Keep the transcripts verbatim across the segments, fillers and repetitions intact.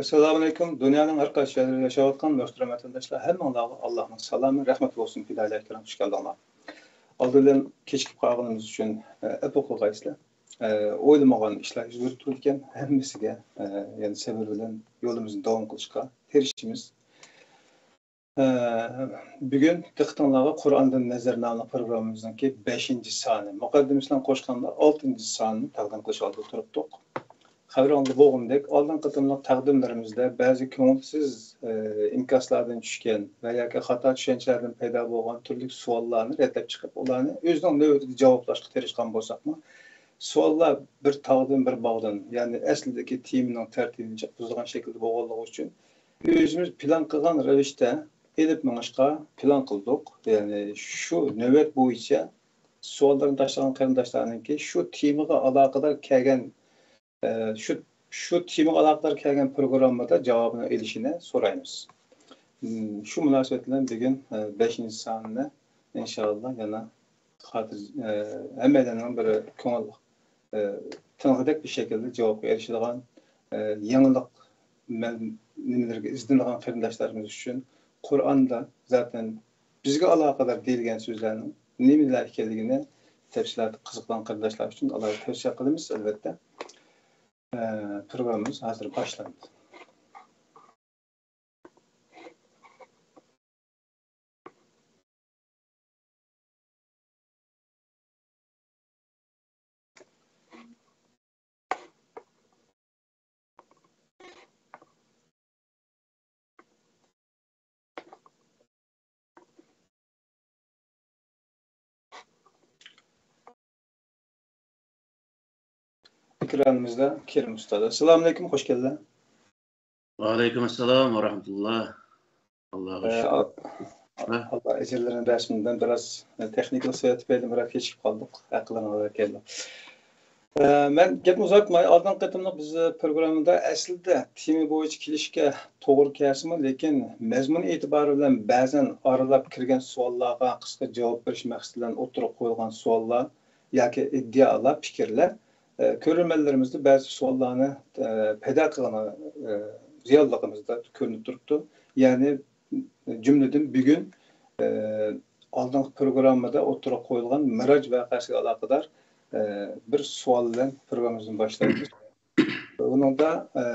ئەسسالامۇئەلەيكۇم. دۇنيانىڭ ھەر قايسى شەھىرىدە ياشاۋاتقان مۆھتەرەم ۋەتەنداشلار، ھەممىڭلارغا ئاللاھنىڭ سالامى، رەھمىتى بولسۇن. پىدائىيلەر كىرام، خۇش كەلدىڭلار. ئالدى بىلەن كېچىكىپ قالغىنىمىز ئۈچۈن، ئە، ئەپۇ قىلغايسىلەر. ئە، ئويلىمىغان ئىشلار يۈز بېرىپ تۇرىدىكەن. ھەممىسىگە، ئە، يەنە سەۋر بىلەن يولىمىزنى داۋام قىلىشقا تىرىشىمىز. ئە، بۈگۈن دىققىتىڭلارغا قۇرئاندىن نەزەر ناملىق پروگراممىمىزنىڭكى بەشىنچى سانى، مۇقەددىمىسى بىلەن قوشقاندا ئالتىنچى سانىنى تەقدىم قىلىش ئالدىدا تۇرۇپتۇق. خەۋىرىڭلاردا بولغىنىدەك، ئالدىنقى قېتىملىق تەقدىملىرىمىزدە بەزى كۆڭۈلسىز، ئى، ئىنكاسلاردىن چۈشكەن ۋە ياكى خاتا چۈشەنچىلەردىن پەيدا بولغان تۈرلۈك سوئاللارنى رەتلەپ چىقىپ، ئۇلارنى ئۆزىنىڭ نۆۋىتىدە جاۋابلاشقا تىرىشقان بولساقمۇ، سوئاللار بىر تاغدىن، بىر باغدىن، يەنى ئەسلىدىكى تېمىنىڭ تەرتىپىنى جىق بۇزىدىغان شەكىلدە بولغانلىقى ئۈچۈن، ئۆزىمىز پىلان قىلغان رەۋىشتە ئېلىپ مېڭىشقا پىلان قىلدۇق. يەنى شۇ نۆۋەت بويىچە سوئاللارنى تاشلىغان قېرىنداشلارنىڭكى شۇ تېمىغا ئالاقىدار كەلگەن، ئە، شۇ، شۇ تېمىغا ئالاقىدار كەلگەن پروگراممىدا جاۋابىنى ئېلىشىنى سورايمىز. م، شۇ مۇناسىۋەت بىلەن بۈگۈن، ئە، بەشىنچى ساننى ئىنشاللا يەنە خاتىر-، ئە، ھەممەيلەننىڭ بىر كۆڭۈل، ئە، تىنىغۇدەك بىر شەكىلدە جاۋابقا ئېرىشىدىغان، ئە، يېڭىلىق مەن-، نېمىلىرىگە ئىزدىنىدىغان قېرىنداشلىرىمىز ئۈچۈن قۇرئاندا زاتەن بىزگە ئالاقىدار دېيىلگەن سۆزلەرنىڭ نېمىلەر ئىكەنلىكىنى تەپسىلاتى قىزىقىدىغان قېرىنداشلار ئۈچۈن ئالاھىدە تەۋسىيە قىلىمىز، ئەلۋەتتە. ئە، پروگراممىمىز ھازىر باشلاندى. ئېكرانىمىزدا كېرىم ئۇستاز. ئەسسالامۇئەلەيكۇم، خوش كەلدىڭ. ۋەئەلەيكۇم ئەسسالام ۋە رەھمەتۇللا. ئاللاغا ئە، شۈكۈر. ئال-، ھە؟ ئاللا ئەجىرلىرىنى بەرسۇن. بىر ئاز، ئە، تېخنىكىلىق سەۋەبى تۈپەيلىدىن بىر ئاز كېچىكىپ قالدۇق. ھەقلىرىڭىز بەرىكەللا. ئە، مەن گەپنى ئۇزارتماي، ئالدىنقى قېتىملىق بىز پروگراممىدا ئەسلىدە تېما بويىچە كېلىشكە توغرا كەلسىمۇ، لېكىن مەزمۇن ئېتىبارى بىلەن بەزەن ئارىلاپ كىرگەن سوئاللارغا قىسقا جاۋاب بېرىش مەقسىتى بىلەن ئوتتۇرىغا قويۇلغان سوئاللار ياكى ئىدىئالار، پىكىرلەر، ئە، كۆرۈرمەنلىرىمىزدە بەزى سوئاللارنى، ئە، پەيدا قىلغىنى، ئە، رېئاللىقىمىزدا كۆرۈنۈپ تۇرۇپتۇ. يەنى، جۈملىدىن بۈگۈن، ئە، ئالدىنقى پروگراممىدا ئوتتۇرىغا قويۇلغان مىراج ۋەقەسىگە ئالاقىدار، ئە، بىر سوئال بىلەن پروگراممىمىزنى باشلايمىز. بۇنىڭدا، ئە،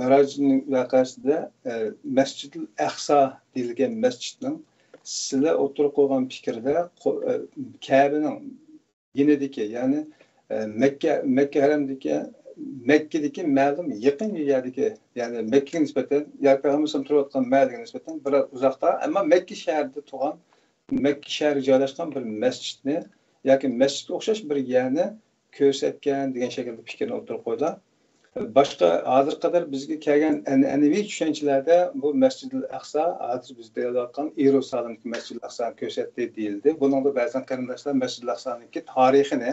مىراج ۋەقەسىدە، ئە، مەسجىدىل ئەقسا دېيىلگەن مەسچىتنىڭ سىلەر ئوتتۇرىغا قويغان پىكىردە قو-، ئە، كەبىنىڭ يېنىدىكى، يەنى، ئە، مەككە، مەككە ھەرەمدىكى، مەككىدىكى مەلۇم يېقىن يەردىكى، يەنى مەككىگە نىسبەتەن ياكى پەيغەمبەر ئەلەيھىسسالام تۇرۇۋاتقان مەھەللىگە نىسبەتەن بىر ئۇزاقتا، ئەمما مەككە شەھىرىدە تۇرغان، مەككە شەھىرىگە جايلاشقان بىر مەسچىتنى ياكى مەسچىتكە ئوخشاش بىر يەرنى كۆرسەتكەن دېگەن شەكىلدە پىكىرنى ئوتتۇرىغا قويدى. باشقا، ھازىرغا قەدەر بىزگە كەلگەن ئەنئەنىۋى چۈشەنچىلەردە بۇ مەسجىدىل ئەقسا، ھازىر بىز دەۋاتقان يېرۇسالىمدىكى مەسجىدىل ئەقسانى كۆرسەتتى دېيىلدى. بۇنىڭدا بەزەن قېرىنداشلار مەسجىدىل ئەقسانىڭكى تارىخىنى،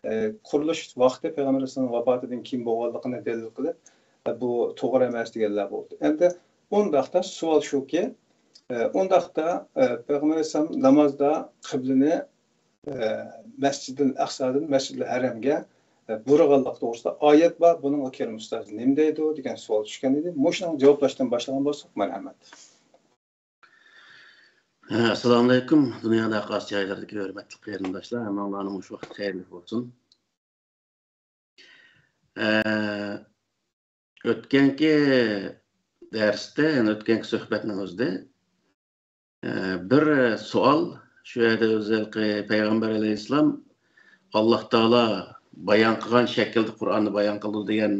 ئە، قۇرۇلۇش ۋاقتى پەيغەمبەر ئەلەيھىسسالام ۋاپاتىدىن كېيىن بولغانلىقىنى دەلىل قىلىپ، ئە، بۇ توغرا ئەمەس دېگەنلەر بولدى. ئەمدى ئۇنداقتا سوئال شۇكى، ئە، ئۇنداقتا، ئە، پەيغەمبەر ئەلەيھىسسالام نامازدا قىبلىنى ئە، مەسجىدىل ئەقسادىن مەسجىدىل ھەرەمگە، ئە، بۇرىغانلىق توغرىسىدا ئايەت بار، بۇنىڭغا كېرىم ئۇستاز نېمە دەيدۇ دېگەن سوئال چۈشكەن ئىدى. مۇشۇنىڭغا جاۋابلاشتىن باشلىغان بولساق، مەرھەمەت. ئەسسالامۇئەلەيكۇم، دۇنيانىڭ ھەر قايسى جايلىرىدىكى ھۆرمەتلىك قېرىنداشلار، ھەممىڭلارنىڭ مۇشۇ ۋاقتى خەيرلىك بولسۇن. ئە، ئۆتكەنكى دەرستە، يەنى ئۆتكەنكى سۆھبەتنىڭ ئۆزىدە، ئە، بىر سوئال، شۇ يەردە ئۆزى ھېلىقى پەيغەمبەر ئەلەيھىسسالام، «ئاللاھ تائالا بايان قىلغان شەكىلدە قۇرئاننى بايان قىلىدۇ» دېگەن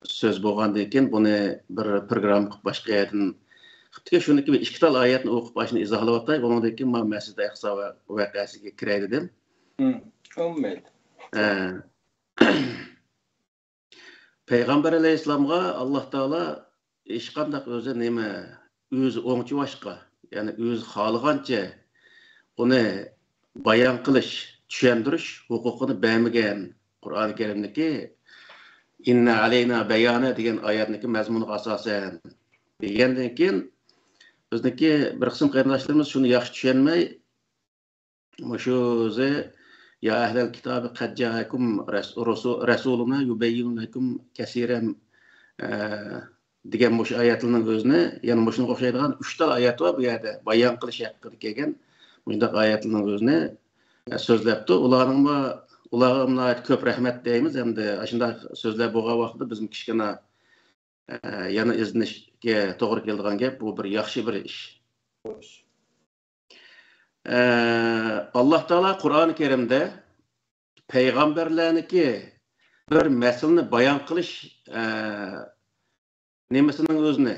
سۆز بولغاندىن كېيىن، بۇنى بىر پروگرامما قىلىپ باشقا يەردىن قىپتىكەن. شۇنىڭكى بىر ئىككى تال ئايەتنى ئوقۇپ، ئاشۇنى ئىزاھلىۋاتاي، بۇنىڭدىن كېيىن مانا مەسجىدى ئەقسا ۋە-، ۋەقەسىگە كىرەي دېدىم. ھىم، بولمايدۇ. ئە، پەيغەمبەر ئەلەيھىسسالامغا ئاللاھ تائالا ھېچقانداق ئۆزى نېمە، ئۆزى ئوڭچىۋاشقا، يەنى ئۆزى خالىغانچە ئۇنى بايان قىلىش، چۈشەندۈرۈش ھوقۇقىنى بەرمىگەن. قۇرئانى كەرىمدىكى «ئىننە ئەلەينا بەيانە» دېگەن ئايەتنىڭكى مەزمۇنىغا ئاساسەن دېگەندىن كېيىن، بىزنىڭكى بىر قىسىم قېرىنداشلىرىمىز شۇنى ياخشى چۈشەنمەي، مۇشۇ ئۆزى، «يا ئەھلەل كىتابى قەد جائەكۇم رەس-، رۇسۇ-، رەسۇلۇنا يۇبەييىنۇ لەكۇم كەسىرەن، ئە، دېگەن مۇشۇ ئايەتلەرنىڭ ئۆزىنى، يەنە مۇشۇنىڭغا ئوخشايدىغان ئۈچ تال ئايەت بار بۇ يەردە، بايان قىلىش ھەققىدە كەلگەن مۇشۇنداق ئايەتلەرنىڭ ئۆزىنى، ئە، سۆزلەپتۇ. ئۇلارنىڭمۇ، ئۇلارغا ناھايىتى كۆپ رەھمەت دەيمىز ھەمدە ئاشۇنداق سۆزلەر بولغان ۋاقىتتا بىزمۇ كىچىككىنە، ئە، يەنە ئىزدىنىشكە توغرا كېلىدىغان گەپ. بۇ بىر ياخشى بىر ئىش. ئە، ئاللاھ تائالا قۇرئانى كەرىمدە پەيغەمبەرلەرنىڭكى بىر مەسىلىنى بايان قىلىش، ئە، نېمىسىنىڭ ئۆزىنى،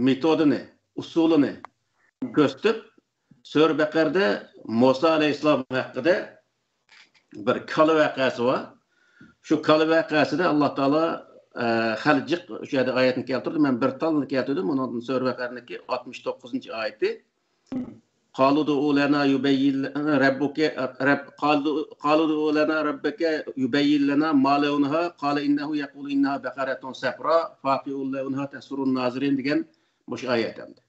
مېتودىنى، ئۇسۇلىنى كۆرسىتىپ، سۈرە بەقەرىدە مۇسا ئەلەيھىسسالام ھەققىدە بىر كالا ۋەقەسى بار. شۇ كالا ۋەقەسىدە ئاللاھ تائالا، ئە، خېلى جىق شۇ يەردە ئايەتنى كەلتۈردى. مەن بىر تالنى كەلتۈردۈم. ئۇنىڭدىن سۈرە بەقەرىنىڭكى ئاتمىش توققۇزىنچى ئايىتى. قالوا ادع لنا يبين ربك، رب، قالوا، قالوا ادع لنا ربك يبين لنا ما لونها، قال إنه يقول إنها بقرة صفراء فاقع لونها تسر الناظرين دېگەن مۇشۇ ئايەت ئەمدى.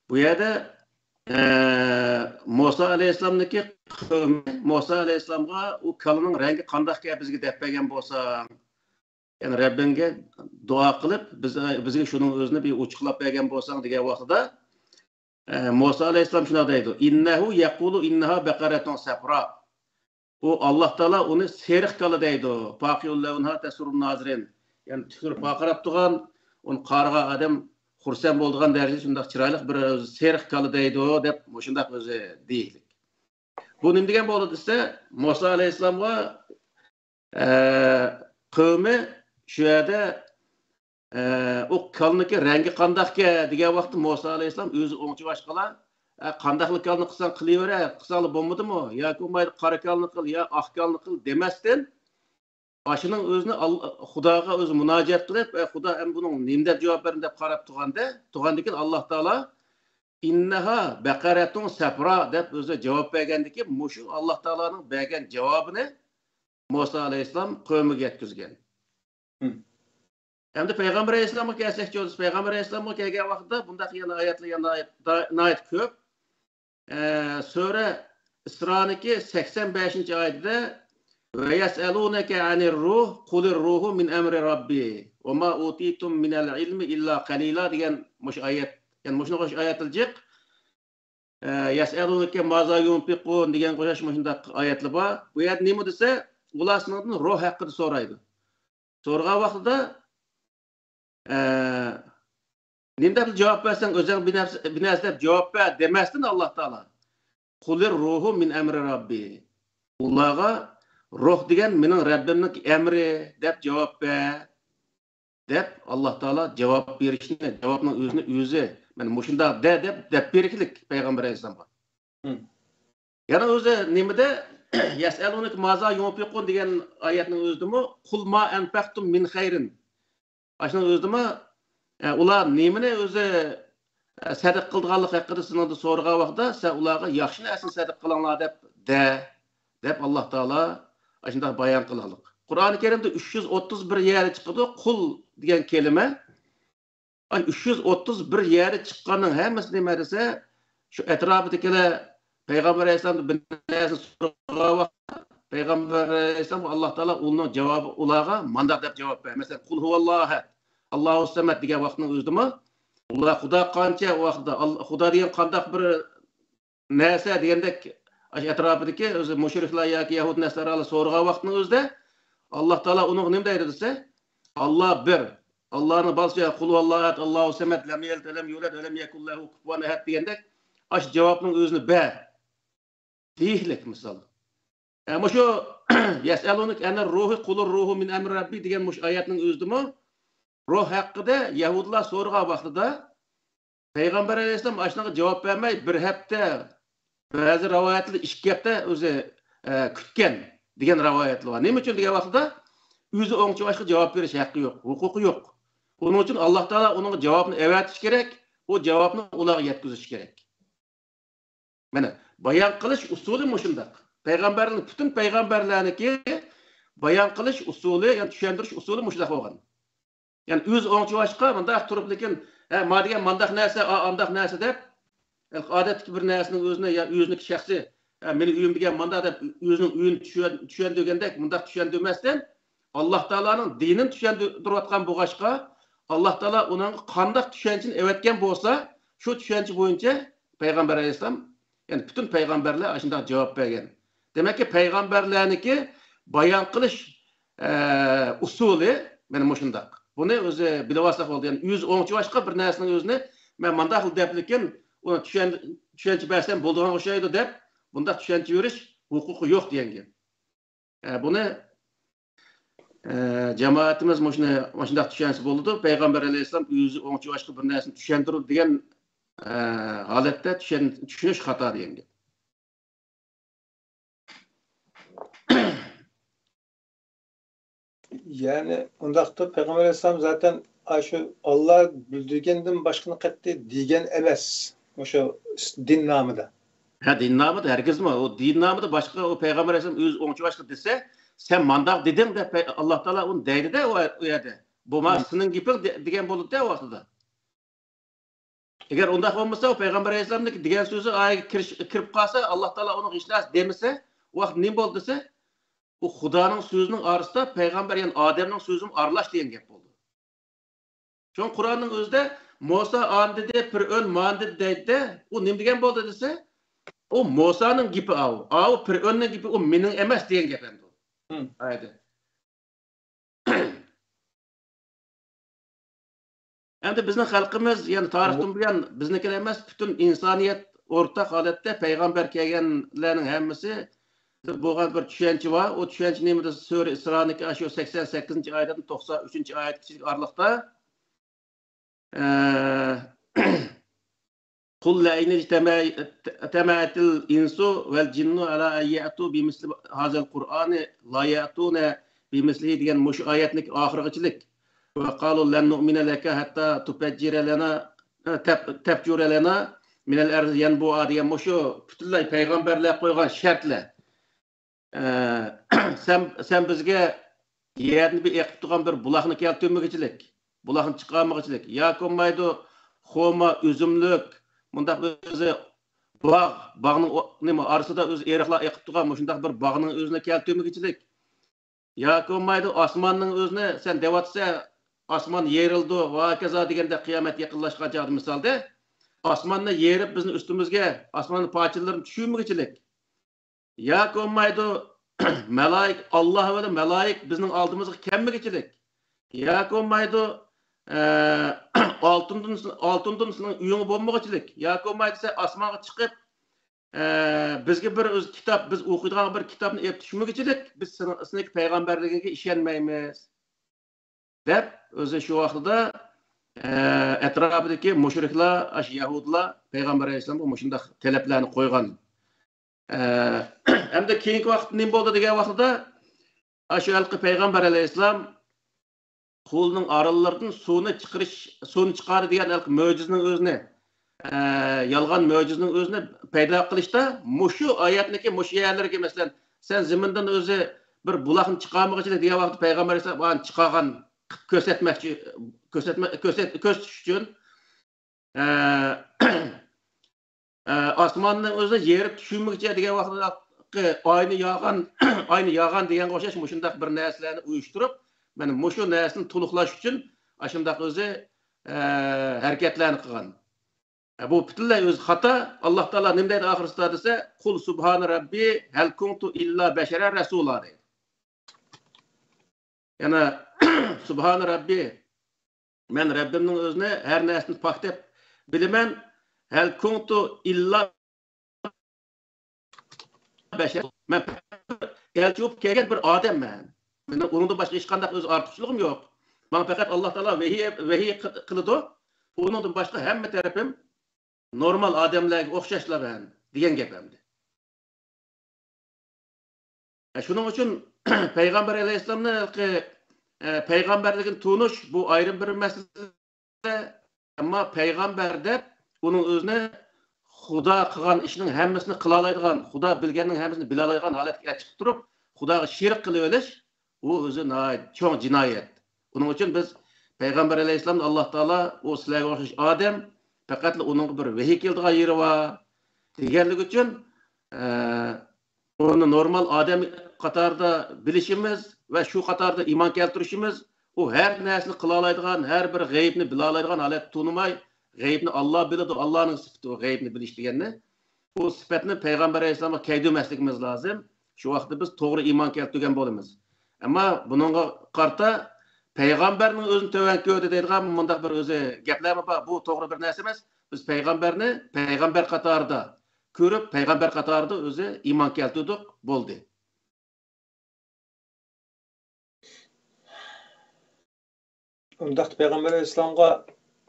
بۇ يەردە، ئە، مۇسا ئەلەيھىسسالامنىڭكى قەۋمى مۇسا ئەلەيھىسسالامغا ئۇ كالىنىڭ رەڭگى قانداقكەن بىزگە دەپ بەرگەن بولساڭ، يەنى رەببىڭگە دۇئا قىلىپ، بىز، بىزگە شۇنىڭ ئۆزىنى بىر ئوچۇقلاپ بەرگەن بولساڭ دېگەن ۋاقتىدا، ئە، مۇسا ئەلەيھىسسالام شۇنداق دەيدۇ، إنه يقول إنها بقرة صفراء. ئۇ ئاللاھ تائالا ئۇنى سېرىق كالا دەيدۇ. فاقع لونها تسر الناظرين. يەنى تۈكلىرى پارقىراپ تۇرغان، ئۇنى قارىغان ئادەم خۇرسەن بولىدىغان دەرىجىدە شۇنداق چىرايلىق بىر سېرىق كالا دەيدۇ دەپ مۇشۇنداق ئۆزى دېيىشلىك. بۇ نېمە دېگەن بولىدۇ دېسە، مۇسا ئەلەيھىسسالامغا، ئە، قەۋمى شۇ يەردە، ئە، ئۇ كالىنىڭكى رەڭگى قانداقكەن دېگەن ۋاقىتتا مۇسا ئەلەيھىسسالام ئۆزى ئوڭچىۋاشقىلا، ئە، قانداقلا كالىنى قىلساڭ قىلىۋېرە، قىلساڭلا بولمىدىمۇ؟ ياكى بولمايدۇ قارا كالىنى قىل، يا ئاق كالىنى قىل دېمەستىن، ئاشۇنىڭ ئۆزىنى ئال-، خۇداغا ئۆزى مۇناجات قىلىپ، ئە، خۇدا، ئەمدى بۇنىڭ نېمە دەپ جاۋاب بېرىمەن دەپ قاراپ تۇرغاندا، تۇرغاندىن كېيىن ئاللاھ تائالا، إنها بقرة صفراء دەپ ئۆزى جاۋاب بەرگەندىن كېيىن، مۇشۇ ئاللاھ تائالانىڭ بەرگەن جاۋابىنى مۇسا ئەلەيھىسسالام قەۋمىگە يەتكۈزگەن. ھىم. ئەمدى پەيغەمبەر ئەلەيھىسسالامغا كەلسەكچۇ، پەيغەمبەر ئەلەيھىسسالامغا كەلگەن ۋاقىتتا بۇنداق يەنە ئايەتلەر يەنە ناھايىتى، ناھايىتى كۆپ. ئە، سۈرە ئىسرانىڭكى سەكسەن بەشىنچى ئايىتىدە، ويسألونك عن الروح قل الروح من أمر ربي وما أوتيتم من العلم إلا قليلا دېگەن مۇشۇ ئايەت، يەنى مۇشۇنىڭغا ئوخشاش ئايەتلەر جىق. ئە، يسألونك ماذا ينفقون دېگەنگە ئوخشاش مۇشۇنداق ئايەتلەر بار. بۇ يەردە نېمە دېسە، ئۇلار سېنىڭدىن روھ ھەققىدە سورايدۇ. سورىغان ۋاقتىدا، ئە، نېمە دەپ جاۋاب بەرسەڭ، ئۆزۈڭ بىر نەرسە، بىر نەرسە دەپ جاۋاب بەر دېمەستىن، ئاللاھ تائالا، قل الروح من أمر ربي. ئۇلارغا روھ دېگەن مېنىڭ رەببىمنىڭ ئەمرى دەپ جاۋاب بەر دەپ، ئاللاھ تائالا جاۋاب بېرىشنى، جاۋابنىڭ ئۆزىنى ئۆزى، مانا مۇشۇنداق دە دەپ، دەپ بېرىشلىك پەيغەمبەر ئەلەيھىسسالامغا. ھىم. يەنە ئۆزى نېمىدە، يسألونك ماذا ينفقون دېگەن ئايەتنىڭ ئۆزىدىمۇ، قل ما أنفقتم من خير. ئاشۇنىڭ ئۆزىدىمۇ، ئە، ئۇلار نېمىنى ئۆزى، ئە، سەدىقە قىلىدىغانلىقى ھەققىدە سېنىڭدىن سورىغان ۋاقتىدا، سەن ئۇلارغا ياخشى نەرسىنى سەدىقە قىلىڭلار دەپ، دە، دەپ ئاللاھ تائالا ئاشۇنداق بايان قىلغانلىق. قۇرئانى كەرىمدە ئۈچ يۈز ئوتتۇز بىر يەردە چىقىدۇ، قۇل دېگەن كەلىمە. ئاي، ئۈچ يۈز ئوتتۇز بىر يەردە چىققاننىڭ ھەممىسى نېمە دېسە، شۇ ئەتراپىدىكىلەر پەيغەمبەر ئەلەيھىسسالامدىن بىر نەرسە سورىغان ۋاقىتتا، پەيغەمبەر ئەلەيھىسسالام ئاللاھ تائالا ئۇنىڭ جاۋابى ئۇلارغا مانداق دەپ جاۋاب بەر. مەسىلەن، قۇل ھۇۋاللاھۇ ئەھەد، ئاللاھۇ سەمەد دېگەن ۋاقىتنىڭ ئۆزىدىمۇ ئۇلار خۇدا قانچە ۋاقىتتا، ئال-، خۇدا دېگەن قانداق بىر نەرسە دېگەندەك، ئاشۇ ئەتراپىدىكى ئۆزى مۇشرىكلار ياكى يەھۇد نەسارالار سورىغان ۋاقىتنىڭ ئۆزىدە، ئاللاھ تائالا ئۇنىڭغا نېمە دەيدۇ دېسە، ئاللاھ بىر، ئاللاھنىڭ بالىسى يوق، قۇل ھۇۋاللاھۇ ئەھەد، ئاللاھۇ سەمەد، لەم يەلىد ۋە لەم يۇلەد ۋە لەم يەكۇن لەھۇ كۇفۇۋەن ئەھەد دېگەندەك، ئاشۇ جاۋابنىڭ ئۆزىنى بەر دېيىشلىك مىسال. ئە، مۇشۇ يەسئەلۇنەكە ئەنىر روھى قۇلۇر روھۇ مىن ئەمرى رەببى دېگەن مۇشۇ ئايەتنىڭ ئۆزىدىمۇ روھ ھەققىدە يەھۇدىيلار سورىغان ۋاقتىدا پەيغەمبەر ئەلەيھىسسالام ئاشۇنىڭغا جاۋاب بەرمەي، بىر ھەپتە، بەزى رىۋايەتلەردە ئىككى ھەپتە ئۆزى، ئە، كۈتكەن دېگەن رىۋايەتلەر بار. نېمە ئۈچۈن دېگەن ۋاقتىدا، ئۆزى ئوڭچىۋاشقا جاۋاب بېرىش ھەققى يوق، ھوقۇقى يوق. ئۇنىڭ ئۈچۈن ئاللاھ تائالا ئۇنىڭغا جاۋابنى ئەۋەتىشى كېرەك، ئۇ جاۋابنى ئۇلارغا يەتكۈزۈشى كېرەك. مانا، بايان قىلىش ئۇسۇلى مۇشۇنداق. پەيغەمبەرلەر، پۈتۈن پەيغەمبەرلەرنىڭكى بايان قىلىش ئۇسۇلى، يەنى چۈشەندۈرۈش ئۇسۇلى مۇشۇنداق بولغان. يەنى ئۆزى ئوڭچىۋاشقا مۇنداق تۇرۇپ، لېكىن، ھە، ما دېگەن مانداق نەرسە، ئا، ئانداق نەرسە دەپ، ئادەتتىكى بىر نەرسىنىڭ ئۆزىنى يا ئۆزىنىڭكى شەخسىي، ھە، مېنىڭ ئۆيۈم دېگەن مانداق دەپ ئۆزىنىڭ ئۆيىنى چۈشەن-، چۈشەندۈرگەندەك مۇنداق چۈشەندۈرمەستىن، ئاللاھ تائالانىڭ دىنىنى چۈشەندۈرۈۋاتقان بولغاچقا، ئاللا تائالا ئۇنىڭغا قانداق چۈشەنچىنى ئەۋەتكەن بولسا، شۇ چۈشەنچە بويىچە پەيغەمبەر ئەلەيھىسسالام، يەنى پۈتۈن پەيغەمبەرلەر ئاشۇنداق جاۋاب بەرگەن. دېمەككى، پەيغەمبەرلەرنىكى بايان قىلىش، ئە، ئۇسۇلى مانا مۇشۇنداق. بۇنى ئۆزى بىلىۋالساق بولدى. يەنى ئۆزى ئوڭچىۋاشقا بىر نەرسىنىڭ ئۆزىنى مەن مانداق قىل دەپلىكىن، ئۇنى چۈشەن-، چۈشەنچە بەرسەم بولىدىغان ئوخشايدۇ دەپ، بۇنداق چۈشەنچە بېرىش ھوقۇقى يوق دېگەن گەپ. ئە، بۇنى، ئە، جامائىتىمىز مۇشۇنى، مۇشۇنداق چۈشەنسە بولىدۇ. پەيغەمبەر ئەلەيھىسسالام ئۆزى ئوڭچىۋاشقا بىر نەرسىنى چۈشەندۈرىدۇ دېگەن، ئە، ھالەتتە چۈشەن-، چۈشىنىش خاتا دېگەن گەپ. يەنى ئۇنداقتا پەيغەمبەر ئەلەيھىسسالام زاتەن ئاشۇ ئاللا بىلدۈرگەندىن باشقىنى قىلدى دېگەن ئەمەس. مۇشۇ دىن نامىدا. ھە، دىن نامىدا ھەرگىزمۇ. ئۇ دىن نامىدا باشقا، ئۇ پەيغەمبەر ئەلەيھىسسالام ئۆزى ئوڭچىۋاشقا دېسە، سەن مانداق دېدىڭ دەپ پەي-، ئاللا تائالا ئۇنى دەيدۇ-دە ئۇ، ئۇ يەردە. بۇ ما سېنىڭ گېپىڭ دە-، دېگەن بولىدۇ-دە ئۇ ۋاقتىدا. ئەگەر ئۇنداق بولمىسا، ئۇ پەيغەمبەر ئەلەيھىسسالامنىڭ دېگەن سۆزى ئايەتكە كىرىش-، كىرىپ قالسا، ئاللا تائالا ئۇنىڭغا ھېچ نەرسە دېمىسە، ئۇ ۋاقىت نېمە بولدى دېسە، ئۇ خۇدانىڭ سۆزىنىڭ ئارىسىدا پەيغەمبەر، يەنى ئادەمنىڭ سۆزىمۇ ئارىلاش دېگەن گەپ بولدى. شۇڭا قۇرئاننىڭ ئۆزىدە مۇسا ئانى دېدى، پىرئۆن مانى دېدى دەيدۇ-دە، ئۇ نېمە دېگەن بولدى دېسە، ئۇ مۇسانىڭ گېپى ئاۋۇ، ئاۋۇ پىرئۆننىڭ گېپى، ئۇ مېنىڭ ئەمەس دېگەن گەپ ئەمدى ئۇ. ھايدى. ئەمدى بىزنىڭ خەلقىمىز، يەنى تارىختىن بۇيان بىزنىڭكىلا ئەمەس، پۈتۈن ئىنسانىيەت ئورتاق ھالەتتە پەيغەمبەر كەلگەنلەرنىڭ ھەممىسى بولغان بىر چۈشەنچە بار. ئۇ چۈشەنچە نېمىدە؟ سۈرە ئىسرانىڭكى ئاشۇ سەكسەن سەككىزىنچى ئايەتتىن توقسان ئۈچىنچى ئايەتكىچىلىك ئارىلىقتا، ئە، قل لئن اجتمع-، اجتمعت الإنس والجن على أن يأتوا بمثل هذا القرآن لا يأتون بمثله دېگەن مۇشۇ ئايەتنىڭ ئاخىرىغىچىلىك. وقالوا لن نؤمن لك حتى تفجر لنا، تف-، تفجر لنا من الأرض ينبوعا دېگەن مۇشۇ پۈتۈنلەي پەيغەمبەرلەر قويغان شەرتلەر. ئە، سەن، سەن بىزگە يەردىن بىر ئېقىپ تۇرغان بىر بۇلاقنى كەلتۈرمىگۈچىلىك، بۇلاقنى چىقارمىغۇچىلىك، ياكى بولمايدۇ خورما، ئۈزۈملۈك، مۇنداق ئۆزى باغ، باغنىڭ ئو-، نېمە، ئارىسىدا ئۆزى ئېرىقلار ئېقىپ تۇرغان مۇشۇنداق بىر باغنىڭ ئۆزىنى كەلتۈرمىگۈچىلىك، ياكى بولمايدۇ ئاسماننىڭ ئۆزىنى، سەن دەۋاتسا، ئاسمان يېرىلىدۇ، ۋە ھاكازا دېگەندە قىيامەت يېقىنلاشقان چاغدا مىسالدا، ئاسماننى يېرىپ بىزنى ئۈستىمىزگە، ئاسماننىڭ پارچىلىرىنى چۈشۈرمىگۈچىلىك. ياكى بولمايدۇ، مەلائىك، ئاللا ۋە مەلائىك بىزنىڭ ئالدىمىزغا كەلمىگۈچىلىك. ياكى بولمايدۇ، ئە، ئالتۇندىن، ئالتۇندىن سېنىڭ ئۆيۈڭ بولمىغۇچىلىك. ياكى بولمايدۇ، سەن ئاسمانغا چىقىپ، ئە، بىزگە بىر ئۆز كىتاب، بىز ئوقۇيدىغان بىر كىتابنى ئېلىپ چۈشمىگۈچىلىك، بىز سېنىڭ، سېنىڭكى پەيغەمبەرلىكىڭگە ئىشەنمەيمىز. دەپ، ئۆزى شۇ ۋاقتىدا، ئە، ئەتراپىدىكى مۇشرىكلار، ئاشۇ يەھۇدىيلار پەيغەمبەر ئەلەيھىسسالامغا مۇشۇنداق تەلەپلەرنى قويغان. ئە، ئەمدى كېيىنكى ۋاقىتتا نېمە بولدى دېگەن ۋاقتىدا، ئاشۇ ھېلىقى پەيغەمبەر ئەلەيھىسسالام قولىنىڭ ئارىلىرىدىن سۇنى چىقىرىش، سۇنى چىقاردى دېگەن ھېلىقى مۆجىزىنىڭ ئۆزىنى، ئە، يالغان مۆجىزىنىڭ ئۆزىنى پەيدا قىلىشتا مۇشۇ ئايەتنىكى مۇشۇ يەرلىرىگە، مەسىلەن، سەن زېمىندىن ئۆزى بىر بۇلاقنى چىقارمىغۇچىلىك دېگەن ۋاقىتتا پەيغەمبەر ئەلەيھىسسالام ئانى چىقارغان قىلىپ كۆرسەتمەكچى، كۆرسەتمە-، كۆرسەت-، كۆرسىتىش ئۈچۈن، ئە، ئە، ئاسماننىڭ ئۆزى يېرىپ چۈشۈرمىگۈچە دېگەن ۋاقتىدا ئاينى ياغان، ئاينى ياغان دېگەنگە ئوخشاش مۇشۇنداق بىر نەرسىلەرنى ئۇيۇشتۇرۇپ، مانا مۇشۇ نەرسىنى تولۇقلاش ئۈچۈن ئاشۇنداق ئۆزى، ئە، ھەرىكەتلەرنى قىلغان. ئە، بۇ پۈتۈنلەي ئۆزى خاتا. ئاللا تائالا نېمە دەيدۇ ئاخىرسىدا دېسە، قۇل سۇبھانە رەببى ھەل كۇنتۇ ئىللا بەشەرەن رەسۇلا دەيدۇ. يەنە سۇبھانە رەببى، مەن رەببىمنىڭ ئۆزىنى ھەر نەرسىدىن پاك دەپ بىلىمەن. ھەل كۇنتۇ ئىللا بەشەر، مەن ئەلچى بولۇپ كەلگەن بىر ئادەممەن. مېنىڭ ئۇنىڭدىن باشقا ھېچقانداق ئۆز ئارتۇقچىلىقىم يوق. ماڭا پەقەت ئاللا تائالا ۋەھىي، ۋەھىي قىلىدۇ. ئۇنىڭدىن باشقا ھەممە تەرىپىم نورمال ئادەملەرگە ئوخشاشلا مەن دېگەن گەپ ئەمدى. ئە، شۇنىڭ ئۈچۈن پەيغەمبەر ئەلەيھىسسالامنى، ئە، پەيغەمبەرلىكىنى تونۇش، بۇ ئايرىم بىر مەسىلە. ئەمما پەيغەمبەر دەپ ئۇنىڭ ئۆزىنى خۇدا قىلغان ئىشنىڭ ھەممىسىنى قىلالايدىغان، خۇدا بىلگەننىڭ ھەممىسىنى بىلالايدىغان ھالەتكە ئەلچىپ تۇرۇپ، خۇداغا شېرىك قىلىۋېلىش، ئۇ ئۆزى ناھايىتى چوڭ جىنايەت. ئۇنىڭ ئۈچۈن بىز پەيغەمبەر ئەلەيھىسسالامنى ئاللا تائالا، ئۇ سىلەرگە ئوخشاش ئادەم، پەقەتلا ئۇنىڭغا بىر ۋەھىي كېلىدىغان يېرى بار دېگەنلىكى ئۈچۈن، ئە، ئۇنى نورمال ئادەم قاتارىدا بىلىشىمىز ۋە شۇ قاتاردا ئىمان كەلتۈرۈشىمىز، ئۇ ھەر نەرسىنى قىلالايدىغان، ھەر بىر غەيىبنى بىلالايدىغان ھالەتتە تونۇماي، غەيىبنى ئاللا بىلىدۇ، ئاللانىڭ سۈپىتى ئۇ غەيىبنى بىلىش دېگەننى. ئۇ سۈپەتنى پەيغەمبەر ئەلەيھىسسالامغا كەيدۈرمەسلىكىمىز لازىم. شۇ ۋاقىتتا بىز توغرا ئىمان كەلتۈرگەن بولىمىز. ئەمما بۇنىڭغا قارىتا پەيغەمبەرنىڭ ئۆزىنى تۆۋەن كۆردى دەيدىغان مۇنداق بىر ئۆزى گەپلەرمۇ بار. بۇ توغرا بىر نەرسە ئەمەس. بىز پەيغەمبەرنى پەيغەمبەر قاتارىدا كۆرۈپ، پەيغەمبەر قاتارىدا ئۆزى ئىمان كەلتۈردۇق، بولدى. ئۇنداقتا پەيغەمبەر ئەلەيھىسسالامغا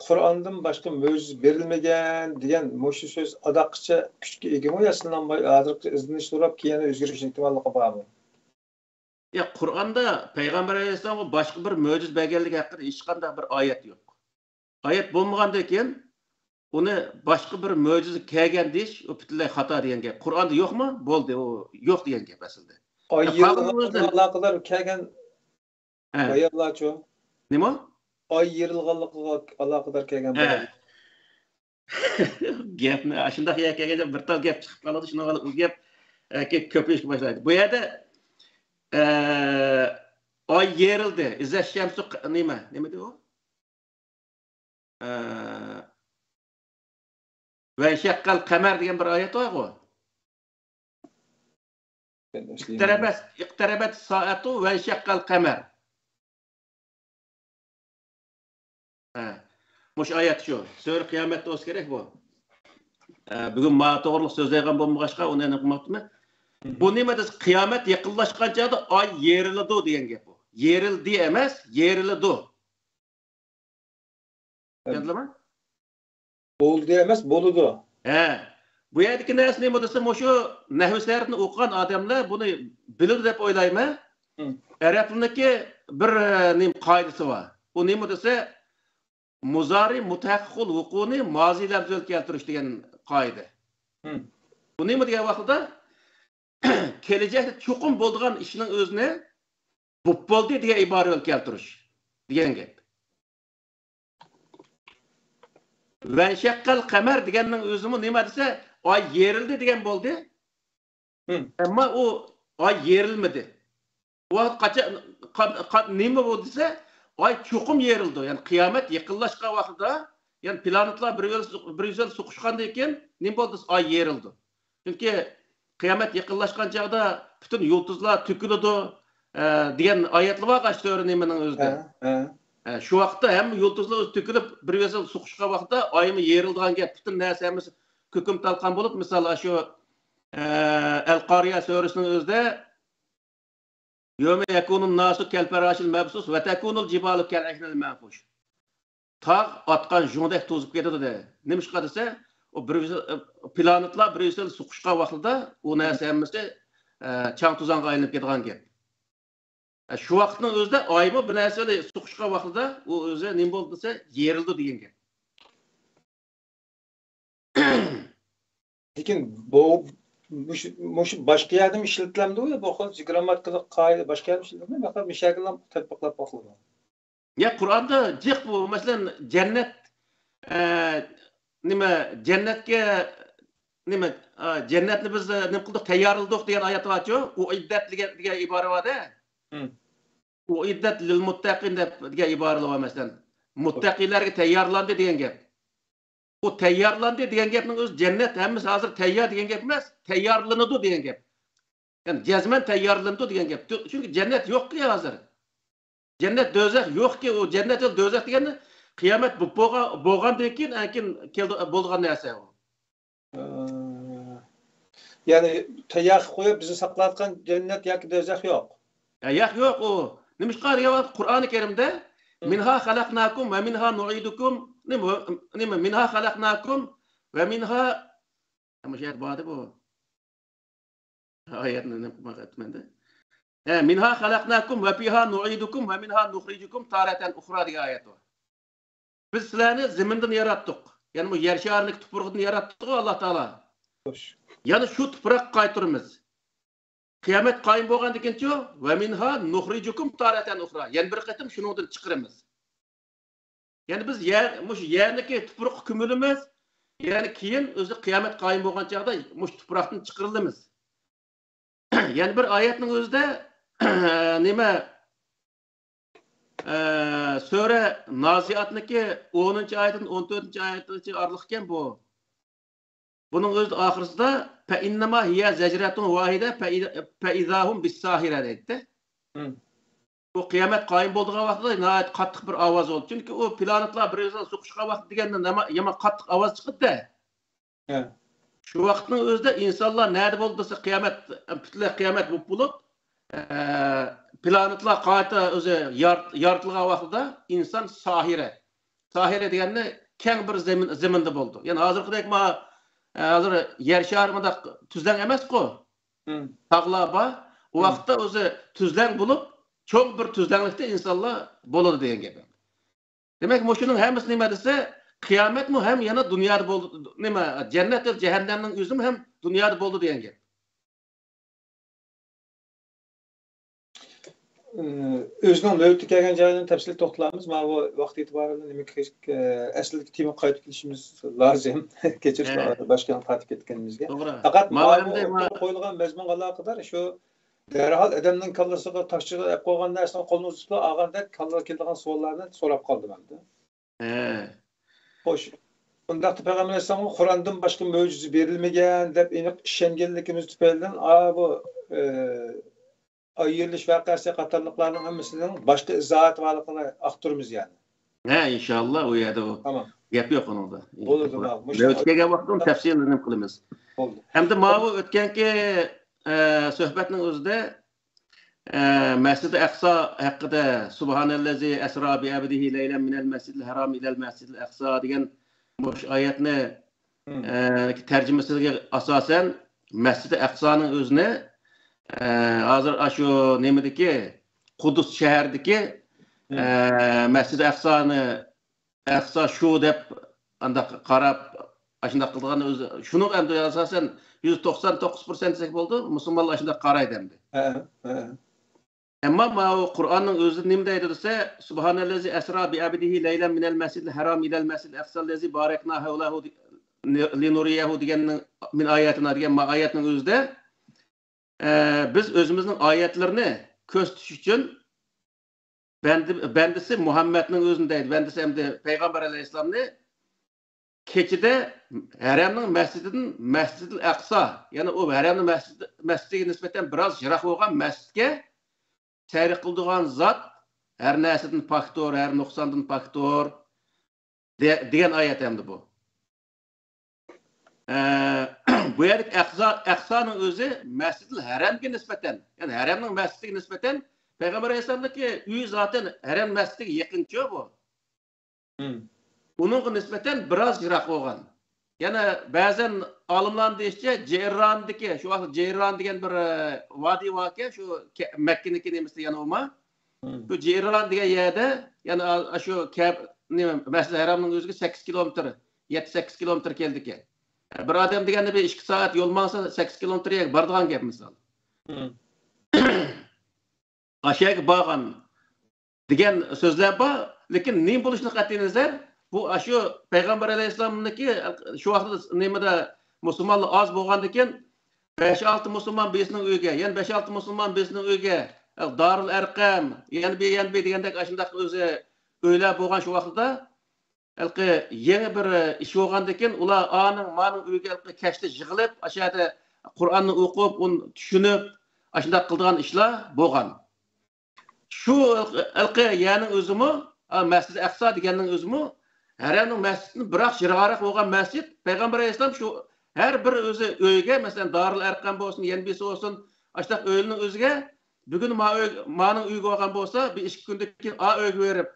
قۇرئاندىن باشقا مۆجىزە بېرىلمىگەن دېگەن مۇشۇ سۆز ئاداققىچە كۈچكە ئىگىمۇ يا سىنالماي، ھازىرقى ئىزدىنىش سوراپ كېيىن ئۆزگىرىش ئېھتىماللىقى بارمۇ؟ يا، قۇرئاندا پەيغەمبەر ئەلەيھىسسالامغا باشقا بىر مۆجىزە بەرگەنلىكى ھەققىدە ھېچقانداق بىر ئايەت يوق. ئايەت بولمىغاندىن كېيىن ئۇنى باشقا بىر مۆجىزە كەلگەن دېيىش، ئۇ پۈتۈنلەي خاتا دېگەن گەپ. قۇرئاندا يوقمۇ؟ بولدى، ئۇ يوق دېگەن گەپ ئەسلىدە. ئاي يا، قالغان يېرىلغانلىقىغا ئالىقىدار كەلگەن ھە. بايانلارچۇ؟ نېمە؟ ئاي يېرىلغانلىقىغا ئالاقىدار كەلگەن ھە. بايان. گەپنى ئاشۇنداق يەرگە كەلگەندە بىر تال گەپ چىقىپ قالىدۇ، شۇنىڭغا ئۇ گەپ، ئە، كۆ-، كۆپىيىشكە باشلايدۇ. بۇ يەردە، ئە، ئاي يېرىلدى. ئىززەت شەمسۇ ق-، نېمە؟ نېمە دېدى ئۇ؟ ئە، ۋەنشەققەل قەمەر دېگەن بىر ئايەت بارغۇ. ئىقتەرەبەت، ئىقتەرەبەت سائەتۇ ۋەنشەققەل قەمەر. ھە. مۇشۇ ئايەت شۇ. سۈرە قىيامەتتە بولسا كېرەك بۇ. ئە، بۈگۈن مانا توغرىلىق سۆزلەيدىغان بولمىغاچقا، ئۇنى ئېنىق قىلماپتىمەن. بۇ نېمە دېسە، قىيامەت يېقىنلاشقان چاغدا ئاي يېرىلىدۇ دېگەن گەپ بۇ. يېرىلدى ئەمەس، يېرىلىدۇ. چۈشەندىلىمۇ؟ بولدى ئەمەس، بولىدۇ. ھە. بۇ يەردىكى نەرسە نېمە دېسە، مۇشۇ نەھۋ سەرىپنى ئوقۇغان ئادەملەر بۇنى بىلىدۇ دەپ ئويلايمەن. ھم. ئەرەبلىرنىڭكى بىر، ئە، نېمە قائىدىسى بار. ئۇ نېمە دېسە، مۇزارى مۇتەھەققىقۇل ۋۇقۇنى مازى لەپزىگە كەلتۈرۈش دېگەن قائىدە. ھم. بۇ نېمە دېگەن ۋاقتىدا، كېلىچەكتە چوقۇم بولىدىغان ئىشنىڭ ئۆزىنى بوپ بولدى دېگەن ئىبارە بىلەن كەلتۈرۈش دېگەن گەپ. ۋەنشەققەل قەمەر دېگەننىڭ ئۆزىمۇ نېمە دېسە، ئاي يېرىلدى دېگەن بولدى. ھم. ئەمما ئۇ ئاي يېرىلمىدى. ئۇ ۋاقىت قاچان، قا-، قا-، نېمە بولدى دېسە، ئاي چوقۇم يېرىلىدۇ. يەنى قىيامەت يېقىنلاشقان ۋاقتىدا، يەنى پلانېتلار بىر-، بىر-بىرسىگە سوقۇشقاندىن كېيىن نېمە بولدى دېسە، ئاي يېرىلىدۇ. چۈنكى قىيامەت يېقىنلاشقان چاغدا پۈتۈن يۇلتۇزلار تۆكۈلىدۇ، ئە، دېگەن ئايەتلەر بارغۇ سۈرە نېمىنىڭ ئۆزىدە. ھە، ھە. ئە، شۇ ۋاقىتتا ھەممە يۇلتۇزلار ئۆزى تۆكۈلۈپ، بىر-بىرسىگە سوقۇشقان ۋاقىتتا ئايمۇ يېرىلىدىغان گەپ، پۈتۈن نەرسە ھەممىسى كۆكۈم تالقان بولۇپ، مىسال، ئاشۇ، ئە، ئەل قارىيە سۈرىسىنىڭ ئۆزىدە يومە يەكۇنۇن ناسۇ كەل پەراشىل مەبسۇس ۋە تەكۇنۇل جىبالۇ كەل ئەھنىل مەنفۇش. تاغ ئاتقان ژۇڭدەك توزۇپ كېتىدۇ دە. نېمىشقا دېسە، ئۇ بىر، پلانېتلار بىر-بىرسىگە سوقۇشقان ۋاقتىدا ئۇ نەرسە ھەممىسى، ئە، چاڭ-توزانغا ئايلىنىپ كېتىدىغان گەپ. ئە، شۇ ۋاقىتنىڭ ئۆزىدە ئايمۇ بىر نەرسە بىلەن سوقۇشقان ۋاقتىدا ئۇ ئۆزى نېمە بولدى دېسە، يېرىلدى دېگەن گەپ. لېكىن بۇ، مۇشۇ، مۇشۇ باشقا يەردىمۇ ئىشلىتىلەمدۇ يا بۇ خىل گىرامماتىكىلىق قائىدە باشقا يەردە ئىشلىتىلىدۇ؟ مەن مۇشۇ يەرگىلا تەتبىقلاپ باقىمەن. يا، قۇرئاندا جىق بۇ، مەسىلەن، جەننەت، ئە، نېمە، جەننەتكە، نېمە، ئا، جەننەتنى بىز، ئە، نېمە قىلدۇق، تەييارلىدۇق دېگەن ئايەت بارچۇ؟ ئۇئىددەت دېگەن، دېگەن ئىبارە بار-دە. ھىم. ئۇئىددەت لىل مۇتتەقىن دەپ، دېگەن ئىبارىلەر بار، مەسىلەن. مۇتتەقىيلەرگە تەييارلاندى دېگەن گەپ. ئۇ تەييارلاندى دېگەن گەپنىڭ ئۆزى جەننەت ھەممىسى ھازىر تەييار دېگەن گەپ ئەمەس، تەييارلىنىدۇ دېگەن گەپ. يەنى جەزمەن تەييارلىنىدۇ دېگەن گەپ. چۈنكى جەننەت يوقكى ھازىر. جەننەت، دوزاخ يوقكى، ئۇ جەننەت ۋە دوزاخ دېگەننى قىيامەت بولغان، بولغاندىن كېيىن، ئەنكىن كېلىدۇ-، بولىدىغان نەرسە ئۇ. ئە، يەنى تەييار قىلىپ قويۇپ، بىزنى ساقلاۋاتقان جەننەت ياكى دوزاخ يوق. ھە، ياق، يوق ئۇ. نېمىشقا دېگەن ۋاقىت قۇرئانى كەرىمدە، ھىم. مىنھا خەلەقناكۇم ۋە مىنھا نۇئىدۇكۇم، نېمە، نېمە، مىنھا خەلەقناكۇم ۋە مىنھا، مۇشۇ يەردە بار ئىدى بۇ. ئايەتنى نېمە قىلماقچىمەن-دە. ھە، مىنھا خەلەقناكۇم ۋە فىھا نۇئىدۇكۇم ۋە مىنھا نۇخرىجۇكۇم تارەتەن ئۇخرا دېگەن ئايەت بار. بىز سىلەرنى زېمىندىن ياراتتۇق. يەنى بۇ يەر شارىنىڭ تۇپرىقىدىن ياراتتۇقغۇ ئاللا تائالا. خوش. يەنە شۇ تۇپراققا قايتۇرىمىز. قىيامەت قايىم بولغاندىن كېيىنچۇ؟ ۋە مىنھا نۇخرىجۇكۇم تارەتەن ئۇخرا. يەنە بىر قېتىم شۇنىڭدىن چىقىرىمىز. يەنى بىز يەر، مۇشۇ يەرنىكى تۇپرىققا كۆمۈلىمىز. يەنى كېيىن ئۆزى قىيامەت قايىم بولغان چاغدا مۇشۇ تۇپراقتىن چىقىرىلىمىز. يەنە بىر ئايەتنىڭ ئۆزىدە، نېمە، ئە، سۈرە نازىئاتنىڭكى ئونىنچى ئايەتتىن ئون تۆتىنچى ئايەتكىچە ئارىلىق ئىكەن بۇ. بۇنىڭ ئۆزى ئاخىرسىدا فەئىننەما ھىيە زەجرەتۇن ۋاھىدە فەئىزاھۇم بىسساھىرە دەيتتى. بۇ قىيامەت قايىم بولىدىغان ۋاقتىدا ناھايىتى قاتتىق بىر ئاۋاز بولدى. چۈنكى ئۇ پلانېتلار بىر-بىرىگە سوقۇشقان ۋاقىت دېگەندە ناما-، يامان قاتتىق ئاۋاز چىقىدىدە. شۇ ۋاقىتنىڭ ئۆزىدە ئىنسانلار نەدە بولدى دېسە، قىيامەت، پۈتۈنلەي قىيامەت بولۇپ بولۇپ، ئە، پلانېتلار قايتا ئۆزى يارىت-، يارىتىلغان ۋاقتىدا ئىنسان ساھىرە. ساھىرە دېگەننى كەڭ بىر زېمىن-، زېمىندا بولىدۇ. يەنى ھازىرقىدەك ما-، ئە، ھازىر يەر شارى مۇنداق تۈزلەڭ ئەمەسقۇ. تاغلار بار. ئۇ ۋاقىتتا ئۆزى تۈزلەڭ بولۇپ، چوڭ بىر تۈزلەڭلىكتە ئىنسانلار بولىدۇ دېگەن گەپ. دېمەك، مۇشۇنىڭ ھەممىسى نېمە دېسە، قىيامەتمۇ ھەم يەنە دۇنيادا بولدى، نېمە، جەننەت ۋە جەھەننەمنىڭ ئۆزىمۇ ھەم دۇنيادا بولدى دېگەن گەپ. ئۆزىنىڭ نۆۋىتى كەلگەن جايىدىن تەپسىلىي توختىلارمىز. ماۋۇ ۋاقىت ئېتىبارى بىلەن نېمە ئەسلىدىكى تېمىگە قايتىپ كېلىشىمىز لازىم. كەچۈرۈڭلار، باشقا يەرگە تارتىپ كەتكىنىمىزگە. توغرا. پەقەت ماۋۇ ئورتىغا قويۇلغان مەزمۇنغا ئالاقىدار شۇ دەرھال ئادەمنىڭ كاللىسىغا تاشچىغا ئەپ قويغان نەرسىنى قولىنى ئۇزىتىپلا ئالغاندەك كاللىغا كېلىدىغان سوئاللارنى سوراپ قالدىم ئەمدى. ھە. خوش. ئۇنداقتا پەيغەمبەر ئەلەيھىسسالامغا قۇراندىن باشقا مۆجىزە بېرىلمىگەن دەپ ئېنىق ئىشەنگەنلىكىمىز تۈپەيلىدىن، ئا، بۇ، ئە، ئاي يېرىلىش ۋەقەسى قاتارلىقلارنىڭ ھەممىسىنىڭ باشقا ئىزاھاتى بارلىقىنى ئاختۇرىمىز يەنى. ھە، ئىنشاللا ئۇ يەردە ئۇ تامام. گەپ يۆق ئۇنىڭدا. بولىدۇ، ماۋۇ مۇشۇ نۆۋىتى كەلگەن ۋاقىتتا ئۇنى تەپسىلىي نېمە قىلىمىز. بولدى. ئەمدى ماۋۇ ئۆتكەنكى، ئە، سۆھبەتنىڭ ئۆزىدە ئە، مەسجىدى ئەقسا ھەققىدە، سۇبھانەللەزى ئەسرا بىئەبدىھى لەيلەن مىنەل مەسجىدىل ھەرام ئىلەل مەسجىدىل ئەقسا دېگەن مۇشۇ ئايەتنى، ئە، تەرجىمىسىگە ئاساسەن، مەسجىدى ئەقسانىڭ ئۆزىنى، ئە، ھازىر ئاشۇ نېمىدىكى، قۇدس شەھەردىكى، ئە، مەسجىدى ئەقسانى ئەقسا شۇ دەپ ئانداق قاراپ، ئاشۇنداق قىلىدىغان ئۆزى. شۇنىڭ ئەمدى ئاساسەن يۈز توقسان توققۇز پىرسەنت دېسەك بولىدۇ، مۇسۇلمانلار ئاشۇنداق قارايدۇ ئەمدى. ھە، ھە. ئەمما ماۋۇ قۇرئاننىڭ ئۆزى نېمە دەيدۇ دېسە، سۇبھانەللەزى ئەسرا بىئەبدىھى لەيلەن مىنەل مەسجىدىل ھەرام ئىلەل مەسجىدىل ئەقساللەزى بارەكنا ھەۋلەھۇ لىنۇرىيەھۇ دېگەننىڭ، مىن ئاياتىنا دېگەن ما ئايەتنىڭ ئۆزىدە، ئە، بىز ئۆزىمىزنىڭ ئايەتلىرىنى كۆرسىتىش ئۈچۈن بەندە-، بەندىسى مۇھەممەدنىڭ ئۆزىنى دەيدۇ. بەندىسى ئەمدى پەيغەمبەر ئەلەيھىسسالامنى كېچىدە ھەرەمنىڭ مەسچىتىدىن مەسجىدىل ئەقسا، يەنى ئۇ ھەرەمنىڭ مەسچىتى، مەسچىتىگە نىسبەتەن بىراز يىراق بولغان مەسچىتكە سەير قىلىدىغان زات ھەر نەرسىدىن پاكتۇر، ھەر نۇقساندىن پاكتۇر، دېگەن ئايەت ئەمدى بۇ. ئە، بۇ يەردىكى ئەقسا، ئەقسانىڭ ئۆزى مەسجىدىل ھەرەمگە نىسبەتەن، يەنى ھەرەمنىڭ مەسچىتىگە نىسبەتەن پەيغەمبەر ئەلەيھىسسالامنىڭكى ئۆيى زاتەن ھەرەم مەسچىتىگە يېقىنچۇ بۇ. ئۇنىڭغا نىسبەتەن بىراز يىراق بولغان. يەنە بەزەن ئالىملارنىڭ دېيىشىچە، جەيرانىدىكى، شۇ ۋاقىت جەيران دېگەن بىر، ئە، ۋادى باركەن، شۇ كە-، مەككىنىڭكى نېمىسى يەنە ئۇما. شۇ جەيران دېگەن يەردە، يەنە ئا-، شۇ كەب-، نېمە، مەسجىدىل ھەرامنىڭ ئۆزىگە سەككىز كىلومېتىر، يەتتە سەككىز كىلومېتىر كېلىدىكەن. بىر ئادەم دېگەندە بىر ئىككى سائەت يول ماڭسا، سەككىز كىلومېتىر يەرگە بارىدىغان گەپ، مىسال. ئاشۇ يەرگە بارغان دېگەن سۆزلەر بار. لېكىن نېمە بولۇشىدىن قەتئىينەزەر، بۇ ئاشۇ پەيغەمبەر ئەلەيھىسسالامنىڭكى شۇ ۋاقىتتا نېمىدە مۇسۇلمانلار ئاز بولغاندىكىن، بەش-ئالتە مۇسۇلمان بىرسىنىڭ ئۆيىگە، يەنە بەش-ئالتە مۇسۇلمان بىرسىنىڭ ئۆيىگە، دارۇل ئەرقەم، يەنە بىر، يەنە بىر دېگەندەك ئاشۇنداق ئۆزى ئۆيلەر بولغان شۇ ۋاقتىدا، ھېلىقى يېڭى بىر ئىش بولغاندىكىن، ئۇلار ئانىڭ، مانىڭ ئۆيىگە ھېلىقى كەچتە يىغىلىپ، ئاشۇ يەردە قۇرئاننى ئوقۇپ، ئۇنى چۈشىنىپ، ئاشۇنداق قىلىدىغان ئىشلار بولغان. شۇ ھېلىقى يەرنىڭ ئۆزىمۇ، ئا، مەسجىدى ئەقسا دېگەننىڭ ئۆزىمۇ ھەرەمنىڭ مەسچىتىدىن بىراق يىراقراق بولغان مەسچىت. پەيغەمبەر ئەلەيھىسسالام شۇ ھەر بىر ئۆزى ئۆيىگە، مەسىلەن، دارىل ئەرقەم بولسۇن، يەنە بىرسى بولسۇن، ئاشۇنداق ئۆيلىرىنىڭ ئۆزىگە، بۈگۈن ما ئۆي، مانىڭ ئۆيىگە بارغان بولسا، بىر ئىككى كۈندىن كېيىن ئا ئۆيگە بېرىپ،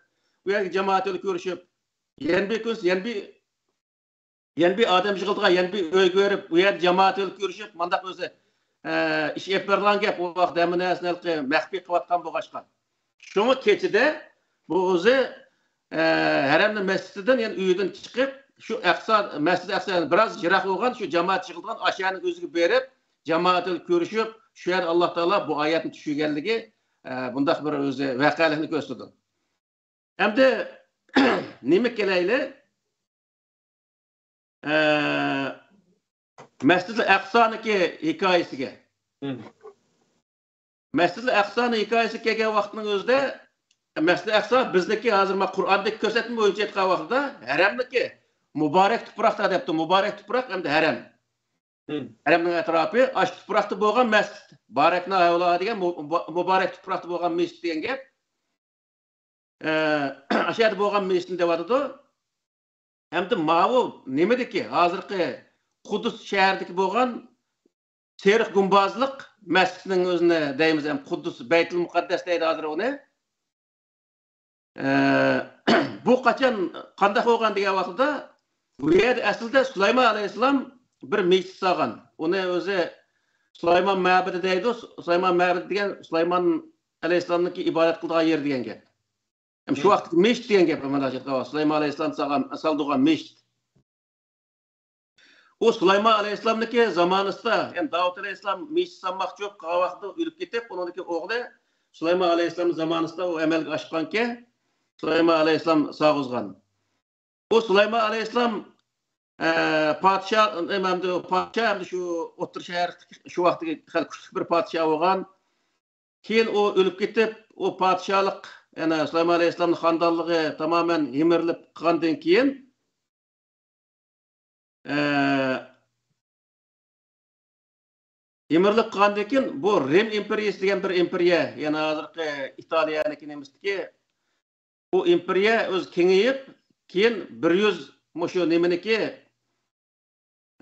ئۇ يەرگە جامائەت بىلەن كۆرۈشۈپ، يەنە بىر كۈنسى يەنە بىر، يەنە بىر ئادەم يىغىلىدىغان يەنە بىر ئۆيگە بېرىپ، ئۇ يەردە جامائەت بىلەن كۆرۈشۈپ، مانداق ئۆزى، ئە، ئىش ئېلىپ بېرىدىغان گەپ. ئۇ ۋاقىت ھەممە نەرسىنى ھېلىقى مەخپىي قىلىۋاتقان بولغاچقا. شۇڭا كېچىدە بۇ ئۆزى، ئە، ھەرەمنىڭ مەسچىتىدىن، يەنى ئۆيىدىن چىقىپ، شۇ ئەقسا، مەسجىدى ئەقسا، يەنى بىراز يىراق بولغان شۇ جامائەت يىغىلىدىغان ئاشۇ يەرنىڭ ئۆزىگە بېرىپ، جامائەت بىلەن كۆرۈشۈپ، شۇ يەردە ئاللا تائالا بۇ ئايەتنى چۈشۈرگەنلىكى، ئە، بۇنداق بىر ئۆزى ۋەقەلىكنى كۆرسىتىدۇ. ئەمدى نېمە كېلەيلى؟ ئە، مەسجىدىل ئەقسانىڭكى ھېكايىسىگە. مەسجىدىل ئەقسانىڭ ھېكايىسىگە كەلگەن ۋاقىتنىڭ ئۆزىدە مەسجىدى ئەقسا بىزنىكى ھازىر ما قۇرئاندىكى كۆرسەتمە بويىچە ئېيتقان ۋاقتىدا ھەرەمنىكى مۇبارەك تۇپراق دەپتۇ. مۇبارەك تۇپراق ئەمدى ھەرەم. ھەرەمنىڭ ئەتراپى، ئاشۇ تۇپراقتا بولغان مەسچىت. بارەكنا ھەۋلا دېگەن مۇ-، مۇ-، مۇبارەك تۇپراقتا بولغان مەسچىت دېگەن گەپ. ئە، ئاشۇ يەردە بولغان مەسچىتنى دەۋاتىدۇ. ئەمدى ماۋۇ نېمىدىكى، ھازىرقى قۇددۇس شەھەردىكى بولغان سېرىق گۇمبازلىق مەسچىتنىڭ ئۆزىنى دەيمىز، ئەم، قۇددۇس بەيتۇل مۇقەددەس دەيدۇ ھازىر ئۇنى. ئە، بۇ قاچان، قانداق بولغان دېگەن ۋاقتىدا، بۇ يەردە ئەسلىدە سۇلايمان ئەلەيھىسسالام بىر مەسچىت سالغان. ئۇنى ئۆزى سۇلايمان مەبىدى دەيدۇ. سۇلايمان مەبىدى دېگەن سۇلايمان ئەلەيھىسسالامنىڭكى ئىبادەت قىلىدىغان يېرى دېگەن گەپ. ھەم شۇ ۋاقىتتىكى مەسچىت دېگەن گەپ، مانا شۇ سۇلايمان ئەلەيھىسسالام سالغان، سالدۇرغان مەسچىت. ئۇ سۇلايمان ئەلەيھىسسالامنىڭكى زامانىسىدا، يەنى داۋۇت ئەلەيھىسسالام مەسچىت سالماقچى بولۇپ قالغان ۋاقتىدا ئۆلۈپ كېتىپ، ئۇنىڭدىكى ئوغلى سۇلايمان ئەلەيھىسسالام زامانىسىدا ئۇ ئەمەلگە ئاشقانكەن، سۇلايمان ئەلەيھىسسالام سالغۇزغان. ئۇ سۇلايمان ئەلەيھىسسالام، ئە، پادىشاھ، ئەمدى پادىشاھ ئەمدى شۇ ئوتتۇرا شەرق، شۇ ۋاقىتتىكى خېلى كۈچلۈك بىر پادىشاھ بولغان. كېيىن ئۇ ئۆلۈپ كېتىپ، ئۇ پادىشاھلىق، يەنى سۇلايمان ئەلەيھىسسالامنىڭ خانىدانلىقى تامامەن يىمىرىلىپ قالغاندىن كېيىن، ئە، يىمىرىلىپ قالغاندىن كېيىن، بۇ رىم ئىمپېرىيىسى دېگەن بىر ئىمپېرىيە، يەنى ھازىرقى ئىتالىيەنىڭكى نېمىسىدىكى، بۇ ئىمپېرىيە ئۆزى كېڭىيىپ، كېيىن بىر يۈز مۇشۇ نېمىنىكى،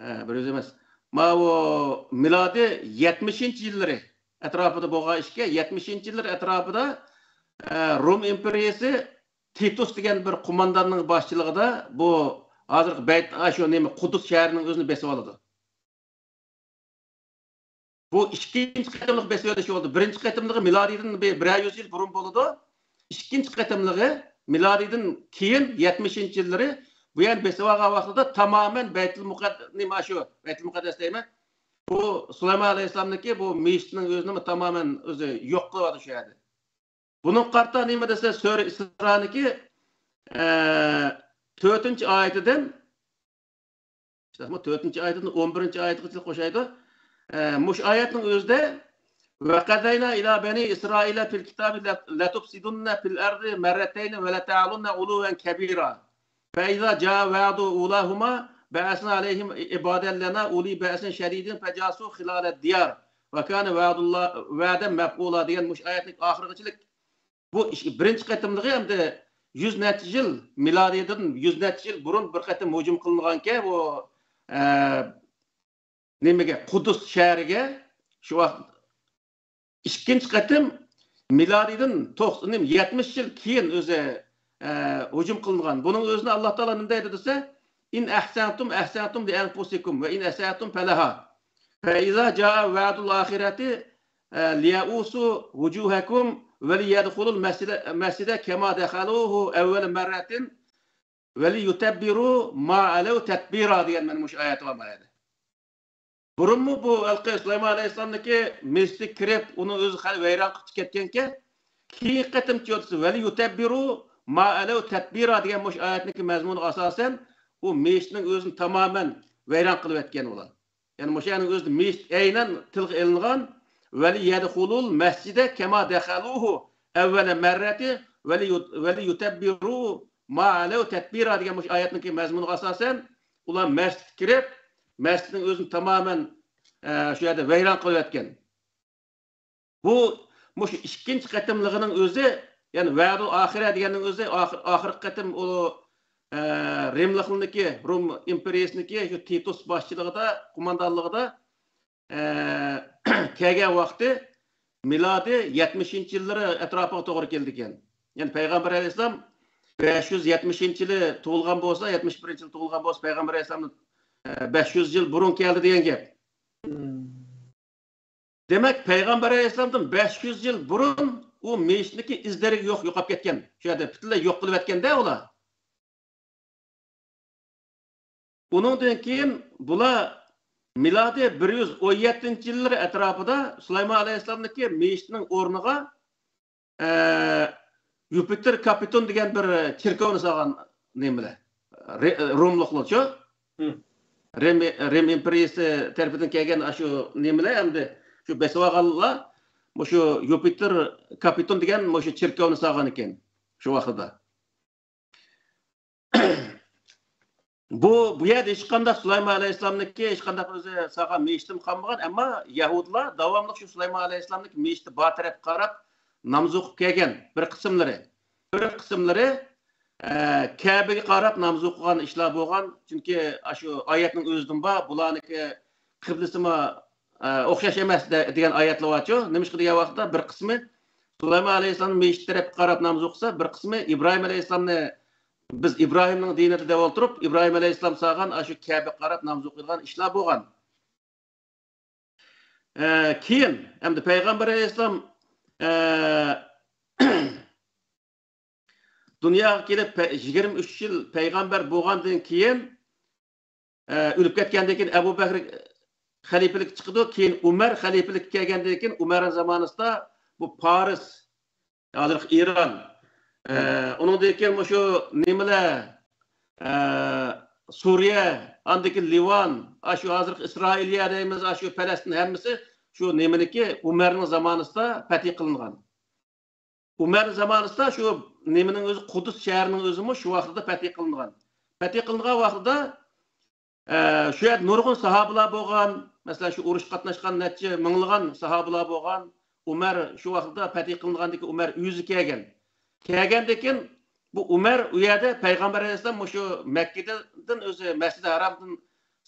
ھە، بىر يۈز ئەمەس، ماۋۇ مىلادىي يەتمىشىنچى يىللىرى ئەتراپىدا بولغان ئىشكەن. يەتمىشىنچى يىللىرى ئەتراپىدا، ئە، رىم ئىمپېرىيىسى تىتۇس دېگەن بىر قومانداننىڭ باشچىلىقىدا بۇ ھازىرقى بەيت، ئاشۇ نېمە، قۇددۇس شەھىرىنىڭ ئۆزىنى بېسىۋالىدۇ. بۇ ئىككىنچى قېتىملىق بېسىۋېلىش بولدى. بىرىنچى قېتىملىقى مىلادىيدىن بىر، بىرەر يۈز يىل بۇرۇن بولىدۇ. ئىككىنچى قېتىملىقى مىلادىيدىن كېيىن يەتمىشىنچى يىللىرى بۇ يەرنى بېسىۋالغان ۋاقتىدا تامامەن بەيتۇل مۇقەد-، نېمە شۇ، بەيتۇل مۇقەددەس دەيمەن. بۇ سۇلايمان ئەلەيھىسسالامنىڭكى بۇ مەسچىتىنىڭ ئۆزىنىمۇ تامامەن ئۆزى يوق قىلىۋاتىدۇ شۇ يەردە. بۇنىڭغا قارىتا نېمە دېسە، سۈرە ئىسرانىڭكى، ئە، تۆتىنچى ئايىتىدىن، تۆتىنچى ئايىتىدىن ئون بىرىنچى ئايەتكىچە قوشايدۇ. ئە، مۇشۇ ئايەتنىڭ ئۆزىدە، «وَقَضَيْنَا إِلَى بَنِي إِسْرَائِيلَ فِي الْكِتَابِ لَتُفْسِدُنَّ فِي الْأَرْضِ مَرَّتَيْنِ وَلَتَعْلُنَّ عُلُوًّا كَبِيرًا فَإِذَا جَاءَ وَعْدُ أُولَاهُمَا بَعَثْنَا عَلَيْهِمْ عِبَادًا لَنَا أُولِي بَأْسٍ شَدِيدٍ فَجَاسُوا خِلَالَ الدِّيَارِ وَكَانَ وَعْدُ اللَّهِ وَعْدًا مَفْعُولًا» دېگەن مۇشۇ ئايەتنىڭ ئاخىرىغىچىلىك بۇ ئىش-، بىرىنچى قېتىملىقى ئەمدى يۈز نەچچە يىل، مىلادىيدىن يۈز نەچچە يىل بۇرۇن بىر قېتىم ھۇجۇم قىلىنغانكەن، بۇ، ئە، نېمىگە، قۇدۇس شەھىرىگە. شۇ ۋاقىت ئىككىنچى قېتىم مىلادىيدىن توقسان، يەتمىش يىل كېيىن ئۆزى، ئە، ھۇجۇم قىلىنغان. بۇنىڭ ئۆزىنى ئاللا تائالا نېمە دەيدۇ دېسە، «إِنْ أَحْسَنْتُمْ أَحْسَنْتُمْ لِأَنْفُسِكُمْ وَإِنْ أَسَأْتُمْ فَلَهَا فَإِذَا جَاءَ وَعْدُ الْآخِرَةِ لِيَسُوءُّوا وُجُوهَكُمْ وَلَا يَدْخُلُوا الْمَسْجِدَ كَمَا دَخَلُوهُ أَوَّلَ مَرَّةٍ وَلَا يُتَبِّرُوا مَا عَلَوْا تَتْبِيرًا» دېگەن مانا مۇشۇ ئايەت بار بۇ يەردە. بۇرۇنمۇ بۇ ھېلىقى سۇلايمان ئەلەيھىسسالامنىڭكى مەسچىتى كىرىپ، ئۇنى ئۆزى خېلى ۋەيران قىلىپ كەتكەنكەن. كېيىنكى قېتىمچە دېسە، «وَلَا يُتَبِّرُوا مَا عَلَوْا تَتْبِيرًا» دېگەن مۇشۇ ئايەتنىڭكى مەزمۇنىغا ئاساسەن، ئۇ مەسچىتنىڭ ئۆزىنى تامامەن ۋەيران قىلىۋەتكەن ئۇلار. يەنى مۇشۇ يەرنىڭ ئۆزىدە مەسچىت ئەينەن تىلغا ئېلىنغان، «وَلَا يَدْخُلُوا الْمَسْجِدَ كَمَا دَخَلُوهُ أَوَّلَ مَرَّةٍ وَلَا يُتَبِّرُوا مَا عَلَوْا تَتْبِيرًا» دېگەن مۇشۇ ئايەتنىڭكى مەزمۇنىغا ئاساسەن، ئۇلار مەسچىتكە كىرىپ، مەسچىتنىڭ ئۆزىنى تامامەن، ئە، شۇ يەردە ۋەيران قىلىۋەتكەن. بۇ، مۇشۇ ئىككىنچى قېتىملىقىنىڭ ئۆزى، يەنى ۋەدۇل ئاخىرە دېگەننىڭ ئۆزى، ئاخىر-، ئاخىرقى قېتىم ئۇ، ئە، رىملىقلىرىنىڭكى، رۇم ئىمپېرىيىسىنىڭكى شۇ تىتۇس باشچىلىقىدا، قوماندانلىقىدا، ئە، كەلگەن ۋاقتى مىلادىي يەتمىشىنچى يىللىرى ئەتراپىغا توغرا كېلىدىكەن. يەنى پەيغەمبەر ئەلەيھىسسالام بەش يۈز يەتمىشىنچى يىلى تۇغۇلغان بولسا، يەتمىش بىرىنچى يىلى تۇغۇلغان بولسا، پەيغەمبەر ئەلەيھىسسالامدىن، ئە، بەش يۈز يىل بۇرۇن كەلدى دېگەن گەپ. دېمەك، پەيغەمبەر ئەلەيھىسسالامدىن بەش يۈز يىل بۇرۇن ئۇ مەسچىتنىڭكى ئىز دېرىكى يوق، يوقاپ كەتكەن. شۇ يەردە پۈتۈنلەي يوق قىلىۋەتكەندە ئۇلار. ئۇنىڭدىن كېيىن بۇلار مىلادىي بىر يۈز ئون يەتتىنچى يىللىرى ئەتراپىدا سۇلايمان ئەلەيھىسسالامنىڭكى مەسچىتىنىڭ ئورنىغا، ئە، يۇپىتېر كاپىتون دېگەن بىر چېركاۋنى سالغان نېمىلەر؟ رى-، روملۇقلارچۇ؟ رىم، رىم ئىمپېرىيىسى تەرىپىدىن كەلگەن ئاشۇ نېمىلەر ئەمدى شۇ بېسىۋالغانلار مۇشۇ يۇپىتېر كاپىتون دېگەن مۇشۇ چېركاۋنى سالغان ئىكەن شۇ ۋاقتىدا. بۇ، بۇ يەردە ھېچقانداق سۇلايمان ئەلەيھىسسالامنىڭكى ھېچقانداق ئۆزى سالغان مېچىتىمۇ قالمىغان، ئەمما يەھۇدىيلار داۋاملىق شۇ سۇلايمان ئەلەيھىسسالامنىڭكى مېچىتى بار تەرەپكە قاراپ ناماز ئوقۇپ كەلگەن بىر قىسىملىرى. بىر قىسىملىرى، ئە، كەبىگە قاراپ ناماز ئوقۇغان ئىشلار بولغان. چۈنكى ئاشۇ ئايەتنىڭ ئۆزىدىن بار، بۇلارنىڭكى قىبلىسىمۇ، ئە، ئوخشاش ئەمەس دە-، دېگەن ئايەتلەر بارچۇ. نېمىشقا دېگەن ۋاقىتتا بىر قىسمى سۇلايمان ئەلەيھىسسالام مېچىت تەرەپكە قاراپ ناماز ئوقۇسا، بىر قىسمى ئىبراھىم ئەلەيھىسسالامنى، بىز ئىبراھىمنىڭ دىنىدا دەپ ئولتۇرۇپ، ئىبراھىم ئەلەيھىسسالام سالغان ئاشۇ كەبىگە قاراپ ناماز ئوقۇيدىغان ئىشلار بولغان. ئە، كېيىن ئەمدى پەيغەمبەر ئەلەيھىسسالام، ئە، دۇنياغا كېلىپ پە-، يىگىرمە ئۈچ يىل پەيغەمبەر بولغاندىن كېيىن، ئە، ئۆلۈپ كەتكەندىن كېيىن ئەبۇ بەكرى خەلىپىلىككە چىقىدۇ. كېيىن ئۇمەر خەلىپىلىككە كەلگەندىن كېيىن، ئۇمەرنىڭ زامانىسىدا بۇ پارس، ھازىرقى ئىران، ئە، ئۇنىڭدىن كېيىن مۇشۇ نېمىلەر، ئە، سۈرىيە، ئاندىن كېيىن لىۋان، ئاشۇ ھازىرقى ئىسرائىلىيە دەيمىز، ئاشۇ پەلەستىن ھەممىسى شۇ نېمىنىڭكى، ئۇمەرنىڭ زامانىسىدا پەتھى قىلىنغان. ئۇمەرنىڭ زامانىسىدا شۇ نېمىنىڭ ئۆزى، قۇدس شەھىرىنىڭ ئۆزىمۇ شۇ ۋاقتىدا پەتھى قىلىنغان. پەتھى قىلىنغان ۋاقتىدا، ئە، شۇ يەردە نۇرغۇن ساھابىلار بولغان. مەسىلەن، شۇ ئۇرۇش قاتناشقان نەچچە مىڭلىغان ساھابىلار بولغان. ئۇمەر شۇ ۋاقتىدا پەتھى قىلىنغاندىن كېيىن ئۇمەر ئۆزى كەلگەن. كەلگەندىن كېيىن بۇ ئۇمەر ئۇ يەردە پەيغەمبەر ئەلەيھىسسالام مۇشۇ مەككىدىن ئۆزى مەسجىدى ھارامدىن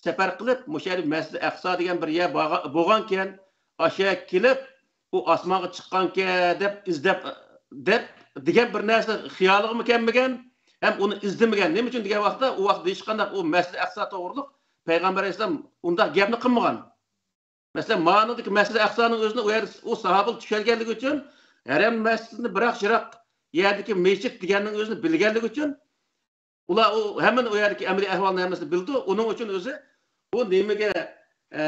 سەپەر قىلىپ، مۇشۇ يەردە مەسجىدى ئەقسا دېگەن بىر يەر بارغا-، بولغانكەن، ئاشۇ يەرگە كېلىپ، ئۇ ئاسمانغا چىققانكەن دەپ ئىزدەپ، دەپ دېگەن بىر نەرسە خىيالىغىمۇ كەلمىگەن، ھەم ئۇنى ئىزدىمىگەن. نېمە ئۈچۈن دېگەن ۋاقىتتا، ئۇ ۋاقىتتا ھېچقانداق ئۇ مەسجىدى ئەقسا توغرۇلۇق پەيغەمبەر ئەلەيھىسسالام ئۇنداق گەپنى قىلمىغان. مەسىلەن، مانىدىكى مەسجىدى ئەقسانىڭ ئۆزىنى ئۇ يەردە ئۇ ساھابىلار چۈشەنگەنلىكى ئۈچۈن، ھەرەم مەسجىدىنى بىراق يىراق يەردىكى مەسچىت دېگەننىڭ ئۆزىنى بىلگەنلىكى ئۈچۈن، ئۇلار ئۇ ھەممىنى ئۇ يەردىكى ئەمەلىي ئەھۋالنى ھەممىسىنى بىلىدۇ. ئۇنىڭ ئۈچۈن ئۆزى بۇ نېمىگە، ئە،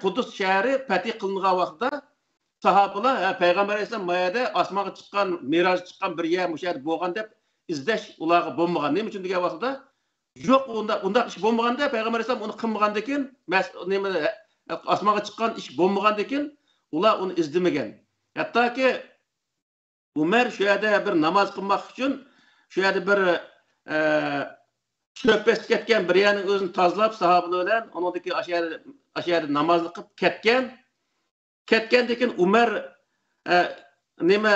قۇدس شەھىرى پەتھى قىلىنغان ۋاقتىدا ساھابىلار، ھە، پەيغەمبەر ئەلەيھىسسالام ما يەردە ئاسمانغا چىققان، مىراجغا چىققان بىر يەر مۇشۇ يەردە بولغان دەپ ئىزدەش ئۇلارغا بولمىغان. نېمە ئۈچۈن دېگەن ۋاقتىدا، يوق، ئۇنداق، ئۇنداق ئىش بولمىغاندا، پەيغەمبەر ئەلەيھىسسالام ئۇنى قىلمىغاندىكىن، مەس-، نېمە، ئاسمانغا چىققان ئىش بولمىغاندىكىن، ئۇلار ئۇنى ئىزدىمىگەن. ھەتتاكى ئۇمەر شۇ يەردە بىر ناماز قىلماق ئۈچۈن، شۇ يەردە بىر، ئە، چۆپ بېسىپ كەتكەن بىر يەرنىڭ ئۆزىنى تازىلاپ، ساھابىلەر بىلەن ئۇنىڭدىكى ئاشۇ يەردە، ئاشۇ يەردە نامازنى قىلىپ كەتكەن. كەتكەندىن كېيىن ئۇمەر، ئە، نېمە،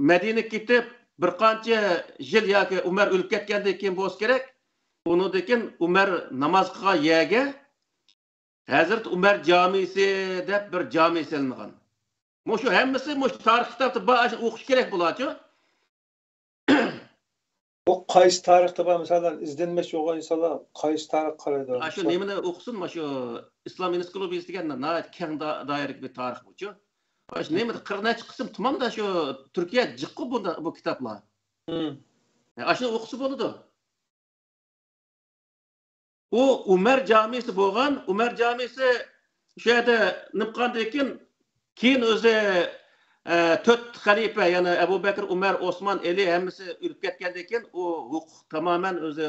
مەدىنىگە كېتىپ، بىر قانچە يىل ياكى ئۇمەر ئۆلۈپ كەتكەندىن كېيىن بولسا كېرەك، ئۇنىڭدىن كېيىن ئۇمەر ناماز قىلغان يەرگە ھەزرىتى ئۇمەر جامىسى دەپ بىر جامى سېلىنغان. مۇشۇ ھەممىسى مۇشۇ تارىخ كىتابتا بار، ئاشۇ ئوقۇش كېرەك بولارچۇ. بۇ قايسى تارىختا بار؟ مىسالەن، ئىزدەنمەكچى بولغان ئىنسانلار قايسى تارىخقا قارايدۇ؟ ئاشۇ نېمىنى ئوقۇسۇن، مۇشۇ ئىسلام ئېنسىكلوپېدىيىسى دېگەن ناھايىتى كەڭ دا-، دائىرىلىك بىر تارىخ بۇچۇ. ئاشۇ نېمىدە قىرىق نەچچە قىسىم تامامدا شۇ تۈركىيە جىققۇ بۇندا، بۇ كىتابلار. مم. ئاشۇنى ئوقۇسا بولىدۇ. ئۇ ئۇمەر جامىسى بولغان. ئۇمەر جامىسى شۇ يەردە نېمە قىلغاندىن كېيىن، كېيىن ئۆزى، ئە، تۆت خەلىپە، يەنى ئەبۇ بەكرى، ئۇمەر، ئوسمان، ئەلى ھەممىسى ئۆلۈپ كەتكەندىن كېيىن، ئۇ ھوقۇق تامامەن ئۆزى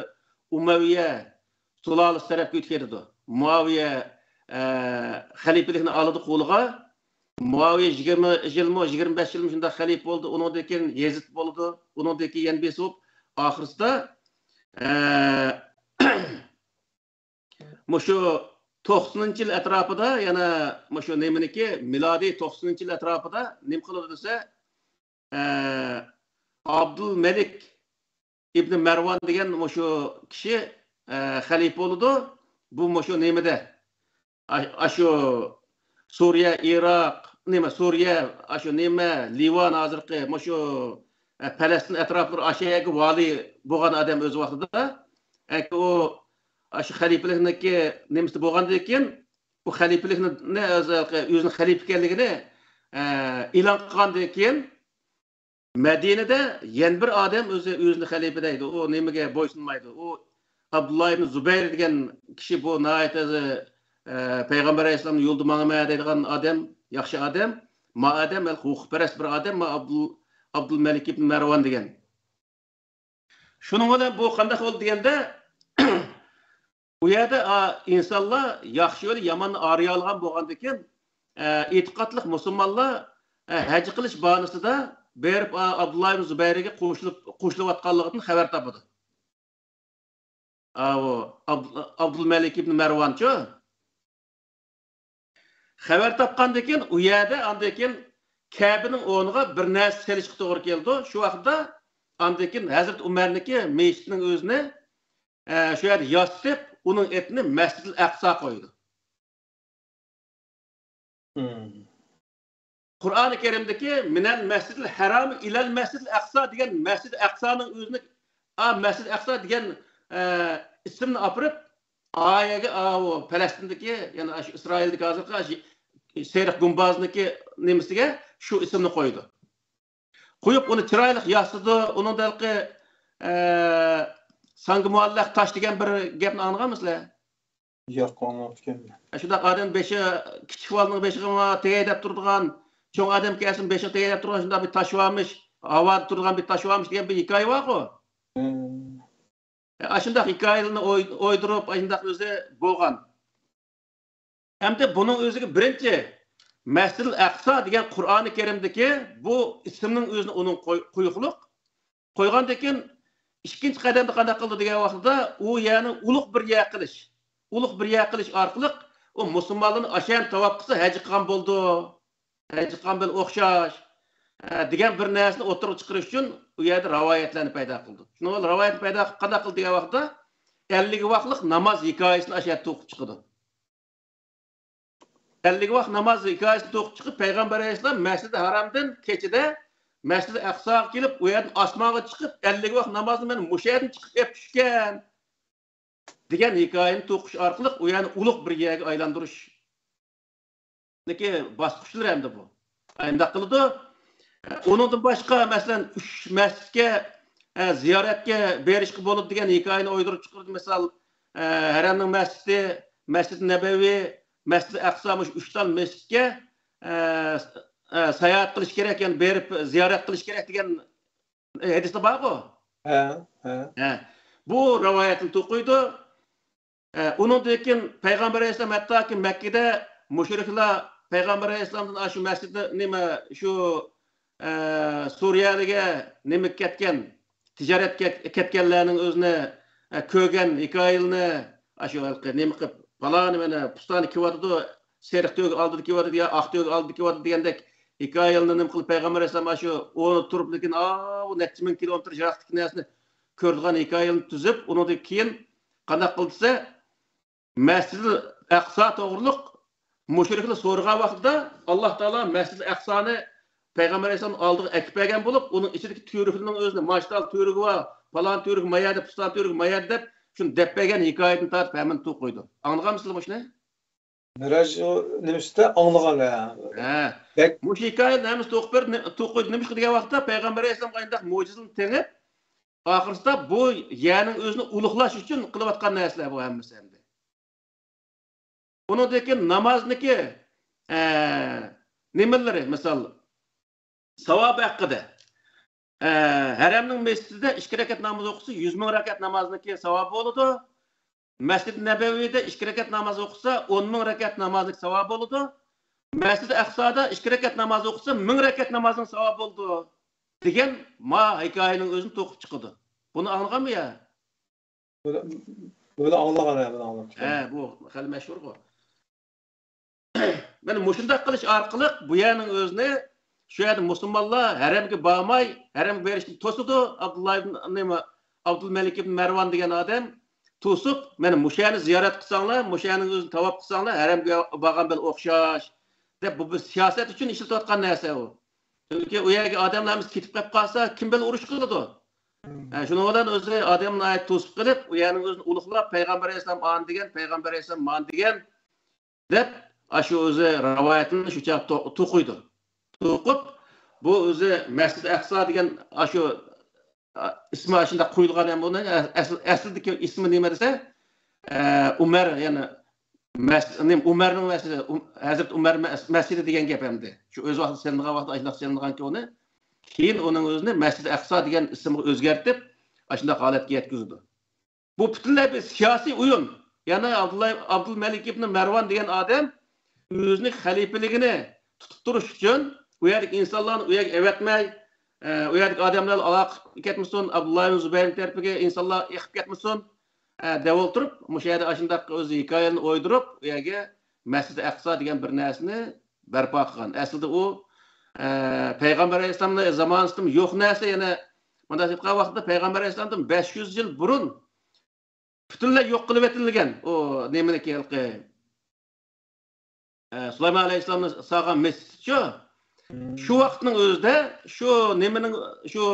ئۇمەۋىيە سۇلالىسى تەرەپكە ئۆتۈپ كېتىدۇ. مۇئاۋىيە، ئە، خەلىپىلىكنى ئالىدۇ قولىغا. مۇئاۋىيە يىگىرمە يىلمۇ، يىگىرمە بەش يىلمۇ شۇنداق خەلىپە بولىدۇ. ئۇنىڭدىن كېيىن يېزىد بولىدۇ. ئۇنىڭدىن كېيىن يەنە بىرسى بولۇپ، ئاخىرسىدا، ئە، مۇشۇ توقسىنىنچى يىل ئەتراپىدا، يەنە مۇشۇ نېمىنىڭكى، مىلادىي توقسىنىنچى يىل ئەتراپىدا نېمە قىلىدۇ دېسە، ئە، ئابدۇلمەلىك ئىبنى مەرۋان دېگەن مۇشۇ كىشى، ئە، خەلىپە بولىدۇ. بۇ مۇشۇ نېمىدە، ئا-، ئاشۇ سۈرىيە، ئىراق، نېمە، سۈرىيە، ئاشۇ نېمە، لىۋان ھازىرقى، مۇشۇ، ئە، پەلەستىن ئەتراپلىرى، ئاشۇ يەرگە ۋالىي بولغان ئادەم ئۆز ۋاقتىدا. ئەنكى ئۇ، ئاشۇ خەلىپىلىكنىڭكى نېمىسى بولغاندىن كېيىن، ئۇ خەلىپىلىكنى، ئۆزى، ئۆزىنىڭ خەلىپە ئىكەنلىكىنى، ئە، ئېلان قىلغاندىن كېيىن، مەدىنىدە يەنە بىر ئادەم ئۆزى، ئۆزىنى خەلىپە دەيدۇ. ئۇ نېمىگە بويسۇنمايدۇ. ئۇ ئابدۇللا ئىبن زۇبەير دېگەن كىشى، بۇ ناھايىتى ئۆزى، ئە، پەيغەمبەر ئەلەيھىسسالامنىڭ يولىدا ماڭىمەن دەيدىغان ئادەم، ياخشى ئادەم. ما ئادەم ھەل ھوقۇقپەرەس بىر ئادەم، ما ئابدۇل-، ئابدۇلمەلىك ئىبن مەرۋان دېگەن. شۇنىڭ بىلەن بۇ قانداق بولدى دېگەندە، ئۇ يەردە، ئا، ئىنسانلار ياخشى يولى ياماننى ئايرىيالىغان بولغاندىكىن، ئە، ئېتىقادلىق مۇسۇلمانلار ھەج قىلىش باھانىسىدا بېرىپ، ئابدۇللا ئىبن زۇبەيرگە قوشۇلۇپ، قوشۇلۇۋاتقانلىقىدىن خەۋەر تاپىدۇ. ئاۋۇ ئابدۇ-، ئابدۇلمەلىك ئىبن مەرۋانچۇ. خەۋەر تاپقاندىن كېيىن، ئۇ يەردە ئاندىن كېيىن كەبىنىڭ ئورنىغا بىر نەرسە سېلىشقا توغرا كېلىدۇ. شۇ ۋاقىتتا ئاندىن كېيىن ھەزرىتى ئۇمەرنىڭكى مېچىتىنىڭ ئۆزىنى، ئە، شۇ يەردە ياسىتىپ، ئۇنىڭ ئېتىنى مەسجىدىل ئەقسا قويىدۇ. قۇرئانى كەرىمدىكى «مىنەل مەسجىدىل ھەرام ئىلەل مەسجىدىل ئەقسا» دېگەن مەسجىدى ئەقسانىڭ ئۆزىنى، ئا، مەسجىدى ئەقسا دېگەن، ئە، ئىسىمنى ئاپىرىپ، ئايەگە، ئاۋۇ پەلەستىندىكى، يەنى ئاشۇ ئىسرائىلدىكى ھازىرقى ئاشۇ سېرىق گۇمبازنىڭكى نېمىسىگە شۇ ئىسىمنى قويىدۇ. قويۇپ، ئۇنى چىرايلىق ياسىتىدۇ. ئۇنىڭدا ھېلىقى، ئە، سانغا مۇئەللەق تاش دېگەن بىر گەپنى ئاڭلىغانمۇسىلەر؟ ياق، ئاڭلاپتىكەنمەن. ئە، شۇنداق ئادەم بېشى، كىچىك بالىنىڭ بېشىغا تېگەي دەپ تۇرىدىغان، چوڭ ئادەم كەلسىمۇ بېشىغا تېگەي دەپ تۇرىدىغان شۇنداق بىر تاش بارمىش، ھاۋادا تۇرىدىغان بىر تاش بارمىش دېگەن بىر ھېكايە بارغۇ. ئە، ئاشۇنداق ھېكايىلەرنى ئوي-، ئويدۇرۇپ، ئاشۇنداق ئۆزى بولغان. ئەمدى بۇنىڭ ئۆزىگە بىرىنچى مەسجىدىل ئەقسا دېگەن قۇرئانى كەرىمدىكى بۇ ئىسىمنىڭ ئۆزىنى ئۇنىڭ قوي-، قويۇقلۇق. قويغاندىن كېيىن، ئىككىنچى قەدەمدە قانداق قىلدى دېگەن ۋاقتىدا، ئۇ يەرنى ئۇلۇغ بىر يەر قىلىش، ئۇلۇغ بىر يەر قىلىش ئارقىلىق ئۇ مۇسۇلمانلارنى ئاشۇ يەرنى تاۋاپ قىلسا ھەج قىلغان بولىدۇ، ھەج قىلغان بىلەن ئوخشاش، ھە، دېگەن بىر نەرسىنى ئوتتۇرىغا چىقىرىش ئۈچۈن ئۇ يەردە رىۋايەتلەرنى پەيدا قىلدى. شۇنىڭ بىلەن رىۋايەتنى پەيدا قىلىپ قانداق قىلدى دېگەن ۋاقتىدا، ئەللىك ۋاقلىق ناماز ھېكايىسىنى ئاشۇ يەردە توقۇپ چىقىدۇ. ئەللىك ۋاق ناماز ھېكايىسىنى توقۇپ چىقىپ، پەيغەمبەر ئەلەيھىسسالام مەسجىدى ھارامدىن كېچىدە مەسجىدى ئەقساغا كېلىپ، ئۇ يەردىن ئاسمانغا چىقىپ، «ئەللىك ۋاق نامازنى مەن مۇشۇ يەردىن چىقىپ ئېلىپ چۈشكەن» دېگەن ھېكايىنى توقۇش ئارقىلىق ئۇ يەرنى ئۇلۇغ بىر يەرگە ئايلاندۇرۇشنىڭكى باسقۇچلىرى ئەمدى بۇ. ئاينداق قىلىدۇ. ئۇنىڭدىن باشقا، مەسىلەن، ئۈچ مەسچىتكە، ئە، زىيارەتكە بېرىشقا بولىدۇ دېگەن ھېكايىنى ئويدۇرۇپ چىقىرىدۇ. مىسال، ئە، ھەرەمنىڭ مەسچىتى، مەسچىت نەبەۋى، مەسچىت ئەقسا، مۇشۇ ئۈچ تال مەسچىتكە، ئە، ئە، ساياھەت قىلىش كېرەك، يەنى بېرىپ زىيارەت قىلىش كېرەك دېگەن ھەدىسلا بارغۇ؟ ھە، ھە. ھە. بۇ رىۋايەتنى توقۇيدۇ. ئە، ئۇنىڭدىن كېيىن پەيغەمبەر ئەلەيھىسسالام ھەتتاكى مەككىدە مۇشرىكلار پەيغەمبەر ئەلەيھىسسالامدىن ئاشۇ مەسچىتنى، نېمە، شۇ، ئە، سۇرىيەلىگە نېمە كەتكەن، تىجارەتكە كەتكەنلەرنىڭ ئۆزىنى، ئە، كۆرگەن ھېكايىلىرىنى، ئاشۇ ھېلىقى نېمە قىلىپ، پالانى مانا پۇستانى كىيىۋاتىدۇ، سېرىق تۆگە ئالدىدا كىيىۋاتىدۇ يا ئاق تۆگە ئالدىدا كىيىۋاتىدۇ دېگەندەك ھېكايىلىرىنى نېمە قىلىپ، پەيغەمبەر ئەلەيھىسسالام ئاشۇ ئورنىدا تۇرۇپ، لېكىن ئاۋۇ نەچچە مىڭ كىلومېتىر يىراقتىكى نەرسىنى كۆرىدىغان ھېكايىلەرنى تۈزۈپ، ئۇنىڭدىن كېيىن قانداق قىلدى دېسە، مەسجىدىل ئەقسا توغرۇلۇق مۇشرىكلار سورىغان ۋاقتىدا، ئاللا تائالا مەسجىدىل ئەقسانى پەيغەمبەر ئەلەيھىسسالامنىڭ ئالدىغا ئەكىپ بەرگەن بولۇپ، ئۇنىڭ ئىچىدىكى تۈۋرۈكلىرىنىڭ ئۆزىنى، ماچتال تۈۋرۈكى بار، پالان تۈۋرۈك ما يەردە، پۇستان تۈۋرۈك ما يەردە دەپ، شۇنى دەپ بەرگەن ھېكايىدىن تارتىپ ھەممىنى توقۇيدۇ. ئاڭلىغانمىسىلەر مۇشۇنى؟ مىراج، ئۇ نېمە ئۈستىدە ئاڭلىغان، ھە. ھە. بەك مۇشۇ ھېكايىنى ھەممىسى توقۇپ بېرىپ، نى-، توقۇيدۇ. نېمىشقا دېگەن ۋاقىتتا پەيغەمبەر ئەلەيھىسسالامغا ئاينداق مۆجىزىنى تېڭىپ، ئاخىرسىدا بۇ يەرنىڭ ئۆزىنى ئۇلۇغلاش ئۈچۈن قىلىۋاتقان نەرسىلەر بۇ ھەممىسى ئەمدى. ئۇنىڭدىن كېيىن نامازنىڭكى، ئە، نېمىلىرى، مىسال، ساۋابى ھەققىدە. ئە، ھەرەمنىڭ مەسچىتىدە ئىككى رەكەت ناماز ئوقۇسا، يۈز مىڭ رەكەت نامازنىڭكى ساۋابى بولىدۇ. مەسجىد نەبەۋىدە ئىككى رەكەت ناماز ئوقۇسا، ئون مىڭ رەكەت نامازنىڭ ساۋابى بولىدۇ. مەسجىد ئەقسادا ئىككى رەكەت ناماز ئوقۇسا، مىڭ رەكەت نامازنىڭ ساۋابى بولىدۇ، دېگەن ما ھېكايىنىڭ ئۆزىنى توقۇپ چىقىدۇ. بۇنى ئاڭلىغانمۇ يا؟ بۇنى، بۇنى ئاڭلىغان، ھە، بۇنى ئاڭلاپتىكەن. ھە، بۇ خېلى مەشھۇرغۇ. مانا مۇشۇنداق قىلىش ئارقىلىق بۇ يەرنىڭ ئۆزىنى، شۇ يەردە مۇسۇلمانلار ھەرەمگە بارماي، ھەرەمگە بېرىشنى توسىدۇ. ئابدۇللا ئىبن، نېمە، ئابدۇلمەلىك ئىبن مەرۋان دېگەن ئادەم توسۇپ، مانا مۇشۇ يەرنى زىيارەت قىلساڭلار، مۇشۇ يەرنىڭ ئۆزىنى تاۋاپ قىلساڭلار، ھەرەمگە بارغان بىلەن ئوخشاش، دەپ، بۇ بىر سىياسەت ئۈچۈن ئىشلىتىۋاتقان نەرسە ئۇ. چۈنكى ئۇ يەرگە ئادەملەر ھەممىسى كېتىپ قېلىپ قالسا، كىم بىلەن ئۇرۇش قىلىدۇ؟ ھە، شۇنىڭ بىلەن ئۆزى ئادەم ناھايىتى توسۇپ قېلىپ، ئۇ يەرنىڭ ئۆزىنى ئۇلۇغلاپ، پەيغەمبەر ئەلەيھىسسالام ئانى دېگەن، پەيغەمبەر ئەلەيھىسسالام مانى دېگەن، دەپ، ئاشۇ ئۆزى رىۋايەتنى شۇ چاغدا تو-، توقۇيدۇ. توقۇپ، بۇ ئۆزى مەسجىد ئەقسا دېگەن ئاشۇ، ئە، ئىسمى ئاشۇنداق قويۇلغان ھەم بۇنىڭ ئە-، ئەسلى، ئەسلىدىكى ئىسمى نېمە دېسە، ئە، ئۇمەر، يەنى مەس-، نېمە، ئۇمەرنىڭ مەسجىدى، ئۇم-، ھەزرىتى ئۇمەر مەس-، مەسجىدى دېگەن گەپ ئەمدى. شۇ ئۆز ۋاقتىدا سېلىنغان ۋاقىتتا ئاشۇنداق سېلىنغانكەن ئۇنى. كېيىن ئۇنىڭ ئۆزىنى مەسجىدى ئەقسا دېگەن ئىسىمغا ئۆزگەرتىپ، ئاشۇنداق ھالەتكە يەتكۈزىدۇ. بۇ پۈتۈنلەي بىر سىياسىي ئويۇن. يەنى ئابدۇللا، ئابدۇلمەلىك ئىبنى مەرۋان دېگەن ئادەم ئۆزىنىڭ خەلىپىلىكىنى تۇتۇپ تۇرۇش ئۈچۈن، ئۇ يەردىكى ئىنسانلارنى ئۇ يەرگە ئەۋەتمەي، ئە، ئۇ يەردىكى ئادەملەر ئالاقە كەتمىسۇن، ئابدۇللا ئىبن زۇبەيرنىڭ تەرىپىگە ئىنسانلار ئېقىپ كەتمىسۇن، ئە، دەپ ئولتۇرۇپ، مۇشۇ يەردە ئاشۇنداق ئۆزى ھېكايىلەرنى ئويدۇرۇپ، ئۇ يەرگە مەسجىدى ئەقسا دېگەن بىر نەرسىنى بەرپا قىلغان. ئەسلىدە ئۇ، ئە، پەيغەمبەر ئەلەيھىسسالامنىڭ زامانىسىدىمۇ يوق نەرسە، يەنە مۇنداق ئېيتقان ۋاقتىدا پەيغەمبەر ئەلەيھىسسالامدىن بەش يۈز يىل بۇرۇن پۈتۈنلەي يوق قىلىۋېتىلگەن ئۇ نېمىنىكى، ھېلىقى، ئە، سۇلايمان ئەلەيھىسسالامنى سالغان مەسچىتچۇ. شۇ ۋاقىتنىڭ ئۆزىدە شۇ نېمىنىڭ، شۇ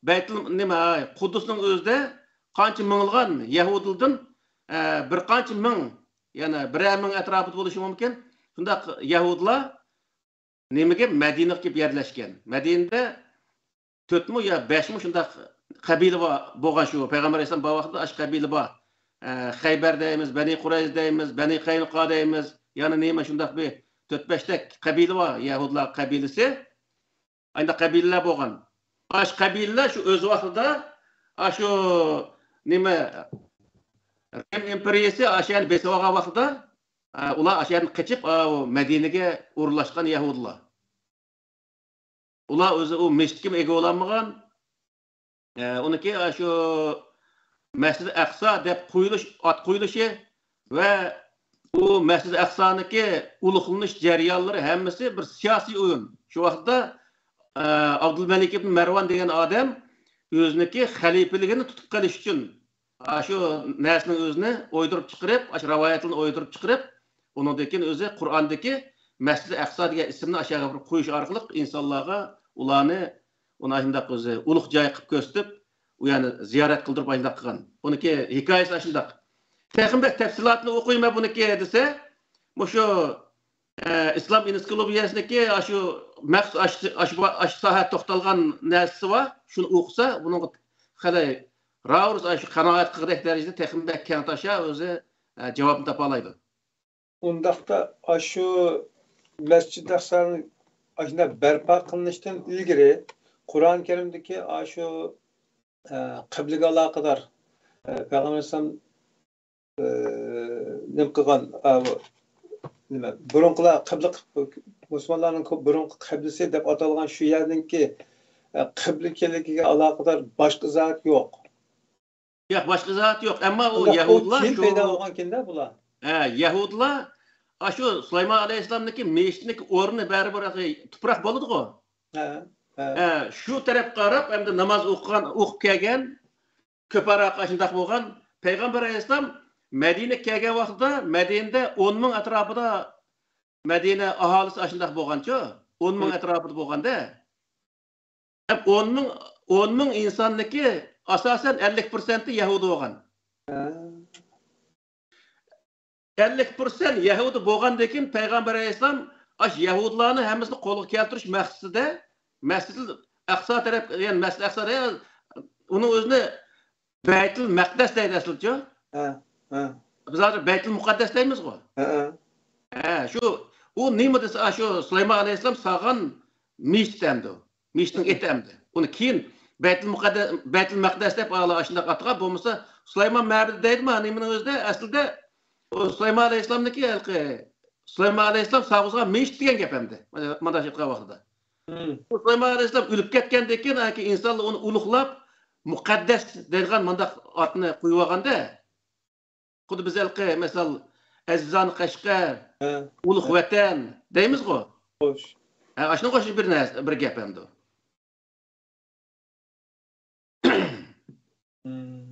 بەيتۇل نېمە، قۇددۇسنىڭ ئۆزىدە قانچە مىڭلىغان يەھۇدىيلىدىن، ئە، بىر قانچە مىڭ، يەنى بىرەر مىڭ ئەتراپىدا بولۇشى مۇمكىن، شۇنداق يەھۇدىيلار نېمىگە، مەدىنىگە كېلىپ يەرلەشكەن. مەدىنىدە تۆتمۇ يا بەشمۇ شۇنداق قەبىلە بار بولغان شۇ پەيغەمبەر ئەلەيھىسسالام بار ۋاقتىدا ئاشۇ قەبىلە بار. ئە، خەيبەر دەيمىز، بەنى قۇرەيزە دەيمىز، بەنى قەينۇقا دەيمىز، يەنە نېمە شۇنداق بىر تۆت بەشتەك قەبىلە بار يەھۇدىيلار قەبىلىسى. ئانداق قەبىلىلەر بولغان. ئاشۇ قەبىلىلەر شۇ ئۆز ۋاقتىدا ئاشۇ نېمە رىم ئىمپېرىيىسى ئاشۇ يەرنى بېسىپ ئالغان ۋاقتىدا، ئە، ئۇلار ئاشۇ يەردىن قېچىپ، ئاۋۇ مەدىنىگە ئورۇنلاشقان يەھۇدىيلار. ئۇلار ئۆزى ئۇ مەسچىتكىمۇ ئىگە بولالمىغان. ئە، ئۇنىڭكى ئاشۇ مەسجىدى ئەقسا دەپ قويۇلۇش، ئات قويۇلۇشى ۋە ئۇ مەسجىدى ئەقسانىڭكى ئۇلۇغلىنىش جەريانلىرى ھەممىسى بىر سىياسىي ئويۇن. شۇ ۋاقىتتا، ئە، ئابدۇلمەلىك ئىبن مەرۋان دېگەن ئادەم ئۆزىنىڭكى خەلىپىلىكىنى تۇتۇپ قېلىش ئۈچۈن ئاشۇ نەرسىنىڭ ئۆزىنى ئويدۇرۇپ چىقىرىپ، ئاشۇ راۋايەتلەرنى ئويدۇرۇپ چىقىرىپ، ئۇنىڭدىن كېيىن ئۆزى قۇرئاندىكى مەسجىدى ئەقسا دېگەن ئىسىمنى ئاشۇ يەرگە بىر قويۇش ئارقىلىق ئىنسانلارغا ئۇلارنى، ئۇنى ئاشۇنداق ئۆزى ئۇلۇغ جاي قىلىپ كۆرسىتىپ، ئۇ يەرنى زىيارەت قىلدۇرۇپ ئاشۇنداق قىلغان. بۇنىڭكى ھېكايىسى ئاشۇنداق. تېخىمۇ بەك تەپسىلاتىنى ئوقۇيمەن بۇنىڭكى دېسە، مۇشۇ، ئە، ئىسلام ئېنسىكلوپېدىيەسىنىڭكى ئاشۇ مەخسۇس ئاشۇ، ئاشۇ، ئاشۇ ساھە توختالغان نەرسىسى بار. شۇنى ئوقۇسا، بۇنىڭغا خېلى راۋۇرۇس ئاشۇ قانائەت قىلغۇدەك دەرىجىدە تېخىمۇ بەك كەڭ تاشا ئۆزى، ئە، جاۋابنى تاپالايدۇ. ئۇنداقتا ئاشۇ مەسچىد ئەقسانى ئاشۇنداق بەرپا قىلىنىشتىن ئىلگىرى قۇرئان كەرىمدىكى ئاشۇ، ئە، قىبلىگە ئالاقىدار، ئە، پەيغەمبەر ئەلەيھىسسالام، ئە، نېمە قىلغان، ئە، نېمە، بۇرۇنقىلار قىبلە، مۇسۇلمانلارنىڭ كۆپ بۇرۇنقى قىبلىسى دەپ ئاتالغان شۇ يەرنىڭكى، ئە، قىبلە ئىكەنلىكىگە ئالاقىدار باشقا ئىزاھات يوق. ياق، باشقا ئىزاھات يوق. ئەمما ئۇ ئۇنداق ئۇ يەھۇدىيلار كېيىن شۇ پەيدا بولغانكەن-دە بۇلار. ھە، يەھۇدىيلار ئاشۇ سۇلايمان ئەلەيھىسسالامنىڭكى مېشىتنىڭكى ئورنى بەرىبىر تۇپراق بولىدىغۇ. ھە، ھە. ھە، شۇ تەرەپكە قاراپ ئەمدى ناماز ئوقۇغان، ئوقۇپ كەلگەن، كۆپرەك ئاشۇنداق بولغان. پەيغەمبەر ئەلەيھىسسالام مەدىنىگە كەلگەن ۋاقتىدا مەدىنىدە ئون مىڭ ئەتراپىدا مەدىنە ئاھالىسى ئاشۇنداق بولغانچۇ؟ ئون مىڭ ئەتراپىدا بولغاندا. ئون مىڭ، ئون مىڭ ئىنساننىڭكى ئاساسەن ئەللىك پىرسەنتى يەھۇدىي بولغان. ھە. ئەللىك پىرسەنت يەھۇدىي بولغاندىن كېيىن پەيغەمبەر ئەلەيھىسسالام ئاشۇ يەھۇدىيلارنى ھەممىسىنى قولغا كەلتۈرۈش مەقسىتىدە مەسجىدىل ئەقسا تەرەپ، يەنى مەسجىد ئەقسا دە-، ئۇنىڭ ئۆزىنى بەيتۇل مەقدەس دەيدۇ ئەسلىچۇ. ھە، ھە. بىز ھازىر بەيتۇل مۇقەددەس دەيمىزغۇ. ھە، ھە. ھە، شۇ، ئۇ نېمە دېسە، ئاشۇ سۇلايمان ئەلەيھىسسالام سالغان مەسچىت ئەمدى. مەسچىتنىڭ ئېتى ئەمدى. ئۇنى كېيىن بەيتۇل مۇقەددەس، بەيتۇل مەقدەس دەپ ئالا ئاشۇنداق ئاتىغان، بولمىسا سۇلايمان مەبىدى دەيدىما نېمىنىڭ ئۆزىدە؟ ئەسلىدە ئۇ سۇلايمان ئەلەيھىسسالامنىڭكى ھېلىقى سۇلايمان ئەلەيھىسسالام سالغۇزغان مەسچىت دېگەن گەپ ئەمدى. مانا، مانا شۇ ئېيتقان ۋاقتىدا. مم. ئۇ سۇلايمان ئەلەيھىسسالام ئۆلۈپ كەتكەندىن كېيىن، ئانكى ئىنسانلار ئۇنى ئۇلۇغلاپ، مۇقەددەس دەيدىغان مۇنداق ئاتنى قويۇۋالغاندا، خۇددى بىز ھېلىقى، مىسال، ئەزىزانە قەشقەر، ھە. ئۇلۇغ ھە. ۋەتەن دەيمىزغۇ. خوش. ھە، ئاشۇنىڭغا ئوخشاش بىر نەرسە، بىر گەپ ئەمدى. مم.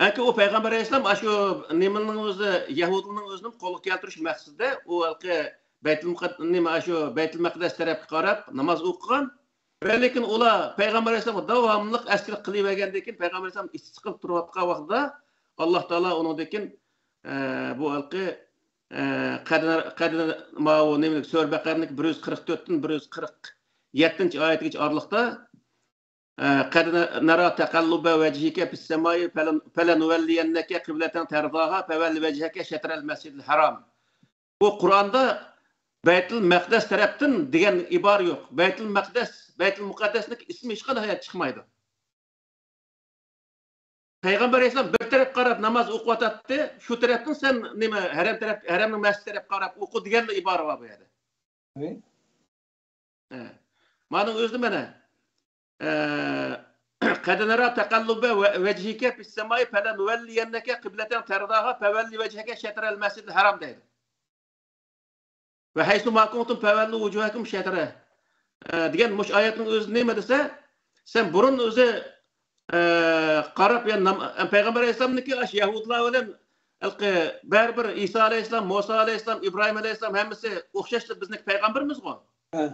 ئەنكى ئۇ پەيغەمبەر ئەلەيھىسسالام ئاشۇ نېمىنىڭ ئۆزى، يەھۇدىينىڭ ئۆزىنى قولغا كەلتۈرۈش مەقسىتىدە ئۇ ھېلىقى بەيتۇل مۇقەد-، نېمە، ئاشۇ بەيتۇل مەقدەس تەرەپكە قاراپ ناماز ئوقۇغان. ۋە لېكىن ئۇلار پەيغەمبەر ئەلەيھىسسالامغا داۋاملىق ئەسكىلىك قىلىۋەرگەندىن كېيىن، پەيغەمبەر ئەلەيھىسسالام ئىچى سىقىلىپ تۇرۇۋاتقان ۋاقتىدا، ئاللا تائالا ئۇنىڭدىن كېيىن، ئە، بۇ ھېلىقى، ئە، قەدىنە، قەدىنە، ماۋۇ نېمە، سۈرە بەقەرىنىڭ بىر يۈز قىرىق تۆتتىن بىر يۈز قىرىق يەتتىنچى ئايەتكىچە ئارىلىقتا، ئە، قەد نەرا تەقەللۇبە ۋەجھىكە فىسسەمائى فەلەن-، فەلەنۇۋەللىيەننەكە قىبلەتەن تەرزاھا فەۋەللى ۋەجھەكە شەترەل مەسجىدىل ھەرام. بۇ قۇرئاندا بەيتۇل مەقدەس تەرەپتىن دېگەن ئىبارە يوق. بەيتۇل مەقدەس، بەيتۇل مۇقەددەسنىڭ ئىسمى ھېچقانداق يەردە چىقمايدۇ. پەيغەمبەر ئەلەيھىسسالام بىر تەرەپكە قاراپ ناماز ئوقۇۋاتاتتى. شۇ تەرەپتىن سەن نېمە، ھەرەم تەرەپ، ھەرەمنىڭ مەسچىتى تەرەپكە قاراپ ئوقۇ دېگەنلا ئىبارە بار بۇ يەردە. ھە؟ ئە، مانىڭ ئۆزىدە مانا، ئە، قەد نەرا تەقەللۇبە ۋەجھىكە فىسسەمائى فەلەنۇۋەللىيەننەكە قىبلەتەن تەرداھا فەۋەللى ۋەجھەكە شەترەل مەسجىدىل ھەرام دەيدۇ. ۋە ھەيسۇ ما كۇنتۇم فەۋەللۇ ۋۇجۇھەكۇم شەترە، ئە، دېگەن مۇشۇ ئايەتنىڭ ئۆزى نېمە دېسە، سەن بۇرۇن ئۆزى، ئە، قاراپ، يەنى نام-، پەيغەمبەر ئەلەيھىسسالامنىڭكى ئاشۇ يەھۇدىيلار بىلەن ھېلىقى بەرىبىر ئىسا ئەلەيھىسسالام، مۇسا ئەلەيھىسسالام، ئىبراھىم ئەلەيھىسسالام ھەممىسى ئوخشاشلا بىزنىڭكى پەيغەمبىرىمىزغۇ. ھە.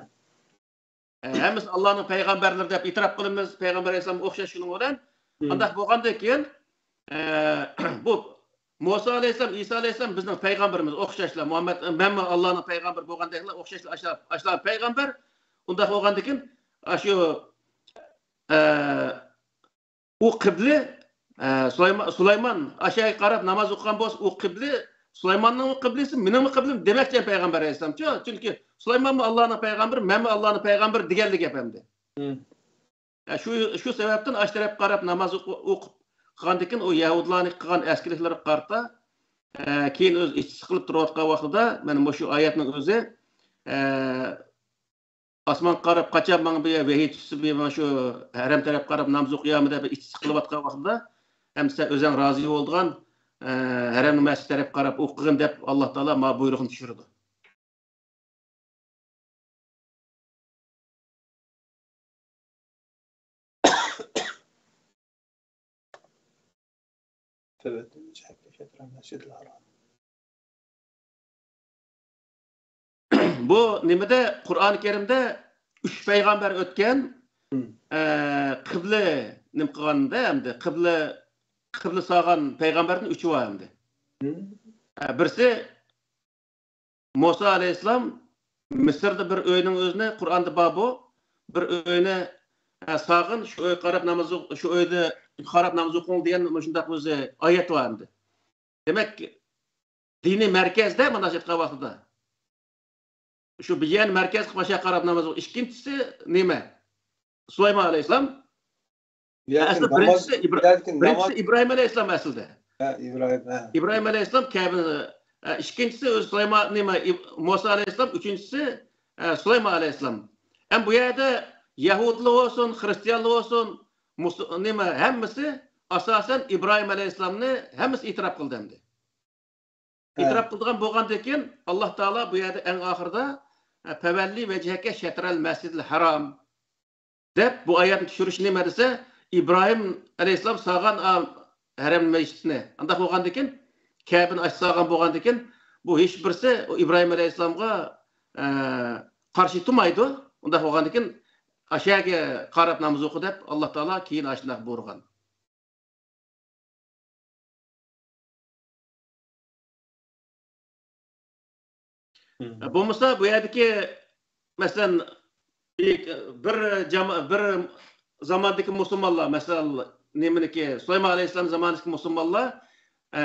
ئە، ھەممىسى ئاللانىڭ پەيغەمبەرلىرى دەپ ئېتىراپ قىلىمىز، پەيغەمبەر ئەلەيھىسسالامغا ئوخشاش شۇنىڭ بىلەن. مم. ئانداق بولغاندىن كېيىن، ئە، بۇ مۇسا ئەلەيھىسسالام، ئىسا ئەلەيھىسسالام بىزنىڭ پەيغەمبىرىمىز ئوخشاشلا، مۇھەممەد، مەنمۇ ئاللانىڭ پەيغەمبىرى بولغاندەكلا ئوخشاشلا ئاشۇلار، ئاشۇلار پەيغەمبەر. ئۇنداق بولغاندىن كېيىن، ئاشۇ، ئە، ئۇ قىبلە، ئە، سۇلايمان، سۇلايمان ئاشەگە قاراپ ناماز ئوقۇغان بولسا، ئۇ قىبلە سۇلايماننىڭمۇ قىبلىسى، مېنىڭمۇ قىبلەم دېمەكچى پەيغەمبەر ئەلەيھىسسالامچۇ. چۈنكى سۇلايمانمۇ ئاللانىڭ پەيغەمبىرى، مەنمۇ ئاللانىڭ پەيغەمبىرى دېگەنلىك گەپ ئەمدى. مم. ئە، شۇ، شۇ سەۋەبتىن ئاشۇ تەرەپ قاراپ ناماز ئوقۇ-، ئوقۇپ قىلغاندىن كېيىن، ئۇ يەھۇدىيلارنىڭ قىلغان ئەسكىلىكلىرىگە قارىتا، ئە، كېيىن ئۆزى ئىچى سىقىلىپ تۇرۇۋاتقان ۋاقتىدا، مانا مۇشۇ ئايەتنىڭ ئۆزى، ئە، ئاسمانغا قاراپ قاچان ماڭا بۇ ۋەھىي چۈشسە، بۇ مانا شۇ ھەرەم تەرەپ قاراپ ناماز ئوقۇيامەن دەپ ئىچى سىقىلىۋاتقان ۋاقتىدا، ئەمدى سەن ئۆزۈڭ رازى بولىدىغان، ئە، ھەرەمنىڭ مەسچىتى تەرەپ قاراپ ئوقۇغىن دەپ ئاللا تائالا مانا بۇيرۇقنى چۈشۈرىدۇ. بۇ نېمىدە، قۇرئان كەرىمدە ئۈچ پەيغەمبەر ئۆتكەن، مم. ئە، قىبلە نېمە قىلغاندا ئەمدى، قىبلە، قىبلە سالغان پەيغەمبەردىن ئۈچى بار ئەمدى. مم. ئە، بىرسى مۇسا ئەلەيھىسسالام مىسىردا بىر ئۆينىڭ ئۆزىنى، قۇرئاندا بار بۇ، بىر ئۆينى، ئە، سالغىن، شۇ ئۆيگە قاراپ ناماز ئوق-، شۇ ئۆيدە قاراپ ناماز ئوقۇڭ دېگەن مۇشۇنداق ئۆزى ئايەت بار ئەمدى. دېمەك، دىنىي مەركەزدە مانا شۇ ئېيتقان ۋاقتىدا. شۇ بىر يەرنى مەركەز قىلىپ ئاشۇ قاراپ ناماز ئوقۇش. ئىككىنچىسى نېمە؟ سۇلايمان ئەلەيھىسسالام. يەنى ئەسلى ناماز بىرىنچىسى ئىبرا-، يەنى بىرىنچىسى ناماز ئىبراھىم ئەلەيھىسسالام ئەسلىدە. ھە، ئىبراھىم، ھە. ئىبراھىم ئەلەيھىسسالام كەبىنى، ئە، ئىككىنچىسى ئۆزى سۇلايمان، نېمە، ئىب-، مۇسا ئەلەيھىسسالام، ئۈچىنچىسى، ئە، سۇلايمان ئەلەيھىسسالام. ھەم بۇ يەردە يەھۇدىيلار بولسۇن، خرىستىيانلار بولسۇن، مۇس-، نېمە، ھەممىسى ئاساسەن ئىبراھىم ئەلەيھىسسالامنى ھەممىسى ئېتىراپ قىلدى ئەمدى. ھە. ئېتىراپ قىلىدىغان بولغاندىن كېيىن، ئاللا تائالا بۇ يەردە ئەڭ ئاخىرىدا، ئە، «پەۋەللى ۋەجھەكە شەترەل مەسجىدىل ھەرام» دەپ بۇ ئايەتنى چۈشۈرۈشى نېمە دېسە، ئىبراھىم ئەلەيھىسسالام سالغان، ئا، ھەرەم مەسچىتنى. ئانداق بولغاندىن كېيىن، كەبىنى ئاچا سالغان بولغاندىن كېيىن، بۇ ھېچ بىرسى ئۇ ئىبراھىم ئەلەيھىسسالامغا، ئە، قارشى تۇرمايدۇ. ئۇنداق بولغاندىن كېيىن، «ئاشەگە قاراپ ناماز ئوقۇ» دەپ، ئاللا تائالا كېيىن ئاشۇنداق بۇيرۇغان. مم. بولمىسا، بۇ يەردىكى، مەسىلەن، بىر، بىر جاما-، بىر زاماندىكى مۇسۇلمانلار، مەسىلەن، نېمىنىكى، سۇلايمان ئەلەيھىسسالام زامانىدىكى مۇسۇلمانلار، ئە،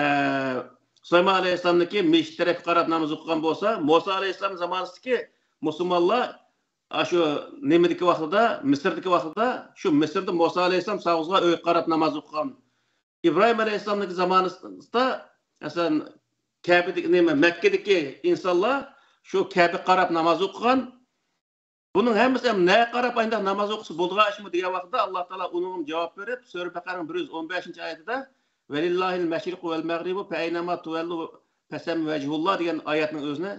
سۇلايمان ئەلەيھىسسالامنىڭكى مەسچىت تەرەپكە قاراپ ناماز ئوقۇغان بولسا، مۇسا ئەلەيھىسسالام زامانىدىكى مۇسۇلمانلار ئاشۇ نېمىدىكى ۋاقتىدا، مىسىردىكى ۋاقتىدا، شۇ مىسىردا مۇسا ئەلەيھىسسالام سالغۇزغان ئۆيگە قاراپ ناماز ئوقۇغان. ئىبراھىم ئەلەيھىسسالامنىڭكى زامانىسىدا، مەسىلەن، كەبىدىكى، نېمە، مەككىدىكى ئىنسانلار شۇ كەبىگە قاراپ ناماز ئوقۇغان. بۇنىڭ ھەممىسى ھەم نەگە قاراپ ئانداق ناماز ئوقۇسا بولىدىغان ئىشمۇ دېگەن ۋاقتىدا، ئاللا تائالا ئۇنىڭغا جاۋاب بېرىپ، سۈرە بەقەرەنىڭ بىر يۈز ئون بەشىنچى ئايىتىدە، «ۋەلىللاھىل مەشرىقۇ ۋەل مەغرىبۇ فەئەينەما تۇۋەللۇ فەسەممە ۋەجھۇللا» دېگەن ئايەتنىڭ ئۆزىنى،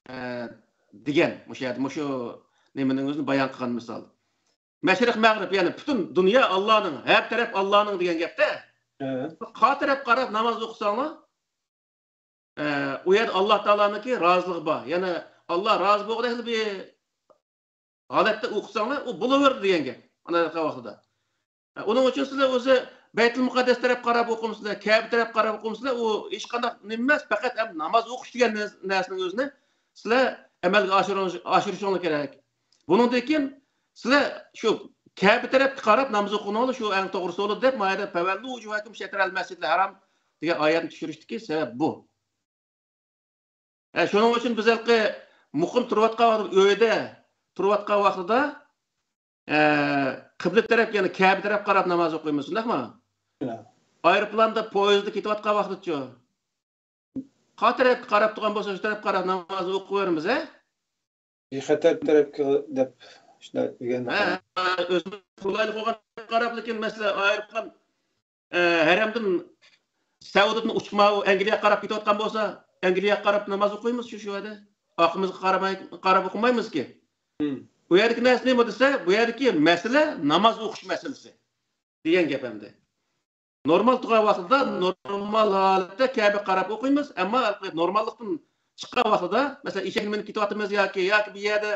ئە، دېگەن. مۇشۇ يەردە، مۇشۇ نېمىنىڭ ئۆزىنى بايان قىلغان مىسال. مەشرىق، مەغرىب، يەنى پۈتۈن دۇنيا ئاللانىڭ، ھەر تەرەپ ئاللانىڭ دېگەن گەپتە. ھە. قا تەرەپ قاراپ ناماز ئوقۇساڭلار، ئە، ئۇ يەردە ئاللا تائالانىڭكى رازىلىقى بار. يەنى ئاللا رازى بولغۇدەكلا بىر ھالەتتە ئوقۇساڭلار، ئۇ بولۇۋېرىدۇ دېگەن گەپ. ئانداق ۋاقتىدا. ئە، ئۇنىڭ ئۈچۈن سىلەر ئۆزى بەيتۇل مۇقەددەس تەرەپ قاراپ ئوقۇمىسىلەر، كەبە تەرەپ قاراپ ئوقۇمىسىلەر، ئۇ ھېچقانداق نېمە ئەمەس، پەقەت ئەم ناماز ئوقۇش دېگەن نەرس-، نەرسىنىڭ ئۆزىنى سىلەر ئەمەلگە ئاشۇرۇش-، ئاشۇرۇشۇڭلار كېرەك. بۇنىڭدىن كېيىن سىلەر شۇ كەبە تەرەپكە قاراپ ناماز ئوقۇڭلار، شۇ ئەڭ توغرىسى بولىدۇ دەپ، ما يەردە «پەۋەللۇ ۋۇجۇھەكۇم شەترەل مەسجىدىل ھەرام» دېگەن ئايەتنى چۈشۈرۈشتىكى سەۋەب بۇ. ھە، شۇنىڭ ئۈچۈن بىز ھېلىقى مۇقىم تۇرۇۋاتقان ۋاقىت، ئۆيدە تۇرۇۋاتقان ۋاقتىدا، ئە، قىبلە تەرەپ، يەنى كەبە تەرەپ قاراپ ناماز ئوقۇيمىز، شۇنداقمۇ؟ ھە. ئايروپىلاندا، پويىزدا كېتىۋاتقان ۋاقتىدىچۇ؟ قا تەرەپكە قاراپ تۇرغان بولسا، شۇ تەرەپكە قاراپ ناماز ئوقۇۋېرىمىز، ھە؟ بىخەتەر تەرەپكە دەپ شۇنداق دېگەن. ھە، ئۆزىنىڭ قولايلىق بولغان قاراپ، لېكىن مەسىلە ئايرىپ قال-، ئە، ھەرەمدىن سەئۇدىدىن ئۇچۇپ ماۋۇ ئەنگلىيەگە قاراپ كېتىۋاتقان بولسا، ئەنگلىيەگە قاراپ ناماز ئوقۇيمىز شۇ، شۇ يەردە. ئارقىمىزغا قارىماي، قاراپ ئوقۇمايمىزكى. بۇ يەردىكى نەرسە نېمە دېسە، بۇ يەردىكى مەسىلە ناماز ئوقۇش مەسىلىسى دېگەن گەپ ئەمدى. نورمال تۇرغان ۋاقتىدا، نورمال ھالەتتە كەبىگە قاراپ ئوقۇيمىز، ئەمما نورماللىقتىن چىققان ۋاقتىدا، مەسىلەن، ئېشەكنى مىنىپ كېتىۋاتىمىز ياكى، ياكى بۇ يەردە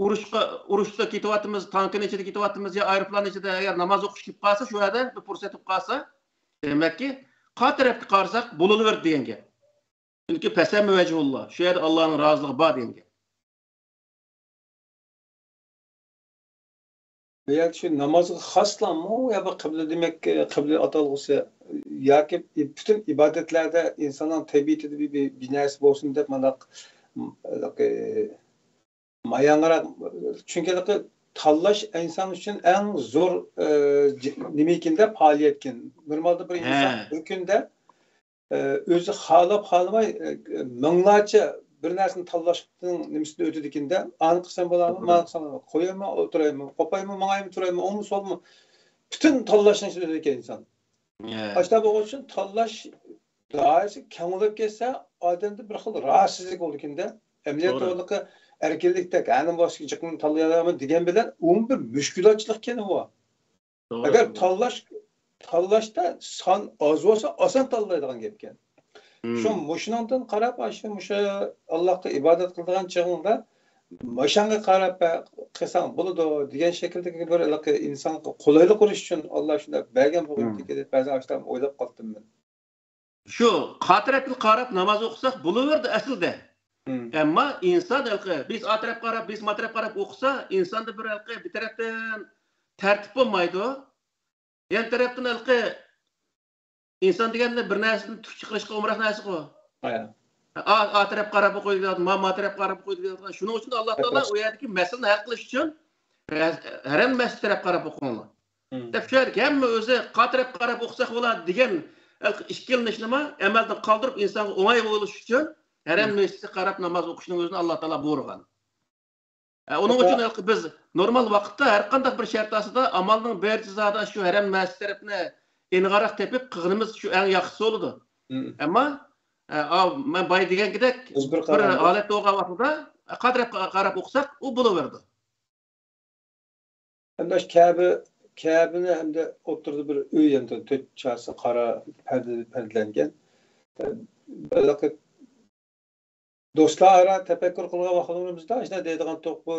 ئۇرۇشقا، ئۇرۇشتا كېتىۋاتىمىز، تانكىنىڭ ئىچىدە كېتىۋاتىمىز يا ئايروپىلان ئىچىدە، ئەگەر ناماز ئوقۇش كېلىپ قالسا، شۇ يەردە بىر پۇرسەت بولۇپ قالسا، دېمەككى، قا تەرەپكە قارىساق بولۇۋېرىدۇ دېگەن گەپ. چۈنكى پەسەممە ۋەجھۇللا، شۇ يەردە ئاللانىڭ رازىلىقى بار دېگەن گەپ. بۇ يەردە شۇ نامازغا خاسلاممۇ يا بىر قىبلە دېمەك، قىبلە ئاتالغۇسى ياكى پۈتۈن ئىبادەتلەردە ئىنساننىڭ تەبىئىتىدە بىر، بىر، بىر نەرسە بولسۇن دەپ مانداق، ماياڭراق، چۈنكى تاللاش ئىنسان ئۈچۈن ئەڭ زور، ئە، نېمە ئىكەندە، پائالىيەتكەن. نورمالدا بىر ئىنسان بىر كۈندە ئۆزى خالاپ خالىماي مىڭلارچە بىر نەرسىنى تاللاشنىڭ نېمىسىدىن ئۆتىدىكىندە، ئانى قىلسام بولامۇ، مانى قىلسام بولامۇ، قويايمۇ، ئولتۇرايمۇ، قوپايمۇ، ماڭايمۇ، تۇرايمۇ، ئوڭمۇ، سولمۇ، پۈتۈن تاللاشنىڭ ئىچىدە ئۆتىدىكەن ئىنسان. ئاشۇنداق بولغان ئۈچۈن تاللاش دائىرىسى كەڭ بولۇپ كەتسە، ئادەمدە بىر خىل راھەتسىزلىك بولىدىكىندە، ئەمەلىيەتتە ئۇنىڭقى ئەركىنلىكتەك، ھەنە باشقا جىقنى تاللىيالايمەن دېگەن بىلەن ئۇمۇ بىر مۈشكۈلاتچىلىق ئىكەن ئۇ. ئەگەر تاللاش، تاللاشتا سان ئاز بولسا، ئاسان تاللايدىغان گەپكەن. شۇ مۇشۇنىڭدىن قاراپ، ئاشۇ مۇشۇ ئاللاھقا ئىبادەت قىلىدىغان چېغىڭدا ماشاڭغا قاراپ قىلساڭ بولىدۇ دېگەن شەكىلدىكى بىر ئىنسانغا قولايلىق قىلىش ئۈچۈن ئاللا شۇنداق بەرگەن بولغىدى دەپ بەزەن ئاشۇنداق ئويلاپ قاپتىمەن. شۇ قا تەرەپتىن قاراپ ناماز ئوقۇساق بولۇۋېرىدۇ ئەسلىدە. ئەمما ئىنسان ھېلىقى بىز ئا تەرەپ قاراپ، بىز ما تەرەپ قاراپ ئوقۇسا، ئىنساندا بىر ھېلىقى بىر تەرەپتىن تەرتىپ بولمايدۇ. يەنە تەرەپتىن ھېلىقى ئىنسان دېگەندە بىر نەرسىدىن تۈك چىقىرىشقا ئومراق نەرسىغۇ. ئا، ئا تەرەپ قاراپ ئوقۇيدۇ، ما، ما تەرەپ قاراپ ئوقۇيدۇ. شۇنىڭ ئۈچۈن ئاللا تائالا ئۇ يەردىكى مەسىلىنى ھەل قىلىش ئۈچۈن ھەرەم مەسچىت تەرەپ قاراپ ئوقۇڭلار دەپ، شۇ يەردىكى ھەممە ئۆزى قا تەرەپ قاراپ ئوقۇساق بولار دېگەن ئىككىلىنىشنىمۇ ئەمەلدىن قالدۇرۇپ، ئىنسانغا ئوڭاي بولۇش ئۈچۈن ھەرەم مەسچىتكە قاراپ ناماز ئوقۇشنىڭ ئۆزىنى ئاللا تائالا بۇيرۇغان. ئۇنىڭ ئۈچۈن بىز نورمال ۋاقىتتا ھەر قانداق بىر شەرت ئاستىدا ئامالنىڭ بارىچە زادى شۇ ھەرەم مەسچىت تەرەپنى ئېنىقراق تېپىپ قىلغىنىمىز شۇ ئەڭ ياخشىسى بولىدۇ. ئەمما، ئە، ئا، مەن بايا دېگەندەك، بىز بىر بىر قاراردا ھالەتتە بولغان ۋاقتىدا قا تەرەپ قاراپ ئوقۇساق، ئۇ بولۇۋېرىدۇ. ئەمدى شۇ كەبە، كەبىنى ئەمدى ئوتتۇرىدا بىر ئۆي، ئەمدى تۆت چاسى قارا پەردە، پەردىلەنگەن. ھېلىقى دوستلار ئارا تەپەككۇر قىلغان ۋاقتىمىزدا ئاشۇنداق دەيدىغان تۇق، بۇ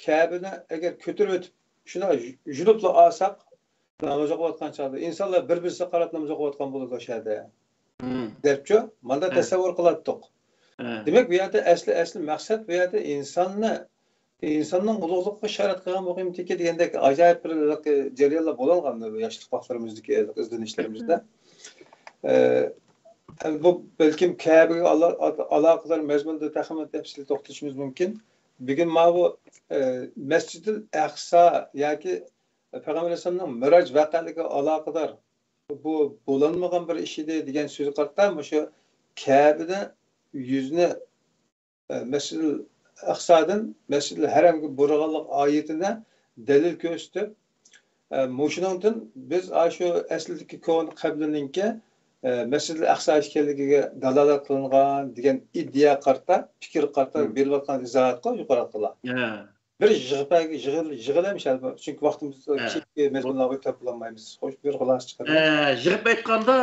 كەبىنى ئەگەر كۆتۈرۈۋېتىپ شۇنداق يۇلۇپلا ئالساق، ناماز ئوقۇۋاتقان چاغدا ئىنسانلار بىر-بىرسىگە قاراپ ناماز ئوقۇۋاتقان بولىدۇ ئاشۇ يەردە. دەپچۇ، مانداق تەسەۋۋۇر قىلاتتۇق. دېمەك، بۇ يەردە ئەسلى، ئەسلى مەقسەت بۇ يەردە ئىنساننى، ئىنساننىڭ ئۇلۇغلۇقىغا ئىشارەت قىلغان مۇقىمتىكى دېگەندەك ئاجايىپ بىر جەريانلار بولۇۋالغان ياشلىق ۋاقىتلىرىمىزدىكى ئىزدىنىشلىرىمىزدە. ئە، بۇ بەلكىم كەبىگە ئالا-، ئالاقىدار مەزمۇندا تېخىمۇ تەپسىلىي توختىلىشىمىز مۇمكىن. بۈگۈن ماۋۇ، ئە، مەسجىدىل ئەقسا ياكى پەيغەمبەر ئەلەيھىسسالامنىڭ مىراج ۋەقەلىكىگە ئالاقىدار بۇ بولالمىغان بىر ئىش ئىدى دېگەن سۆزگە قارىتا مۇشۇ كەبىنى يۈزىنى، ئە، مەسجىدىل ئەقسادىن مەسجىدىل ھەرەمگە بۇرىغانلىق ئايىتىنى دەلىل كۆرسىتىپ، ئە، مۇشۇنىڭدىن بىز ئاشۇ ئەسلىدىكى كونا قەبلىنىڭكى، ئە، مەسجىدىل ئەقسا ئىكەنلىكىگە دالالەت قىلىنغان دېگەن ئىدىيەگە قارىتا، پىكىرگە قارىتا بېرىلىۋاتقان ئىزاھاتقا يۇقىرىقىلا. بىر يىغىپ، يىغىلىمىز، چۈنكى ۋاقتىمىز كېيىنكى مەزمۇنلارغا يۆتەپ بولالمايمىز. خوش، بىر خۇلاسە چىقىرىمىز. ئە، يىغىپ ئېيتقاندا،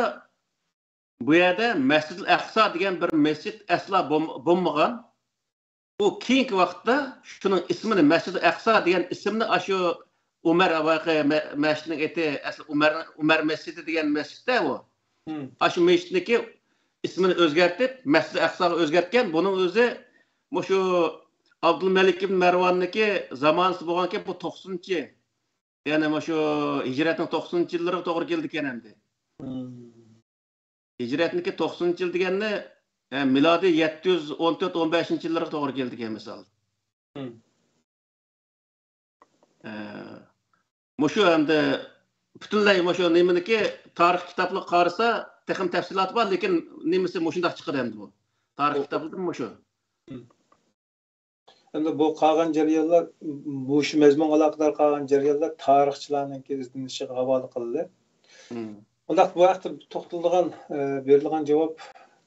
بۇ يەردە مەسجىدىل ئەقسا دېگەن بىر مەسچىت ئەسلا بولم-، بولمىغان. ئۇ كېيىنكى ۋاقىتتا شۇنىڭ ئىسمىنى، مەسجىدىل ئەقسا دېگەن ئىسىمنى ئاشۇ ئۇمەر، ۋاقە، مە-، مەسچىتنىڭ ئېتى ئەسلى ئۇمەر، ئۇمەر مەسچىتى دېگەن مەسچىتتە ئۇ. ئاشۇ مەسچىتنىڭكى ئىسمىنى ئۆزگەرتىپ، مەسجىدىل ئەقساغا ئۆزگەرتكەن. بۇنىڭ ئۆزى مۇشۇ ئابدۇلمەلىك ئىبن مەرۋاننىڭكى زامانىسى بولغانكەن، بۇ توقسىنىنچى، يەنى مۇشۇ ھىجرەتنىڭ توقسىنىنچى يىللىرىغا توغرا كېلىدىكەن ئەمدى. ھىجرەتنىڭكى توقسىنىنچى يىل دېگەننى، ئە، مىلادىي يەتتە يۈز ئون تۆت، ئون بەشىنچى يىللىرىغا توغرا كېلىدىكەن، مىسال. ئە، مۇشۇ ئەمدى پۈتۈنلەي مۇشۇ نېمىنىكى تارىخ كىتابلىرىغا قارىسا تېخىمۇ تەپسىلاتى بار، لېكىن نېمىسى مۇشۇنداق چىقىدۇ ئەمدى بۇ. تارىخ كىتابلىرىدىن مۇشۇ. ئەمدى بۇ قالغان جەريانلار، مۇشۇ مەزمۇنغا ئالاقىدار قالغان جەريانلار تارىخچىلارنىڭكى ئىزدىنىشىگە ھاۋالە قىلدى. مم. ئۇنداق بۇ ھەقتە توختىلىدىغان، ئە، بېرىلغان جاۋاب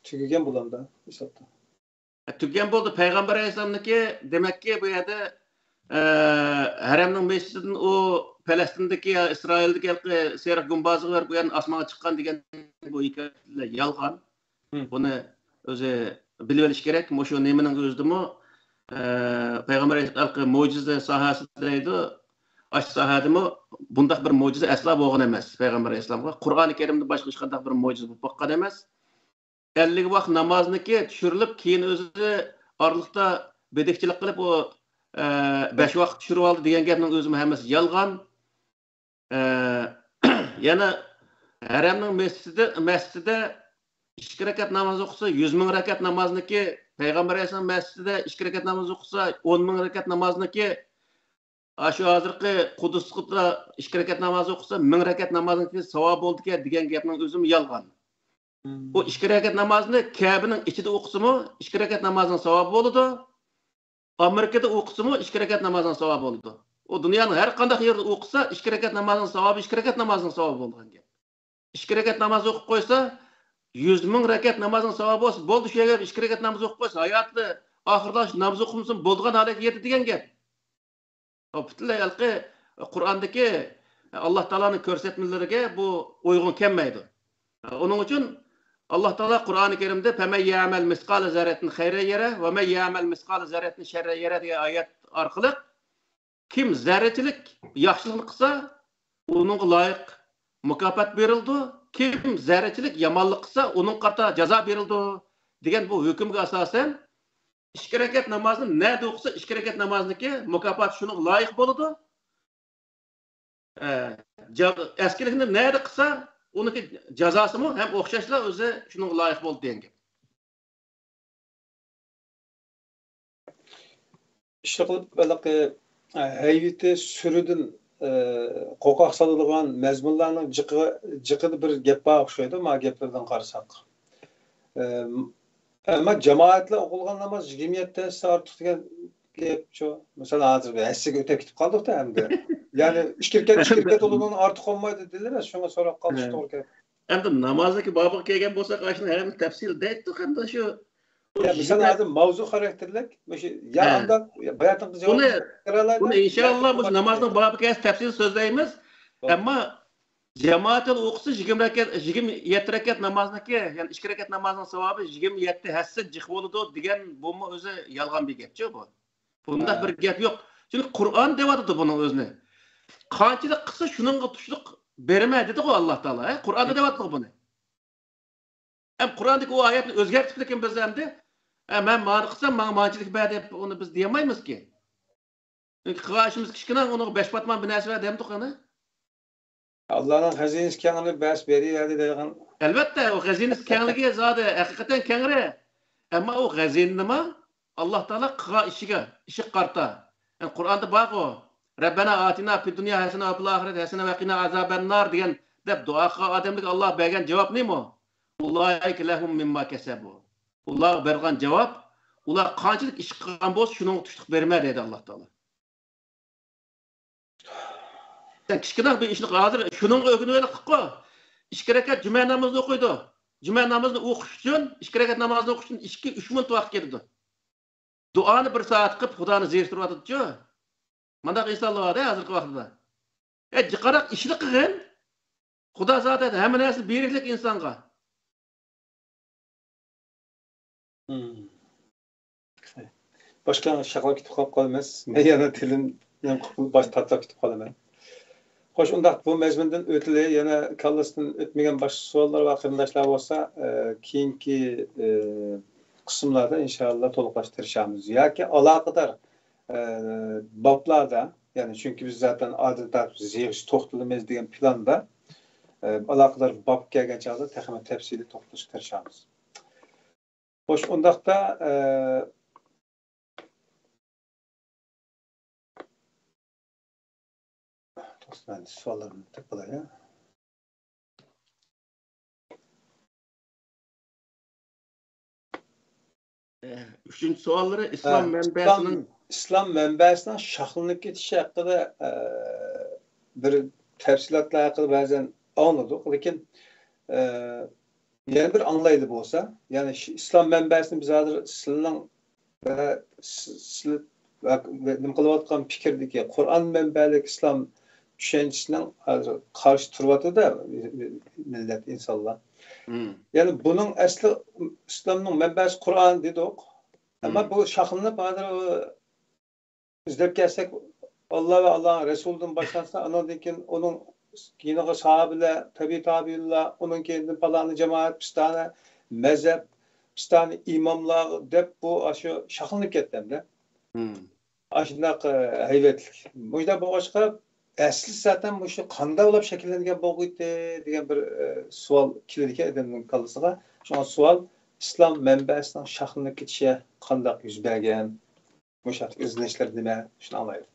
تۈگىگەن بولامدا ھېسابتا. تۈگىگەن بولدى. پەيغەمبەر ئەلەيھىسسالامنىڭكى، دېمەككى، بۇ يەردە، ئە، ھەرەمنىڭ مەسچىتىدىن ئۇ پەلەستىندىكى يا ئىسرائىلدىكى ھېلىقى سېرىق گۇمبازىغا بېرىپ، ئۇ يەردىن ئاسمانغا چىققان دېگەن بۇ ھېكايىلەر يالغان. مم. بۇنى ئۆزى بىلىۋېلىش كېرەك. مۇشۇ نېمىنىڭ ئۆزىدىمۇ، ئە، پەيغەمبەر ئەلەيھىسسالام مۆجىزە ساھەسى دەيدۇ. ئاشۇ ساھەدىمۇ بۇنداق بىر مۆجىزە ئەسلا بولغان ئەمەس پەيغەمبەر ئەلەيھىسسالامغا. قۇرئانى كەرىمدە باشقا ھېچقانداق بىر مۆجىزە بولۇپ باققان ئەمەس. ئەللىك ۋاق نامازنىكى چۈشۈرۈلۈپ، كېيىن ئۆزى ئارىلىقتا بېدىكچىلىك قىلىپ، ئۇ، ئە، بەش ۋاق چۈشۈرۈۋالدى دېگەن گەپنىڭ ئۆزىمۇ ھەممىسى يالغان. ئە، يەنە ھەرەمنىڭ مەسچىتىدە، مەسچىتىدە ئىككى رەكەت ناماز ئوقۇسا، يۈز مىڭ رەكەت نامازنىكى، پەيغەمبەر ئەلەيھىسسالام مەسچىتىدە ئىككى رەكەت ناماز ئوقۇسا، ئون مىڭ رەكەت نامازنىكى، ئاشۇ ھازىرقى قۇدسقا ئىككى رەكەت ناماز ئوقۇسا، مىڭ رەكەت نامازنىڭكى ساۋابى بولىدىكەن دېگەن گەپنىڭ ئۆزىمۇ يالغان. مم. ئۇ ئىككى رەكەت نامازنى كەبىنىڭ ئىچىدە ئوقۇسىمۇ، ئىككى رەكەت نامازنىڭ ساۋابى بولىدۇ. ئامېرىكىدا ئوقۇسىمۇ، ئىككى رەكەت نامازنىڭ ساۋابى بولىدۇ. ئۇ دۇنيانىڭ ھەر قانداق يېرىدە ئوقۇسا، ئىككى رەكەت نامازنىڭ ساۋابى، ئىككى رەكەت نامازنىڭ ساۋابى بولىدىغان گەپ. ئىككى رەكەت ناماز ئوقۇپ قويسا، يۈز مىڭ رەكەت نامازنىڭ ساۋابى بولسا، بولدى، شۇ يەرگە ئىككى رەكەت ناماز ئوقۇپ قويسا، ھاياتىدا ئاخىرلاشقۇچە ناماز ئوقۇمىسىمۇ بولىدىغان ھالەتكە يەتتى دېگەن گەپ. ئۇ پۈتۈنلەي ھېلىقى قۇرئاندىكى ئاللا تائالانىڭ كۆرسەتمىلىرىگە بۇ ئۇيغۇن كەلمەيدۇ. ئۇنىڭ ئۈچۈن ئاللا تائالا قۇرئانى كەرىمدە «فَمَن يَعْمَلْ مِثْقَالَ ذَرَّةٍ خَيْرًا يَرَهُ وَمَن يَعْمَلْ مِثْقَالَ ذَرَّةٍ شَرًّا يَرَهُ» دېگەن ئايەت ئارقىلىق، كىم زەررىچىلىك ياخشىلىقنى قىلسا، ئۇنىڭغا لايىق مۇكاپات بېرىلىدۇ. كىم زەررىچىلىك يامانلىق قىلسا، ئۇنىڭغا قارىتا جازا بېرىلىدۇ، دېگەن بۇ ھۆكۈمگە ئاساسەن، ئىككى رەكەت نامازنى نەدە ئوقۇسا، ئىككى رەكەت نامازنىڭكى مۇكاپاتى شۇنىڭغا لايىق بولىدۇ. ئە، جا-، ئەسكىلىكنى نەدە قىلسا، ئۇنىڭكى جازاسىمۇ ھەم ئوخشاشلا ئۆزى شۇنىڭغا لايىق بولىدۇ دېگەن گەپ. ئىشقىلىپ، ھېلىقى، ئە، ھەيۋىتى سۈرىدىن، ئە، قورقاق سالىدىغان مەزمۇنلارنىڭ جىقىغا، جىقىدا بىر گەپ بار ئوخشايدۇ، ما گەپلىرىدىن قارىساق. ئە، ئەمما جامائەتلەر ئوقۇلغان ناماز يىگىرمە يەتتە ھەسسە ئارتۇق دېگەن گەپچۇ. مىسال، ھازىر بىر ھەسسىگە ئۆتۈپ كېتىپ قالدۇق-تە ئەمدى. يەنى ئىككى رەكەت، ئىككى رەكەت ئۇنىڭدىن ئارتۇق بولمايدۇ دېدىلە، شۇڭا سوراپ قالىش توغرا كەلدى. ئەمدى نامازنىڭكى بابىغا كەلگەن بولساق، ئاشۇنى ھەممە تەپسىل دەيتتۇق ئەمدى شۇ. يا، مىسال، ھازىر ماۋزۇ خاراكتېرلىك، مۇشۇ يا ئانداق، يا باياتىنقى جاۋاب ئۇنى، ئۇنى ئىنشاللا مۇشۇ نامازنىڭ بابىغا كەلسە تەپسىل سۆزلەيمىز. ئەمما جامائەتتىن ئوقۇسا يىگىرمە رەكەت، يىگىرمە يەتتە رەكەت نامازنىڭكى، يەنى ئىككى رەكەت نامازنىڭ ساۋابى يىگىرمە يەتتە ھەسسە جىق بولىدۇ دېگەن، بۇمۇ ئۆزى يالغان بىر گەپچۇ بۇ. بۇنداق بىر گەپ يوق. چۈنكى قۇرئان دەۋاتىدۇ بۇنىڭ ئۆزىنى. قانچىلىك قىلسا شۇنىڭغا تۇشلۇق بېرىمەن دېدىغۇ ئاللا تائالا، ھە؟ قۇرئاندا دەۋاتىدۇ بۇنى. ھەم قۇرئاندىكى ئۇ ئايەتنى ئۆزگەرتىپ لېكىن بىز ئەمدى، ئە، مەن مانى قىلسام ماڭا مانچىلىك بەر دەپ ئۇنى بىز دېيەلمەيمىزكى. چۈنكى قىلغان ئىشىمىز كىچىككىنە، ئۇنىڭغا بەش پاتمان بىر نەرسە بەر دەمدۇق ئەنە. ئاللانىڭ خەزىنىسى كەڭرى بەس بېرىۋەردى دەيدىغان. ئەلۋەتتە، ئۇ خەزىنىسى كەڭلىكى زادى ھەقىقەتەن كەڭرى. ئەمما ئۇ خەزىنىنىمۇ ئاللا تائالا قىلغان ئىشىگە، ئىشىگە قارىتا. يەنى قۇرئاندا بارغۇ، «رەببەنا ئاتىنا فىددۇنيا ھەسەنە ۋە فىل ئاخىرەتى ھەسەنە ۋە قىنا ئازابەننار» دېگەن دەپ دۇئا قىلغان ئادەملەرگە ئاللا بەرگەن جاۋاب نېمە؟ «ئۇلائىكە لەھۇم مىمما كەسەبۇ». ئۇلارغا بەرگەن جاۋاب، ئۇلار قانچىلىك ئىش قىلغان بولسا، شۇنىڭغا تۇشلۇق بېرىمەن دەيدۇ ئاللا تائالا. سەن كىچىككىنە بىر ئىشنى ھازىر شۇنىڭغا ئۆگىنىۋېلىققۇ. ئىككى رەكەت جۈمە نامىزىنى ئوقۇيدۇ. جۈمە نامىزىنى ئوقۇش ئۈچۈن، ئىككى رەكەت نامىزىنى ئوقۇش ئۈچۈن ئىككى، ئۈچ مىنۇت ۋاقىت كېتىدۇ. دۇئانى بىر سائەت قىلىپ خۇدانى زېرىكتۈرۈۋاتىدۇچۇ. مانداق ئىنسانلار بار-دە ھازىرقى ۋاقىتتا. ئە، جىقراق ئىشنى قىلغىن. خۇدا زادى ھەممە نەرسىنى بېرىكلىك ئىنسانغا. مم. باشقا شاخلاپ كېتىپ قالىمەن. مەن يەنە تىلىم، يەنە قۇپۇل باش تارتلاپ كېتىپ قالىمەن. خوش، ئۇنداق بۇ مەزمۇندىن ئۆتىلى، يەنە كاللىسىدىن ئۆتمىگەن باشقا سوئاللار ۋە قېرىنداشلار بولسا، ئە، كېيىنكى، ئە، قىسىملاردا ئىنشاللا تولۇقلاشقا تىرىشامىز. ياكى ئالاقىدار، ئە، بابلاردا، يەنى چۈنكى بىز زاتەن ئادىل تارتىپ يىغىش توختىلىمىز دېگەن پىلاندا، ئە، ئالاقىدار باب كەلگەن چاغدا تېخىمۇ تەپسىلىي توختىلىشقا تىرىشامىز. خوش، ئۇنداقتا، ئە، توختاڭ، سوئاللارنى ئۆتۈپ قالاي. ئە، ئۈچىنچى سوئاللىرى ئىسلام ھە، مەنبەسىنىڭ ئىسلام ئىسلام مەنبەسىنىڭ شاخلىنىپ كېتىشى ھەققىدە، ئە، بىر تەپسىلاتلار ھەققىدە بەزەن ئاڭلىدۇق، لېكىن، ئە، يەنە بىر ئاڭلايلى بولسا، يەنى شۇ ئىسلام مەنبەسىنى بىز ھازىر سىلىنىڭ ۋە س-، سىلى ۋە، ۋە نېمە قىلىۋاتقان پىكىردىكى قۇرئان مەنبەلىك ئىسلام چۈشەنچىسىنىڭ ھازىر قارشى تۇرۇۋاتىدۇ مىللەت، ئىنسانلار. مم. يەنى بۇنىڭ ئەسلى ئىسلامنىڭ مەنبەسى قۇرئان دېدۇق. ئەمما مم. بۇ شاخلىنىپ ھازىر ئىزدەپ كەلسەك، ئاللا ۋە ئاللانىڭ رەسۇلىدىن باشلانسا، ئانىڭدىن كېيىن ئۇنىڭ كېيىنىغا ساھابىلەر، تەبىئىي تابىئىنلار، ئۇنىڭ كېيىندىن پالانى جامائەت، پىستانە مەزھەپ، پىستانە ئىماملار دەپ بۇ ئاشۇ شاخلىنىپ كەتتى ئەمدى. مم. ئاشۇنداق، ئە، ھەيۋەتلىك. مۇشۇنداق بولغاچقا، ئەسلى زاتەن مۇشۇ قانداق بولۇپ شەكىللەنگەن بولغىيتى دېگەن بىر، ئە، سوئال كېلىدىكەن ئادەمنىڭ كاللىسىغا. شۇڭا سوئال، ئىسلام مەنبەسىنىڭ شاخلىنىپ كېتىشى قانداق يۈز بەرگەن؟ مۇشۇ ھەقتىكى ئىزدىنىشلىرى نېمە؟ شۇنى ئاڭلايلى.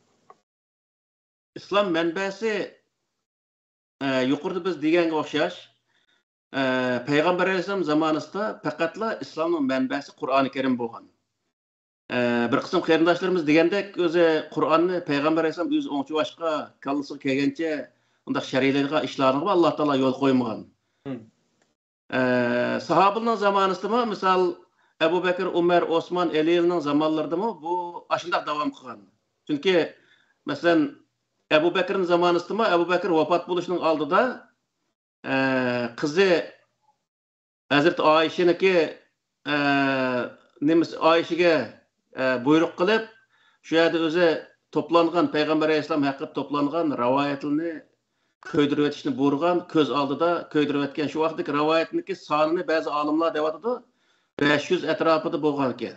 ئىسلام مەنبەسى، ئە، يۇقىرىدا بىز دېگەنگە ئوخشاش، ئە، پەيغەمبەر ئەلەيھىسسالام زامانىسىدا پەقەتلا ئىسلامنىڭ مەنبەسى قۇرئانى كەرىم بولغان. ئە، بىر قىسىم قېرىنداشلىرىمىز دېگەندەك، ئۆزى قۇرئاننى پەيغەمبەر ئەلەيھىسسالام ئۆزى ئوڭچىۋاشقا، كاللىسىغا كەلگەنچە ئۇنداق شەرھلەيدىغان ئىشلارغا ئاللا تائالا يول قويمىغان. مم. ئە، ساھابىلەرنىڭ زامانىسىدىمۇ، مىسال، ئەبۇ بەكرى، ئۆمەر، ئوسمان، ئەلىنىڭ زامانلىرىدىمۇ بۇ ئاشۇنداق داۋام قىلغان. چۈنكى، مەسىلەن، ئەبۇ بەكرىنىڭ زامانىسىدىمۇ، ئەبۇ بەكرى ۋاپات بولۇشنىڭ ئالدىدا، ئە، قىزى ھەزرىتى ئائىشىنىڭكى، ئە، نېمىسى، ئائىشىگە، ئە، بۇيرۇق قىلىپ، شۇ يەردە ئۆزى توپلانغان، پەيغەمبەر ئەلەيھىسسالام ھەققىدە توپلانغان رىۋايەتلىرىنى كۆيدۈرۈۋېتىشنى بۇيرۇغان، كۆز ئالدىدا كۆيدۈرۈۋەتكەن. شۇ ۋاقىتتىكى رىۋايەتنىڭكى سانىنى بەزى ئالىملار دەۋاتىدۇ، بەش يۈز ئەتراپىدا بولغانىكەن.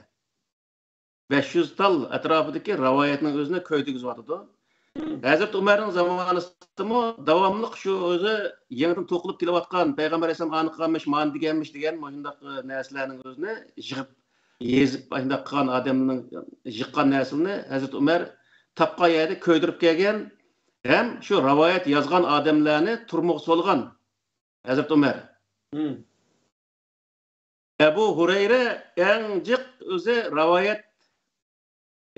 بەش يۈز تال ئەتراپىدىكى رىۋايەتنىڭ ئۆزىنى كۆيدۈرگۈزۈۋاتىدۇ. ھەزرىتى ئۆمەرنىڭ زامانىسىدىمۇ داۋاملىق شۇ ئۆزى يېڭىدىن توقۇلۇپ كېلىۋاتقان، پەيغەمبەر ئەلەيھىسسالام ئانى قىلغانمىش، مانى دېگەنمىش دېگەن مۇشۇنداق، ئە، نەرسىلەرنىڭ ئۆزىنى يىغىپ، يېزىپ، ئاشۇنداق قىلغان ئادەمنىڭ يىغقان نەرسىلىرىنى ھەزرىتى ئۆمەر تاپقان يەردە كۆيدۈرۈپ كەلگەن ھەم شۇ رىۋايەت يازغان ئادەملەرنى تۈرمىگە سولغان ھەزرىتى ئۆمەر. مم. ئەبۇ ھۇرەيرە ئەڭ جىق ئۆزى رىۋايەت،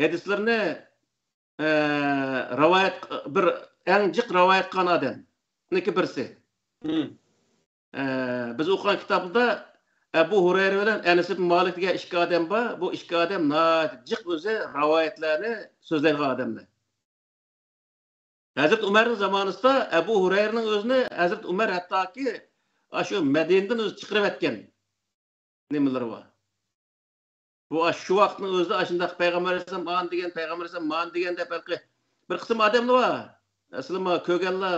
ھەدىسلىرىنى، ئە، رىۋايەت، بىر ئەڭ جىق رىۋايەت قىلغان ئادەمنىڭكى بىرسى. مم. ئە، بىز ئوقۇغان كىتابتا ئەبۇ ھۇرەيرە بىلەن ئەنەس ئىبن مالىك دېگەن ئىككى ئادەم بار. بۇ ئىككى ئادەم ناھايىتى جىق ئۆزى رىۋايەتلەرنى سۆزلەيدىغان ئادەملەر. ھەزرىتى ئۆمەرنىڭ زامانىسىدا ئەبۇ ھۇرەيرىنىڭ ئۆزىنى ھەزرىتى ئۆمەر ھەتتاكى ئاشۇ مەدىنىدىن ئۆزى چىقىرىۋەتكەن نېمىلىرى بار. بۇ ئاش-، شۇ ۋاقىتنىڭ ئۆزىدە ئاشۇنداق پەيغەمبەر ئەلەيھىسسالام ئانى دېگەن، پەيغەمبەر ئەلەيھىسسالام مانى دېگەن دەپ ھېلىقى بىر قىسىم ئادەملەر بار. ئەسلىما كۆرگەنلا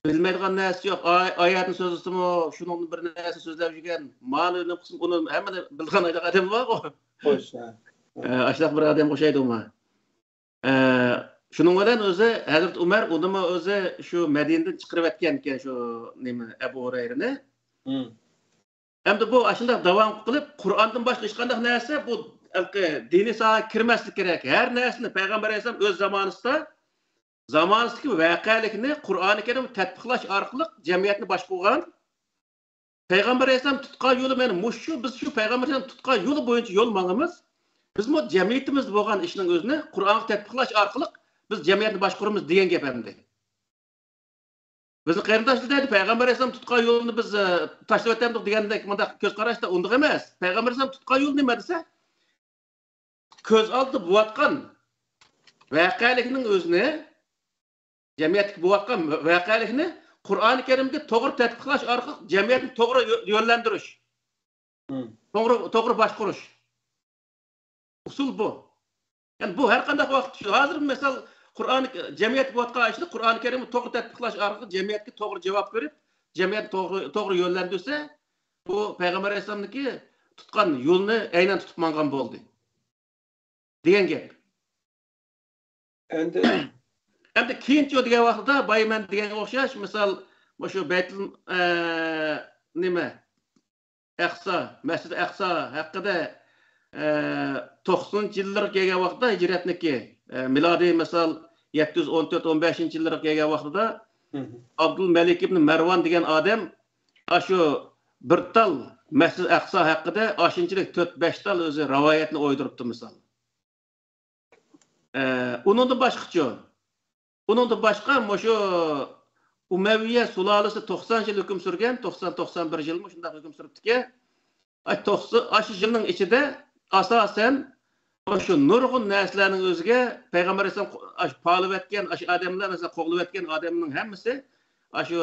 بىلمەيدىغان نەرسىسى يوق. ئاي-، ئايەتنى سۆزلىسىمۇ شۇنىڭدىن بىر نەرسە سۆزلەپ يۈرگەن. مانى نېمە قىلسىمۇ ئۇنى ھەممىنى بىلىدىغان ئادەملەر بارغۇ. خوش، ھە. ئە، ئاشۇنداق بىر ئادەمگە ئوخشايدۇ ئۇمۇ. ئە، شۇنىڭ بىلەن ئۆزى ھەزرىتى ئۆمەر ئۇنىمۇ ئۆزى شۇ مەدىنىدىن چىقىرىۋەتكەنكەن شۇ نېمە ئەبۇ ھۇرەيرىنى. مم. ئەمدى بۇ ئاشۇنداق داۋام قىلىپ، قۇرئاندىن باشقا ھېچقانداق نەرسە بۇ ھېلىقى دىنىي ساھەگە كىرمەسلىك كېرەك. ھەر نەرسىنى پەيغەمبەر ئەلەيھىسسالام ئۆز زامانىسىدا، زامانىسىدىكى ۋەقەلىكنى قۇرئانى كەرىم تەتبىقلاش ئارقىلىق جەمئىيەتنى باشقۇرغان. پەيغەمبەر ئەلەيھىسسالام تۇتقان يولى مانا مۇشۇ، بىز شۇ پەيغەمبەر ئەلەيھىسسالام تۇتقان يولى بويىچە يول ماڭىمىز. بىزمۇ جەمئىيىتىمىزدە بولغان ئىشنىڭ ئۆزىنى قۇرئانغا تەتبىقلاش ئارقىلىق بىز جەمئىيەتنى باشقۇرىمىز دېگەن گەپ ئەمدى. بىزنىڭ قېرىنداشلار دەيدۇ، پەيغەمبەر ئەلەيھىسسالام تۇتقان يولنى بىز، ئە، تاشلىۋەتەمدۇق دېگەندەك مۇنداق كۆز قاراشتا ئۇنداق ئەمەس. پەيغەمبەر ئەلەيھىسسالام تۇتقان يول نېمە دېسە، كۆز ئالدىدا بولۇۋاتقان ۋەقەلىكنىڭ ئۆزىنى، جەمئىيەتتىكى بولۇۋاتقان ۋەقەلىكنى قۇرئانى كەرىمگە توغرا تەتبىقلاش ئارقىلىق جەمئىيەتنى توغرا يۆ-، يۆنلەندۈرۈش. مم. توغرا، توغرا باشقۇرۇش. ئۇسۇل بۇ. يەنى بۇ ھەر قانداق ۋاقىت، ھازىر مىسال، قۇرئان، جەمئىيەتتە بولۇۋاتقان ئىشنى قۇرئانى كەرىمنى توغرا تەتبىقلاش ئارقىلىق جەمئىيەتكە توغرا جاۋاب بېرىپ، جەمئىيەتنى توغرا، توغرا يۆنلەندۈرسە، بۇ پەيغەمبەر ئەلەيھىسسالامنىڭكى تۇتقان يولىنى ئەينەن تۇتۇپ ماڭغان بولدى دېگەن گەپ. ئەمدى ئەمدى كېيىنچە دېگەن ۋاقتىدا بايا مەن دېگەنگە ئوخشاش، مىسال، مۇشۇ بەيتۇل، ئە، نېمە، ئەقسا، مەسچىدى ئەقسا ھەققىدە، ئە، توقسىنىنچى يىللىرىغا كەلگەن ۋاقىتتا ھىجرەتنىڭكى، ئە، مىلادىي مىسال يەتتە يۈز ئون تۆت، ئون بەشىنچى يىللىرىغا كەلگەن ۋاقتىدا مم. ئابدۇلمەلىك ئىبن مەرۋان دېگەن ئادەم ئاشۇ بىر تال مەسچىدى ئەقسا ھەققىدە ئاشۇنچىلىك تۆت، بەش تال ئۆزى رىۋايەتنى ئويدۇرۇپتۇ مىسال. ئە، ئۇنىڭدىن باشقىچۇ؟ ئۇنىڭدىن باشقا مۇشۇ ئۇمەۋىيە سۇلالىسى توقسان يىل ھۆكۈم سۈرگەن، توقسان، توقسان بىر يىلمۇ شۇنداق ھۆكۈم سۈرۈپتىكەن. ئاش توقسان، ئاشۇ يىلنىڭ ئىچىدە ئاساسەن مۇشۇ نۇرغۇن نەرسىلەرنىڭ ئۆزىگە پەيغەمبەر ئەلەيھىسسالام قو-، ئاش پالىۋەتكەن، ئاش ئادەملەر، مەسىلەن، قوغلىۋەتكەن ئادەمنىڭ ھەممىسى ئاشۇ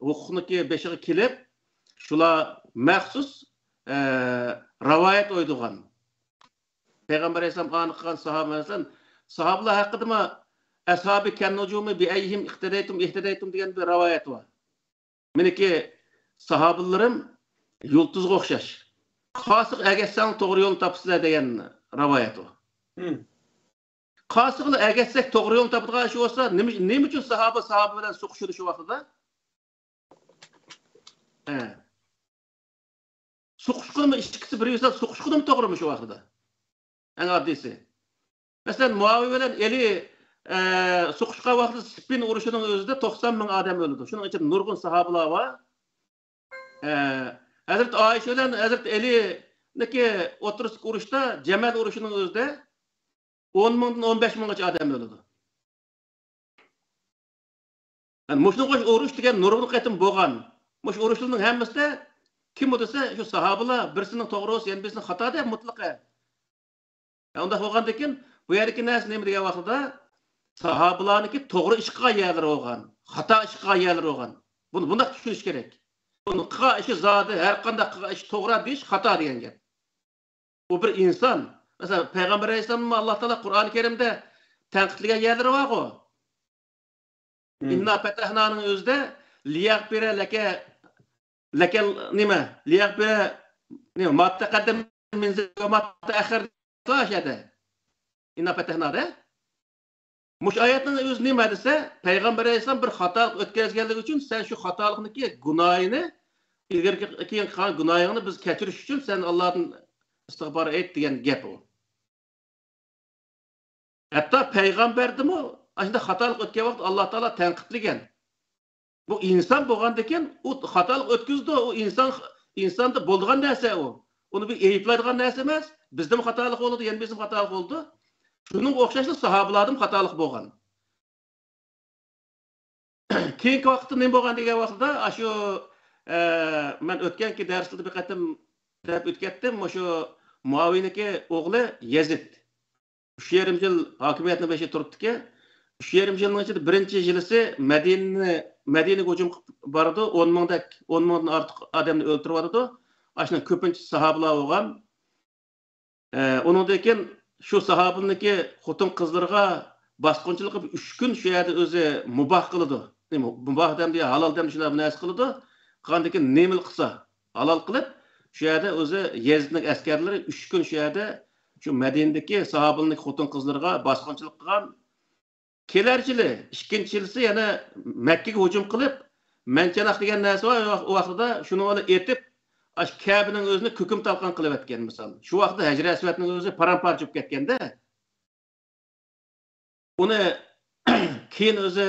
ھوقۇقنىڭكى بېشىغا كېلىپ، شۇلار مەخسۇس، ئە، راۋايەت ئويدۇغان. پەيغەمبەر ئەلەيھىسسالام ئانى قىلغان ساھابە، مەسىلەن، ساھابىلار ھەققىدىمۇ «ئەسھابى كەننۇجۇمى بىئەييىھىم ئىقتىدەيتۇم ئىھتەدەيتۇم» دېگەن بىر راۋايەت بار. مېنىڭكى ساھابىلىرىم يۇلتۇزغا ئوخشاش. قارىسىغا ئەگەشسەڭ توغرا يولنى تاپىسىلەر دېگەن راۋايەت بار. قارىسىغىلا ئەگەشسەك توغرا يولنى تاپىدىغان ئىش بولسا، نېمە، نېمە ئۈچۈن ساھابە ساھابە بىلەن سوقۇشىدۇ شۇ ۋاقتىدا؟ ھە. سوقۇشقىنىمۇ ئىككىسى بىر يۈزلەپ سوقۇشقىنىمۇ توغرىمۇ شۇ ۋاقتىدا؟ ئەڭ ئاددىيسى. مەسىلەن، مۇئاۋىيە بىلەن ئەلى، ئە، سوقۇشقان ۋاقتىدا سىپپىن ئۇرۇشىنىڭ ئۆزىدە توقسان مىڭ ئادەم ئۆلىدۇ. شۇنىڭ ئىچىدە نۇرغۇن ساھابىلار بار. ئە، ھەزرىتى ئائىشە بىلەن ھەزرىتى ئەلىنىڭكى ئوتتۇرىسىدىكى ئۇرۇشتا، جەمەل ئۇرۇشىنىڭ ئۆزىدە ئون مىڭدىن ئون بەش مىڭغىچە ئادەم ئۆلىدۇ. يەنى مۇشۇنىڭغا ئوخشاش ئۇرۇش دېگەن نۇرغۇن قېتىم بولغان. مۇشۇ ئۇرۇشلارنىڭ ھەممىسىدە كىم بۇ دېسە، شۇ ساھابىلار بىرسىنىڭ توغرا بولسا، يەنە بىرسىنىڭ خاتا دەپ مۇتلەق. ھە، ئۇنداق بولغاندىكىن، بۇ يەردىكى نەرسە نېمە دېگەن ۋاقتىدا، ساھابىلارنىڭكى توغرا ئىش قىلغان يەرلىرى بولغان، خاتا ئىش قىلغان يەرلىرى بولغان. بۇنى بۇنداق چۈشىنىش كېرەك. ئۇنىڭ قىلغان ئىشى زادى، ھەر قانداق قىلغان ئىشى توغرا دېيىش، خاتا دېگەن گەپ. ئۇ بىر ئىنسان. مەسىلەن، پەيغەمبەر ئەلەيھىسسالامنى ئاللا تائالا قۇرئان كەرىمدە تەنقىدلىگەن يەرلىرى بارغۇ. مم. ئىننا پەتەھنانىڭ ئۆزىدە لىيەغپىرە لەكە، لەكە نېمە؟ لىيەغپىرە نېمە؟ ما تەقەددەم مىن زەنبىكە ۋە ما تەئەخخەر دەيدۇ ئاشۇ يەردە. ئىننا پەتەھنادا. مۇشۇ ئايەتنىڭ ئۆزى نېمە دېسە، پەيغەمبەر ئەلەيھىسسالام بىر خاتالىق ئۆتكۈزگەنلىكى ئۈچۈن سەن شۇ خاتالىقنىڭكى گۇناھىنى، ئىلگىرىكى كېيىن قىلغان گۇناھىڭنى بىز كەچۈرۈش ئۈچۈن سەن ئاللادىن ئىستىغپار ئېيت دېگەن گەپ ئۇ. ھەتتا پەيغەمبەردىمۇ ئاشۇنداق خاتالىق ئۆتكەن ۋاقىت ئاللا تائالا تەنقىدلىگەن. بۇ ئىنسان بولغاندىكىن ئۇ خاتالىق ئۆتكۈزىدۇ. ئۇ ئىنسان، ئىنساندا بولىدىغان نەرسە ئۇ. ئۇنى بىر ئەيىبلەيدىغان نەرسە ئەمەس. بىزدىمۇ خاتالىق بولىدۇ، يەنە بىزدىمۇ خاتالىق بولىدۇ. شۇنىڭغا ئوخشاشلا ساھابىلاردىمۇ خاتالىق بولغان. كېيىنكى ۋاقىتتا نېمە بولغان دېگەن ۋاقتىدا، ئاشۇ، ئە، مەن ئۆتكەنكى دەرسلەردە بىر قېتىم دەپ ئۆتكەتتىم، مۇشۇ مۇئاۋىيەنىڭكى ئوغلى يەزىد ئۈچ يېرىم يىل ھاكىمىيەتنىڭ بېشىدا تۇرۇپتىكەن. ئۈچ يېرىم يىلنىڭ ئىچىدە بىرىنچى يىلىسى مەدىنىنى، مەدىنىگە ھۇجۇم قىلىپ بارىدۇ، ئون مىڭدەك، ئون مىڭدىن ئارتۇق ئادەمنى ئۆلتۈرۈۋاتىدۇ. ئاشۇنىڭ كۆپىنچىسى ساھابىلار بولغان. ئە، ئۇنىڭدىن كېيىن شۇ ساھابىنىڭكى خوتۇن قىزلىرىغا باسقۇنچىلىق قىلىپ، ئۈچ كۈن شۇ يەردە ئۆزى مۇباھ قىلىدۇ. نېمە، مۇباھ دەمدى، ھالال دەمدى، شۇنداق بىر نەرسە قىلىدۇ. قاندىكىن نېمىلا قىلسا، ھالال قىلىپ، شۇ يەردە ئۆزى يەزىدنىڭ ئەسكەرلىرى ئۈچ كۈن شۇ يەردە شۇ مەدىنىدىكى ساھابىنىڭكى خوتۇن قىزلىرىغا باسقۇنچىلىق قىلغان. كېلەر يىلى، ئىككىنچى يىلىسى يەنە مەككىگە ھۇجۇم قىلىپ، مەنچەنەق دېگەن نەرسە بار، ئۇ ۋاقتىدا شۇنى ئېتىپ، ئاشۇ كەبىنىڭ ئۆزىنى كۆكۈم تالقان قىلىۋەتكەن مىسال. شۇ ۋاقىتتا ھەجرى ئەسۋەدنىڭ ئۆزى پارام-پارچە بولۇپ كەتكەندە، ئۇنى كېيىن ئۆزى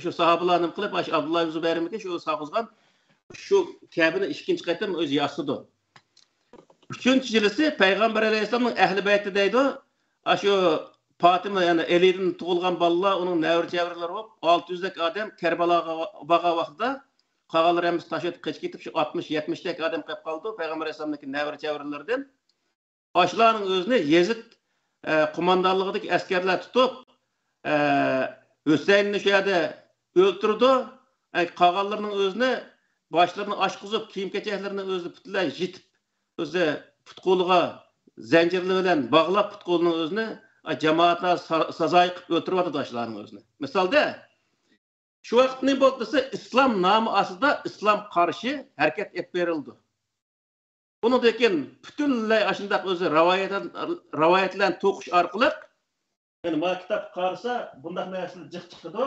شۇ ساھابىلار نېمە قىلىپ، ئاشۇ ئابدۇللا ئىبن زۇبەيرمىكى شۇ ساغۇزغان شۇ كەبىنى ئىككىنچى قېتىم ئۆزى ياسىدۇ. ئۈچىنچى يىلىسى پەيغەمبەر ئەلەيھىسسالامنىڭ ئەھلى بەيتى دەيدۇ. ئاشۇ پاتىمە، يەنى ئەلىدىن تۇغۇلغان بالىلار، ئۇنىڭ نەۋرە-چەۋرىلىرى بولۇپ، ئالتە يۈزدەك ئادەم كەربالاغا بارغان ۋاقتىدا، قالغانلىرى ھەممىسى تاش ئۆتۈپ قېچىپ كېتىپ، شۇ ئاتمىش، يەتمىشتەك ئادەم قېلىپ قالىدۇ پەيغەمبەر ئەلەيھىسسالامنىڭكى نەۋرە-چەۋرىلىرىدىن. ئاشۇلارنىڭ ئۆزىنى يېزىد، ئە، قوماندانلىقىدىكى ئەسكەرلەر تۇتۇپ، ئە، ھۈسەيىننى شۇ يەردە ئۆلتۈرىدۇ. ئە، قالغانلىرىنىڭ ئۆزىنى، باشلىرىنى ئاچقۇزۇپ، كىيىم-كېچەكلىرىنى ئۆزى پۈتۈنلەي يېتىپ، ئۆزى پۇت-قولىغا زەنجىرلەر بىلەن باغلاپ، پۇت-قولىنىڭ ئۆزىنى، ئە، جامائەتلەر سا-، سازايى قىلىپ ئۆلتۈرۈۋاتىدۇ ئاشۇلارنىڭ ئۆزىنى. مىسالدا، شۇ ۋاقىت نېمە بولدى دېسە، ئىسلام نامى ئاستىدا ئىسلام قارشى ھەرىكەت ئېلىپ بېرىلىدۇ. ئۇنىڭدىن كېيىن پۈتۈنلەي ئاشۇنداق ئۆزى راۋايەت، راۋايەتلەرنى توقۇش ئارقىلىق، يەنى ما كىتابقا قارىسا، بۇنداق نەرسىلەر جىق چىقىدۇ.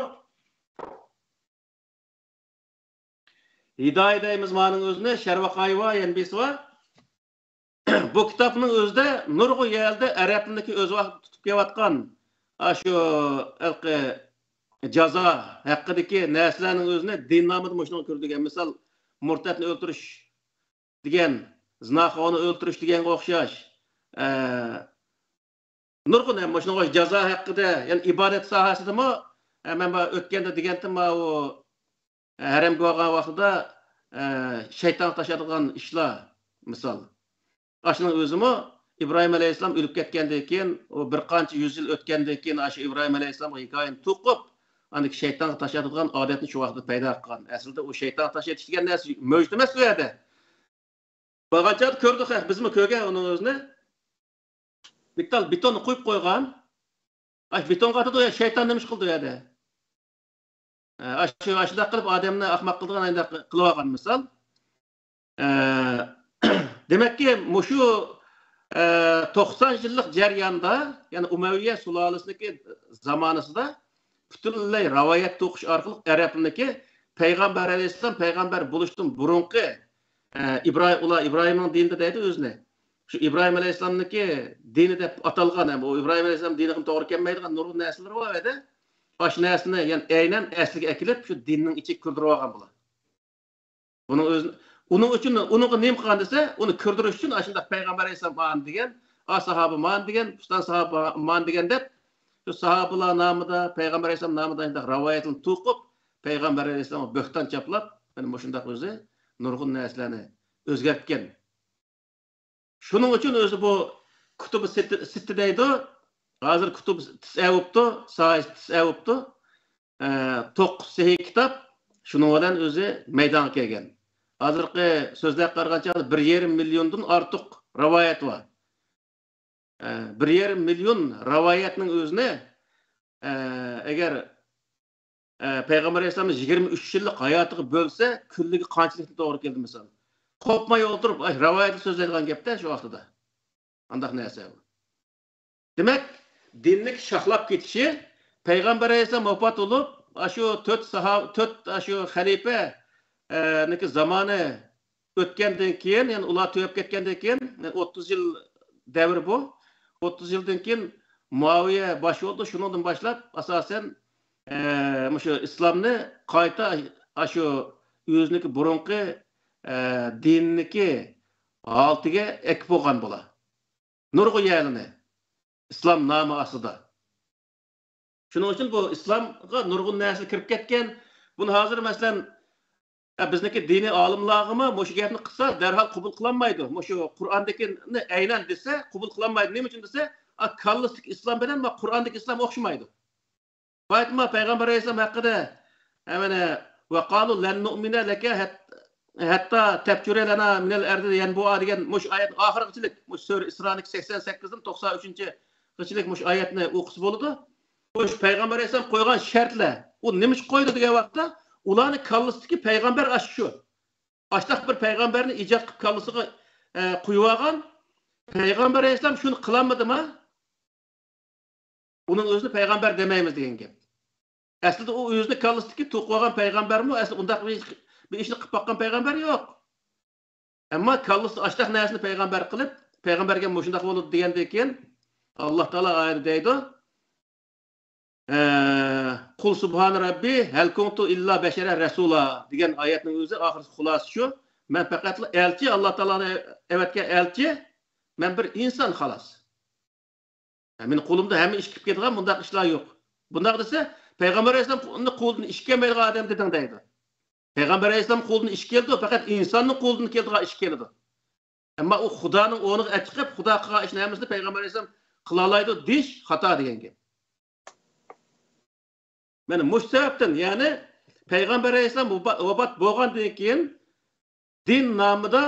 ھىدايە دەيمىز مانىڭ ئۆزىنى، شەرۋەقايى بار، يەنە بىرسى بار. بۇ كىتابنىڭ ئۆزىدە نۇرغۇن يەردە ئەرەب تىلىدىكى ئۆز ۋاقتىدا تۇتۇپ كېلىۋاتقان، ئاشۇ ھېلىقى جازا ھەققىدىكى نەرسىلەرنىڭ ئۆزىنى دىن نامىدا مۇشۇنىڭغا كىرگۈزگەن. مىسال، مۇرتەتنى ئۆلتۈرۈش دېگەن، زىناخورنى ئۆلتۈرۈش دېگەنگە ئوخشاش. ئە، نۇرغۇن ھەم مۇشۇنىڭغا جازا ھەققىدە، يەنى ئىبادەت ساھەسىدىمۇ، ئە، مەن بار ئۆتكەندە دېگەنتىم، ماۋۇ، ئە، ھەرەمگە بارغان ۋاقتىدا، ئە، شەيتانغا تاشلايدىغان ئىشلار، مىسال. ئاشۇنىڭ ئۆزىمۇ ئىبراھىم ئەلەيھىسسالام ئۆلۈپ كەتكەندىن كېيىن، ئۇ بىر قانچە يۈز يىل ئۆتكەندىن كېيىن، ئاشۇ ئىبراھىم ئەلەيھىسسالامغا ھېكايىنى توقۇپ، ئاندىن كېيىن شەيتانغا تاشلايدىغان ئادەتنى شۇ ۋاقىتتا پەيدا قىلغان. ئەسلىدە ئۇ شەيتانغا تاشلايدۇ دېگەن نەرسە مۆجىز ئەمەس ئۇ يەردە. بارغان چاغدا كۆردۇق، ھە، بىزمۇ كۆرگەن ئۇنىڭ ئۆزىنى. بىتال بېتوننى قۇيۇپ قويغان. ئاش بېتونغا ئاتىدۇ، يا شەيتان نېمە ئىش قىلدى ئۇ يەردە؟ ئە، ئاشۇ، ئاشۇنداق قىلىپ ئادەمنى ئاخماق قىلىدىغان ئاينداق قىلىۋالغان مىسال. ئە، دېمەككى، مۇشۇ، ئە، توقسان يىللىق جەرياندا، يەنى ئۇمەۋىيە سۇلالىسىنىڭكى زامانىسىدا پۈتۈنلەي رىۋايەت توقۇش ئارقىلىق ئەرەبلەرنىڭكى پەيغەمبەر ئەلەيھىسسالام پەيغەمبەر بولۇشتىن بۇرۇنقى، ئە، ئىبراھىم، ئۇلار ئىبراھىمنىڭ دىنىدا دەيدۇ ئۆزىنى. شۇ ئىبراھىم ئەلەيھىسسالامنىڭكى دىنى دەپ ئاتالغان، ھەم ئۇ ئىبراھىم ئەلەيھىسسالام دىنىغا توغرا كەلمەيدىغان نۇرغۇن نەرسىلىرى بار ئىدى. ئاشۇ نەرسىنى، يەنى ئەينەن ئەسلىگە ئەكېلىپ، شۇ دىننىڭ ئىچىگە كىردۈرۈۋالغان بۇلار. بۇنىڭ ئۆزى، ئۇنىڭ ئۈچۈن، ئۇنىڭغا نېمە قىلغان دېسە، ئۇنى كىردۈرۈش ئۈچۈن ئاشۇنداق پەيغەمبەر ئەلەيھىسسالام مانا دېگەن، ئا ساھابە مانا دېگەن، پۇلان ساھابە مانا دېگەن دەپ، شۇ ساھابىلار نامىدا، پەيغەمبەر ئەلەيھىسسالام نامىدا شۇنداق رىۋايەتلەرنى توقۇپ، پەيغەمبەر ئەلەيھىسسالامغا بۆھتان چاپلاپ، مانا مۇشۇنداق ئۆزى نۇرغۇن نەرسىلەرنى ئۆزگەرتكەن. شۇنىڭ ئۈچۈن ئۆزى بۇ كۇتۇبى سىتتە، سىتتە دەيدۇ. ھازىر كۇتۇبى تىسئە بوپتۇ، ساھىسى تىسئە بوپتۇ. ئە، توققۇز سەھىھ كىتاب شۇنىڭ بىلەن ئۆزى مەيدانغا كەلگەن. ھازىرقى سۆزلەرگە قارىغان چاغدا بىر يېرىم مىليوندىن ئارتۇق رىۋايەت بار. ئە، بىر يېرىم مىليون رىۋايەتنىڭ ئۆزىنى، ئە، ئەگەر، ئە، پەيغەمبەر ئەلەيھىسسالامنىڭ يىگىرمە ئۈچ يىللىق ھاياتىغا بۆلسە، كۈنلۈكى قانچىلىكتىن توغرا كەلدى مىسال. قوپماي ئولتۇرۇپ، ئاي، رىۋايەتنى سۆزلەيدىغان گەپتە شۇ ۋاقتىدا. ئانداق نەرسە بۇ. دېمەك، دىننىڭ شاخلاپ كېتىشى پەيغەمبەر ئەلەيھىسسالام ۋاپات بولۇپ، ئاشۇ تۆت ساھا-، تۆت ئاشۇ خەلىپە، ئە، نىكى زامانى ئۆتكەندىن كېيىن، يەنى ئۇلار تۈگەپ كەتكەندىن كېيىن، يەنى ئوتتۇز يىل دەۋرى بۇ. ئوتتۇز يىلدىن كېيىن مۇئاۋىيە باش بولدى. شۇنىڭدىن باشلاپ، ئاساسەن، ئە، مۇشۇ ئىسلامنى قايتا ئاشۇ ئۆزىنىڭكى بۇرۇنقى، ئە، دىنىنىڭكى ھالىتىگە ئەكىپ بولغان بۇلار. نۇرغۇن يەرلىرىنى ئىسلام نامى ئاستىدا. شۇنىڭ ئۈچۈن بۇ ئىسلامغا نۇرغۇن نەرسە كىرىپ كەتكەن. بۇنى ھازىر، مەسىلەن، ئە، بىزنىڭكى دىنىي ئالىملارغىمۇ مۇشۇ گەپنى قىلسا، دەرھال قوبۇل قىلالمايدۇ. مۇشۇ قۇرئاندىكىنى ئەينەن دېسە، قوبۇل قىلالمايدۇ. نېمە ئۈچۈن دېسە، ئا، كاللىسىدىكى ئىسلام بىلەن ما قۇرئاندىكى ئىسلام ئوخشىمايدۇ. بايىتما پەيغەمبەر ئەلەيھىسسالام ھەققىدە، ئە، مانا، «ۋەقالۇ لەن نۇئمىنە لەكە ھەت-، ھەتتا تەپجۇرە لەنا مىنەل ئەردى يەنبۇئا» دېگەن مۇشۇ ئايەت ئاخىرغىچىلىك، مۇشۇ سۈرە ئىسرانىڭكى سەكسەن سەككىزدىن توقسان ئۈچىنچىغىچىلىك مۇشۇ ئايەتنى ئوقۇسا بولىدۇ. مۇشۇ پەيغەمبەر ئەلەيھىسسالام قويغان شەرتلەر، ئۇ نېمە ئۈچۈن قويدى دېگەن ۋاقىتتا، ئۇلارنىڭ كاللىسىدىكى پەيغەمبەر ئاشۇ شۇ. ئاشۇنداق بىر پەيغەمبەرنى ئىجاد قىلىپ كاللىسىغا، ئە، قويۇۋالغان. پەيغەمبەر ئەلەيھىسسالام شۇنى قىلالمىدىما؟ ئۇنىڭ ئۆزىنى پەيغەمبەر دېمەيمىز دېگەن گەپ. ئەسلىدە ئۇ ئۆزىنى كاللىسىدىكى تۇغۇپ قويغان پەيغەمبەرمۇ، ئەسلى ئۇنداق بىر ئىش، بىر ئىشنى قىلىپ باققان پەيغەمبەر يوق. ئەمما كاللىسىدا ئاشۇنداق نەرسىنى پەيغەمبەر قىلىپ، پەيغەمبەرگە مۇشۇنداق بولىدۇ دېگەندىن كېيىن، ئاللا تائالا ئايەتتە دەيدۇ، ئە، «قۇل سۇبھانە رەببى ھەل كۇنتۇ ئىللا بەشەرە رەسۇلا» دېگەن ئايەتنىڭ ئۆزى ئاخىرسى خۇلاسە شۇ. مەن پەقەتلا ئەلچى، ئاللا تائالانى ئەۋەتكەن ئەلچى، مەن بىر ئىنسان خالاس. مېنىڭ قولۇمدا ھەممە ئىش كېلىپ كېتىدىغان بۇنداق ئىشلار يوق. بۇنداق دېسە، پەيغەمبەر ئەلەيھىسسالامنىڭ قولىدىن ئىش كەلمەيدىغان ئادەم دېدىڭ دەيدۇ. پەيغەمبەر ئەلەيھىسسالام قولىدىن ئىش كېلىدۇ، پەقەت ئىنساننىڭ قولىدىن كېلىدىغان ئىش كېلىدۇ. ئەمما ئۇ خۇدانىڭ ئورنىغا ئەچىقىپ، خۇدا قىلغان ئىشنى ھەممىسىنى پەيغەمبەر ئەلەيھىسسالام قىلالايدۇ دېيىش خاتا دېگەن گەپ. مانا مۇشۇ سەۋەبتىن، يەنى پەيغەمبەر ئەلەيھىسسالام ۋاپا-، ۋاپات بولغاندىن كېيىن دىن نامىدا،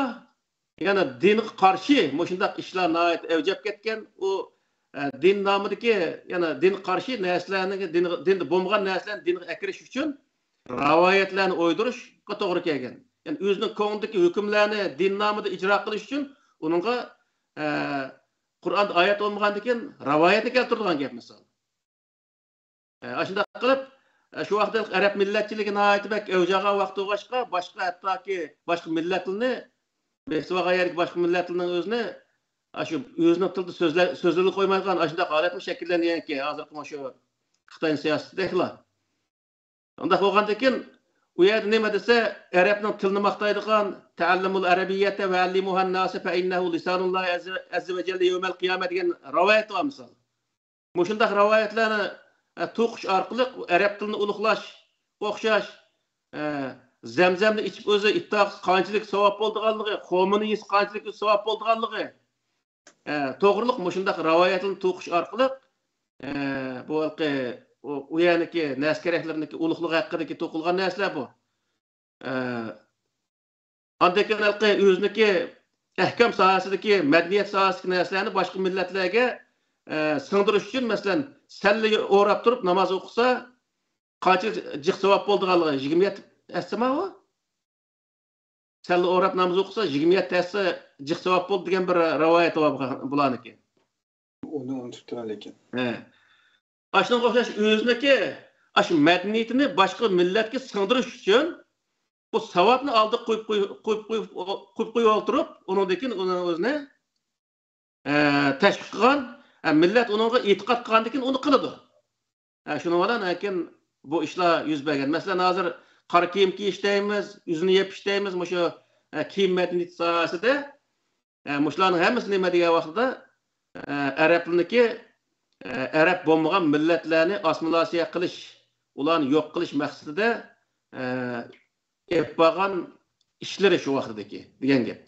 يەنى دىنغا قارشى مۇشۇنداق ئىشلار ناھايىتى ئەۋجەپ كەتكەن. ئۇ، ئە، دىن نامىدىكى، يەنى دىنغا قارشى نەرسىلەرنى، دىنغا، دىندا بولمىغان نەرسىلەرنى دىنغا ئەكىرىش ئۈچۈن رىۋايەتلەرنى ئويدۇرۇشقا توغرا كەلگەن. يەنى ئۆزىنىڭ كۆڭلىدىكى ھۆكۈملەرنى دىن نامىدا ئىجرا قىلىش ئۈچۈن ئۇنىڭغا، ئە، قۇرئاندا ئايەت بولمىغاندىكىن رىۋايەتنى كەلتۈرىدىغان گەپ مىسال. ئە، ئاشۇنداق قىلىپ، ئە، شۇ ۋاقىتتا ئەرەب مىللەتچىلىكى ناھايىتى بەك ئەۋج ئالغان ۋاقىت بولغاچقا، باشقا، ھەتتاكى باشقا مىللەتلەرنى بېسىۋالغان يەردىكى باشقا مىللەتلەرنىڭ ئۆزىنى، ئاشۇ ئۆزىنىڭ تىلىدا سۆزلە-، سۆزلىگىلى قويمايدىغان ئاشۇنداق ھالەتمۇ شەكىللەنگەنكى، ھازىرقى مۇشۇ خىتاينىڭ سىياسىتىدەكلا. ئۇنداق بولغاندىكىن، ئۇ يەردە نېمە دېسە، ئەرەبنىڭ تىلىنى ماختايدىغان، «تەئەللەمۇل ئەرەبىييەتە ۋە ئەللىمۇھەن ناسە فە ئىننەھۇ لىسانۇللاھى ئەززە، ئەززە ۋە جەللە يەۋمەل قىيامە» دېگەن رىۋايەت بار مىسال. مۇشۇنداق رىۋايەتلەرنى، ئە، توقۇش ئارقىلىق ئەرەب تىلىنى ئۇلۇغلاش ئوخشاش، ئە، زەمزەمنى ئىچىپ ئۆزى ئىپتار قىلسا قانچىلىك ساۋاب بولىدىغانلىقى، خورمىنى يېسە قانچىلىك ساۋاب بولىدىغانلىقى، ئە، توغرۇلۇق مۇشۇنداق رىۋايەتلەرنى توقۇش ئارقىلىق، ئە، بۇ ھېلىقى ئۇ، ئۇ يەرنىكى نەرسە-كېرەكلىرىنىڭكى ئۇلۇغلۇقى ھەققىدىكى توقۇلغان نەرسىلەر بۇ. ئە، ئاندىن كېيىن ھېلىقى ئۆزىنىڭكى ئەھكام ساھەسىدىكى، مەدەنىيەت ساھەسىدىكى نەرسىلەرنى باشقا مىللەتلەرگە، ئە، سىڭدۈرۈش ئۈچۈن، مەسىلەن، سەللە ئوراپ تۇرۇپ ناماز ئوقۇسا، قانچە جىق ساۋاب بولىدىغانلىقى، يىگىرمە يەتتە ھەسسىمۇ ئۇ؟ سەللە ئوراپ ناماز ئوقۇسا، يىگىرمە يەتتە ھەسسە جىق ساۋاب بولىدۇ دېگەن بىر رىۋايەت بار بۇلارنىڭكى. ئۇنى ئۇنتۇپتىمەن لېكىن. ھە. ئاشۇنىڭغا ئوخشاش ئۆزىنىڭكى ئاشۇ مەدەنىيىتىنى باشقا مىللەتكە سىڭدۈرۈش ئۈچۈن بۇ ساۋابنى ئالدىغا قويۇپ، قويۇپ، قويۇپ، قويۇپ، قويۇپ، قويۇپ ئولتۇرۇپ، ئۇنىڭدىن كېيىن ئۇنى ئۆزىنى، ئە، تەشۋىق قىلغان، ئە، مىللەت ئۇنىڭغا ئېتىقاد قىلغاندىن كېيىن ئۇنى قىلىدۇ. ئە، شۇنىڭ بىلەن لېكىن بۇ ئىشلار يۈز بەرگەن. مەسىلەن، ھازىر قارا كىيىم كىيىش دەيمىز، يۈزنى يېپىش دەيمىز، مۇشۇ، ئە، كىيىم مەدەنىيىتى ساھەسىدە، ئە، مۇشۇلارنىڭ ھەممىسى نېمە دېگەن ۋاقتىدا، ئە، ئەرەبلىرىنىڭكى، ئە، ئەرەب بولمىغان مىللەتلەرنى ئاسسىمىلياتسىيە قىلىش، ئۇلارنى يوق قىلىش مەقسىتىدە، ئە، ئېلىپ بارغان ئىشلىرى شۇ ۋاقتىدىكى دېگەن گەپ.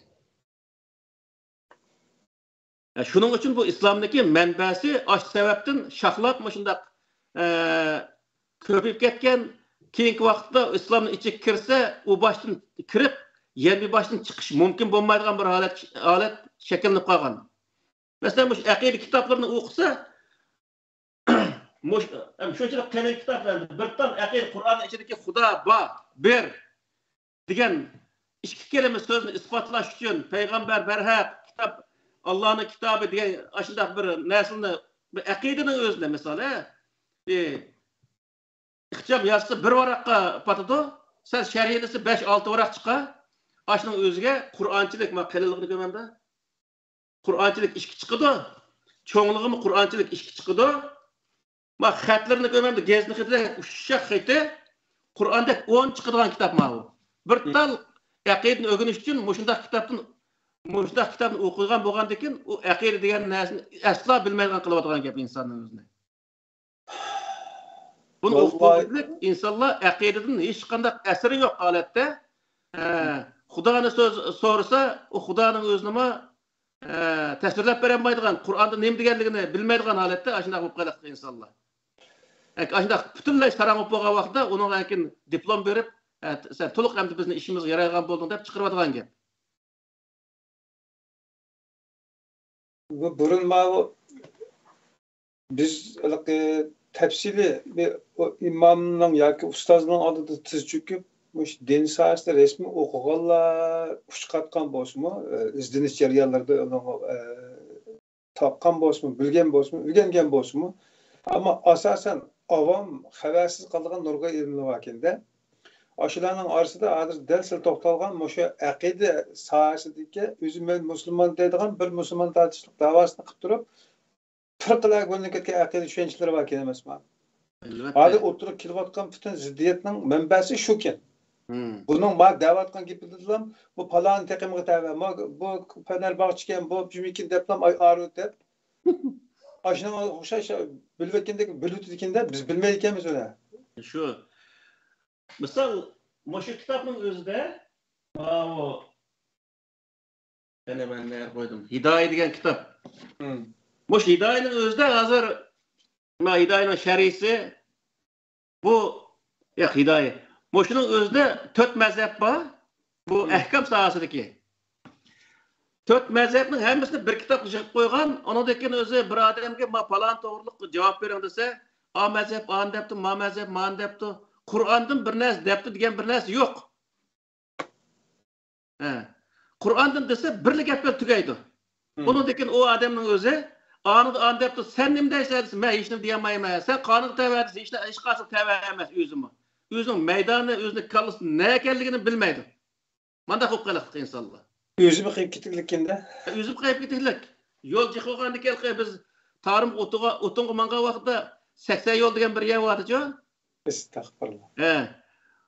ئە، شۇنىڭ ئۈچۈن بۇ ئىسلامنىڭكى مەنبەسى ئاشۇ سەۋەبتىن شاخلاپ مۇشۇنداق، ئە، كۆپىيىپ كەتكەن. كېيىنكى ۋاقىتتا ئىسلامنىڭ ئىچىگە كىرسە، ئۇ باشتىن كىرىپ، يەنە بىر باشتىن چىقىش مۇمكىن بولمايدىغان بىر ھالەت، ھالەت شەكىللىنىپ قالغان. مەسىلەن، مۇشۇ ئەقىدە كىتابلىرىنى ئوقۇسا، مۇش-، ئەم، شۇنچىلىك قېلىن كىتابلار، بىر تال ئەقىدە، قۇرئاننىڭ ئىچىدىكى خۇدا بار، بىر دېگەن ئىككى كەلىمە سۆزنى ئىسپاتلاش ئۈچۈن پەيغەمبەر بەرھەق، كىتاب، ئاللانىڭ كىتابى دېگەن ئاشۇنداق بىر نەرسىنى، بىر ئەقىدىنىڭ ئۆزىنى، مىسال، ھە، بىر ئىخچام يازسا بىر ۋاراققا پاتىدۇ، سەن شەرھلىسە بەش، ئالتە ۋاراق چىقار. ئاشۇنىڭ ئۆزىگە قۇرئانچىلىك، ما، قېلىنلىقىنى كۆرمەمدۇ؟ قۇرئانچىلىك ئىككى چىقىدۇ. چوڭلۇقىمۇ قۇرئانچىلىك ئىككى چىقىدۇ. ما، خەتلىرىنى كۆرمەمدۇ؟ گېزىتنىڭ خېتىدەك ئۇششاق خېتى قۇرئاندەك ئون چىقىدىغان كىتاب ماۋۇ. بىر تال ئەقىدىنى ئۆگىنىش ئۈچۈن مۇشۇنداق كىتابتىن، مۇشۇنداق كىتابنى ئوقۇيدىغان بولغاندىكىن، ئۇ ئەقىدە دېگەن نەرسىنى ئەسلا بىلمەيدىغان قىلىۋاتىدىغان گەپ ئىنساننىڭ ئۆزىنى. بۇنى ئوقۇغان ئىنسانلار ئەقىدىدىن ھېچقانداق ئەسىرى يوق ھالەتتە، ئە، خۇدانى سۆز سورىسا، ئۇ خۇدانىڭ ئۆزىنىمۇ، ئە، تەسۋىرلەپ بېرەلمەيدىغان، قۇرئاندا نېمە دېگەنلىكىنى بىلمەيدىغان ھالەتتە ئاشۇنداق بولۇپ قالاتتى ئىنسانلار. ئاشۇنداق پۈتۈنلەي ساراڭ بولۇپ بولغان ۋاقىتتا ئۇنىڭغا كېيىن دىپلوم بېرىپ، ئە، سەن تولۇق ئەمدى بىزنىڭ ئىشىمىزغا يارايدىغان بولدۇڭ دەپ چىقىرىۋاتىدىغان گەپ. بۇ بۇرۇن ماۋۇ بىز ھېلىقى تەپسىلىي بىر ئىمامنىڭ ياكى ئۇستازنىڭ ئالدىدا تىز چۆكۈپ، مۇشۇ دىن ساھەسىدە رەسمىي ئوقۇغانلار ئۇچقاتقان بولسىمۇ، ئىزدىنىش جەريانلىرىدا ئۇنىڭغا، تاپقان بولسىمۇ، بىلگەن بولسىمۇ، ئۆگەنگەن بولسىمۇ، ئەمما ئاساسەن ئاۋام خەۋەرسىز قالىدىغان نۇرغۇن ئىلىملەر باركەن-دە. ئاشۇلارنىڭ ئارىسىدا ھازىر دەل سىلە توختالغان مۇشۇ ئەقىدە ساھەسىدىكى ئۆزى مەن مۇسۇلمان دەيدىغان بىر مۇسۇلمان تارتىشلىق داۋاسىنى قىلىپ تۇرۇپ، پىرقىلەرگە بۆلۈنۈپ كەتكەن ئەقىدە چۈشەنچىلىرى باركەن ئەمەسمۇ؟ ئەلۋەتتە. ھازىر ئوتتۇرىغا كېلىۋاتقان پۈتۈن زىددىيەتنىڭ مەنبەسى شۇكەن. مم. بۇنىڭ ما دەۋاتقان گېپىدىلا، بۇ پالان تېقىمغا تەۋە، ما بۇ پەنەرباغچىكەن، بۇ جۈمىكىن دەپلا ئاي ئارۇ دەپ. ئاشۇنىڭغا ئوخشاش بىلىۋەتكەندەك بىلىۋېتىدىكەن-دە، بىز بىلمەيدىكەنمىز ئۇنى. شۇ. مىسال، مۇشۇ كىتابنىڭ ئۆزىدە، ماۋۇ، يەنە مەن نەگە قويدۇم؟ ھىدايە دېگەن كىتاب. مم. مۇشۇ ھىدايەنىڭ ئۆزىدە ھازىر، ما، ھىدايەنىڭ شەرھىسى، بۇ، ياق، ھىدايە. مۇشۇنىڭ ئۆزىدە تۆت مەزھەپ بار. بۇ مم. ئەھكام ساھەسىدىكى. تۆت مەزھەپنىڭ ھەممىسىنى بىر كىتابقا يىغىپ قويغان. ئۇنىڭدىن كېيىن ئۆزى بىر ئادەمگە، ما، پالان توغرىلىق جاۋاب بېرىڭ دېسە، ئا مەزھەپ ئانى دەپتۇ، ما مەزھەپ مانى دەپتۇ. قۇرئاندىن بىر نەرسە دەپتۇ دېگەن بىر نەرسە يوق. ھە. قۇرئاندىن دېسە، بىرلا گەپ بىلەن تۈگەيدۇ. مم. ئۇنىڭدىن كېيىن ئۇ ئادەمنىڭ ئۆزى، ئانىدا ئانى دەپتۇ، سەن نېمە دەيسەن دېسە، مەن ھېچنېمە دېيەلمەيمەن. سەن قانىغا تەۋە دېسە، ھېچ، ھېچقايسىغا تەۋە ئەمەس ئۆزىمۇ. ئۆزىنىڭ مەيدانى، ئۆزىنىڭ كاللىسى نەگە ئىكەنلىكىنى بىلمەيدۇ. مانداق بولۇپ قېلىۋاتىدۇ ئىنسانلار. ئۆزىمۇ قېيىپ كېتىكلىككەندە. ئۆزىمۇ قېيىپ كېتىكلىك. يول جىق بولغاندىكىن، بىز تارىم ئوتۇنغا، ئوتۇنغا ماڭغان ۋاقىتتا سەكسەن يول دېگەن بىر يەر بارىدىچۇ. ئەستەغپۇرۇللا. ھە.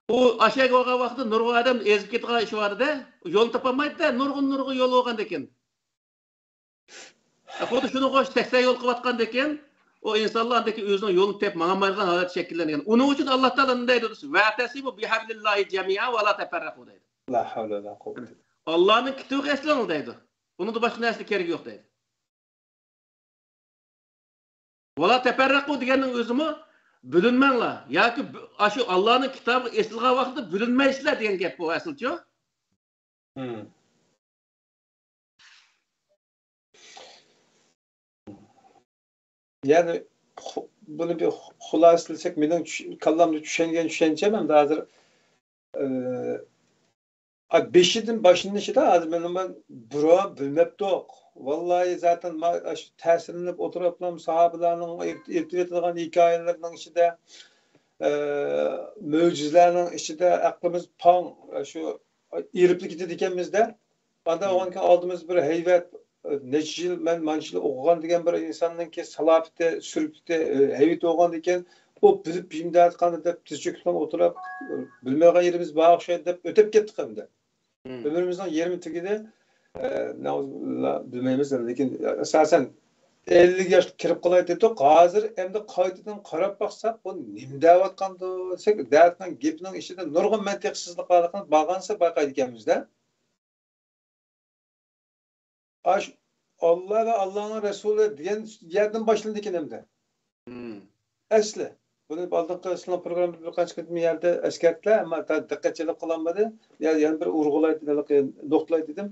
ئۇ ئاشەگە بارغان ۋاقىتتا نۇرغۇن ئادەم ئېزىپ كېتىدىغان ئىش بار ئىدى. يولنى تاپالمايدۇ-دە، نۇرغۇن، نۇرغۇن يول بولغاندىكىن. خۇددى شۇنىڭغا ئوخشاش سەكسەن يول قىلىۋاتقاندىكىن، ئۇ ئىنسانلار ئاندىن كېيىن ئۆزىنىڭ يولىنى تېپىپ ماڭالمايدىغان ھالەت شەكىللەنگەن. ئۇنىڭ ئۈچۈن ئاللا تائالا نېمە دەيدۇ دېسە، «ۋەتەسىمۇ بىھەبلىللاھى جەمىئەن ۋە لا تەپەررەقۇ» دەيدۇ. لا ھەۋلە ۋە لا قۇۋۋەتە. ئاللانىڭ كىتابىغا ئېسىلىڭلار دەيدۇ. ئۇنىڭدىن باشقا نەرسىگە كېرىكى يوق دەيدۇ. «ۋە لا تەپەررەقۇ» دېگەننىڭ ئۆزىمۇ «بۆلۈنمەڭلار» ياكى بۆ-، ئاشۇ ئاللانىڭ كىتابىغا ئېسىلغان ۋاقىتتا «بۆلۈنمەيسىلەر» دېگەن گەپ بۇ ئەسلىچۇ. يەنى خۇ-، بۇنى بىر خۇلاسىلىسەك، مېنىڭ چۈش-، كاللامدا چۈشەنگەن چۈشەنچەم ئەمدى ھازىر، ئى، ئا، بېشىدىن باشلىنىشىدا ھازىر مانا بۇرۇن بىلمەپتۇق. ۋاللاھى زاتەن ما-، ئاشۇ تەسىرلىنىپ ئولتۇرۇپلا ساھابىلەرنىڭ ئېيت-، ئېيتىۋېتىدىغان ھېكايىلىرىنىڭ ئىچىدە، ئى، مۆجىزىلەرنىڭ ئىچىدە ئەقلىمىز پاڭ، شۇ ئېرىپلا كېتىدىكەنمىز-دە. ئانداق بولغاندىكىن ئالدىمىزدا بىر ھەيۋەت، نەچچە يىل مەن مانچىلا ئوقۇغان دېگەن بىر ئىنساننىڭكى سالاپىتى، سۈرپىتى، ھەيۋىتى بولغاندىكىن، ئۇ بىلىپ بېجىرىۋاتقاندا دەپ تىز چۆكۈپ ئولتۇرۇپ، بىلمەيدىغان يېرىمىز بار ئوخشايدۇ دەپ ئۆتۈپ كەتتۇق ئەمدى. ئۆمرىمىزنىڭ يېرىمى تۈگىدى. نەئۇزۇبىللا، بىلمەيمىز، لېكىن ئاساسەن ئەللىك ياشقا كىرىپ قالاي دېدۇق. ھازىر ئەمدى قايتىدىن قاراپ باقساق، بۇ نېمە دەۋاتقاندۇ دېسەك، دەتنىڭ گېپىنىڭ ئىچىدە نۇرغۇن مەنتىقسىزلىق بارلىقىنى بارغانسېرى بايقايدىكەنمىز-دە. ئاش، ئاللا ۋە ئاللانىڭ رەسۇلى دېگەن يەردىن باشلىنىدىكەن ئەمدى. ئەسلى. بۇنى ئالدىنقى سىلەرنىڭ پروگراممىدا بىر قانچە قېتىم يەردە ئەسكەرتتىلەر، ئەمما دىققەت جەلپ قىلالمىدى. يەنە بىر ئۇرغۇلاي، نۇقتىلاي دېدىم.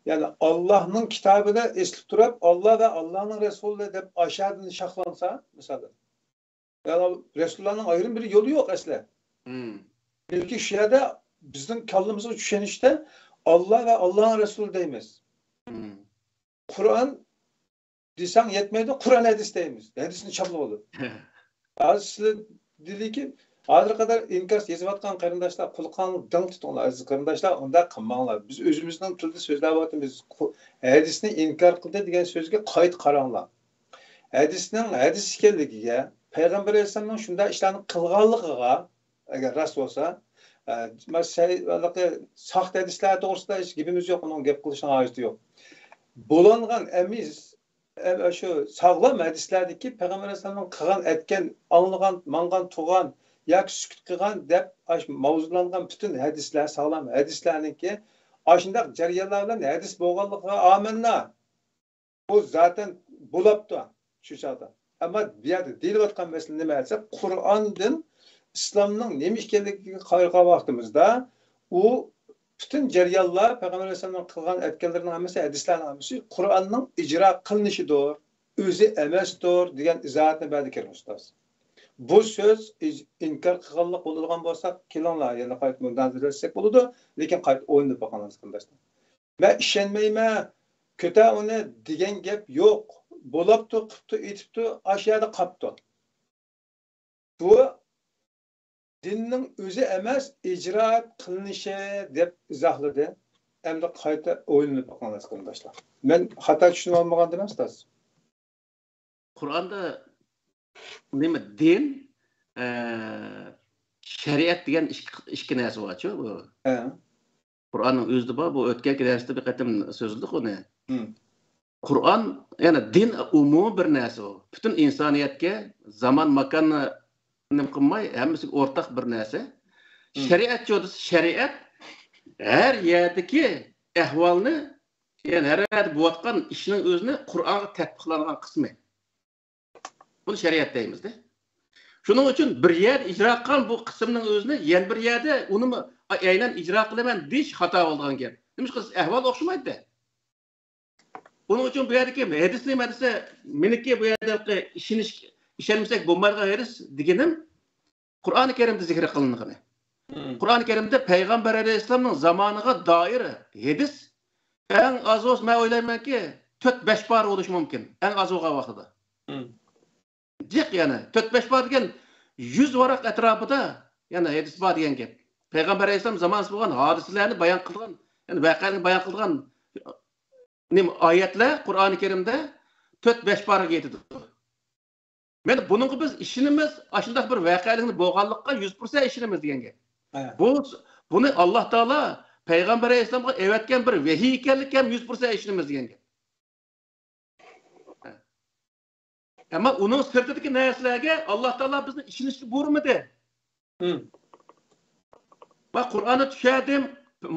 يەنى ئاللانىڭ كىتابىدا ئېسىلىپ تۇرۇپ، ئاللا ۋە ئاللانىڭ رەسۇلى دەپ ئاشادىن شاخلانسا، مىسالەن، يەنى رەسۇلۇللانىڭ ئايرىم بىر يولى يوق ئەسلى. لېكىن شۇ يەردە بىزنىڭ كاللىمىزغا چۈشىنىشتە ئاللا ۋە ئاللانىڭ رەسۇلى دەيمىز. قۇرئان دېسەڭ يەتمەيدۇ، قۇرئان ھەدىس دەيمىز. ھەدىسنى چاپلىۋالىدۇ. ھازىر سىلەر دېدىكى، ھازىرغا قەدەر ئىنكاس يېزىۋاتقان قېرىنداشلار، قۇلىقىڭلارنى دىڭ تۇتۇڭلار، ئەزىز قېرىنداشلار، ئۇنداق قىلماڭلار. بىز ئۆزىمىزنىڭ تىلىدا سۆزلەۋاتىمىز. قۇ-، ھەدىسنى ئىنكار قىلدى دېگەن سۆزگە قايتا قاراڭلار. ھەدىسنىڭ ھەدىس ئىكەنلىكىگە، پەيغەمبەر ئەلەيھىسسالامنىڭ شۇنداق ئىشلارنى قىلغانلىقىغا، ئەگەر راست بولسا، ئە، مە-، سەي-، ھېلىقى ساختا ھەدىسلەر توغرىسىدا ھېچ گېپىمىز يوق، ئۇنىڭ گەپ قىلىشنىڭ ھاجىتى يوق. بۇلانغان ئەمىز، ئە، شۇ ساغلام ھەدىسلەردىكى پەيغەمبەر ئەلەيھىسسالامنىڭ قىلغان، ئەتكەن، ئاڭلىغان، ماڭغان، تۇرغان ياكى سۈكۈت قىلغان دەپ ئاشۇ ماۋزۇلانغان پۈتۈن ھەدىسلەر، ساغلام ھەدىسلەرنىڭكى ئاشۇنداق جەريانلار بىلەن ھەدىس بولغانلىقىغا ئامەننا. بۇ زاتەن بولاپتۇ شۇ چاغدا. ئەمما بۇ يەردە دېيىلىۋاتقان مەسىلە نېمە دېسە، قۇرئاندىن ئىسلامنىڭ نېمە ئىكەنلىكىگە قارىغان ۋاقتىمىزدا، ئۇ پۈتۈن جەريانلار، پەيغەمبەر ئەلەيھىسسالامنىڭ قىلغان ئەتكەنلىرىنىڭ ھەممىسى، ھەدىسلەرنىڭ ھەممىسى قۇرئاننىڭ ئىجرا قىلىنىشىدۇر، ئۆزى ئەمەستۇر دېگەن ئىزاھاتنى بەردى كېرىم ئۇستاز. بۇ سۆز ئىج-، ئىنكار قىلغانلىق بولىدىغان بولسا، كېلىڭلار، يەنە قايتا مۇنازىرە ئەتسەك بولىدۇ، لېكىن قايتا ئويلىنىپ باقىڭلار قېرىنداشلار. مەن ئىشەنمەيمەن، كۆتەر ئۇنى دېگەن گەپ يوق. بولاپتۇ، قىپتۇ، ئېيتىپتۇ، ئاشۇ يەردە قاپتۇ. بۇ دىننىڭ ئۆزى ئەمەس، ئىجرائات قىلىنىشى، دەپ ئىزاھلىدى. ئەمدى قايتا ئويلىنىپ بېقىڭلار قېرىنداشلار. مەن خاتا چۈشىنىۋالمىغاندىمەن ئۇستاز؟ قۇرئاندا نېمە، دىن، ئە، شەرىئەت دېگەن ئىككى، ئىككى نەرسە بارچۇ بۇ. ھە. قۇرئاننىڭ ئۆزىدە بار، بۇ ئۆتكەنكى دەرستە بىر قېتىم سۆزلىدۇق ئۇنى. قۇرئان، يەنى دىن ئومۇمىي بىر نەرسە ئۇ. پۈتۈن ئىنسانىيەتكە زامان، ماكاننى نېمە قىلماي، ھەممىسىگە ئورتاق بىر نەرسە. شەرىئەتچۇ دېسە، شەرىئەت ھەر يەردىكى ئەھۋالنى، يەنى ھەر يەردە بولۇۋاتقان ئىشنىڭ ئۆزىنى قۇرئانغا تەتبىقلانغان قىسمى. بۇنى شەرىئەت دەيمىز-دە. شۇنىڭ ئۈچۈن بىر يەردە ئىجرا قىلغان بۇ قىسىمنىڭ ئۆزىنى يەنە بىر يەردە ئۇنىمۇ ئەينەن ئىجرا قىلىمەن دېيىش خاتا بولىدىغان گەپ. نېمىشقا دېسە، ئەھۋال ئوخشىمايدۇ-دە. بۇنىڭ ئۈچۈن بۇ يەردىكى ھەدىسنى، ھەدىسى مېنىڭكى بۇ يەردىكى ئىشىنىش، ئىشەنمىسەك بولمايدىغان ھەدىس دېگىنىم، قۇرئانى كەرىمدە زىكىر قىلىنغىنى. قۇرئانى كەرىمدە پەيغەمبەر ئەلەيھىسسالامنىڭ زامانىغا دائىر ھەدىس ئەڭ ئاز بولسا، مەن ئويلايمەنكى، تۆت، بەش پارە بولۇشى مۇمكىن، ئەڭ ئاز بولغان ۋاقتىدا. جىق يەنى، تۆت، بەش پارە دېگەن يۈز ۋاراق ئەتراپىدا يەنى ھەدىس بار دېگەن گەپ. پەيغەمبەر ئەلەيھىسسالام زامانىسىدا بولغان ھادىسىلەرنى بايان قىلغان، يەنى ۋەقەلەرنى بايان قىلغان نېمە، ئايەتلەر قۇرئانى كەرىمدە تۆت، بەش پارىگە يېتىدۇ. مانا بۇنىڭغا بىز ئىشىنىمىز، ئاشۇنداق بىر ۋەقەلىكنى بولغانلىققا يۈز پىرسەنت ئىشىنىمىز دېگەن گەپ. بۇ، بۇنى ئاللا تائالا پەيغەمبەر ئەلەيھىسسالامغا ئەۋەتكەن بىر ۋەھىي ئىكەنلىكىگە ھەم يۈز پىرسەنت ئىشىنىمىز دېگەن گەپ. ئەمما ئۇنىڭ سىرتىدىكى نەرسىلەرگە ئاللا تائالا بىزنى ئىشىنىشكە بۇيرۇمىدى. ۋە قۇرئاننى چۈشەردىم.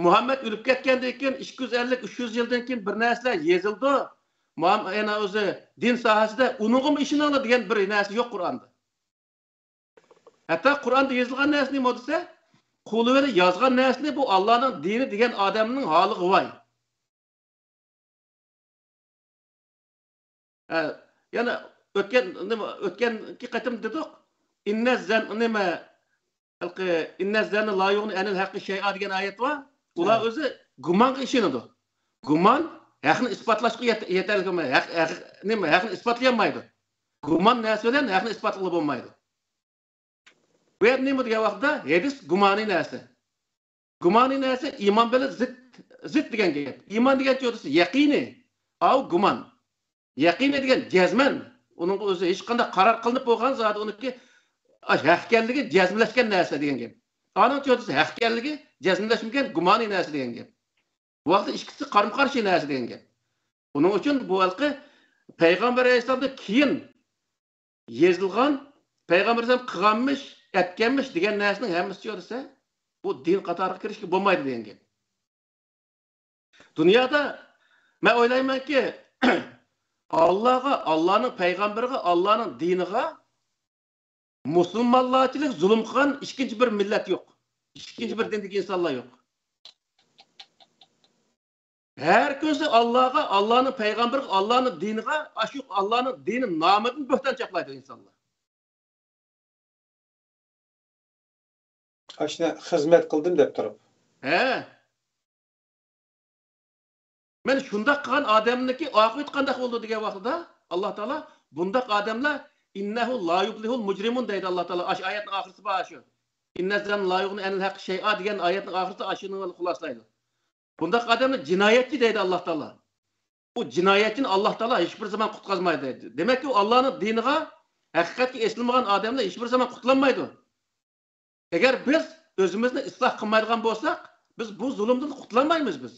مۇھەممەد ئۆلۈپ كەتكەندىن كېيىن ئىككى يۈز ئەللىك، ئۈچ يۈز يىلدىن كېيىن بىر نەرسىلەر يېزىلدى. مۇھەم-، يەنە ئۆزى دىن ساھەسىدە ئۇنىڭغىمۇ ئىشىنىڭلار دېگەن بىر نەرسە يوق قۇرئاندا. ھەتتا قۇرئاندا يېزىلغان نەرسە نېمە دېسە، قولى بىلەن يازغان نەرسىنى بۇ ئاللانىڭ دىنى دېگەن ئادەمنىڭ ھالىغا ۋاي. ھە، يەنە ئۆتكەن، نېمە، ئۆتكەنكى قېتىم دېدۇق. ئىننە زەن، نېمە، ھېلىقى، ئىننە زەننە لا يۇغنى ئەنىل ھەققى شەيئا دېگەن ئايەت بار. ئۇلار ھە. ئۆزى گۇمانغا ئىشىنىدۇ. گۇمان ھەقنى ئىسپاتلاشقا يەت-، يېتەرلىك ئەمەس. ھەق، ھەق، نېمە، ھەقنى ئىسپاتلىيالمايدۇ. گۇمان نەرسە بىلەن ھەقنى ئىسپاتلىغىلى بولمايدۇ. بۇ يەردە نېمە دېگەن ۋاقىتتا، ھەدىس گۇمانىي نەرسە. گۇمانىي نەرسە ئىمان بىلەن زىت، زىت دېگەن گەپ. ئىمان دېگەن چۆرىسى يەقىنى. ئاۋۇ گۇمان. يەقىنى دېگەن جەزمەن. ئۇنىڭغا ئۆزى ھېچقانداق قارار قىلىنىپ بولغان زادى ئۇنىڭكى ھەق ئىكەنلىكى جەزملەشكەن نەرسە دېگەن گەپ. ئانىڭ چۆرىسى ھەق ئىكەنلىكى جەزملەشمىگەن گۇمانىي نەرسە دېگەن گەپ. بۇ ۋاقىتتا ئىككىسى قارمۇ قارشى نەرسە دېگەن گەپ. ئۇنىڭ ئۈچۈن بۇ ھېلىقى پەيغەمبەر ئەلەيھىسسالامدىن كېيىن يېزىلغان، پەيغەمبەر ئەلەيھىسسالام قىلغانمىش، ئەتكەنمىش دېگەن نەرسىنىڭ ھەممىسى چۆرىسە، بۇ دىن قاتارىغا كىرىشكە بولمايدۇ دېگەن گەپ. دۇنيادا مەن ئويلايمەنكى، ئاللاغا، ئاللانىڭ پەيغەمبىرىغا، ئاللانىڭ دىنىغا مۇسۇلمانلارچىلىك زۇلۇم قىلغان ئىككىنچى بىر مىللەت يوق. ئىككىنچى بىر دىندىكى ئىنسانلار يوق. ھەر كۈنسى ئاللاغا، ئاللانىڭ پەيغەمبىرىگە، ئاللانىڭ دىنىغا، ئاشۇ ئاللانىڭ دىنى نامىدىن بۆھتان چاپلايدۇ ئىنسانلار. ئاشۇنى خىزمەت قىلدىم دەپ تۇرۇپ. ھە. مەن شۇنداق قىلغان ئادەمنىڭكى ئاقىۋىتى قانداق بولىدۇ دېگەن ۋاقتىدا، ئاللا تائالا بۇنداق ئادەملەر، «ئىننەھۇ لا يۇفلىھۇل مۇجرىمۇن» دەيدۇ ئاللا تائالا. ئاشۇ ئايەتنىڭ ئاخىرىسى بار شۇ. «ئىننە زەن لا يۇغنى ئەنىل ھەققى شەيئا» دېگەن ئايەتنىڭ ئاخىرىسى ئاشۇنى خۇلاسىلايدۇ. بۇنداق ئادەمنى جىنايەتچى دەيدۇ ئاللا تائالا. ئۇ جىنايەتچىنى ئاللا تائالا ھېچبىر زامان قۇتقۇزمايدۇ دەيدۇ. دېمەككى، ئۇ ئاللانىڭ دىنىغا، ھەقىقەتكە ئېسىلمىغان ئادەملەر ھېچبىر زامان قۇتۇلالمايدۇ. ئەگەر بىز ئۆزىمىزنى ئىسلاھ قىلمايدىغان بولساق، بىز بۇ زۇلۇمدىن قۇتۇلالمايمىز بىز.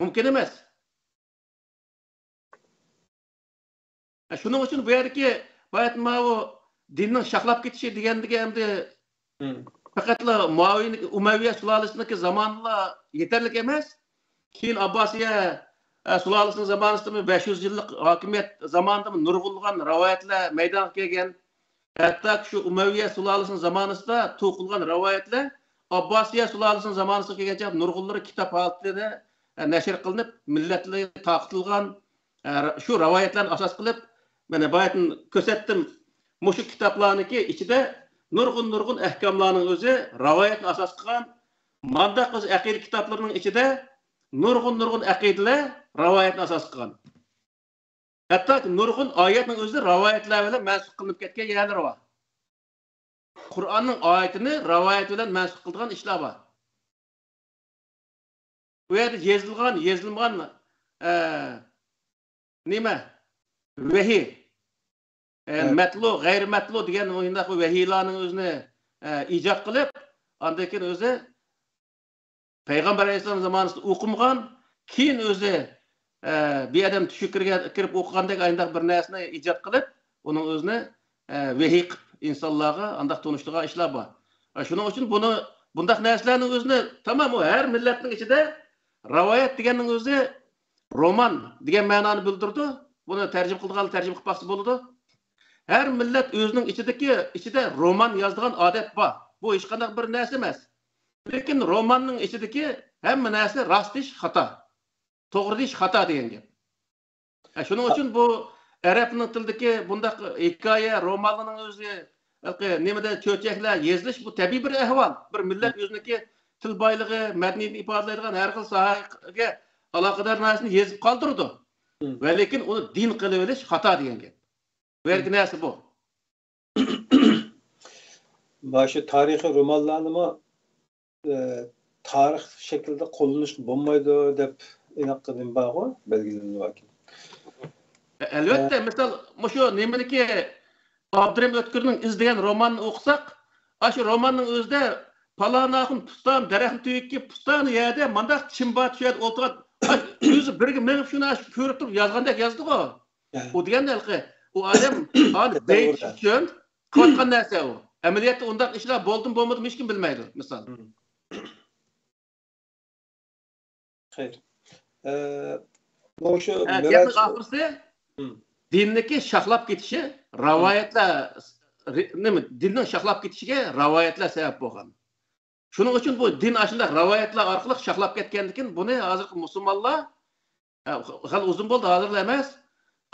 مۇمكىن ئەمەس. شۇنىڭ ئۈچۈن بۇ يەردىكى باياتىن ماۋۇ دىننىڭ شاخلاپ كېتىشى دېگەندىكى ئەمدى مم. پەقەتلا مۇئاۋىيە ئۇمەۋىيە سۇلالىسىنىڭكى زامانىلا يېتەرلىك ئەمەس. كېيىن ئابباسىيە، ئە، سۇلالىسىنىڭ زامانىسىدىمۇ بەش يۈز يىللىق ھاكىمىيەت زامانىدىمۇ نۇرغۇنلىغان رىۋايەتلەر مەيدانغا كەلگەن. ھەتتاكى شۇ ئۇمەۋىيە سۇلالىسىنىڭ زامانىسىدا توقۇلغان رىۋايەتلەر ئابباسىيە سۇلالىسىنىڭ زامانىسىغا كەلگەنچە نۇرغۇنلىرى كىتاب ھالىتىدە، ئە، نەشر قىلىنىپ، مىللەتلەرگە تارقىتىلغان. ئە، شۇ رىۋايەتلەرنى ئاساس قىلىپ، مانا باياتىن كۆرسەتتىم. مۇشۇ كىتابلارنىڭكى ئىچىدە نۇرغۇن، نۇرغۇن ئەھكاملارنىڭ ئۆزى رىۋايەتنى ئاساس قىلغان. مانداق ئۆزى ئەقىدە كىتابلىرىنىڭ ئىچىدە نۇرغۇن، نۇرغۇن ئەقىدىلەر رىۋايەتنى ئاساس قىلغان. ھەتتا نۇرغۇن ئايەتنىڭ ئۆزى رىۋايەتلەر بىلەن مەنسۇخ قىلىنىپ كەتكەن يەرلىرى بار. قۇرئاننىڭ ئايىتىنى رىۋايەت بىلەن مەنسۇخ قىلىدىغان ئىشلار بار. بۇ يەردە يېزىلغان، يېزىلمىغان، ئە، نېمە؟ ۋەھىي. ئە، ھە. مەتلۇ، غەيرىي مەتلۇ دېگەن مۇنداق بىر ۋەھىيلارنىڭ ئۆزىنى، ئە، ئىجاد قىلىپ، ئاندىن كېيىن ئۆزى پەيغەمبەر ئەلەيھىسسالام زامانىسىدا ئوقۇمىغان، كېيىن ئۆزى، ئە، بىر ئادەم چۈشكە كىرگەن، كىرىپ ئوقۇغاندەك ئانداق بىر نەرسىنى ئىجاد قىلىپ، ئۇنىڭ ئۆزىنى، ئە، ۋەھىي قىلىپ ئىنسانلارغا ئانداق تونۇشتۇرغان ئىشلار بار. ئە، شۇنىڭ ئۈچۈن بۇنى، بۇنداق نەرسىلەرنىڭ ئۆزىنى، تامام ئۇ ھەر مىللەتنىڭ ئىچىدە رىۋايەت دېگەننىڭ ئۆزى رومان دېگەن مەنانى بىلدۈرىدۇ. بۇنى تەرجىمە قىلىدىغانلار تەرجىمە قىلىپ باقسا بولىدۇ. ھەر مىللەت ئۆزىنىڭ ئىچىدىكى، ئىچىدە رومان يازىدىغان ئادەت بار. بۇ ھېچقانداق بىر نەرسە ئەمەس. لېكىن روماننىڭ ئىچىدىكى ھەممە نەرسە راست ئىش خاتا. توغرا دېيىش خاتا دېگەن گەپ. ھە، شۇنىڭ ئۈچۈن بۇ ئەرەبنىڭ تىلىدىكى بۇنداق ھېكايە، رومانلارنىڭ ئۆزى، ھېلىقى نېمىدە چۆچەكلەر يېزىلىش، بۇ تەبىئىي بىر ئەھۋال. بىر مىللەت ئۆزىنىڭكى تىل بايلىقى، مەدەنىيىتىنى ئىپادىلەيدىغان ھەر خىل ساھەگە ئالاقىدار نەرسىنى يېزىپ قالدۇرىدۇ. مم. ۋە لېكىن ئۇنى دىن قىلىۋېلىش خاتا دېگەن گەپ. بۇ يەردىكى نەرسە بۇ. مانا شۇ تارىخىي رومانلارنىمۇ، ئە، تارىخ شەكلىدە قوللىنىشقا بولمايدۇ دەپ ئېنىق نېمە بارغۇ، بەلگىلىنىۋاتىدۇ. ئەلۋەتتە، ئە، مىسال، مۇشۇ نېمىنىكى، ئابدۇرېھىم ئۆتكۈرنىڭ ئىز دېگەن رومانىنى ئوقۇساق، ئاشۇ روماننىڭ ئۆزىدە پالان ئاخۇن پۇستان دەرەخنىڭ تۈۋىدىكى پۇستان يەردە مانداق چىم بار، شۇ يەردە ئولتۇرغان، ئاشۇ ئۆزى بىرگە مېڭىپ شۇنى ئاشۇ كۆرۈپ تۇرۇپ يازغاندەك يازدىغۇ. ھە. ئۇ دېگەندە ھېلىقى ئۇ ئادەم ئانى بېيىتىش ئۈچۈن قىلىۋاتقان نەرسە ئۇ. ئەمەلىيەتتە ئۇنداق ئىشلار بولدىمۇ بولمىدىمۇ ھېچكىم بىلمەيدۇ، مىسال. خەير. ئە، مۇشۇ ئە، گەپنىڭ ئاخىرسى، دىننىكى شاخلاپ كېتىشى راۋايەتلەر، نېمە، دىننىڭ شاخلاپ كېتىشىگە راۋايەتلەر سەۋەب بولغان. شۇنىڭ ئۈچۈن بۇ دىن ئاشۇنداق راۋايەتلەر ئارقىلىق شاخلاپ كەتكەندىكىن، بۇنى ھازىرقى مۇسۇلمانلار، ھە، خېلى ئۇزۇن بولدى، ھازىرلا ئەمەس،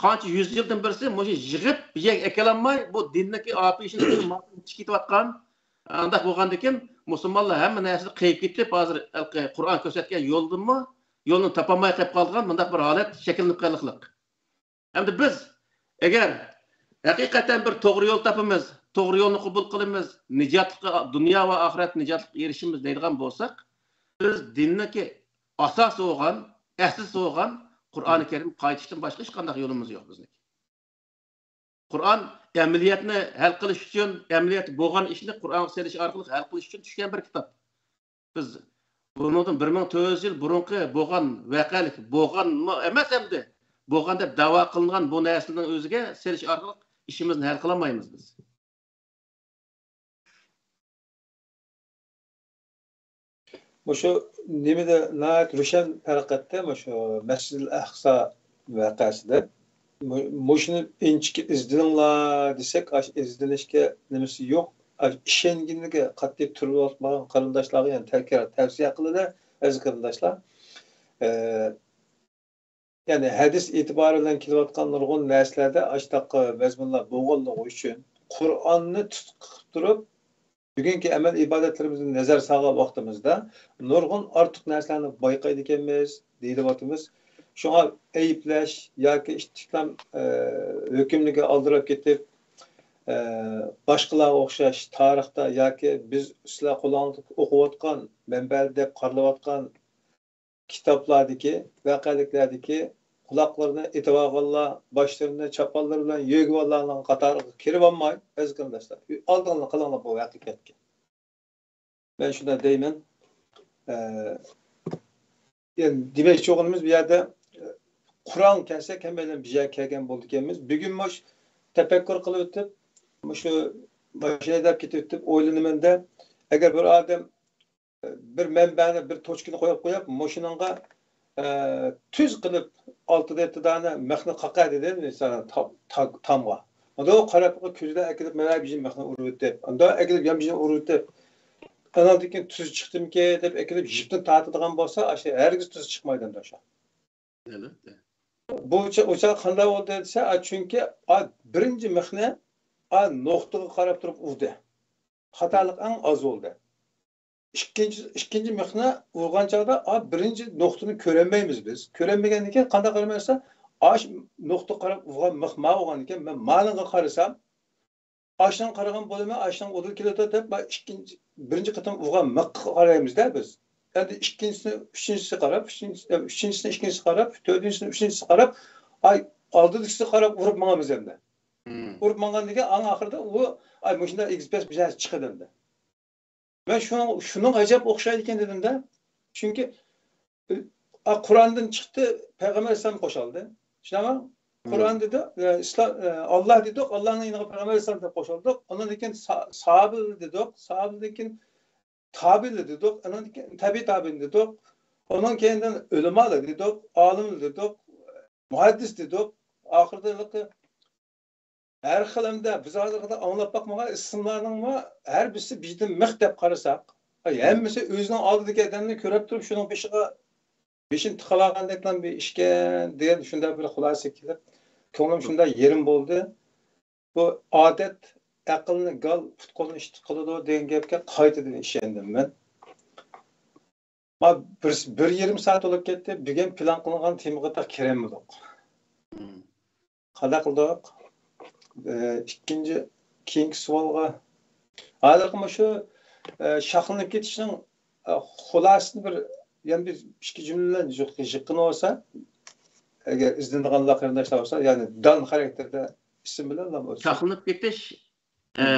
قانچە يۈز يىلدىن بېرىسى مۇشۇ يىغىپ بىر يەرگە ئەكەلەلمەي، بۇ دىننىكى ئاپىرىشىنى چىقىپ كېتىۋاتقان. ئانداق بولغاندىكىن، مۇسۇلمانلار ھەممە نەرسىدىن قېيىپ كېتىپ، ھازىر ھېلىقى قۇرئان كۆرسەتكەن يولدىنمۇ، يولنى تاپالماي قېلىپ قالىدىغان مۇنداق بىر ھالەت شەكىللىنىپ قېلىقلىق. ئەمدى بىز ئەگەر ھەقىقەتەن بىر توغرا يول تاپىمىز، توغرا يولنى قوبۇل قىلىمىز، نىجاتلىققا، دۇنيا ۋە ئاخىرەت نىجاتلىققا ئېرىشىمىز دەيدىغان بولساق، بىز دىننىڭكى ئاساسى بولغان، ئەسلىسى بولغان قۇرئانى كەرىم قايتىشتىن باشقا ھېچقانداق يولىمىز يوق بىزنىڭكى. قۇرئان ئەمەلىيەتنى ھەل قىلىش ئۈچۈن، ئەمەلىيەتتە بولغان ئىشنى قۇرئانغا سېلىش ئارقىلىق ھەل قىلىش ئۈچۈن چۈشكەن بىر كىتاب. بىز بۇنىڭدىن بىر مىڭ تۆت يۈز يىل بۇرۇنقى بولغان ۋەقەلىك، بولغانمۇ ئەمەس ئەمدى، بولغان دەپ دەۋا قىلىنغان بۇ نەرسىنىڭ ئۆزىگە سېلىش ئارقىلىق ئىشىمىزنى ھەل قىلالمايمىز بىز. مۇشۇ نېمىدە ناھايىتى روشەن پەرق ئەتتى، مۇشۇ مەسجىدىل ئەقسا ۋەقەسىدە. مۇ-، مۇشۇنى ئىنچىكە ئىزدىنىڭلار دېسەك، ئاشۇ ئىزدىنىشكە نېمىسى يوق. ئاشۇ ئىشەنگىنىگە قەتئىي تۇرۇۋاتمىغان قېرىنداشلارغا يەنە تەكرار تەۋسىيە قىلىمەن، ئەزىز قېرىنداشلار. ئە، يەنى ھەدىس ئېتىبارى بىلەن كېلىۋاتقان نۇرغۇن نەرسىلەردە ئاشۇنداق مەزمۇنلار بولغانلىقى ئۈچۈن، قۇرئاننى تۇتقا قىلىپ تۇرۇپ، بۈگۈنكى ئەمەل ئىبادەتلىرىمىزدىن نەزەر سالغان ۋاقتىمىزدا نۇرغۇن ئارتۇق نەرسىلەرنى بايقايدىكەنمىز دېيىلىۋاتىمىز. شۇڭا ئەيىبلەش ياكى ئىتتىھام، ئە، ھۆكۈملىرىگە ئالدىراپ كېتىپ، ئە، باشقىلارغا ئوخشاش تارىختا ياكى بىز سىلەر قولۇڭلاردا ئوقۇۋاتقان، مەنبەلەر دەپ قارىلىۋاتقان كىتابلاردىكى، ۋەقەلىكلەردىكى قۇلاقلىرىنى ئېتىۋالغانلار، باشلىرىنى چاپانلىرى بىلەن يۆگىۋالغانلارنىڭ قاتارىغا كىرىۋالماي، ئەزىز قېرىنداشلار، ئالدىڭلار قىلىڭلار بۇ ھەقىقەتكە. مەن شۇنداق دەيمەن. ئە، يەنى دېمەكچى بولغىنىمىز، بۇ يەردە، ئە، قۇرئان كەلسەك، ھەممەيلەن بىر يەرگە كەلگەن بولىدىكەنمىز. بۈگۈن مۇشۇ تەپەككۇر قىلىۋېتىپ، مۇشۇ ماشىنا ھەيدەپ كېتىۋېتىپ ئويلىنىمەن-دە، ئەگەر بىر ئادەم بىر مەنبەنى، بىر توچكىنى قويۇپ قويۇپ، مۇشۇنىڭغا، ئە، تۈز قىلىپ ئالتە يەتتە دانە مىخنى قاقە دېدى، مىسالەن، تا-، تا-، تامغا. ئۇندا قاراپ كۆزىدە ئەكېلىپ، مانا بىر مىخنى ئۇرۇۋېتىپ، ئۇندا ئەكېلىپ يان بىرنى ئۇرۇۋېتىپ، ئاناندىن كېيىن تۈز چىقتىمىكى دەپ ئەكېلىپ يىپنى تارتىدىغان بولسا، ئاشۇ ھەرگىز تۈز چىقمايدۇ ئاشۇ. ئەلۋەتتە. بۇ چا-، ئۇ چاغ قانداق بولدى دېسە، ئا، چۈنكى، ئا، بىرىنچى مىخنى، ئا، نۇقتىغا قاراپ تۇرۇپ ئۇردى. خاتالىق ئەڭ ئاز بولدى. ئىككىنچى، ئىككىنچى مىخنى ئۇرغان چاغدا، ئا، بىرىنچى نۇقتىنى كۆرەلمەيمىز بىز. كۆرەلمىگەندىن كېيىن قانداق قىلىمىز دېسە، ئاش نۇقتىغا قاراپ ئۇرغان مىخ ما بولغاندىكىن، مەن مانىڭغا قارىسام، ئاشنىڭ قارىغان بولىمەن، ئاشنىڭ ئۇدۇل كېلىدۇ دەپ، مەن ئىككىنچى، بىرىنچى قېتىم ئۇرغان مىخقا قارايمىز-دە بىز. ئەمدى ئىككىنچىسىنى ئۈچىنچىسى قاراپ، ئۈچىنچىسى، ئۈچىنچىسىنى ئىككىنچىسى قاراپ، تۆتىنچىسىنى ئۈچىنچىسى قاراپ، ئاي، ئالدىدىكىسىگە قاراپ ئۇرۇپ ماڭىمىز ئەمدى. ئۇرۇپ ماڭغاندىن كېيىن ئەڭ ئاخىرىدا ئۇ، ئاي، مۇشۇنداق ئېگىز پەس بىر نەرسە چىقىدۇ ئەمدى. مەن شۇنىڭ، شۇنىڭ ئەجەب ئوخشايدىكەن دېدىم-دە. چۈنكى، ئا، قۇرئاندىن چىقتى، پەيغەمبەر ئەلەيھىسسالام قوشالدى. شۇنداقمۇ؟ قۇرئان دېدۇق، ئە، ئىسلام، ئە، ئاللا دېدۇق، ئاللانىڭ يېنىغا پەيغەمبەر ئەلەيھىسسالام دەپ قوشالدۇق. ئۇنىڭدىن كېيىن سا-، ساھابىلەر دېدۇق، ساھابىلەردىن كېيىن تابىئىلەر دېدۇق، ئۇنىڭدىن كېيىن تەبىئىي تابىئىن دېدۇق. ئۇنىڭ كەينىدىن ئۆلىمالار دېدۇق، ئالىملار دېدۇق، مۇھەددىس دېدۇق. ئاخىرىدا ھەر خىل ئەمدى بىز ھازىرغىچە ئاڭلاپ باقمىغان ئىسىملارنىڭمۇ ھەر بىرسى بىردىن مىخ دەپ قارىساق، ھەممىسى ئۆزىنىڭ ئالدىدىكى ئادەمنى كۆرۈپ تۇرۇپ، شۇنىڭ بېشىغا بېشىنى تىقىۋالغاندەكلا بىر ئىشكەن دېگەن شۇنداق بىر خۇلاسە كېلىپ، كۆڭلۈم شۇنداق يېرىم بولدى. بۇ ئادەت ئەقىلنى گال، پۇت-قولنى ئىت قىلىدۇ دېگەن گەپكە قايتىدىن ئىشەندىم مەن. ما بىر، بىر يېرىم سائەت بولۇپ كەتتى. بۈگۈن پىلان قىلىنغان تېمىغا تېخى كىرەلمىدۇق. قانداق قىلدۇق؟ ئە، ئىككىنچى، كېيىنكى سوئالغا. ھازىرقى مۇشۇ، ئە، شاخلىنىپ كېتىشنىڭ، ئە، خۇلاسىسىنى بىر، يەنە بىر ئىككى جۈملە بىلەن يىغ-، يىغقىنى بولسا، ئەگەر ئىزدىنىدىغانلار قېرىنداشلار بولسا، يەنى دان خاراكتېرىدە ئىسىم بىلەن بولسا. شاخلىنىپ كېتىش، ئە،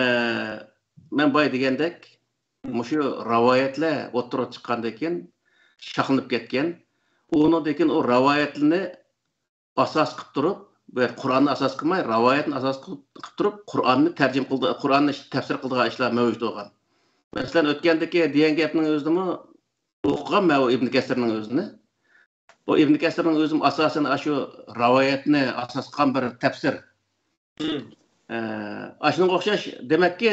مەن بايا دېگەندەك، مۇشۇ رىۋايەتلەر ئوتتۇرىغا چىققاندىن كېيىن شاخلىنىپ كەتكەن. ئۇنىڭدىن كېيىن ئۇ رىۋايەتلەرنى ئاساس قىلىپ تۇرۇپ، بۇ يەردە قۇرئاننى ئاساس قىلماي، رىۋايەتنى ئاساس قىلىپ، قىلىپ تۇرۇپ، قۇرئاننى تەرجىمە قىلدى، قۇرئاننى تەپسىر قىلىدىغان ئىشلار مەۋجۇت بولغان. مەسىلەن، ئۆتكەندىكى دېگەن گەپنىڭ ئۆزىدىمۇ ئوقۇغانمەن ئۇ ئىبن كەسىرنىڭ ئۆزىنى. بۇ ئىبن كەسىرنىڭ ئۆزىمۇ ئاساسەن ئاشۇ رىۋايەتنى ئاساس قىلغان بىر تەپسىر. ئە، ئاشۇنىڭغا ئوخشاش، دېمەككى،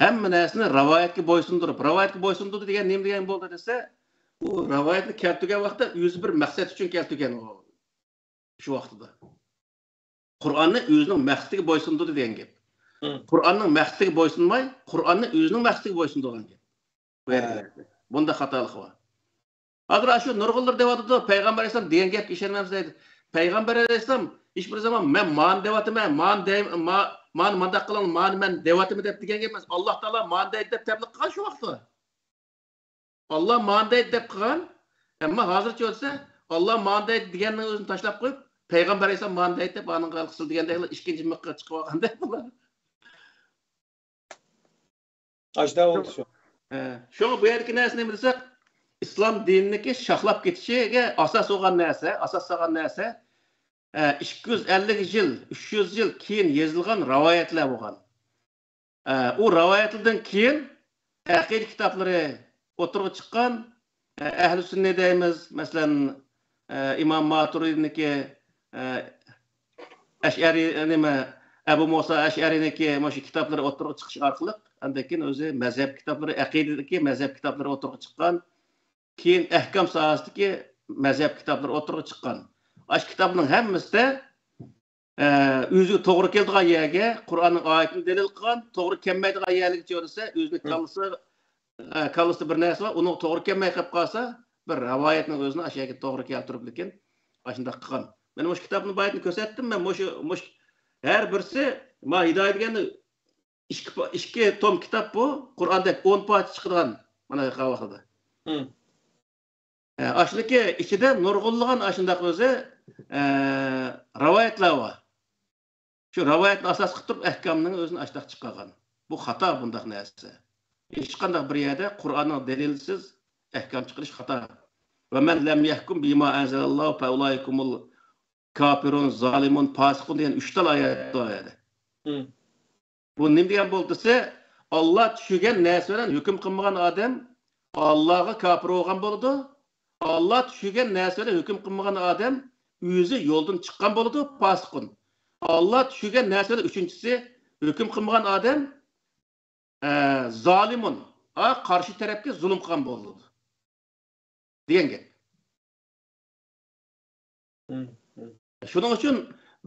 ھەممە نەرسىنى رىۋايەتكە بويسۇندۇرۇپ، رىۋايەتكە بويسۇندۇردى دېگەن نېمە دېگەن بولدى دېسە، ئۇ رىۋايەتنى كەلتۈرگەن ۋاقىتتا ئۆزى بىر مەقسەت ئۈچۈن كەلتۈرگەن ئۇ شۇ ۋاقتىدا. قۇرئاننى ئۆزىنىڭ مەقسىتىگە بويسۇندۇردى دېگەن گەپ. قۇرئاننىڭ مەقسىتىگە بويسۇنماي، قۇرئاننى ئۆزىنىڭ مەقسىتىگە بويسۇندۇرغان گەپ. بۇ يەردە بۇنداق خاتالىقى بار. ھازىر شۇ نۇرغۇنلار دەۋاتىدۇ، پەيغەمبەر ئەلەيھىسسالام دېگەن گەپكە ئىشەنمەمسىز دەيدۇ. پەيغەمبەر ئەلەيھىسسالام ھېچ بىر زامان مەن مانى دەۋاتىمەن، مانى دەي-، ما-، مانى مانداق قىلىڭ، مانى مەن دەۋاتىمەن دەپ دېگەن گەپ ئەمەس. ئاللا تائالا مانى دەيدۇ دەپ تەبلىغ قىلغان شۇ ۋاقىتتا. ئاللا مانى دەيدۇ دەپ قىلغان، ئەمما ھازىرچە بولسا، ئاللا مانى دەيدۇ دېگەننىڭ ئۆزىنى تاشلاپ قويۇپ، پەيغەمبەر ئەلەيھىسسالام مانى دەيدۇ دەپ، ئانىڭغا سىلەر دېگەندەك ئىككىنچى مىققا چىقىپ ئالغاندەك بۇلار. ئاشۇنداق بولدى شۇ. ھە، شۇڭا بۇ يەردىكى نەرسە نېمە دېسەك، ئىسلام دىنىنىڭكى شاخلاپ كېتىشىگە ئاساس بولغان نەرسە، ئاساس سالغان نەرسە، ئە، ئىككى يۈز ئەللىك يىل، ئۈچ يۈز يىل كېيىن يېزىلغان رىۋايەتلەر بولغان. ئە، ئۇ رىۋايەتلەردىن كېيىن ئەقىدە كىتابلىرى ئوتتۇرىغا چىققان. ئە، ئەھلى سۈننە دەيمىز، مەسىلەن، ئە، ئىمام ماتۇرىدىنىڭكى، ئە، ئەشئەرى، نېمە، ئەبۇ مۇسا ئەشئەرىنىڭكى مۇشۇ كىتابلىرى ئوتتۇرىغا چىقىش ئارقىلىق، ئاندىن كېيىن ئۆزى مەزھەپ كىتابلىرى، ئەقىدىدىكى مەزھەپ كىتابلىرى ئوتتۇرىغا چىققان. كېيىن ئەھكام ساھەسىدىكى مەزھەپ كىتابلىرى ئوتتۇرىغا چىققان. ئاشۇ كىتابنىڭ ھەممىسىدە، ئە، ئۆزىگە توغرا كېلىدىغان يەرگە قۇرئاننىڭ ئايىتىنى دەلىل قىلغان، توغرا كەلمەيدىغان يەرلىرىگە چۆرىسە، ئۆزىنىڭ كاللىسى، ئە، كاللىسىدا بىر نەرسە بار، ئۇنىڭغا توغرا كەلمەي قېلىپ قالسا، بىر رىۋايەتنىڭ ئۆزىنى ئاشۇ يەرگە توغرا كەلتۈرۈپ، لېكىن ئاشۇنداق قىلغان. مانا مۇشۇ كىتابنى بايىتىن كۆرسەتتىم مەن، مۇشۇ، مۇشۇ ھەر بىرسى، ما ھىدايە دېگەننى ئىككى پا-، ئىككى توم كىتاب بۇ، قۇرئاندەك ئون پارچە چىقىدىغان، مانا قاۋاقلىدا. ئە، ئاشۇنىڭكى ئىچىدە نۇرغۇنلىغان ئاشۇنداق ئۆزى، ئە، رىۋايەتلەر بار. شۇ رىۋايەتنى ئاساس قىلىپ تۇرۇپ ئەھكامنىڭ ئۆزىنى ئاشۇنداق چىقارغان. بۇ خاتا بۇنداق نەرسە. ھېچقانداق بىر يەردە قۇرئاننىڭ دەلىلىسىز ئەھكام چىقىرىش خاتا. «ۋە مەن لەم يەھكۇم بىما ئەنزەلەللاھۇ فەئۇلائىكۇمۇل كاپىرۇن، زالىمۇن، پاسىقۇن» دېگەن ئۈچ تال ئايەت بار ئۇ يەردە. بۇ نېمە دېگەن بولدى دېسە، ئاللا چۈشۈرگەن نەرسە بىلەن ھۆكۈم قىلمىغان ئادەم ئاللاغا كاپىر بولغان بولىدۇ. ئاللا چۈشۈرگەن نەرسە بىلەن ھۆكۈم قىلمىغان ئادەم ئۆزى يولدىن چىققان بولىدۇ، پاسىقۇن. ئاللا چۈشۈرگەن نەرسە بىلەن ئۈچىنچىسى ھۆكۈم قىلمىغان ئادەم، ئە، زالىمۇن، ئا، قارشى تەرەپكە زۇلۇم قىلغان بولىدۇ دېگەن گەپ. شۇنىڭ ئۈچۈن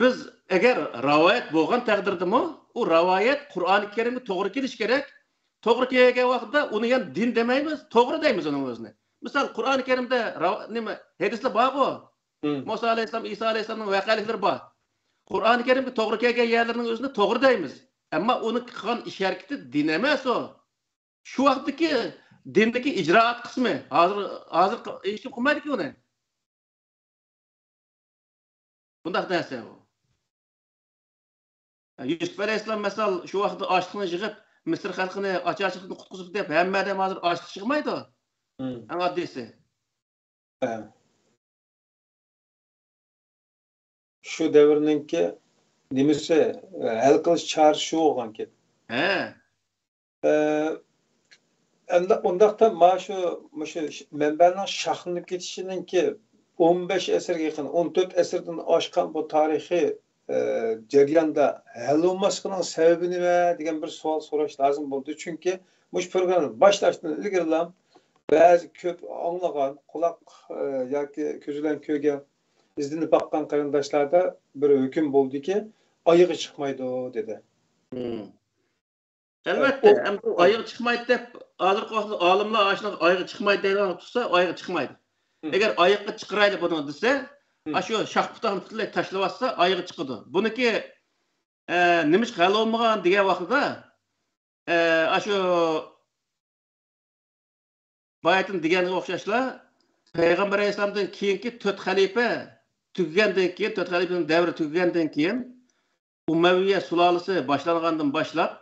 بىز ئەگەر رىۋايەت بولغان تەقدىردىمۇ، ئۇ رىۋايەت قۇرئانى كەرىمگە توغرا كېلىشى كېرەك. توغرا كەلگەن ۋاقىتتا ئۇنى يەنە دىن دېمەيمىز، توغرا دەيمىز ئۇنىڭ ئۆزىنى. مىسال، قۇرئانى كەرىمدە راۋ-، نېمە، ھەدىسلەر بارغۇ. مۇسا ئەلەيھىسسالام، ئىسا ئەلەيھىسسالامنىڭ ۋەقەلىكلىرى بار. قۇرئانى كەرىمگە توغرا كەلگەن يەرلىرىنىڭ ئۆزىنى توغرا دەيمىز. ئەمما ئۇنىڭ قىلغان ئىش ھەرىكىتى دىن ئەمەس ئۇ. شۇ ۋاقىتتىكى دىندىكى ئىجرائات قىسمى. ھازىر، ھازىر ق-، ھېچكىم قىلمايدىكى ئۇنى. بۇنداق نەرسە بۇ. يۈسۈپ ئەلەيھىسسالام، مەسىلەن، شۇ ۋاقىتتا ئاشلىقنى يىغىپ، مىسىر خەلقىنى ئاچارچىلىقتىن قۇتقۇزۇپ دەپ، ھەممە ئادەم ھازىر ئاشلىق يىغمايدۇ. ئەڭ ئاددىيسى. ھە. شۇ دەۋرنىڭكى نېمىسى، ھەل قىلىش چارىسى شۇ بولغانكەن. ھە. ئە، ئەمدى ئۇنداقتا مانا شۇ، مۇشۇ مەنبەنىڭ شاخلىنىپ كېتىشىنىڭكى ئون بەش ئەسىرگە يېقىن، ئون تۆت ئەسىردىن ئاشقان بۇ تارىخىي، ئە، جەرياندا ھەل بولماسلىقىنىڭ سەۋەبى نېمە دېگەن بىر سوئال سوراش لازىم بولدى. چۈنكى مۇشۇ پروگراممىنى باشلاشتىن ئىلگىرىلا بەزى كۆپ ئاڭلىغان، قۇلاق، ئە، ياكى كۆز بىلەن كۆرگەن، ئىزدىنىپ باققان قېرىنداشلاردا بىر ھۆكۈم بولدىكى، ئايىغى چىقمايدۇ دېدى. ئەلۋەتتە، ئەمدى ئايىغى چىقمايدۇ دەپ، ھازىرقى ۋاقىتتا ئالىملار ئاشۇنىڭ ئايىغى چىقمايدۇ دەيدىغان تۇرسا، ئايىغى چىقمايدۇ. ئەگەر ئايىغى چىقىرايلى بۇنى دېسە، ئاشۇ شاخ پۇتاقنى پۈتۈنلەي تاشلىۋاتسا، ئايىغى چىقىدۇ. بۇنىڭكى، ئە، نېمىشقا ھەل بولمىغان دېگەن ۋاقتىدا، ئە، ئاشۇ بايىتىن دېگەنگە ئوخشاشلا، پەيغەمبەر ئەلەيھىسسالامدىن كېيىنكى تۆت خەلىپە تۈگىگەندىن كېيىن، تۆت خەلىپىنىڭ دەۋرى تۈگىگەندىن كېيىن، ئۇمەۋىيە سۇلالىسى باشلانغاندىن باشلاپ،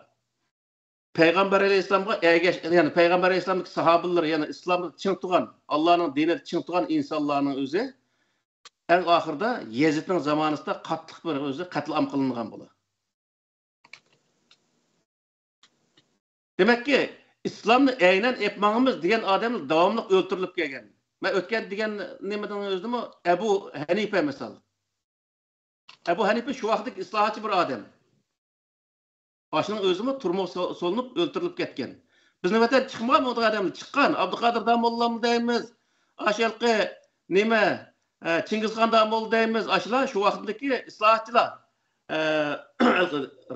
پەيغەمبەر ئەلەيھىسسالامغا ئەگەش-، يەنى پەيغەمبەر ئەلەيھىسسالامدىكى ساھابىلىرى، يەنى ئىسلامدا چىڭ تۇرغان، ئاللانىڭ دىنىدا چىڭ تۇرغان ئىنسانلارنىڭ ئۆزى ئەڭ ئاخىرىدا يېزىدنىڭ زامانىسىدا قاتتىق بىر ئۆزى قەتلىئام قىلىنغان بولىدۇ. دېمەككى، ئىسلامنى ئەينەن ئېلىپ ماڭىمىز دېگەن ئادەملەر داۋاملىق ئۆلتۈرۈلۈپ كەلگەن. مەن ئۆتكەن دېگەن نېمىنىڭ ئۆزىدىمۇ ئەبۇ ھەنىپە مىسال. ئەبۇ ھەنىپە شۇ ۋاقىتتىكى ئىسلاھاتچى بىر ئادەم. ئاشۇنىڭ ئۆزىمۇ تۈرمىگە سو-، سولىنىپ ئۆلتۈرۈلۈپ كەتكەن. بىزنىڭ ۋەتەن چىقمىغان ئۇنداق ئادەملەر چىققان. ئابدۇقادىر داموللامنى دەيمىز. ئاشۇ ھېلىقى نېمە، ئە، چىڭگىزخان داموللا دەيمىز. ئاشۇلار شۇ ۋاقىتتىكى ئىسلاھاتچىلار. ئە،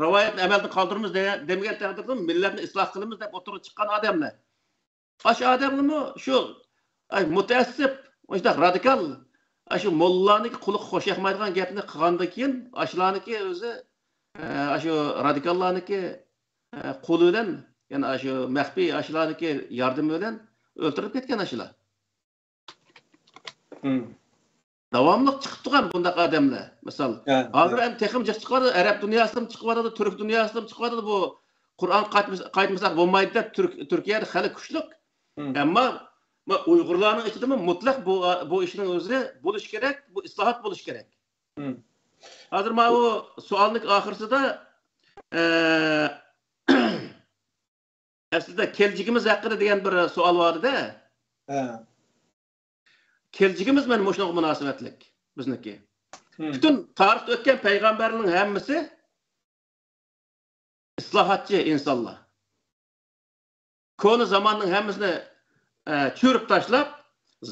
راۋايەتنى ئەمەلدىن قالدۇرىمىز دە-، دېمىگەن تەقدىردىمۇ مىللەتنى ئىسلاھ قىلىمىز دەپ ئوتتۇرىغا چىققان ئادەملەر. ئاشۇ ئادەملىمۇ شۇ، ئاي، مۇتەئەسسىپ، مۇشۇنداق رادىكال، ئاشۇ موللانىڭكى قۇلىقى خوش ياقمايدىغان گەپنى قىلغاندىن كېيىن، ئاشۇلارنىڭكى ئۆزى، ئە، ئاشۇ رادىكاللارنىڭكى، ئە، قولى بىلەن، يەنى ئاشۇ مەخپىي ئاشۇلارنىڭكى ياردىمى بىلەن ئۆلتۈرۈلۈپ كەتكەن ئاشۇلار. مم. داۋاملىق چىقىپ تۇرغان بۇنداق ئادەملەر. مىسال، ھە، ھازىر ھە. ھەم تېخىمۇ جىق چىقىۋاتىدۇ، ئەرەب دۇنياسىدىمۇ چىقىۋاتىدۇ، تۈرك دۇنياسىدىمۇ چىقىۋاتىدۇ. بۇ قۇرئان قايتمىس-، قايتمىساق بولمايدۇ دەپ تۈرك-، تۈركىيەدە خېلى كۈچلۈك. مم. ئەمما، ما، ئۇيغۇرلارنىڭ ئىچىدىمۇ مۇتلەق بۇ، بۇ ئىشنىڭ ئۆزى بولۇش كېرەك، بۇ ئىسلاھات بولۇش كېرەك. مم. ھازىر ماۋۇ سوئالنىڭ ئاخىرسىدا، ئە، ئەسلىدە كەلىچىكىمىز ھەققىدە دېگەن بىر سوئال بار ئىدى. ھە. كەلىچىكىمىز مانا مۇشۇنىڭغا مۇناسىۋەتلىك بىزنىڭكى. مم. پۈتۈن تارىختا ئۆتكەن پەيغەمبەرنىڭ ھەممىسى ئىسلاھاتچى ئىنسانلار. كونا زاماننىڭ ھەممىسىنى، ئە، چۆرۈپ تاشلاپ،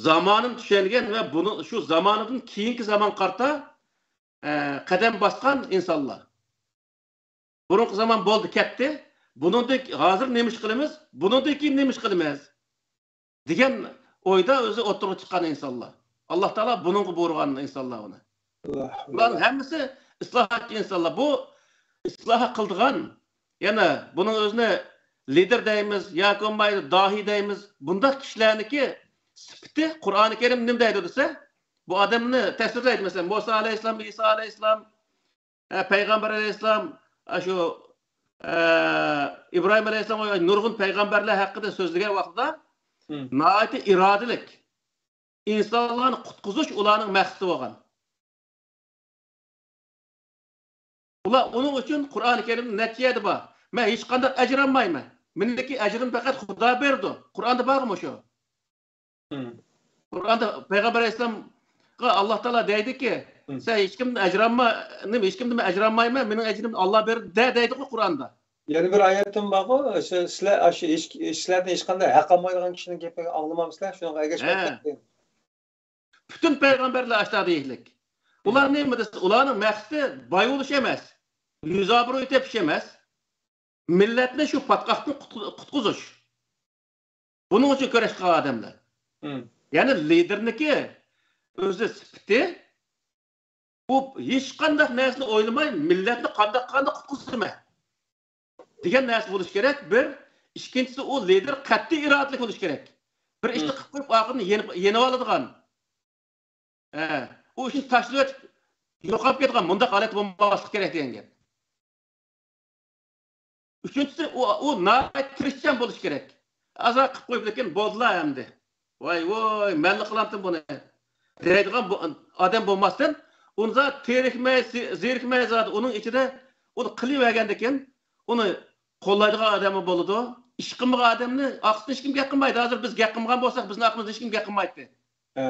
زامانىنى چۈشەنگەن ۋە بۇنى، شۇ زامانىدىن كېيىنكى زامانغا قارىتا، ئە، قەدەم باسقان ئىنسانلار. بۇرۇنقى زامان بولدى، كەتتى. بۇنىڭدىن ھازىر نېمە ئىش قىلىمىز؟ بۇنىڭدىن كېيىن نېمە ئىش قىلىمىز؟ دېگەن ئويدا ئۆزى ئوتتۇرىغا چىققان ئىنسانلار. ئاللا تائالا بۇنىڭغا بۇيرۇغان ئىنسانلار ئۇنى. ئاللا. بۇلارنىڭ ھەممىسى ئىسلاھاتچى ئىنسانلار. بۇ ئىسلاھ قىلىدىغان، يەنە بۇنىڭ ئۆزىنى لىدېر دەيمىز ياكى بولمايدۇ داھىي دەيمىز. بۇنداق كىشىلەرنىڭكى سۈپىتى، قۇرئانى كەرىم نېمە دەيدۇ دېسە، بۇ ئادەمنى تەسۋىرلەيدۇ. مەسىلەن، مۇسا ئەلەيھىسسالام، ئىسا ئەلەيھىسسالام، ھە، پەيغەمبەر ئەلەيھىسسالام، ئاشۇ، ئە، ئىبراھىم ئەلەيھىسسالام ۋە نۇرغۇن پەيغەمبەرلەر ھەققىدە سۆزلىگەن ۋاقتىدا، مم. ناھايىتى ئىرادىلىك، ئىنسانلارنى قۇتقۇزۇش ئۇلارنىڭ مەقسىتى بولغان. ئۇلار ئۇنىڭ ئۈچۈن قۇرئانى كەرىمدە نەچچە يەردە بار. مەن ھېچقانداق ئەجىر ئالمايمەن. مېنىڭكى ئەجرىم پەقەت خۇدا بېرىدۇ. قۇرئاندا بارغۇ مۇشۇ. مم. قۇرئاندا پەيغەمبەر ئەلەيھىسسالامغا ئاللا تائالا دەيدىكى، مم. سەن ھېچكىمدىن ئەجىر ئالما، نېمە، ھېچكىمدىن ئەجىر ئالمايمەن، مېنىڭ ئەجرىمنى ئاللا بېرىدۇ دە-، دەيدىغۇ قۇرئاندا. يەنە بىر ئايەتتىن بارغۇ، سىز، سىلەر ئاشۇ ھېچ، سىلەردىن ھېچقانداق ھەق ئالمايدىغان كىشىنىڭ گېپىنى ئاڭلىمامسىلەر، شۇنىڭغا ئەگەشمەي ھە. كەتتىم. پۈتۈن پەيغەمبەرلەر ئاشۇنداق دېيىشلىك. ئۇلار نېمە دېسە، ئۇلارنىڭ مەقسىتى باي بولۇش ئەمەس، يۈز ئابرۇي تېپىش ئەمەس، مىللەتنى شۇ پاتقاقتىن قۇتقۇ-، قۇتقۇزۇش. بۇنىڭ ئۈچۈن كۈرەش قىلغان ئادەملەر. مم. يەنى لىدېرنىڭكى ئۆزى سۈپىتى، ئۇ ھېچقانداق نەرسىنى ئويلىماي، مىللەتنى قانداق قىلغاندا قۇتقۇزىمەن دېگەن نەرسە بولۇشى كېرەك. بىر، ئىككىنچىسى، ئۇ لىدېر قەتئىي ئىرادىلىك بولۇشى كېرەك. بىر ئىشنى مم. قىلىپ قويۇپ، ئاخىرىنى يېنىپ، يېنىۋالىدىغان. ھە، ئۇ ئىشنى تاشلىۋېتىپ، يوقاپ كېتىدىغان مۇنداق ھالەت بولماسلىقى كېرەك دېگەن گەپ. ئۈچىنچىسى، ئۇ، ئۇ ناھايىتى تىرىشچان بولۇشى كېرەك. ئازراق قىلىپ قويۇپ، لېكىن بولدىلا ئەمدى. ۋاي، ۋوي، مەنلا قىلامتىم بۇنى دەيدىغان بۇ ئادەم بولماستىن، ئۇنى زادى تېرىكمەي، زېرىكمەي زادى ئۇنىڭ ئىچىدە ئۇنى قىلىۋەرگەندىن كېيىن، ئۇنى قوللايدىغان ئادەممۇ بولىدۇ. ئىش قىلمىغان ئادەمنى ئارقىسىدىن ھېچكىم گەپ قىلمايدۇ. ھازىر بىز گەپ قىلمىغان بولساق، بىزنىڭ ئارقىمىزدىن ھېچكىم گەپ قىلمايتتى. ھە،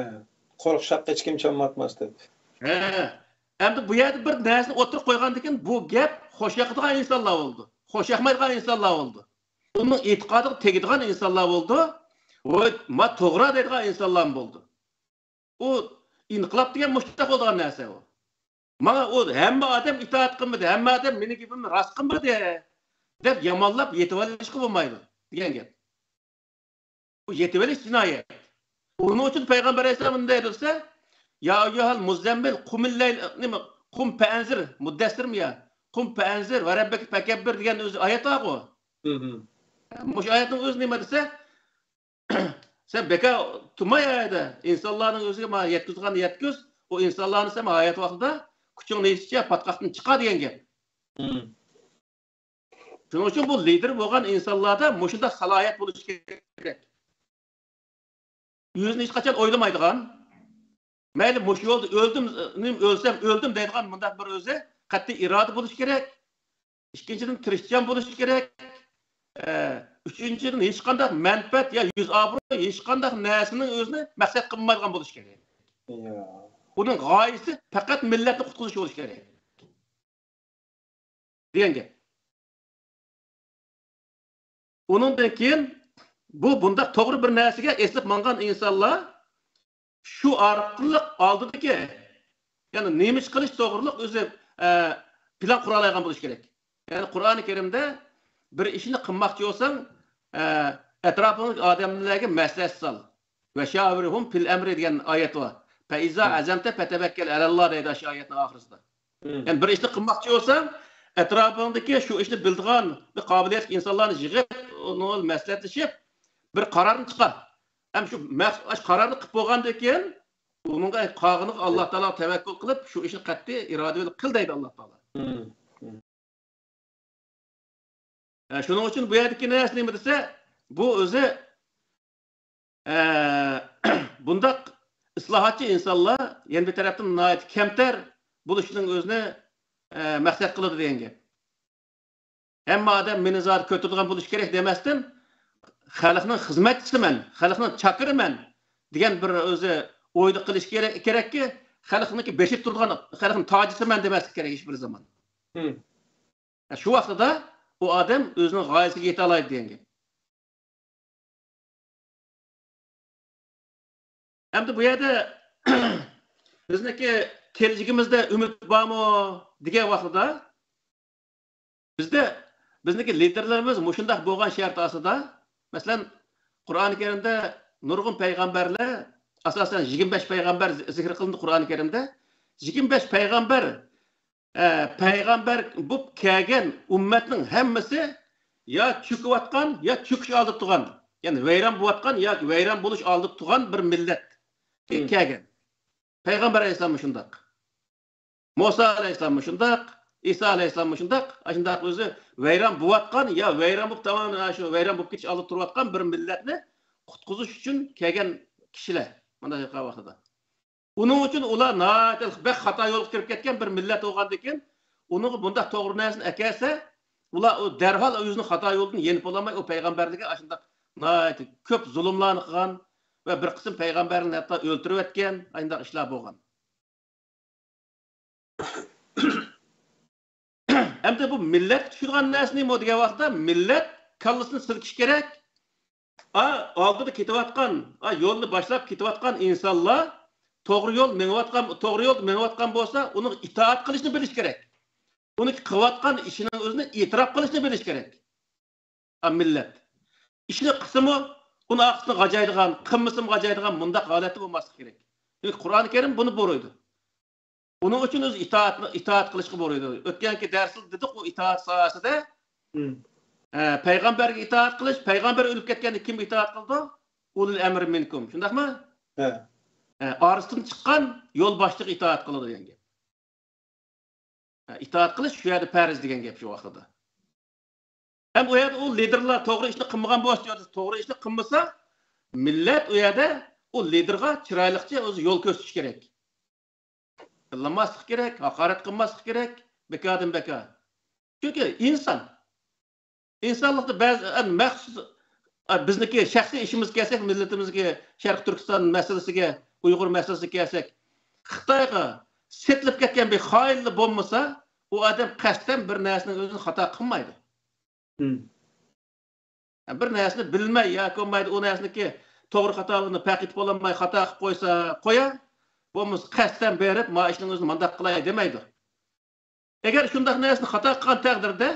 قورقۇشاققا ھېچكىم چانماتماس دەپ. ھە. ئەمدى بۇ يەردە بىر نەرسىنى ئوتتۇرىغا قويغاندىن كېيىن، بۇ گەپ خوش ياقىدىغان ئىنسانلار بولىدۇ. خوش ياقمايدىغان ئىنسانلار بولىدۇ. ئۇنىڭ ئېتىقادىغا تېگىدىغان ئىنسانلار بولىدۇ. ۋاي، ما توغرا دەيدىغان ئىنسانلارمۇ بولىدۇ. ئۇ ئىنقىلاب دېگەن مۇشۇنداق بولىدىغان نەرسە ئۇ. ماڭا ئۇ ھەممە ئادەم ئىتائەت قىلمىدى، ھەممە ئادەم مېنىڭ گېپىمنى راست قىلمىدى دەپ يامانلاپ يېتىۋېلىشقا بولمايدۇ دېگەن گەپ. بۇ يېتىۋېلىش جىنايەت. ئۇنىڭ ئۈچۈن پەيغەمبەر ئەلەيھىسسالام نېمە دەيدۇ دېسە، يا ئەييۇھەل مۇززەممىل، قۇمىل لەيل، نېمە، قۇم پەئەنزىر، مۇددەسسىرمۇ يا؟ قۇم پەئەنزىر ۋە رەببەكە پەكەببىر دېگەن ئۆزى ئايەت بارغۇ. مم. مۇشۇ ئايەتنىڭ ئۆزى نېمە دېسە، سەن بىكار تۇرماي ئايەتتە. ئىنسانلارنىڭ ئۆزىگە ما يەتكۈزىدىغاننى يەتكۈز، ئۇ ئىنسانلارنى سەن ھايات ۋاقتىدا كۈچۈڭ يېتىشىچە پاتقاقتىن چىقار دېگەن گەپ. مم. شۇنىڭ ئۈچۈن بۇ لىدېر بولغان ئىنسانلاردا مۇشۇنداق سالاھىيەت بولۇشى كېرەك. ئۆزىنى ھېچقاچان ئويلىمايدىغان، مەيلى مۇشۇ يولدا ئۆلدۈم، نېمە، ئۆلسەم ئۆلدۈم دەيدىغان مۇنداق بىر ئۆزى قەتئىي ئىرادە بولۇشى كېرەك. ئىككىنچىدىن، تىرىشچان بولۇشى كېرەك. ئە، ئۈچىنچىدىن، ھېچقانداق مەنپەئەت يا يۈز ئابرۇي، ھېچقانداق نەرسىنىڭ ئۆزىنى مەقسەت قىلمايدىغان بولۇشى كېرەك. يا. ئۇنىڭ غايىسى پەقەت مىللەتنى قۇتقۇزۇش بولۇشى كېرەك. دېگەن گەپ. ئۇنىڭدىن كېيىن بۇ بۇنداق توغرا بىر نەرسىگە ئېسىلىپ ماڭغان ئىنسانلار شۇ ئارقىلىق ئالدىدىكى، يەنى نېمە ئىش قىلىش توغرىلىق ئۆزى، ئە، پىلان قۇرالايدىغان بولۇشى كېرەك. يەنى قۇرئانى كەرىمدە بىر ئىشنى قىلماقچى بولساڭ، ئە، ئەتراپىڭدىكى ئادەملەرگە مەسلىھەت سال. «ۋەشاۋىرھۇم فىل ئەمرى» دېگەن ئايەت بار. «فەئىزا ئەزەمتە فەتەۋەككەل ئەلەللا» دەيدۇ ئاشۇ ئايەتنىڭ ئاخىرىسىدا. يەنى بىر ئىشنى قىلماقچى بولساڭ، ئەتراپىڭدىكى شۇ ئىشنى بىلىدىغان بىر قابىلىيەتلىك ئىنسانلارنى يىغىپ، ئۇنىڭ بىلەن مەسلىھەتلىشىپ، بىر قارارنى چىقار. ھەم شۇ مەخ-، ئاشۇ قارارنى قىلىپ بولغاندىن كېيىن، ئۇنىڭغا قالغىنىغا ئاللا تائالاغا تەۋەككۈل قىلىپ، شۇ ئىشنى قەتئىي ئىرادە بىلەن قىل دەيدۇ ئاللا تائالا. ھە، شۇنىڭ ئۈچۈن بۇ يەردىكى نەرسە نېمە دېسە، بۇ ئۆزى، ئە، بۇنداق ئىسلاھاتچى ئىنسانلار يەنە بىر تەرەپتىن ناھايىتى كەمتەر بولۇشنىڭ ئۆزىنى، ئە، مەقسەت قىلىدۇ دېگەن گەپ. ھەممە ئادەم مېنى زادى كۆتۈرىدىغان بولۇشى كېرەك دېمەستىن، خەلقنىڭ خىزمەتچىسىمەن، خەلقنىڭ چاكىرىمەن دېگەن بىر ئۆزى ئويدا قىلىش كېرەك، كېرەككى، خەلقنىڭكى بېشىدا تۇرىدىغان، خەلقنىڭ تاجىسىمەن دېمەسلىك كېرەك ھېچ بىر زامان. شۇ ۋاقتىدا ئۇ ئادەم ئۆزىنىڭ غايىسىگە يېتەلەيدۇ دېگەن گەپ. ئەمدى بۇ يەردە بىزنىڭكى كېلىچىكىمىزدە ئۈمىد بارمۇ دېگەن ۋاقتىدا، بىزدە بىزنىڭكى لىدېرلىرىمىز مۇشۇنداق بولغان شەرت ئاستىدا، مەسىلەن، قۇرئانى كەرىمدە نۇرغۇن پەيغەمبەرلەر، ئاساسەن، يىگىرمە بەش پەيغەمبەر زىكىر قىلىندى قۇرئانى كەرىمدە. يىگىرمە بەش پەيغەمبەر، ئە، پەيغەمبەر بولۇپ كەلگەن ئۈممەتنىڭ ھەممىسى يا چۆكۈۋاتقان، يا چۆكۈش ئالدىدا تۇرغان، يەنى ۋەيران بولۇۋاتقان ياكى ۋەيران بولۇش ئالدىدا تۇرغان بىر مىللەت كەلگەن. پەيغەمبەر ئەلەيھىسسالاممۇ شۇنداق. مۇسا ئەلەيھىسسالاممۇ شۇنداق، ئىسا ئەلەيھىسسالاممۇ شۇنداق. ئاشۇنداق ئۆزى ۋەيران بولۇۋاتقان يا ۋەيران بولۇپ تامامەن شۇ ۋەيران بولۇپ كېتىش ئالدىدا تۇرۇۋاتقان بىر مىللەتنى قۇتقۇزۇش ئۈچۈن كەلگەن كىشىلەر. مانا شۇ ۋاقتىدا. ئۇنىڭ ئۈچۈن ئۇلار ناھايىتى بەك خاتا يولغا كىرىپ كەتكەن بىر مىللەت بولغاندىكىن، ئۇنىڭغا بۇنداق توغرا نەرسىنى ئەكەلسە، ئۇلار ئۇ دەرھال ئۆزىنىڭ خاتا يولىدىن يېنىپ بولالماي، ئۇ پەيغەمبەرلىككە ئاشۇنداق ناھايىتى كۆپ زۇلۇملارنى قىلغان ۋە بىر قىسىم پەيغەمبەرلەرنى ھەتتا ئۆلتۈرۈۋەتكەن، ئاشۇنداق ئىشلار بولغان. ئەمدى بۇ مىللەتكە چۈشىدىغان نەرسە نېمە دېگەن ۋاقىتتا، مىللەت كاللىسىنى سىلكىشى كېرەك. ئا، ئالدىدا كېتىۋاتقان، ئا، يولنى باشلاپ كېتىۋاتقان ئىنسانلار توغرا يول مېڭىۋاتقان، توغرا يولدا مېڭىۋاتقان بولسا، ئۇنىڭ ئىتائەت قىلىشنى بىلىش كېرەك. ئۇنىڭ قىلىۋاتقان ئىشىنىڭ ئۆزىنى ئېتىراپ قىلىشنى بىلىش كېرەك. ئا، مىللەت. ئىشنى قىلسىمۇ، ئۇنىڭ ئارقىسىدىن غاجايدىغان، قىلمىسىمۇ غاجايدىغان مۇنداق ھالەتتە بولماسلىق كېرەك. چۈنكى قۇرئانى كەرىم بۇنى بۇيرۇيدۇ. ئۇنىڭ ئۈچۈن ئۆزى ئىتائەتنى، ئىتائەت قىلىشقا بۇيرۇيدۇ. ئۆتكەنكى دەرستە دېدۇق، ئۇ ئىتائەت ساھەسىدە، ئە، پەيغەمبەرگە ئىتائەت قىلىش، پەيغەمبەر ئۆلۈپ كەتكەندە كىمگە ئىتائەت قىلىدۇ؟ ئۇلۇل ئەمرى مىنكۇم. شۇنداقمۇ؟ ھە. ئە، ئارىسىدىن چىققان يول باشچىغا ئىتائەت قىلىدۇ دېگەن گەپ. ھە، ئىتائەت قىلىش شۇ يەردە پەرز دېگەن گەپ شۇ ۋاقتىدا. ھەم ئۇ يەردە ئۇ لىدېرلار توغرا ئىشنى قىلمىغان بولسا، توغرا ئىشنى قىلمىسا، مىللەت ئۇ يەردە ئۇ لىدېرغا چىرايلىقچە ئۆزى يول كۆرسىتىش كېرەك. تىللىماسلىق كېرەك، ھاقارەت قىلماسلىق كېرەك، بىكاردىن بىكار. چۈنكى ئىنسان، ئىنسانلىقتا بەزى، ئە، مەخسۇس، ئە، بىزنىڭكى شەخسىي ئىشىمىزگە كەلسەك، مىللىتىمىزگە، شەرقىي تۈركىستان مەسىلىسىگە، ئۇيغۇر مەسىلىسىگە كەلسەك، خىتايغا سېتىلىپ كەتكەن بىر خائىنلا بولمىسا، ئۇ ئادەم قەستەن بىر نەرسىنىڭ ئۆزىنى خاتا قىلمايدۇ. بىر نەرسىنى بىلمەي ياكى بولمايدۇ، ئۇ نەرسىنىڭكى توغرا خاتالىقىنى پەرق ئېتىپ بولالماي خاتا قىلىپ قويسا قويار، بولمىسا قەستەن بېرىپ، ما ئىشنىڭ ئۆزىنى مانداق قىلاي دېمەيدۇ. ئەگەر شۇنداق نەرسىنى خاتا قىلغان تەقدىردە،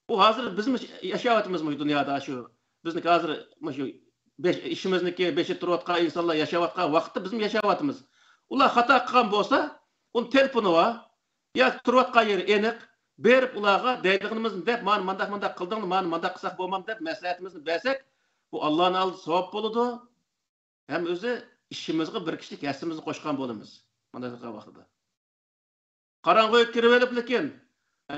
ئۇ ھازىر بىزمۇ ياشاۋاتىمىز مۇشۇ دۇنيادا، شۇ بىزنىڭكى ھازىر مۇشۇ بېش-، ئىشىمىزنىڭكى بېشىدا تۇرۇۋاتقان ئىنسانلار ياشاۋاتقان ۋاقىتتا بىزمۇ ياشاۋاتىمىز. ئۇلار خاتا قىلغان بولسا، ئۇنىڭ تېلېفونى بار، ياكى تۇرۇۋاتقان يېرى ئېنىق، بېرىپ ئۇلارغا دەيدىغىنىمىزنى دەپ، مانا مانداق مانداق قىلدىڭ، مانا مانداق قىلساق بولمامدۇ دەپ مەسلىھەتىمىزنى بەرسەك، بۇ ئاللانىڭ ئالدىدا ساۋاب بولىدۇ. ھەم ئۆزى ئىشىمىزغا بىر كىشىلىك ھەسسىمىزنى قوشقان بولىمىز. مانا شۇنداق ۋاقتىدا. قاراڭغۇ ئۆيگە كىرىۋېلىپ، لېكىن، ئە،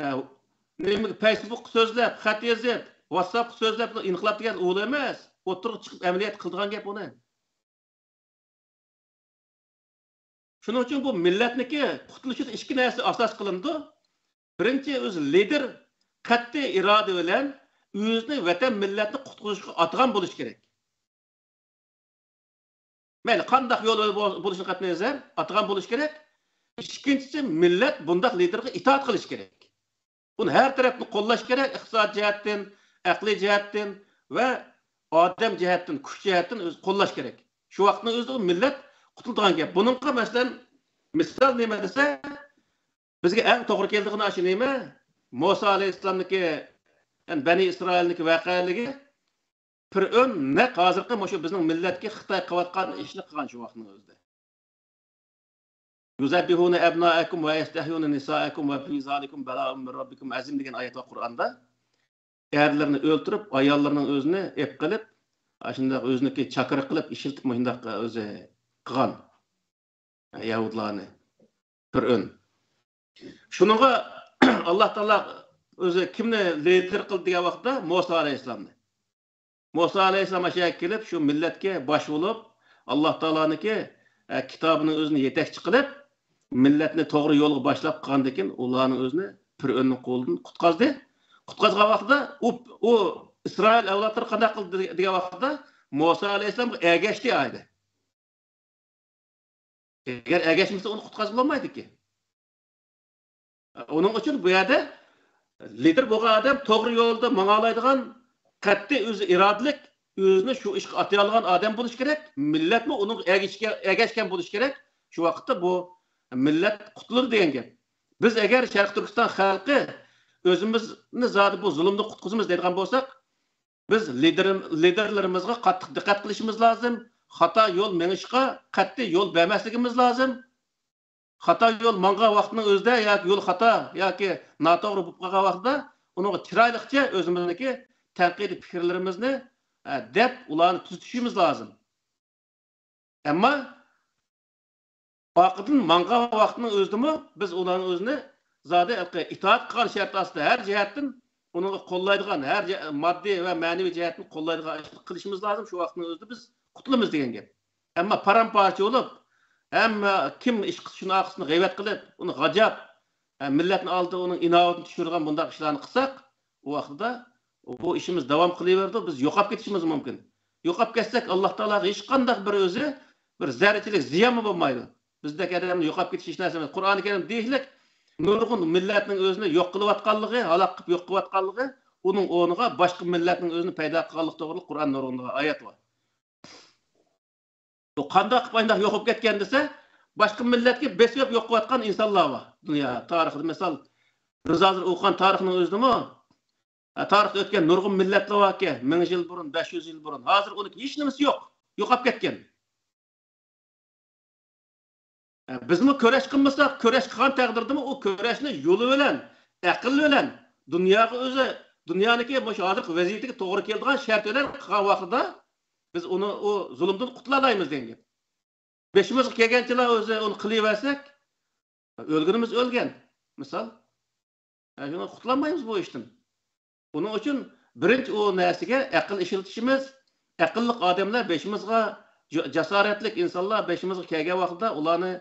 نېمە، فەيسبۇكقا سۆزلەپ، خەت يېزىپ، ۋاتساپقا سۆزلەپ، ئىنقىلاب دېگەن ئۇ ئەمەس. ئوتتۇرىغا چىقىپ ئەمەلىيەتتە قىلىدىغان گەپ ئۇنى. شۇنىڭ ئۈچۈن بۇ مىللەتنىڭكى قۇتۇلۇشىدا ئىككى نەرسە ئاساس قىلىنىدۇ. بىرىنچى، ئۆزى لىدېر قەتئىي ئىرادە بىلەن ئۆزىنى، ۋەتەن، مىللەتنى قۇتقۇزۇشقا ئاتىغان بولۇشى كېرەك. مەيلى، قانداق يول بول-، بولۇشىدىن قەتئىينەزەر، ئاتىغان بولۇشى كېرەك. ئىككىنچىسى، مىللەت بۇنداق لىدېرغا ئىتائەت قىلىشى كېرەك. ئۇنى ھەر تەرەپتىن قوللاش كېرەك، ئىقتىساد جەھەتتىن، ئەقلىي جەھەتتىن ۋە ئادەم جەھەتتىن، كۈچ جەھەتتىن ئۆز-، قوللاش كېرەك. شۇ ۋاقىتنىڭ ئۆزىدە ئۇ مىللەت قۇتۇلىدىغان گەپ. بۇنىڭغا، مەسىلەن، مىسال نېمە دېسە، بىزگە ئەڭ توغرا كېلىدىغىنى ئاشۇ نېمە؟ مۇسا ئەلەيھىسسالامنىڭكى، يەنى بەنى ئىسرائىلنىڭكى ۋەقەلىكى، پىرئون نەق ھازىرقى مۇشۇ بىزنىڭ مىللەتكە خىتاي قىلىۋاتقان ئىشنى قىلغان شۇ ۋاقىتنىڭ ئۆزىدە. يۇزەببىھۇنە ئەبنائەكۇم ۋە يەستەھيۇنە نىسائەكۇم ۋە فى زالىكۇم بەلائۇم مىن رەببىكۇم ئەزىم دېگەن ئايەت بار قۇرئاندا. ئەرلىرىنى ئۆلتۈرۈپ، ئاياللىرىنىڭ ئۆزىنى ئەپ قىلىپ، ئاشۇنداق ئۆزىنىڭكى چاكىرى قىلىپ ئىشلىتىپ، مۇشۇنداق ئۆزى قىلغان يەھۇدلارنى پىرئون. شۇنىڭغا ئاللا تائالا ئۆزى كىمنى لىدېر قىلدى دېگەن ۋاقىتتا، مۇسا ئەلەيھىسسالامنى. مۇسا ئەلەيھىسسالام ئاشۇ يەرگە كېلىپ، شۇ مىللەتكە باش بولۇپ، ئاللا تائالانىڭكى، ئە، كىتابىنىڭ ئۆزىنى يېتەكچى قىلىپ، مىللەتنى توغرا يولغا باشلاپ قىلغاندىن كېيىن، ئۇلارنىڭ ئۆزىنى پىرئوننىڭ قولىدىن قۇتقازدى. قۇتقازغان ۋاقتىدا ئۇ، ئۇ ئىسرائىل ئەۋلادلىرى قانداق قىلدى دېگەن ۋاقتىدا، مۇسا ئەلەيھىسسالامغا ئەگەشتى ئايدا. ئەگەر ئەگەشمىسە، ئۇنى قۇتقازغىلى بولمايدىكى. ئۇنىڭ ئۈچۈن بۇ يەردە لىدېر بولغان ئادەم توغرا يولدا ماڭالايدىغان، قەتئىي ئۆزى ئىرادىلىك، ئۆزىنى شۇ ئىشقا ئاتىيالىغان ئادەم بولۇشى كېرەك. مىللەتمۇ ئۇنىڭغا ئەگىشكەن، ئەگەشكەن بولۇشى كېرەك. شۇ ۋاقىتتا بۇ مىللەت قۇتۇلىدۇ دېگەن گەپ. بىز ئەگەر شەرقىي تۈركىستان خەلقى ئۆزىمىزنى زادى بۇ زۇلۇمدىن قۇتقۇزىمىز دەيدىغان بولساق، بىز لىدېر-، لىدېرلىرىمىزغا قاتتىق دىققەت قىلىشىمىز لازىم. خاتا يول مېڭىشقا قەتئىي يول بەرمەسلىكىمىز لازىم. خاتا يول ماڭغان ۋاقىتنىڭ ئۆزىدە ياكى يول خاتا ياكى ناتوغرا بولۇپ قالغان ۋاقتىدا ئۇنىڭغا چىرايلىقچە ئۆزىمىزنىڭكى تەنقىدىي پىكىرلىرىمىزنى، ئە، دەپ ئۇلارنى تۈزىتىشىمىز لازىم. ئەمما ئارقىدىن ماڭغان ۋاقىتنىڭ ئۆزىدىمۇ بىز ئۇلارنىڭ ئۆزىنى زادى ھېلىقى ئىتائەت قىلغان شەرت ئاستىدا ھەر جەھەتتىن ئۇنىڭغا قوللايدىغان، ھەر جە-، ماددىي ۋە مەنىۋى جەھەتتىن قوللايدىغان ئىشنى قىلىشىمىز لازىم. شۇ ۋاقىتنىڭ ئۆزىدە بىز قۇتۇلىمىز دېگەن گەپ. ئەمما پارام-پارچە بولۇپ، ھەممە كىم ئىش قىلسا شۇنىڭ ئارقىسىدىن غەيۋەت قىلىپ، ئۇنى غاجاپ، ھە، مىللەتنى ئالدىدا ئۇنىڭ ئىناۋىتىنى چۈشۈرىدىغان بۇنداق ئىشلارنى قىلساق، ئۇ ۋاقتىدا بۇ ئىشىمىز داۋام قىلىۋېرىدۇ، بىز يوقاپ كېتىشىمىز مۇمكىن. يوقاپ كەتسەك، ئاللا تائالاغا ھېچقانداق بىر ئۆزى بىر زەررىچىلىك زىيانمۇ بولمايدۇ. بىزدەك ئادەمنى يوقاپ كېتىش ھېچ نەرسە ئەمەس. قۇرئانى كەرىم دېيىشلىك نۇرغۇن مىللەتنىڭ ئۆزىنى يوق قىلىۋاتقانلىقى، ھالاك قىلىپ يوق قىلىۋاتقانلىقى، ئۇنىڭ ئورنىغا باشقا مىللەتنىڭ ئۆزىنى پەيدا قىلغانلىقى توغرىلىق قۇرئان نۇرغۇن ئايەت بار. بۇ قانداق قىلىپ ئانداق يوقاپ كەتكەن دېسە، باشقا مىللەتكە بېسىپ يوق قىلىۋاتقان ئىنسانلار بار دۇنيا تارىخىدا. مىسال، بىز ھازىر ئوقۇغان تارىخنىڭ ئۆزىدىمۇ، ھە، تارىختا ئۆتكەن نۇرغۇن مىللەتلەر باركەن، مىڭ يىل بۇرۇن، بەش يۈز يىل بۇرۇن. ھازىر ئۇنىڭ ھېچ نېمىسى يوق، يوقاپ كەتكەن. ھە، بىزمۇ كۈرەش قىلمىساق، كۈرەش قىلغان تەقدىردىمۇ ئۇ كۈرەشنى يولى بىلەن، ئەقىل بىلەن، دۇنياغا ئۆزى، دۇنيانىڭكى مۇشۇ ھازىرقى ۋەزىيىتىگە توغرا كېلىدىغان شەرت بىلەن قىلغان ۋاقتىدا بىز ئۇنى، ئۇ زۇلۇمدىن قۇتۇلالايمىز دېگەن گەپ. بېشىمىزغا كەلگەنچىلا ئۆزى ئۇنى قىلىۋەرسەك، ئۆلگىنىمىز ئۆلگەن، مىسال. ھە، شۇڭا قۇتۇلالمايمىز بۇ ئىشتىن. بۇنىڭ ئۈچۈن بىرىنچى ئۇ نەرسىگە ئەقىل ئىشلىتىشىمىز، ئەقىللىق ئادەملەر بېشىمىزغا، جا-، جاسارەتلىك ئىنسانلار بېشىمىزغا كەلگەن ۋاقتىدا ئۇلارنى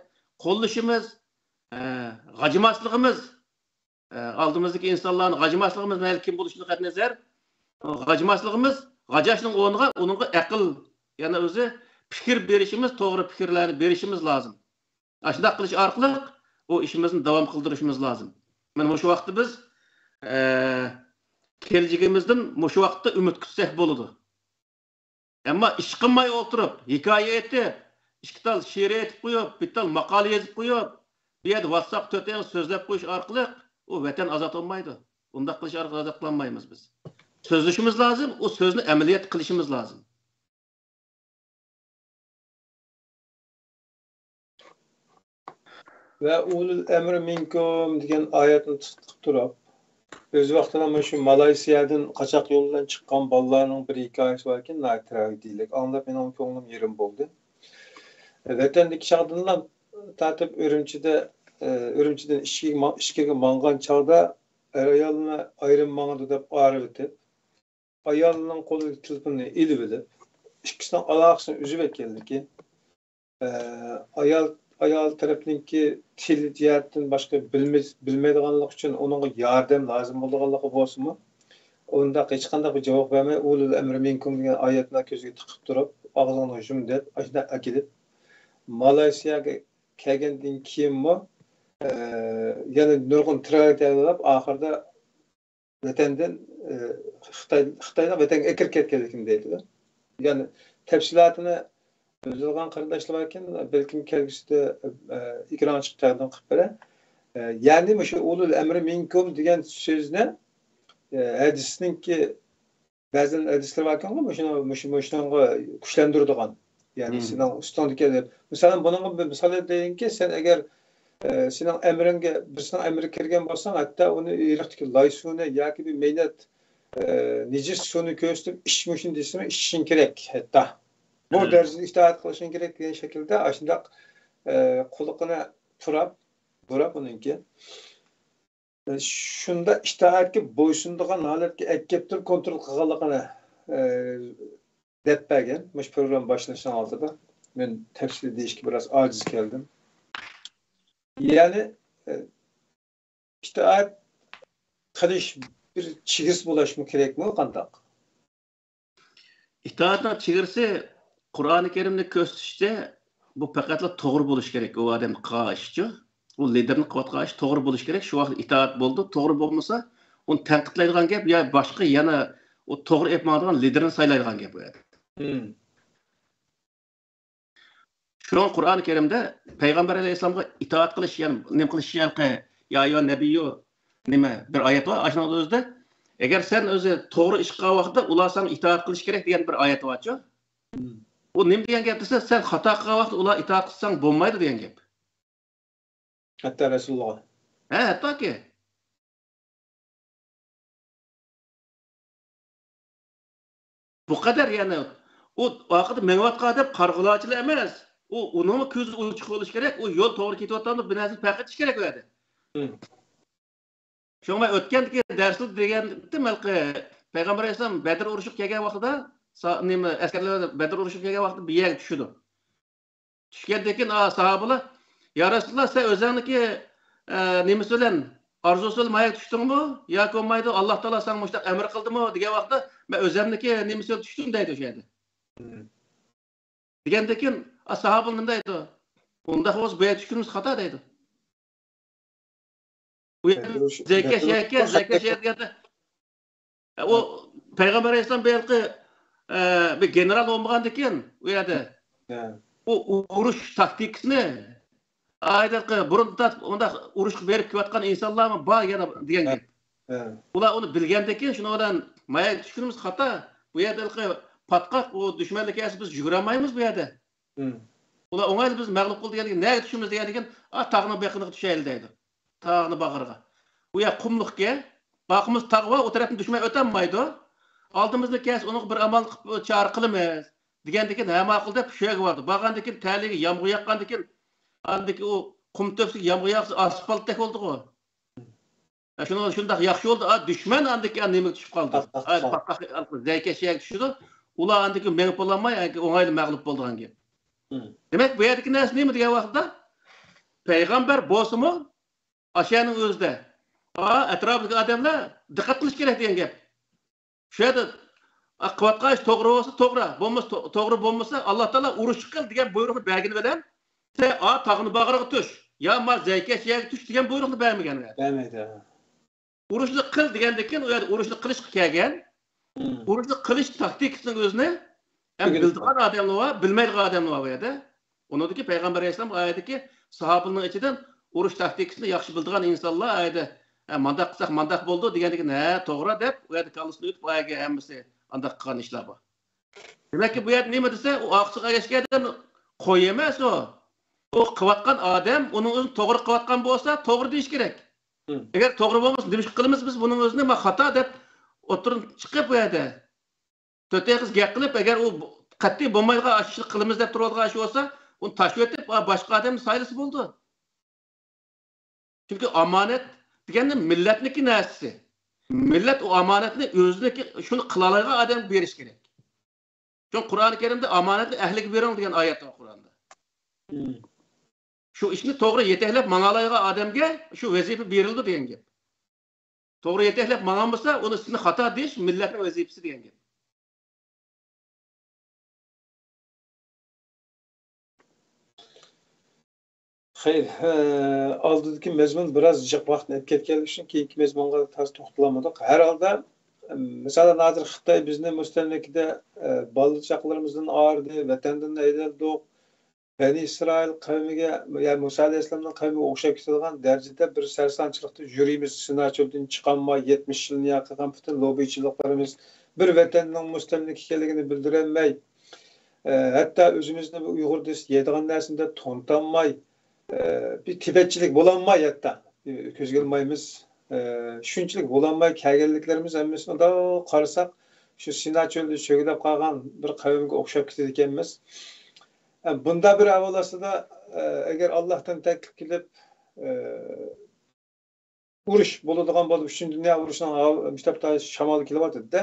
قوللىشىمىز، ئە، غاجىماسلىقىمىز، ئە، ئالدىمىزدىكى ئىنسانلارنى غاجىماسلىقىمىز، مەيلى كىم بولۇشىدىن قەتئىينەزەر، غاجىماسلىقىمىز، غاجاشنىڭ ئورنىغا ئۇنىڭغا ئەقىل، يەنە ئۆزى پىكىر بېرىشىمىز، توغرا پىكىرلەرنى بېرىشىمىز لازىم. ئاشۇنداق قىلىش ئارقىلىق ئۇ ئىشىمىزنى داۋام قىلدۇرۇشىمىز لازىم. مانا مۇشۇ ۋاقىتتا بىز، ئە، كېلىچىكىمىزدىن مۇشۇ ۋاقىتتا ئۈمىد كۈتسەك بولىدۇ. ئەمما ئىش قىلماي ئولتۇرۇپ، ھېكايە ئېيتىپ، ئىككى تال شېئىر ئېيتىپ قويۇپ، بىر تال ماقالە يېزىپ قويۇپ، بۇ يەردە ۋاتساپقا تۆت ئېغىز سۆزلەپ قويۇش ئارقىلىق ئۇ ۋەتەن ئازاد بولمايدۇ. ئۇنداق قىلىش ئارقىلىق ئازاد قىلالمايمىز بىز. سۆزلىشىمىز لازىم، ئۇ سۆزنى ئەمەلىيەتتە قىلىشىمىز لازىم. ۋە ئۇلۇل ئەمرى مىنكۇم دېگەن ئايەتنى تۇتۇپ تۇرۇپ، ئۆز ۋاقتىدا مانا شۇ مالايسىيادىن قاچاق يولى بىلەن چىققان بالىلارنىڭ بىر ھېكايىسى باركەن، ناھايىتى تراگېدىيەلىك. ئاڭلاپ مېنىڭ كۆڭلۈم يېرىم بولدى. ۋەتەندىكى چاغدىنلا تارتىپ ئۈرۈمچىدە، ئە، ئۈرۈمچىدىن ئىچكىرىگە ما-، ئىچكىرىگە ماڭغان چاغدا ئەر-ئايالنى ئايرىم ماڭىدۇ دەپ ئايرىۋېتىپ، ئايالنىڭ قولىدىكى تېلېفوننى ئېلىۋېلىپ، ئىككىسىنىڭ ئالاقىسىنى ئۈزۈۋەتكەنلىكى، ئە، ئايال ئايال تەرەپنىڭكى تىل جەھەتتىن باشقا بىلمەي-، بىلمەيدىغانلىقى ئۈچۈن ئۇنىڭغا ياردەم لازىم بولىدىغانلىقى بولسىمۇ، ئۇنداق ھېچقانداق بىر جاۋاب بەرمەي، ئۇلۇل ئەمرى مىنكۇم دېگەن ئايەتنى كۆزىگە تىقىپ تۇرۇپ، ئاغزىڭنى يۇم دەپ، ئاشۇنداق ئەكېلىپ، مالايسىياغا كەلگەندىن كېيىنمۇ، ئە، يەنە نۇرغۇن تىرايال تەييارلاپ، ئاخىرىدا ۋەتەندىن، ئە، خىتاي، خىتاينىڭ ۋەتەنگە ئەكىرىپ كەتكەنلىكىنى دەيدۇ. يەنى تەپسىلاتىنى بىلىدىغان قېرىنداشلار باركەن، بەلكىم كەلگۈسىدە، ئە، ئېكرانغا چىقىپ تەقدىم قىلىپ بېرەي. ئە، يەنى مۇشۇ ئۇلۇل ئەمرى مىنكۇم دېگەن سۆزنى، ئە، ھەدىسنىڭكى بەزى ھەدىسلەر باركەنغۇ، مۇشۇنى، مۇشۇ، مۇشۇنىڭغا كۈچلەندۈرىدىغان. يەنى مم. سېنىڭ ئۈستۈڭدىكى، مىسالەن، بۇنىڭغا بىر مىسال دەيىنكى، سەن ئەگەر، ئە، سېنىڭ ئەمرىڭگە، بىرسىنىڭ ئەمرىگە كىرگەن بولساڭ، ھەتتا ئۇنى ئېرىقتىكى لاي سۇنى ياكى بىر مەينەت، ئە، نىجىس سۇنى كۆرسىتىپ، ئىچ مۇشۇنى دېسىمۇ، ئىچىشىڭ كېرەك، ھەتتا. بۇ مم. دەرىجىدە ئىتائەت قىلىشىڭ كېرەك دېگەن شەكىلدە ئاشۇنداق، ئە، قۇلىقىنى پۇراپ، بۇراپ ئۇنىڭكى. شۇنداق ئىتائەتكە بويسۇنىدىغان ھالەتكە ئەكەپ تۇرۇپ كونترول قىلغانلىقىنى، ئە، دەپ بەرگەن. مۇشۇ پروگرامما باشلىنىشنىڭ ئالدىدا مەن تەپسىلىي دېيىشكە بىراز ئاجىز كەلدىم. يەنى، ئە، ئىتائەت قىلىش بىر چېگرىسى بولۇشمۇ كېرەكمۇ، قانداق؟ ئىتائەتنىڭ چېگرىسى قۇرئانى كەرىمدە كۆرسىتىشىچە، بۇ پەقەتلا توغرا بولۇشى كېرەك، ئۇ ئادەم قىلغان ئىشىچۇ. ئۇ لىدېرنىڭ قىلىۋاتقان ئىشى توغرا بولۇشى كېرەك، شۇ ۋاقىت ئىتائەت بولىدۇ. توغرا بولمىسا، ئۇنى تەنقىدلەيدىغان گەپ يا باشقا يەنە ئۇ توغرا ئېلىپ ماڭىدىغان لىدېرنى سايلايدىغان گەپ ئۇ يەردە. مم. شۇڭا قۇرئانى كەرىمدە پەيغەمبەر ئەلەيھىسسالامغا ئىتائەت قىلىش، يەنى نېمە قىلىش، يا ئەييۇھەن نەبىييۇ، نېمە، بىر ئايەت بار، ئاشۇنىڭ ئۆزىدە، ئەگەر سەن ئۆزى توغرا ئىش قىلغان ۋاقىتتا ئۇلار ساڭا ئىتائەت قىلىشى كېرەك دېگەن بىر ئايەت بارچۇ. مم. ئۇ نېمە دېگەن گەپ دېسە، سەن خاتا قىلغان ۋاقىتتا ئۇلار ئىتائەت قىلساڭ بولمايدۇ دېگەن گەپ. ھەتتا رەسۇلۇللاغا. ھە، ھەتتاكى. بۇ قەدەر، يەنى ئۇ ئارقىدا مېڭىۋاتقان ئادەم قارىغۇلارچىلا ئەمەس. ئۇ، ئۇنىڭمۇ كۆزى ئوچۇق بولۇشى كېرەك. ئۇ يول توغرا كېتىۋاتامدۇ، بۇ نەرسىنى پەرق ئېتىش كېرەك ئۇ يەردە. مم. شۇڭا مەن ئۆتكەندىكى دەرسلىك دېگەنتىم، ھېلىقى پەيغەمبەر ئەلەيھىسسالام بەدر ئۇرۇشىغا كەلگەن ۋاقتىدا، سا-، نېمە، ئەسكەرلەر بەدر ئۇرۇشىغا كەلگەن ۋاقتىدا بىر يەرگە چۈشىدۇ. چۈشكەندىن كېيىن، ئا، ساھابىلار، يا رەسۇلاللا، سەن ئۆزۈڭنىڭكى، ئە، نېمىسى بىلەن، ئارزۇسى بىلەن ماياغا چۈشتۈڭمۇ ياكى بولمايدۇ، ئاللا تائالا ساڭا مۇشۇنداق ئەمر قىلدىمۇ دېگەن ۋاقىتتا، مەن ئۆزۈمنىڭكى نېمىسى بىلەن چۈشتۈم دەيدۇ شۇ يەردە. مم. دېگەندىن كېيىن، ئا، ساھابىلار نېمە دەيدۇ؟ ئۇنداق بولسا بۇ يەرگە چۈشكىنىمىز خاتا دەيدۇ. ئۇ يەردىن زەكەش يەركەن، زەكەش يەر دېگەندە، ئە، ئۇ پەيغەمبەر ئەلەيھىسسالام بۇ ھېلىقى، ئە، بىر گېنېرال بولمىغاندىكىن، ئۇ يەردە ئۇ ئۇرۇش تاكتىكىسىنى، ئايدىقى بۇرۇن تارتىپ ئۇنداق ئۇرۇشقا بېرىپ كېلىۋاتقان ئىنسانلارمۇ بار يەنە دېگەن گەپ. ئۇلار ئۇنى بىلگەندىكىن، شۇنىڭ بىلەن ماياغا چۈشكىنىمىز خاتا. بۇ يەردە ھېلىقى پاتقاق، ئۇ دۈشمەنلەر كەلسە بىز يۈگۈرەلمەيمىز بۇ يەردە. مم. ئۇلار ئوڭايلا بىز مەغلۇپ قىلدى دېگەندىكىن، نەگە چۈشىمىز دېگەندىكىن، ئا، تاغنىڭ بېقىنىغا چۈشەيلى دەيدۇ. تاغنى باغرىغا. ئۇ يەر قۇملۇقكەن. ئارقىمىزدا تاغ بار، ئۇ تەرەپتىن دۈشمەن ئۆتەلمەيدۇ. ئالدىمىزدىن كەلسە ئۇنىڭغا بىر ئامال قىلىپ چارە قىلىمىز دېگەندىكىن، ھە، ماقۇل دەپ شۇ يەرگە باردى. بارغاندىكىن تەلىيىگە يامغۇر ياغقاندىكىن، ئاندىكى ئۇ قۇم تۆپىسىگە يامغۇر ياغسا ئاسفالتتەك بولدىغۇ. شۇنىڭ شۇنداق ياخشى بولدى. ئا، دۈشمەن ئاندىكى نېمىگە چۈشۈپ قالدى. پاتقاق، ئا، پاتقاق. پاتقاق، زەيكەش يەرگە چۈشىدۇ. ئۇلار ئاندىكى مېڭىپ بولالماي، ئوڭايلا مەغلۇپ بولىدىغان گەپ. مم. دېمەك، بۇ يەردىكى نەرسە نېمە دېگەن ۋاقىتتا، پەيغەمبەر بولسىمۇ، ئاشۇ يەرنىڭ ئۆزىدە، ئا، ئەتراپىدىكى ئادەملەر دىققەت قىلىش كېرەك دېگەن گەپ. شۇ يەردە، ئا، قىلىۋاتقان ئىش توغرا بولسا توغرا، بولمىسا تو-، توغرا بولمىسا، ئاللا تائالا ئۇرۇش قىل دېگەن بۇيرۇقنى بەرگىنى بىلەن، سەن، ئا، تاغنى باغرىغا چۈش، يا ما زەيكەش يەرگە چۈش دېگەن بۇيرۇقنى بەرمىگەن. بەرمەيدۇ. ئۇرۇشنى قىل دېگەندىن كېيىن، ئۇ يەردە ئۇرۇشنى قىلىشقا كەلگەن. مم. ئۇرۇشنى قىلىش تاكتىكىسىنىڭ ئۆزىنى ھەم ئۆگىنىپ بىلىدىغان ئادەملەر بار، بىلمەيدىغان ئادەملەر بار بۇ يەردە. ئۇنىڭدىكى پەيغەمبەر ئەلەيھىسسالام ئايەتتىكى ساھابىلەرنىڭ ئىچىدىن ئۇرۇش تاكتىكىسىنى ياخشى بىلىدىغان ئىنسانلار ئايەتتە، ھە، مانداق قىلساق مانداق بولىدۇ دېگەندىكىن، ھە، توغرا دەپ، ئۇ يەردە كاللىسىنى ئۆتۈپ، ئايەتكە ھەممىسى ئانداق قىلغان ئىشلار بار. دېمەككى، بۇ يەردە نېمە دېسە، ئۇ ئارقىسىغا ئەگەشكەن ئادەم قوي ئەمەس ئۇ. ئۇ قىلىۋاتقان ئادەم ئۇنىڭ ئۆزىنى توغرا قىلىۋاتقان بولسا، توغرا دېيىش كېرەك. مم. ئەگەر توغرا بولمىسا، نېمىشقا قىلىمىز بىز بۇنىڭ ئۆزىنى؟ ما خاتا دەپ ئوتتۇرىدىن چىقىپ بۇ يەردە تۆت ئېغىز گەپ قىلىپ، ئەگەر ئۇ قەتئىي بولمايدىغان ئاشۇ ئىشنى قىلىمىز دەپ تۇرۇۋاتقان ئىش بولسا، ئۇنى تاشلىۋېتىپ، ئا، باشقا ئادەمنى سايلىسا بولىدۇ. چۈنكى ئامانەت دېگەننى مىللەتنىكى نەرسىسى. مىللەت ئۇ ئامانەتنى ئۆزىنىڭكى، شۇنى قىلالايدىغان ئادەمگە بېرىش كېرەك. چۈنكى قۇرئانى كەرىمدە «ئامانەتنى ئەھلىگە بېرىڭ» دېگەن ئايەت بار قۇرئاندا. مم. شۇ ئىشنى توغرا يېتەكلەپ ماڭالايدىغان ئادەمگە شۇ ۋەزىپە بېرىلىدۇ دېگەن گەپ. توغرا يېتەكلەپ ماڭالمىسا، ئۇنىڭ ئۈستىنى خاتا دېيىش مىللەتنىڭ ۋەزىپىسى دېگەن گەپ. خەير، ئالدىدىكى مەزمۇن بىراز جىق ۋاقىتنى ئېلىپ كەتكەنلىكى ئۈچۈن كېيىنكى مەزمۇنغا تازا توختىلالمىدۇق. ھەر ھالدا، مىسالەن، ھازىر خىتاي بىزنى مۇستەملىكىدە، بالا چاقىلىرىمىزدىن ئايرىدى، ۋەتەندىن ھەيدەلدۇق. بەنى ئىسرائىل قەۋمىگە، يەنى مۇسا ئەلەيھىسسالامنىڭ قەۋمىگە ئوخشاپ كېتىدىغان دەرىجىدە بىر سەرسانچىلىقتا يۈرىمىز، سىنا چۆلىدىن چىقالماي، يەتمىش يىلنى ياقىغان پۈتۈن لوبىچىلىقلىرىمىز، بىر ۋەتەننىڭ مۇستەملىكە ئىكەنلىكىنى بىلدۈرەلمەي، ئە، ھەتتا ئۆزىمىزنى بىر ئۇيغۇر دېسە يەيدىغان نەرسىنى دەپ تونۇتالماي، ئە، بىر تىبەتچىلىك بولالماي ھەتتا، ئە، كۆزگە ئىلمايمىز. ئە، شۇنچىلىك بولالماي كەلگەنلىكلىرىمىز ھەممىسىنى مۇنداق قارىساق، شۇ سىنا چۆلىدە چۆگىلەپ قالغان بىر قەۋمگە ئوخشاپ كېتىدىكەنمىز. ئە، بۇنداق بىر ئەھۋال ئاستىدا، ئە، ئەگەر ئاللاھتىن تەكلىپ كېلىپ، ئە، ئۇرۇش بولىدىغان بولۇپ، ئۈچىنچى دۇنيا ئۇرۇشىنىڭ ھاۋ-، مۇشۇ تاپتا شامالى كېلىۋاتىدۇ-دە.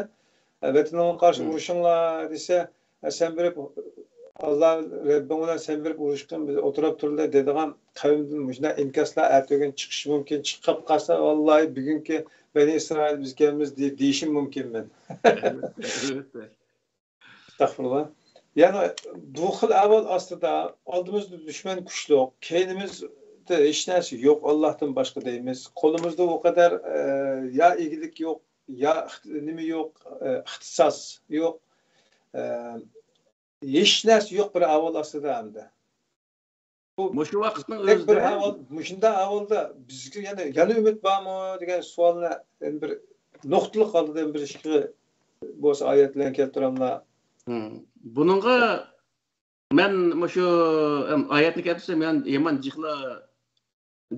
ۋەتىنىڭ قارشى ئۇرۇشۇڭلار دېسە، سەن بېرىپ، ئاللا رەببىڭ بىلەن سەن بېرىپ ئۇرۇشقىن، بىز ئولتۇرۇپ تۇرىلى دەيدىغان قەۋمدىن مۇشۇنداق ئىنكاسلار ئەتىگۈن چىقىشى مۇمكىن. چىقىپ قالسا، ۋاللاھى بۈگۈنكى بەنى ئىسرائىل بىزكەنمىز دېيىشى مۇمكىن مەن. ئەستەغپۇرۇللا. يەنى بۇ خىل ئەھۋال ئاستىدا ئالدىمىزدا دۈشمەن كۈچلۈك، كەينىمىزدە ھېچ نەرسە يوق، ئاللاھتىن باشقا دەيمىز. قولىمىزدا ئۇ قەدەر، ئە، يا ئىگىلىك يوق، يا ئىقت-، نېمە يوق، ئە، ئىختىساس يوق، ئە، ھېچ نەرسە يوق بىر ئەھۋال ئاستىدا ئەمدى. بۇ مۇشۇ ۋاقىتنىڭ بەك بىر ئۆزىدە ئەھۋال، مۇشۇنداق ئەھۋالدا بىزگە يەنە، يەنە ئۈمىد بارمۇ دېگەن سوئالنى يەنە بىر نۇقتىلىق ھالدا بىر ئىككى بولسا ئايەت بىلەن كەلتۈرەملا. بۇنىڭغا مەن مۇشۇ، ئەم، ئايەتنى كەلتۈرسەم، مەن يامان جىقلا،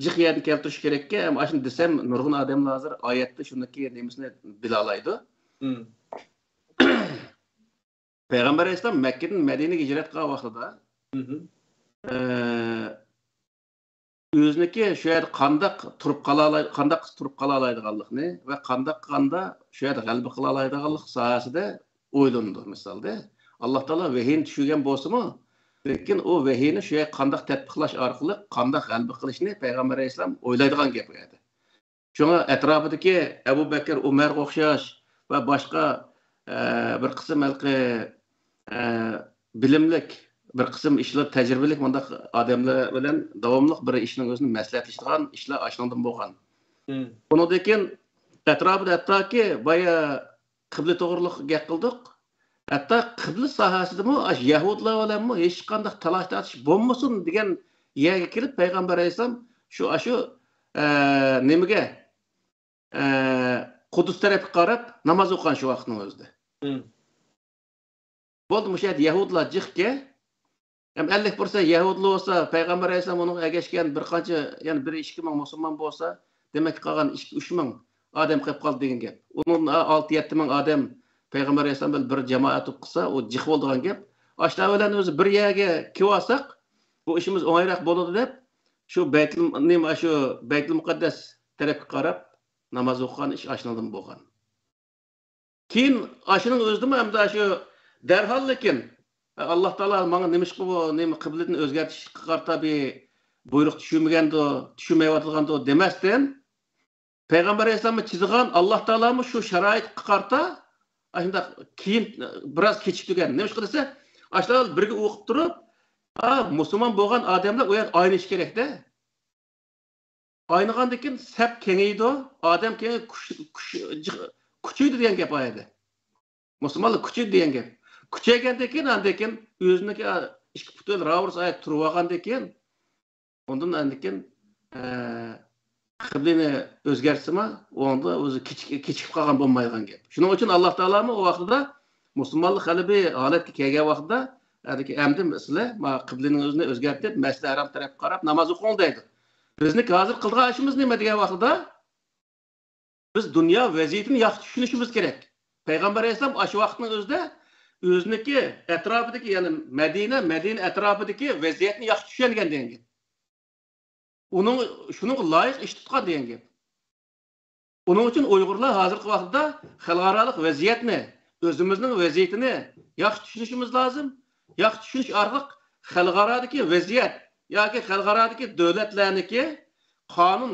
جىق يەردىن كەلتۈرۈش كېرەككەن. ئەم، ئاشۇنى دېسەم، نۇرغۇن ئادەملەر ھازىر ئايەتتە شۇندىكى نېمىسىنى بىلالايدۇ. پەيغەمبەر ئەلەيھىسسالام مەككىدىن مەدىنىگە ھىجرەت قىلغان ۋاقتىدا، ئە، ئۆزىنىڭكى شۇ يەردە قانداق تۇرۇپ قالالاي-، قانداق تۇرۇپ قالالايدىغانلىقىنى ۋە قانداق قىلغاندا شۇ يەردە غەلىبە قىلالايدىغانلىق ساھەسىدە ئويلىنىدۇ. مىسالدا، ئاللا تائالا ۋەھىينى چۈشۈرگەن بولسىمۇ، لېكىن ئۇ ۋەھىينى شۇ يەردە قانداق تەتبىقلاش ئارقىلىق قانداق غەلىبە قىلىشنى پەيغەمبەر ئەلەيھىسسالام ئويلايدىغان گەپ ئۇ يەردە. شۇڭا ئەتراپىدىكى ئەبۇ بەكىر، ئۆمەرگە ئوخشاش ۋە باشقا، ئە، بىر قىسىم ھېلىقى، ئە، بىلىملىك، بىر قىسىم ئىشلار تەجرىبىلىك مۇنداق ئادەملەر بىلەن داۋاملىق بىر ئىشنىڭ ئۆزىنى مەسلىھەتلىشىدىغان ئىشلار ئاشۇنىڭدىن بولغان. ئۇنىڭدىن كېيىن ئەتراپىدا ھەتتاكى بايا قىبلە توغرىلىق گەپ قىلدۇق. ھەتتا قىبلە ساھەسىدىمۇ ئاشۇ يەھۇدلار بىلەنمۇ ھېچقانداق تالاش-تارتىش بولمىسۇن دېگەن يەرگە كېلىپ، پەيغەمبەر ئەلەيھىسسالام شۇ، ئاشۇ، ئە، نېمىگە، ئە، قۇدۇس تەرەپكە قاراپ ناماز ئوقۇغان شۇ ۋاقىتنىڭ ئۆزىدە. بولدى، مۇشۇ يەردە يەھۇدلار جىقكەن. ھەم ئەللىك پىرسەنت يەھۇدلار بولسا، پەيغەمبەر ئەلەيھىسسالام ئۇنىڭغا ئەگەشكەن بىر قانچە، يەنە بىر ئىككى مىڭ مۇسۇلمان بولسا، دېمەك، قالغان ئىككى، ئۈچ مىڭ ئادەم قېلىپ قالدى دېگەن گەپ. ئۇنىڭدىن ئالتە، يەتتە مىڭ ئادەم پەيغەمبەر ئەلەيھىسسالام بىلەن بىر جامائەت بولۇپ قالسا، ئۇ جىق بولىدىغان گەپ. ئاشۇلار بىلەن ئۆزى بىر يەرگە كېلىۋالساق، بۇ ئىشىمىز ئوڭايراق بولىدۇ دەپ، شۇ بەيتۇل، نېمە، شۇ بەيتۇل مۇقەددەس تەرەپكە قاراپ ناماز ئوقۇغان ئىش ئاشۇنىڭدىن بولغان. كېيىن ئاشۇنىڭ ئۆزىدىمۇ ئەمدى ئاشۇ دەرھال، لېكىن، ئاللا تائالا ماڭا نېمىشقا بۇ نېمە قىبلىدىن ئۆزگەرتىشكە قارىتا بىر بۇيرۇق چۈشۈرمىگەندۇ، چۈشۈرمەيۋاتىدىغاندۇ دېمەستىن، پەيغەمبەر ئەلەيھىسسالاممۇ چىزغان، ئاللا تائالامۇ شۇ شارائىتقا قارىتا ئاشۇنداق كېيىن بىراز كېچىكتۈرگەن. نېمىشقا دېسە، ئاشۇلار بىرگە ئوقۇپ تۇرۇپ، ئا، مۇسۇلمان بولغان ئادەملەر ئۇ يەردە ئاينىشى كېرەكتە. ئاينىغاندىن كېيىن سەپ كېڭىيىدۇ، ئادەم كېڭىيىپ كۈچ-، كۈچ-، جىق-، كۈچىيىدۇ دېگەن گەپ ئۇ يەردە. مۇسۇلمانلار كۈچىيىدۇ دېگەن گەپ. كۈچەيگەندىن كېيىن، ئاندىن كېيىن ئۆزىنىڭكى ئىككى پۇتى بىلەن راۋۇرۇس ئاياغ تۇرۇۋالغاندىن كېيىن، ئۇندىن ئاندىن كېيىن، ئە، قىبلىنى ئۆزگەرتسىمۇ، ئۇنىڭدا ئۆزى كېچىك-، كېچىكىپ قالغان بولمايدىغان گەپ. شۇنىڭ ئۈچۈن ئاللا تائالامۇ ئۇ ۋاقتىدا مۇسۇلمانلىق غەلىبە ھالەتكە كەلگەن ۋاقتىدا، ئەمدى، ئەمدى سىلەر ما قىبلىنىڭ ئۆزىنى ئۆزگەرتىپ، مەسجىدى ھەرام تەرەپكە قاراپ ناماز ئوقۇڭ دەيدۇ. بىزنىڭ ھازىر قىلىدىغان ئىشىمىز نېمە دېگەن ۋاقتىدا، بىز دۇنيا ۋەزىيىتىنى ياخشى چۈشىنىشىمىز كېرەك. پەيغەمبەر ئەلەيھىسسالام ئاشۇ ۋاقىتنىڭ ئۆزىدە ئۆزىنىڭكى ئەتراپىدىكى، يەنى مەدىنە، مەدىنە ئەتراپىدىكى ۋەزىيەتنى ياخشى چۈشەنگەن دېگەن گەپ. ئۇنىڭ، شۇنىڭغا لايىق ئىش تۇتقان دېگەن گەپ. ئۇنىڭ ئۈچۈن ئۇيغۇرلار ھازىرقى ۋاقىتتا خەلقئارالىق ۋەزىيەتنى، ئۆزىمىزنىڭ ۋەزىيىتىنى ياخشى چۈشىنىشىمىز لازىم. ياخشى چۈشىنىش ئارقىلىق خەلقئارادىكى ۋەزىيەت، ياكى خەلقئارادىكى دۆلەتلەرنىڭكى قانۇن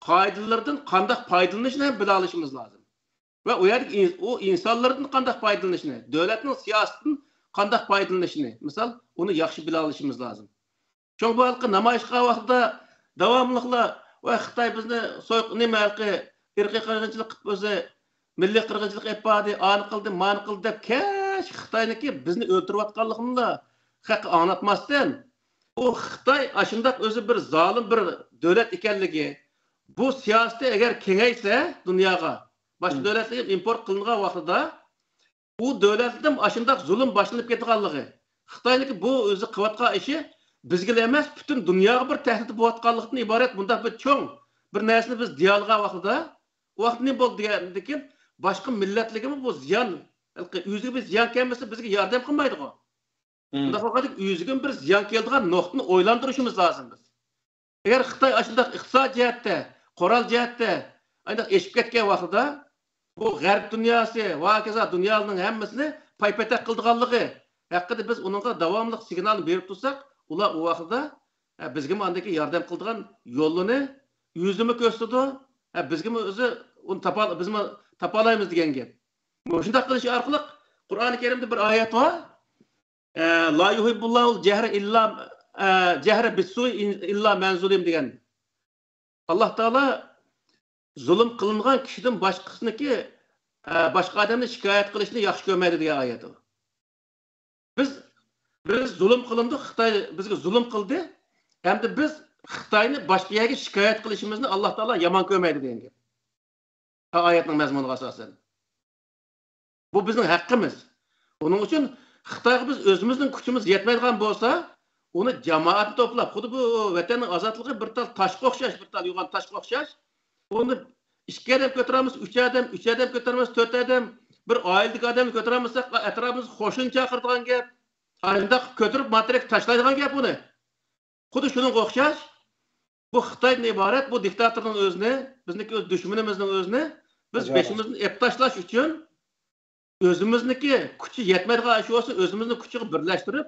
قائىدىلىرىدىن قانداق پايدىلىنىشنى ھەم بىلالىشىمىز لازىم. ۋە ئۇ يەردىكى ئىن-، ئۇ ئىنسانلاردىن قانداق پايدىلىنىشنى، دۆلەتنىڭ سىياسىتىدىن قانداق پايدىلىنىشنى، مىسال، ئۇنى ياخشى بىلالىشىمىز لازىم. شۇڭا بۇ ھېلىقى نامايىش قىلغان ۋاقتىدا داۋاملىقلا، ۋاي، خىتاي بىزنى سوي-، نېمە ھېلىقى ئىرقىي قىرغىنچىلىق قىلىپ ئۆزى، مىللىي قىرغىنچىلىق ئېلىپ باردى، ئانى قىلدى، مانى قىلدى دەپ كەچ خىتاينىڭكى بىزنى ئۆلتۈرۈۋاتقانلىقىنىلا خەققە ئاڭلاتماستىن، ئۇ خىتاي ئاشۇنداق ئۆزى بىر زالىم بىر دۆلەت ئىكەنلىكى، بۇ سىياسىتى ئەگەر كېڭەيسە دۇنياغا، باشقا دۆلەتلەرگە ئىمپورت قىلىنغان ۋاقتىدا، ئۇ دۆلەتتىمۇ ئاشۇنداق زۇلۇم باشلىنىپ كېتىدىغانلىقى، خىتاينىڭكى بۇ ئۆزى قىلىۋاتقان ئىشى بىزگىلا ئەمەس، پۈتۈن دۇنياغا بىر تەھدىت بولۇۋاتقانلىقتىن ئىبارەت مۇنداق بىر چوڭ بىر نەرسىنى بىز دېيەلىگەن ۋاقتىدا، ئۇ ۋاقىت نېمە بولدى دېگەندىكىن، باشقا مىللەتلەرگىمۇ بۇ زىيان، ئۆزىگە بىر زىيان كەلمىسە بىزگە ياردەم قىلمايدىغۇ. شۇنداق بولغاندىكىن ئۆزىگىمۇ بىر زىيان كېلىدىغان نۇقتىنى ئويلاندۇرۇشىمىز لازىم بىز. ئەگەر خىتاي ئاشۇنداق ئىقتىساد جەھەتتە، قورال جەھەتتە ئانداق ئېشىپ كەتكەن ۋاقتىدا، بۇ غەرب دۇنياسى ۋە ھاكازا دۇنيانىڭ ھەممىسىنى پايپېتەك قىلىدىغانلىقى ھەققىدە بىز ئۇنىڭغا داۋاملىق سىگنالنى بېرىپ تۇرساق، ئۇلار ئۇ ۋاقتىدا، ھە، بىزگىمۇ ئاندىكى ياردەم قىلىدىغان يولىنى ئۆزىمۇ كۆرسىتىدۇ، ھە، بىزگىمۇ ئۆزى ئۇنى تاپا-، بىزمۇ تاپالايمىز دېگەن گەپ. مۇشۇنداق قىلىش ئارقىلىق قۇرئانى كەرىمدە بىر ئايەت بار. ئە، لا يۇھىببۇللاھۇل جەھرە ئىللا، ئە، جەھرە بىسسۇئى ئىن-، ئىللا مەن زۇلىم دېگەن. ئاللاھ تائالا زۇلۇم قىلىنغان كىشىدىن باشقىسىنىكى، ئە، باشقا ئادەمنى شىكايەت قىلىشنى ياخشى كۆرمەيدۇ دېگەن ئايەت ئۇ. بىز، بىز زۇلۇم قىلىندۇق، خىتاي بىزگە زۇلۇم قىلدى. ئەمدى بىز خىتاينى باشقا يەرگە شىكايەت قىلىشىمىزنى ئاللاھ تائالا يامان كۆرمەيدۇ دېگەن گەپ. ئايەتنىڭ مەزمۇنىغا ئاساسەن. بۇ بىزنىڭ ھەققىمىز. ئۇنىڭ ئۈچۈن خىتايغا بىز ئۆزىمىزنىڭ كۈچىمىز يەتمەيدىغان بولسا، ئۇنى جامائەتنى توپلاپ، خۇددى بۇ ۋەتەننىڭ ئازادلىقى بىر تال تاشقا ئوخشاش، بىر تال يوغان تاشقا ئوخشاش. ئۇنى ئىككى ئادەم كۆتۈرەلمىسە، ئۈچ ئادەم، ئۈچ ئادەم كۆتۈرەلمىسە، تۆت ئادەم، بىر ئائىلىدىكى ئادەمنى كۆتۈرەلمىسەك، ئەتراپىمىزغا قوشۇن چاقىرىدىغان گەپ. ئانداق كۆتۈرۈپ ماتېرىيال تاشلايدىغان گەپ ئۇنى. خۇددى شۇنىڭغا ئوخشاش، بۇ خىتايدىن ئىبارەت، بۇ دىكتاتورنىڭ ئۆزىنى، بىزنىڭكى ئۆز دۈشمىنىمىزنىڭ ئۆزىنى بىز بېشىمىزدىن ئېپ تاشلاش ئۈچۈن، ئۆزىمىزنىڭكى كۈچى يەتمەيدىغان ئىش بولسا، ئۆزىمىزنىڭ كۈچىگە بىرلەشتۈرۈپ،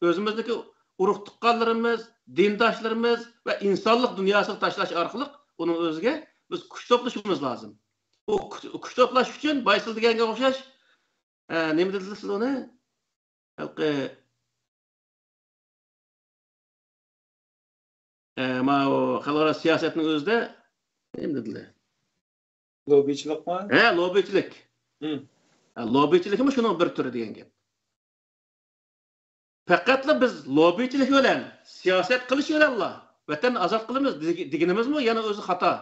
ئۆزىمىزنىڭكى ئۇرۇق-تۇغقانلىرىمىز، دىنداشلىرىمىز ۋە ئىنسانلىق دۇنياسىغا تاشلاش ئارقىلىق ئۇنىڭ ئۆزىگە بىز كۈچ توپلىشىمىز لازىم. ئۇ كۈچ، كۈچ توپلاش ئۈچۈن بايسىل دېگەنگە ئوخشاش، ئە، نېمە دېدىلە سىز ئۇنى؟ ھېلىقى، ئە، ماۋۇ خەلقئارا سىياسەتنىڭ ئۆزىدە نېمە دېدىلە؟ لوببىچىلىقمۇ؟ ھە، لوببىچىلىك. ھە، لوببىچىلىكمۇ شۇنىڭ بىر تۈرى دېگەن گەپ. پەقەتلا بىز لوببىچىلىك بىلەن سىياسەت قىلىش بىلەنلا ۋەتەننى ئازاد قىلىمىز دېگىنىمىزمۇ يەنە ئۆزى خاتا.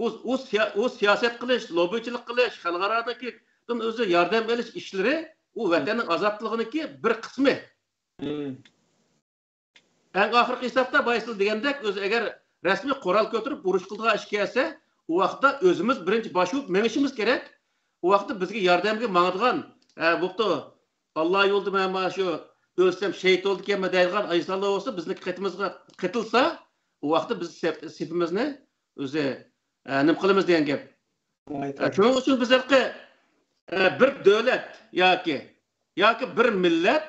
ئۇ، ئۇ سىيا-، ئۇ سىياسەت قىلىش، لوببىچىلىق قىلىش، خەلقئارادىكىدىن ئۆزى ياردەم ئېلىش ئىشلىرى، ئۇ ۋەتەننىڭ ئازادلىقىنىڭكى بىر قىسمى. ئەڭ ئاخىرقى ھېسابتا بايا سىز دېگەندەك، ئۆزى ئەگەر رەسمىي قورال كۆتۈرۈپ ئۇرۇش قىلىدىغان ئىش كەلسە، ئۇ ۋاقىتتا ئۆزىمىز بىرىنچى باش بولۇپ مېڭىشىمىز كېرەك. ئۇ ۋاقىتتا بىزگە ياردەمگە ماڭىدىغان، ھە، بوپتۇ، ئاللا يولىدا مەن مانا شۇ ئۆلسەم شېھىت بولدىكەنمەن دەيدىغان ئىنسانلار بولسا، بىزنىڭ قېتىمىزغا قېتىلسا، ئۇ ۋاقىتتا بىز سەپ-، سېپىمىزنى ئۆزى، ئە، نېمە قىلىمىز دېگەن گەپ. ئە، شۇنىڭ ئۈچۈن بىز ھېلىقى، ئە، بىر دۆلەت ياكى، ياكى بىر مىللەت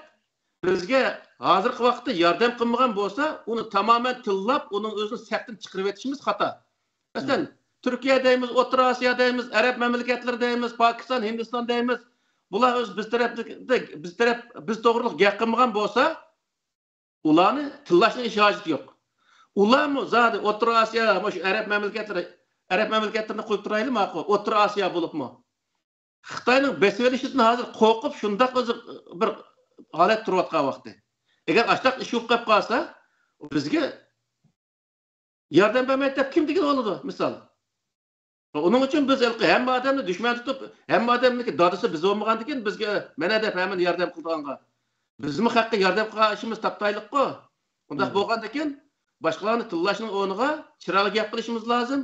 بىزگە ھازىرقى ۋاقىتتا ياردەم قىلمىغان بولسا، ئۇنى تامامەن تىللاپ، ئۇنىڭ ئۆزىنى سەپتىن چىقىرىۋېتىشىمىز خاتا. مەسىلەن، تۈركىيە دەيمىز، ئوتتۇرا ئاسىيا دەيمىز، ئەرەب مەملىكەتلىرى دەيمىز، پاكىستان، ھىندىستان دەيمىز. بۇلار ئۆز بىز تەرەپلىك، بىز تەرەپ، بىز توغرۇلۇق گەپ قىلمىغان بولسا، ئۇلارنى تىللاشنىڭ ھېچ ھاجىتى يوق. ئۇلارمۇ زادى ئوتتۇرا ئاسىيا، مۇشۇ ئەرەب مەملىكەتلىرى، ئەرەب مەملىكەتلىرىنى قويۇپ تۇرايلى ماقۇل. ئوتتۇرا ئاسىيا بولۇپمۇ. خىتاينىڭ بېسىۋېلىشىدىن ھازىر قورقۇپ شۇنداق ئۆزى بىر ھالەت تۇرۇۋاتقان ۋاقتى. ئەگەر ئاشۇنداق ئىش بولۇپ قېلىپ قالسا، بىزگە ياردەم بەرمەيدۇ دەپ كىم دېگىلى بولىدۇ، مىسال؟ ئۇنىڭ ئۈچۈن بىز ھېلىقى ھەممە ئادەمنى دۈشمەن تۇتۇپ، ھەممە ئادەمنىڭكى دادىسى بىز بولمىغاندىكىن بىزگە مانا دەپ ھەممىنى ياردەم قىلىدىغانغا. بىزمۇ خەققە ياردەم قىلغان ئىشىمىز تاپتايلىققۇ. ئۇنداق بولغاندىكىن باشقىلارنى تىللاشنىڭ ئورنىغا چىرايلىق گەپ قىلىشىمىز لازىم.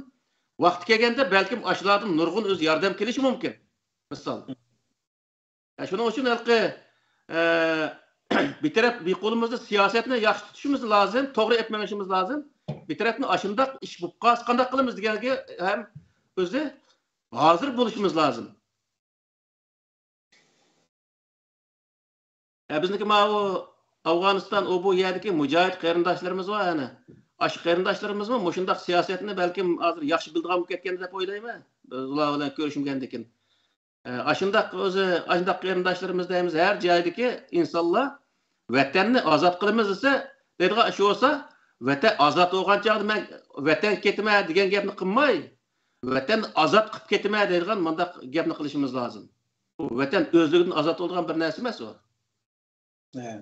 ۋاقتى كەلگەندە بەلكىم ئاشۇلاردىن نۇرغۇن ئۆزى ياردەم كېلىشى مۇمكىن. مىسال. ھە، شۇنىڭ ئۈچۈن ھېلىقى، ئە، بىر تەرەپ، بىر قولىمىزدا سىياسەتنى ياخشى تۇتۇشىمىز لازىم، توغرا ئېلىپ مېڭىشىمىز لازىم. بىر تەرەپتىن ئاشۇنداق ئىش بولۇپ قالسا قانداق قىلىمىز دېگەنگە ھەم ئۆزى ھازىر بولۇشىمىز لازىم. ھە، بىزنىڭكى ماۋۇ، ئافغانىستان، ئۇ بۇ يەردىكى مۇجاھىد قېرىنداشلىرىمىز بار، ئەنە. ئاشۇ قېرىنداشلىرىمىزمۇ مۇشۇنداق سىياسەتنى بەلكىم ھازىر ياخشى بىلىدىغان بولۇپ كەتكەن دەپ ئويلايمەن. بىز ئۇلار بىلەن كۆرۈشمىگەندىكىن. ئە، ئاشۇنداق ئۆزى، ئاشۇنداق قېرىنداشلىرىمىز دەيمىز، ھەر جايدىكى ئىنسانلار ۋەتەننى ئازاد قىلىمىز دېسە، دەيدىغان ئىش بولسا، ۋەتەن ئازاد بولغان چاغدا مەن ۋەتەنگە كېتىمەن دېگەن گەپنى قىلماي، ۋەتەننى ئازاد قىلىپ كېتىمەن دەيدىغان مۇنداق گەپنى قىلىشىمىز لازىم. ۋەتەن ئۆزلۈكىدىن ئازاد بولىدىغان بىر نەرسە ئەمەس ئۇ. ھە.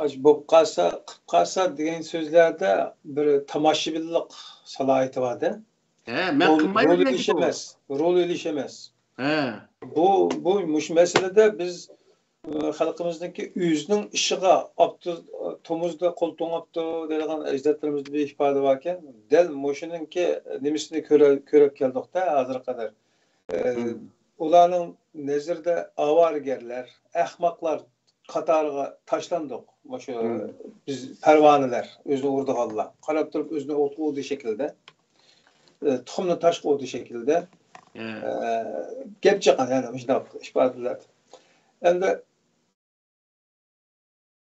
ئاش بولۇپ قالسا، قىلىپ قالسا دېگەن سۆزلەردە بىر تاماشىبىنلىق سالاھىيىتى بار-دە. ھە، مەن رول، قىلمايمەن رول دېگەن ئېلىش گەپ ئۇ. ئەمەس، رول ئېلىش ئەمەس. ھە. بۇ، بۇ مۇشۇ مەسىلىدە بىز، ئە، خەلقىمىزنىڭكى ئۆزىنىڭ ئىشىغا ئاپتۇ، تومۇزدا قول توڭاپتۇ دەيدىغان ئەجدادلىرىمىزدا بىر ئىپادە باركەن، دەل مۇشۇنىڭكى نېمىسىنى كۆرە-، كۆرۈپ كەلدۇق-دە ھازىرغا قەدەر. ئە، مم. ئۇلارنىڭ نەزىرىدە ئاۋارىگەرلەر، ئەخمەقلەر قاتارىغا تاشلاندۇق. مۇشۇ مم. بىز پەرۋانىلەر، ئۆزىنى ئۇرىدىغانلار. قاراپ تۇرۇپ ئۆزىنى ئوتقا ئۇردى شەكلىدە، ئە، تۇخۇمنى تاشقا ئۇردى شەكلىدە، ھە. ئە، گەپ چىققان، يەنى مۇشۇنداق ئىپادىلەر. ئەمدى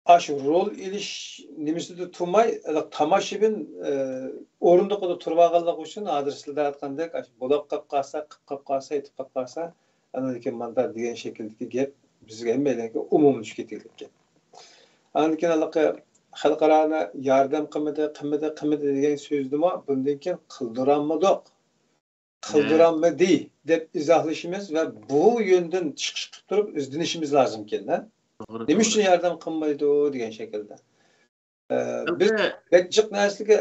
ئاشۇ رول ئېلىش نېمىسىدە تۇرماي، تاماشىبىن، ئە، ئورۇندۇقىدا تۇرۇۋالغانلىقى ئۈچۈن، ھازىر سىلەر ئېيتقاندەك، ئاشۇ بولاپ قاپ قالسا، قىپ قاپ قالسا، ئېتىپ قاپ قالسا، ئاندىن كېيىن مانداق دېگەن شەكىلدىكى گەپ بىزگە ھەممەيلەنگە ئومۇملىشىپ كېتىۋېتىپتىكەن. ئاندىن كېيىن ھېلىقى خەلقئارانى ياردەم قىلمىدى، قىلمىدى، قىلمىدى دېگەن سۆزدىمۇ بۇندىن كېيىن قىلدۇرالمىدۇق، ھە. قىلدۇرالمىدى دەپ ئىزاھلىشىمىز ۋە بۇ يۆندىن چىقىش قىلىپ تۇرۇپ ئىزدىنىشىمىز لازىمكەن-دە. توغرا، نېمە توغرا. ئۈچۈن ياردەم قىلمايدۇ دېگەن شەكىلدە. ئە، بىز بەك جىق نەرسىگە،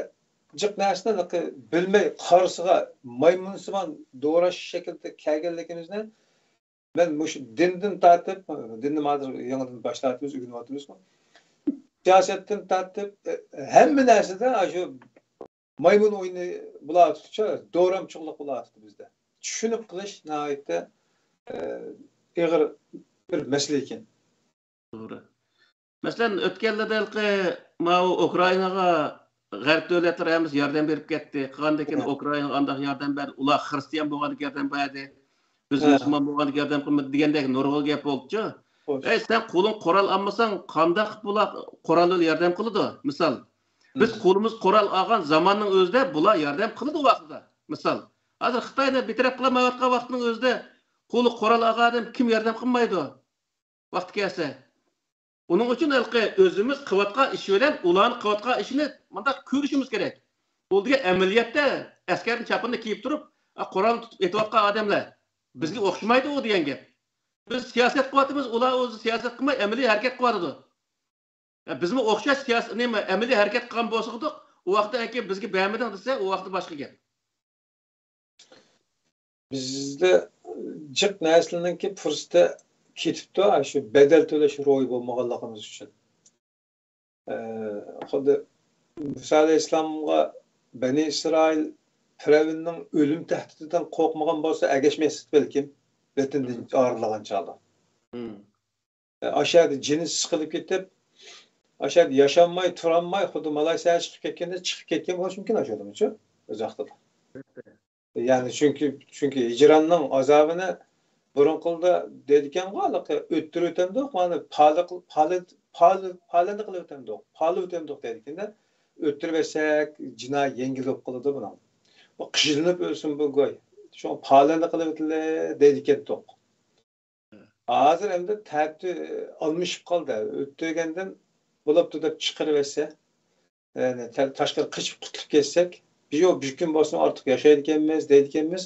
جىق نەرسىنى بىلمەي قارىسىغا مايمۇنسىمان دوراش شەكلىدە كەلگەنلىكىمىزنى مەن مۇشۇ دىندىن تارتىپ، دىننى ھازىر يېڭىدىن باشلاۋاتىمىز، ئۆگىنىۋاتىمىزغۇ. سىياسەتتىن تارتىپ، ھەممە نەرسىدە شۇ مايمۇن ئويۇنى بولۇۋاتىدۇ، دورامچۇقلۇق بولۇۋاتىدۇ بىزدە. چۈشىنىپ قىلىش ناھايىتى، ئېغىر بىر مەسىلە ئىكەن. توغرا. مەسىلەن، ئۆتكەنلەردە ھېلىقى ماۋۇ ئۇكرائىناغا غەرب دۆلەتلىرى ھەممىسى ياردەم بېرىپ كەتتى. قىلغاندىن كېيىن ھە. ئۇكرائىناغا ئانداق ياردەم بەردى. ئۇلار خىرىستىيان بولغاندىن كېيىن ياردەم بەردى. بىز ھە. مۇسۇلمان بولغاندىن كېيىن ياردەم قىلمىدى دېگەندەك نۇرغۇن گەپ بولدىچۇ. خوش. ئەي، سەن قولۇڭ قورال ئالمىساڭ، قانداق بۇلار قورال بىلەن ياردەم قىلىدۇ؟ مىسال، بىز ھە. قولىمىز قورال ئالغان زاماننىڭ ئۆزىدە بۇلار ياردەم قىلىدۇ ۋاقتىدا. مىسال، ھازىر خىتاينى بىتەرەپ قىلالمايۋاتقان ۋاقىتنىڭ ئۆزىدە قولى قورال ئالغان ئادەم كىم ياردەم قىلمايدۇ؟ ۋاقتى كەلسە. ئۇنىڭ ئۈچۈن ھېلىقى ئۆزىمىز قىلىۋاتقان ئىش بىلەن ئۇلارنىڭ قىلىۋاتقان ئىشىنى مۇنداق كۆرۈشىمىز كېرەك. ئۇ دېگەن ئەمەلىيەتتە ئەسكەرنىڭ چاپىنىنى كىيىپ تۇرۇپ، قورالنى تۇتۇپ ئېتىۋاتقان ئادەملەر بىزگە ئوخشىمايدۇ ئۇ دېگەن گەپ. بىز سىياسەت قىلىۋاتىمىز، ئۇلار ئۆزى سىياسەت قىلماي ئەمەلىي ھەرىكەت قىلىۋاتىدۇ. بىزمۇ ئوخشاش سىياسىي، نېمە، ئەمەلىي ھەرىكەت قىلغان بولساقدۇق، ئۇ ۋاقىتتا ئەكە بىزگە بەرمىدىڭ دېسە، ئۇ ۋاقىتتا باشقا گەپ. بىزدە جىق نەرسىلەرنىڭكى پۇرسىتى كېتىپتۇ، شۇ بەدەل تۆلەش روھى بولمىغانلىقىمىز ئۈچۈن. ئە، خۇددى مۇسا ئەلەيھىسسالامغا بەنى ئىسرائىل پىرئەۋننىڭ ئۆلۈم تەھدىتىدىن قورقمىغان بولسا، ئەگەشمەس بەلكىم، ۋەتىنىدىن ئايرىلغان چاغدا. ئاشۇ يەردە جېنى سىقىلىپ كېتىپ، ئاشۇ يەردە ياشانماي، تۇرالماي، خۇددى مالايسىياغا چىقىپ كەتكەندە چىقىپ كەتكەن بولۇشى مۇمكىن ئاشۇ ئادەمچۇ ئۆز ۋاقتىدا. يەنى چۈنكى، چۈنكى ھىجراننىڭ ئازابىنى بۇرۇنقىدا دەيدىكەنغۇ، ھېلىقى ئۆتتۈرۈۋېتەمدۇق، مانا پالە قىل-، پالە، پالە، پالەنى قىلىۋېتەمدۇق، پالىۋېتەمدۇق دەيدىكەندە، ئۆتتۈرۈۋەتسەك جىنايى يەڭگىل بولۇپ قالىدۇ بۇنىڭ. بۇ قىينىلىپ ئۆلسۇن بۇ گوي. شۇڭا پالەنى قىلىۋېتىلى دەيدىكەنتۇق. ھازىر ئەمدى تەرتىپ ئالمىشىپ قالدى. ئۆتتۈرگەندىن بولۇپتۇ دەپ چىقىرىۋەتسە، يەنى تا-، تاشقىرى قېچىپ قۇتۇلۇپ كەتسەك، يوق، بىر كۈن بولسىمۇ ئارتۇق ياشايدىكەنمىز، دەيدىكەنمىز.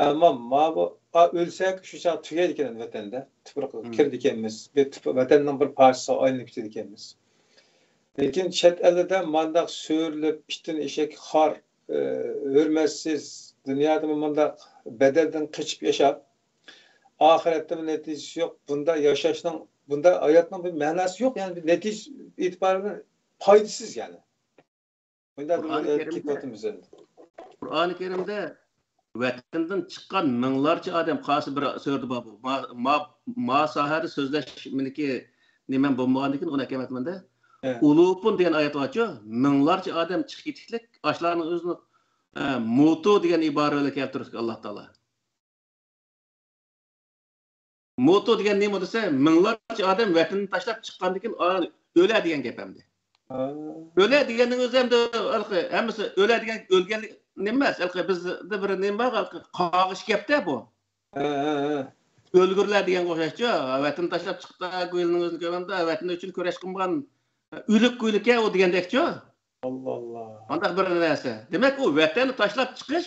ئەمما ماۋۇ، ئا، ئۆلسەك، شۇ چاغ تۈگەيدىكەن ۋەتەندە. تۇپرىقىغا مم. كىرىدىكەنمىز. بىر تۇپ-، ۋەتەننىڭ بىر پارچىسىغا ئايلىنىپ كېتىدىكەنمىز. لېكىن چەت ئەلدە مانداق سۆرىلىپ، ئىتتىن ئېشەككە خار، ئى، ھۆرمەتسىز، دۇنيادىمۇ مۇنداق بەدەلدىن قېچىپ ياشاپ، ئاخىرەتتىمۇ نەتىجىسى يوق. بۇنداق ياشاشنىڭ، بۇنداق ھاياتنىڭ بىر مەناسى يوق، يەنى بىر نەتىجە ئېتىبارى بىلەن پايدىسىز يەنى. مۇنداق بىر قۇرئانى ھايات كەرىمدە، كېتىۋاتىمىز ئەمدى. قۇرئانى كەرىمدە ۋەتىنىدىن چىققان مىڭلارچە ئادەم، قايسى بىر سۈرىدە بار بۇ. ما، ما، ما ساھەدە سۆزلەش مېنىڭكى نېمەم بولمىغاندىكىن ئۇنى ئەكەلمەپتىمەن-دە. ھە. ئۇلۇپۇن دېگەن ئايەت بارچۇ، مىڭلارچە ئادەم چىقىپ كېتىشلىك، ئاشۇلارنىڭ ئۆزىنى، ئە، موتۇ دېگەن ئىبارە بىلەن كەلتۈرۈپتۇ ئاللا تائالا. موتۇ دېگەن نېمە دېسە، مىڭلارچە ئادەم ۋەتىنىنى تاشلاپ چىققاندىن كېيىن، ئا، ئۆلە دېگەن گەپ ئەمدى. ھا. ئۆلە دېگەننىڭ ئۆزى ئەمدى ھېلىقى ھەممىسى ئۆلە دېگەن ئۆلگەنلىك نېمە ئەمەس. ھېلىقى بىزدە بىر نېمە بار، ھېلىقى قاغىش گەپتە بۇ. ھە، ھە، ھە. ئۆلگۈرلەر دېگەنگە ئوخشاشچۇ. ۋەتىنىنى تاشلاپ چىقتى، گويلىنىڭ ئۆزىنى كۆرگەندە، ۋەتىنى ئۈچۈن كۈرەش قىلمىغان ئۆلۈك گويلىكەن ئۇ دېگەندەكچۇ. ئاللا، ئاللا. مانداق بىر نەرسە. دېمەك، ئۇ ۋەتەننى تاشلاپ چىقىش.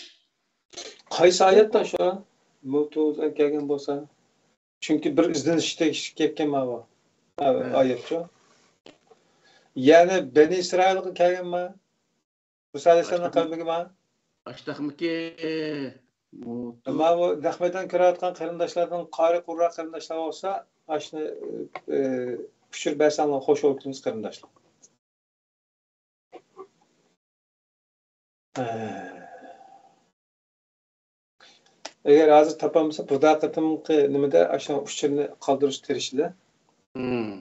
قايسى ئايەتتە شۇ؟ موتۇ دېگەن كەلگەن بولسا. چۈنكى بىر ئىزدىنىش كەتكەن ماۋۇ. ھە، ھە. ئايەتچۇ. يەنى بەنى ئىسرائىلغا كەلگەنما؟ مۇسا ئەلەيھىسسالامنىڭ قەۋمىگىما؟ ئاشتاقمىكى؟ موتۇ. ماۋۇ نەق مەيدان كۆرۈۋاتقان قېرىنداشلاردىن قارى قۇررا قېرىنداشلار بولسا، ئاشۇنى، ئە، ئۇچۇر بەرسەڭلار خوش بولىمىز قېرىنداشلار. ئەگەر ھازىر تاپالمىسا، بۇ قېتىمقى نېمىدە ئاشۇ ئۇچۇرنى قالدۇرۇشقا تىرىشىلى. مم.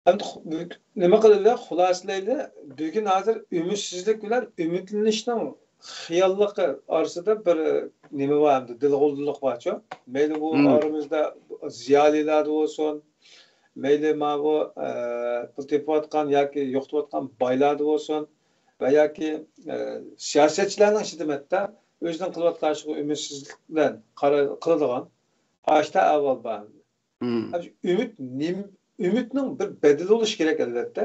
ئەمدى خۇ-، بۈ-، نېمە قىلىلى؟ خۇلاسىلەيلى. بۈگۈن ھازىر ئۈمىدسىزلىك بىلەن ئۈمىدلىنىشنىڭ خىياللىقى ئارىسىدا بىر نېمە بار، ئەمدى دىلغۇللۇق بارچۇ. مەيلى بۇ مم. ئارىمىزدا زىيالىيلاردا بولسۇن، مەيلى ماۋۇ، ئە، پۇل تېپىۋاتقان ياكى يوقىتىۋاتقان بايلاردا بولسۇن ۋە ياكى، ئە، سىياسەتچىلەرنىڭ ئىچىدىمۇ ھەتتا ئۆزىنىڭ قىلىۋاتقان ئىشىغا ئۈمىدسىزلىك بىلەن قارا-، قىلىدىغان ئاشتا ئەھۋال بار. مم. ئۈمىد نېم-، ئۈمىدنىڭ بىر بەدىلى بولۇشى كېرەك، ئەلۋەتتە.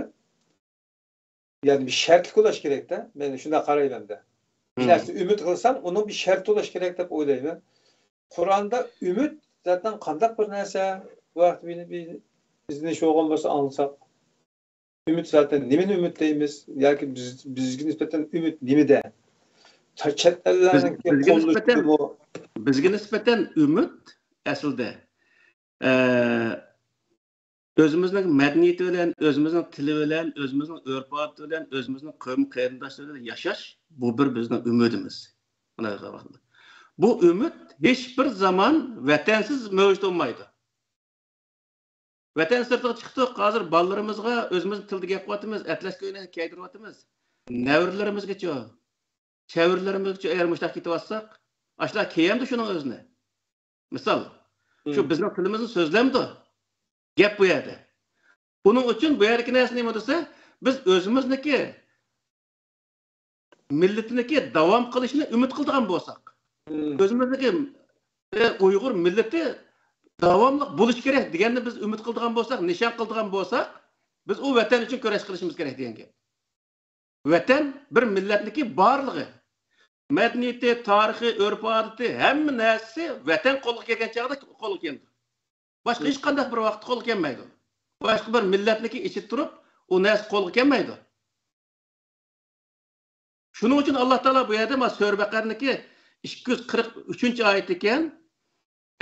يەنى بىر شەرتلىك بولۇش كېرەكتە. مەن شۇنداق قارايمەن-دە. بىر مم. نەرسە ئۈمىد قىلساڭ، ئۇنىڭ بىر شەرتى بولۇش كېرەك دەپ ئويلايمەن. قۇرئاندا ئۈمىد زاتەن قانداق بىر نەرسە؟ بۇ ھەقتە بىر، بىر ئىزدىنىش بولغان بولسا ئاڭلىساق. ئۈمىد زاتەن نېمىنى ئۈمىد دەيمىز؟ ياكى بىز، بىزگە نىسبەتەن ئۈمىد نېمىدە؟ تا-، چەت بىز، ئەللەرنىڭكى بىزگە نىسبەتەن، قوللىشىدىمۇ؟ بىزگە نىسبەتەن ئۈمىد ئەسلىدە، ئە، ئۆزىمىزنىڭ مەدەنىيىتى بىلەن، ئۆزىمىزنىڭ تىلى بىلەن، ئۆزىمىزنىڭ ئۆرپ-ئادىتى بىلەن، ئۆزىمىزنىڭ قەۋم-قېرىنداشلىرى بىلەن ياشاش، بۇ بىر بىزنىڭ ئۈمىدىمىز. بۇ ئۈمىد ھېچ بىر زامان ۋەتەنسىز مەۋجۇت بولمايدۇ. ۋەتەن سىرتىغا چىقتۇق، ھازىر بالىلىرىمىزغا ئۆزىمىزنىڭ تىلىدا گەپ قىلىۋاتىمىز، ئەتلەس كۆينەكنى كىيدۈرۈۋاتىمىز. نەۋرىلىرىمىزگىچۇ، چەۋرىلىرىمىزگىچۇ ئەگەر مۇشۇنداق كېتىۋاتساق، ئاشۇلار كىيەمدۇ شۇنىڭ ئۆزىنى؟ مىسال، شۇ مم. بىزنىڭ تىلىمىزنى سۆزلەمدۇ؟ گەپ بۇ يەردە. بۇنىڭ ئۈچۈن بۇ يەردىكى نەرسە نېمە دېسە، بىز ئۆزىمىزنىڭكى مىللىتىنىڭكى داۋام قىلىشىنى ئۈمىد قىلىدىغان بولساق، مم. ئۆزىمىزنىڭكى، ئە، ئۇيغۇر مىللىتى داۋاملىق بولۇشى كېرەك دېگەننى بىز ئۈمىد قىلىدىغان بولساق، نىشان قىلىدىغان بولساق، بىز ئۇ ۋەتەن ئۈچۈن كۈرەش قىلىشىمىز كېرەك دېگەن گەپ. ۋەتەن بىر مىللەتنىڭكى بارلىقى. مەدەنىيىتى، تارىخى، ئۆرپ-ئادىتى، ھەممە نەرسىسى ۋەتەن قولغا كەلگەن چاغدا قولغا كېلىدۇ. باشقا ھېچقانداق بىر ۋاقىتتا قولغا كەلمەيدۇ. باشقا بىر مىللەتنىڭكى ئىچىدە تۇرۇپ، ئۇ نەرسە قولغا كەلمەيدۇ. شۇنىڭ ئۈچۈن ئاللا تائالا بۇ يەردە مانا سۈرە بەقەرىنىڭكى ئىككى يۈز قىرىق ئۈچىنچى ئايىتى ئىكەن.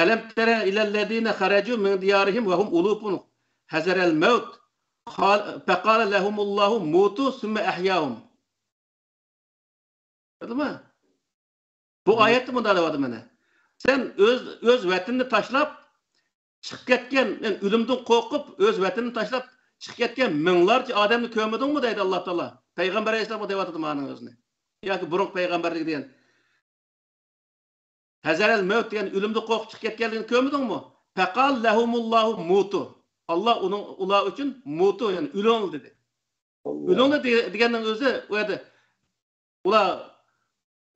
«ئەلەم تەرە ئىلەللەزىنە خەرەجۇ مىن دىيارىھىم ۋە ھۇم ئۇلۇفۇن ھەزەرەل مەۋت. قال-، فەقالە لەھۇمۇللاھۇ مۇتۇ سۈممە ئەھياھۇم.» كۆردۈڭمۇ؟ بۇ مم. ئايەتتە مۇنداق دەۋاتىدۇ مانا. سەن ئۆز، ئۆز ۋەتىنىنى تاشلاپ چىقىپ كەتكەن، يەنى ئۆلۈمدىن قورقۇپ، ئۆز ۋەتىنىنى تاشلاپ چىقىپ كەتكەن مىڭلارچە ئادەمنى كۆرمىدىڭمۇ دەيدۇ ئاللا تائالا. پەيغەمبەر ئەلەيھىسسالامغا دەۋاتىدۇ مانىڭ ئۆزىنى. ياكى بۇرۇنقى پەيغەمبەرلەرگە دېگەن. ھەزەرەل مەۋت دېگەن ئۆلۈمدىن قورقۇپ چىقىپ كەتكەنلىكىنى كۆرمىدىڭمۇ؟ پەقال لەھۇمۇللاھۇ مۇتۇ. ئاللا ئۇنىڭ، ئۇلار ئۈچۈن مۇتۇ، يەنى ئۆلۈڭلار دېدى. ئاللا. ئۆلۈڭلار دېگەننىڭ ئۆزى، ئۇ يەردە ئۇلار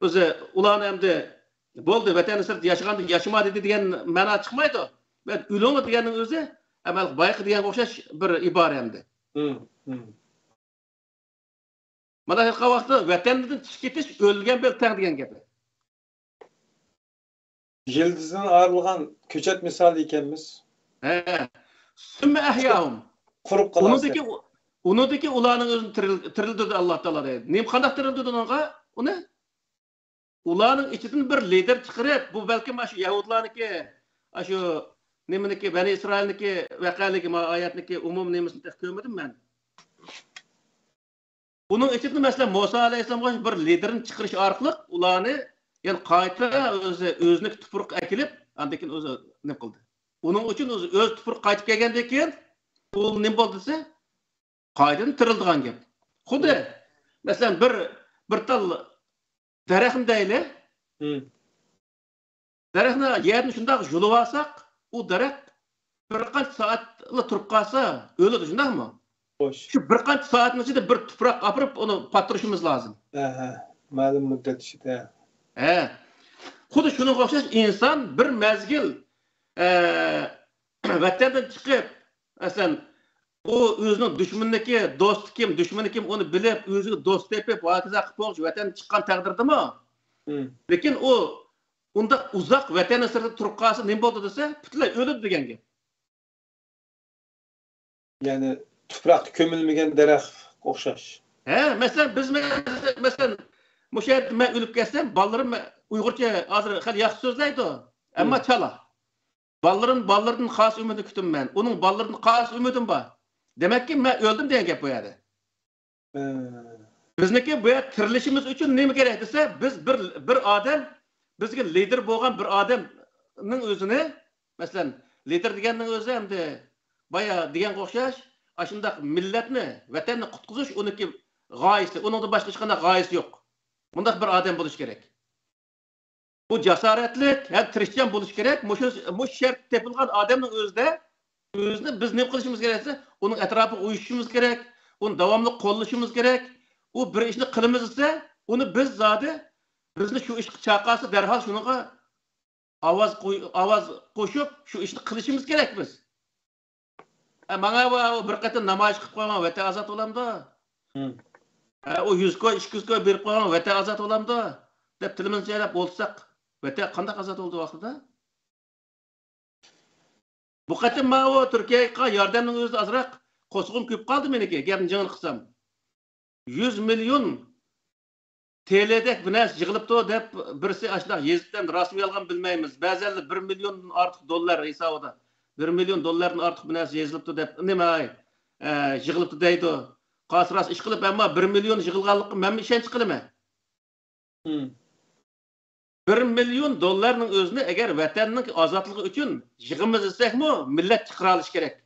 ئۆزى، ئۇلارنى ئەمدى بولدى، ۋەتەننىڭ سىرتىدا ياشىغاندىن ياشىما دېدى دېگەن مەنا چىقمايدۇ. ئۆلۈڭلار دېگەننىڭ ئۆزى، ئەمەل بايىقى دېگەنگە ئوخشاش بىر ئىبارە ئەمدى. مم، مم. مانا ھېلىقى ۋاقىتتا ۋەتەندىن چىقىپ كېتىش ئۆلگەن بىلەن تەڭ دېگەن گەپ. يىلتىزىدىن ئايرىلغان كۆچەت مىسالى ئىكەنمىز. ھە. سۈممە ئەھياھۇم. قۇرۇپ قالارسەن. ئۇنىڭدىكى، ئۇنىڭدىكى ئۇلارنىڭ ئۆزىنى تىرىل-، تىرىلدۈردى ئاللا تائالا دەيدۇ. نېمە، قانداق تىرىلدۈردى ئۇنىڭغا؟ ئۇنى؟ ئۇلارنىڭ ئىچىدىن بىر لىدىر چىقىرىپ، بۇ بەلكىم ئاشۇ يەھۇدلارنىڭكى، ئاشۇ نېمىنىڭكى، بەنى ئىسرائىلنىڭكى ۋەقەلىكى، ما ئايەتنىڭكى ئومۇمىي نېمىسىنى تېخى كۆرمىدىم مەن. ئۇنىڭ ئىچىدىن، مەسىلەن، مۇسا ئەلەيھىسسالامغا بىر لىدىرنى چىقىرىش ئارقىلىق ئۇلارنى، يەنى قايتا ئۆزى، ئۆزىنىڭكى تۇپرىقىغا ئەكېلىپ، ئاندىن كېيىن ئۆزى نېمە قىلدى. ئۇنىڭ ئۈچۈن ئۆزى، ئۆز تۇپرىقىغا قايتىپ كەلگەندىن كېيىن، ئۇ نېمە بولدى دېسە، قايتىدىن تىرىلىدىغان گەپ. خۇددى، مەسىلەن، بىر، بىر تال دەرەخنى دەيلى. دەرەخنى يەردىن شۇنداق يۇلۇۋالساق، ئۇ دەرەخ بىر قانچە سائەتلا تۇرۇپ قالسا، ئۆلىدۇ، شۇنداقمۇ؟ خوش. شۇ بىر قانچە سائەتنىڭ ئىچىدە بىر تۇپراق ئاپىرىپ، ئۇنى پاتتۇرۇشىمىز لازىم. ھە، ھە. مەلۇم مۇددەت ئىچىدە. ھە. خۇددى شۇنىڭغا ئوخشاش ئىنسان بىر مەزگىل، ئە، ۋەتەندىن چىقىپ، مەسىلەن، ئۇ ئۆزىنىڭ دۈشمىنىنىڭكى دوستى كىم، دۈشمىنى كىم، ئۇنى بىلىپ، ئۆزىگە دوست تېپىپ، ۋاكىزا قىلىپ بولغۇچە ۋەتەندىن چىققان تەقدىردىمۇ، ھىم. لېكىن ئۇ ئۇنداق ئۇزاق ۋەتەننىڭ سىرتىدا تۇرۇپ قالسا نېمە بولىدۇ دېسە، پۈتۈنلەي ئۆلىدۇ دېگەن گەپ. يەنى تۇپراققا كۆمۈلمىگەن دەرەخ ئوخشاش. ھە، مەسىلەن، بىز مە-، مەسىلەن، مۇشۇ يەردە مەن ئۆلۈپ كەتسەم، بالىلىرىم مە-، ئۇيغۇرچە ھازىر خېلى ياخشى سۆزلەيدۇ، ئەمما ھىم. چالا. بالىلىرىم، بالىلىرىدىن خاس ئۈمىدنى كۈتىمەن. ئۇنىڭ بالىلىرىدىن خاس ئۈمىدىم بار. دېمەككى، مەن ئۆلدۈم دېگەن گەپ بۇ يەردە. ھە. بىزنىڭكى بۇ يەردە تىرىلىشىمىز ئۈچۈن نېمە كېرەك دېسە، بىز بىر، بىر ئادەم، بىزگە لىدېر بولغان بىر ئادەمنىڭ ئۆزىنى، مەسىلەن، لىدېر دېگەننىڭ ئۆزى ئەمدى بايا دېگەنگە ئوخشاش، ئاشۇنداق مىللەتنى، ۋەتەننى قۇتقۇزۇش ئۇنىڭكى غايىسى، ئۇنىڭدىن باشقا ھېچقانداق غايىسى يوق. مۇنداق بىر ئادەم بولۇش كېرەك. بۇ جاسارەتلىك ھەم تىرىشچان بولۇش كېرەك. مۇشۇ، مۇشۇ شەرت تېپىلغان ئادەمنىڭ ئۆزىدە ئۆزىنى بىز نېمە قىلىشىمىز كېرەك دېسە، ئۇنىڭ ئەتراپىغا ئۇيۇشۇشىمىز كېرەك، ئۇنى داۋاملىق قوللىشىمىز كېرەك. ئۇ بىر ئىشنى قىلىمىز دېسە، ئۇنى بىز زادى، بىزنى شۇ ئىشقا چاقىرسا، دەرھال شۇنىڭغا ئاۋاز قوي-، ئاۋاز قوشۇپ، شۇ ئىشنى قىلىشىمىز كېرەك بىز. ئە، ماڭا بۇ، بۇ بىر قېتىم نامايىش قىلىپ قويغان ۋەتەن ئازاد بولامدۇ؟ ھىم. ئە، ئۇ يۈز كوي، ئىككى يۈز كوي بېرىپ قويغان ۋەتەن ئازاد بولامدۇ؟ دەپ تىلىمىزنى چايلاپ ئولتۇرساق، ۋەتەن قانداق ئازاد بولدى ۋاقتىدا؟ بۇ قېتىم ماۋۇ تۈركىيەگە قىلغان ياردەمنىڭ ئۆزىدە ئازراق قورسىقىم كۆيۈپ قالدى مېنىڭكى، گەپنى جىڭىل قىلسام. يۈز مىليون تېلېدەك بىر نەرسە يىغىلىپتۇ دەپ بىرسى ئاشۇنداق يېزىپتۇ، ئەمدى راستمۇ يالغان بىلمەيمىز. بەزەنلەر بىر مىليوندىن ئارتۇق دوللار ھېسابىدا، بىر مىليون دوللاردىن ئارتۇق بىر نەرسە يېزىلىپتۇ دەپ، نېمە، ئە، يىغىلىپتۇ دەيدۇ. قالسا راست ئىش قىلىپ، ئەمما بىر مىليون يىغىلغانلىققا مەنمۇ ئىشەنچ قىلىمەن. ھىم. بىر مىليون دوللارنىڭ ئۆزىنى ئەگەر ۋەتەننىڭ ئازادلىقى ئۈچۈن يىغىمىز دېسەكمۇ، مىللەت چىقىرالىشى كېرەك.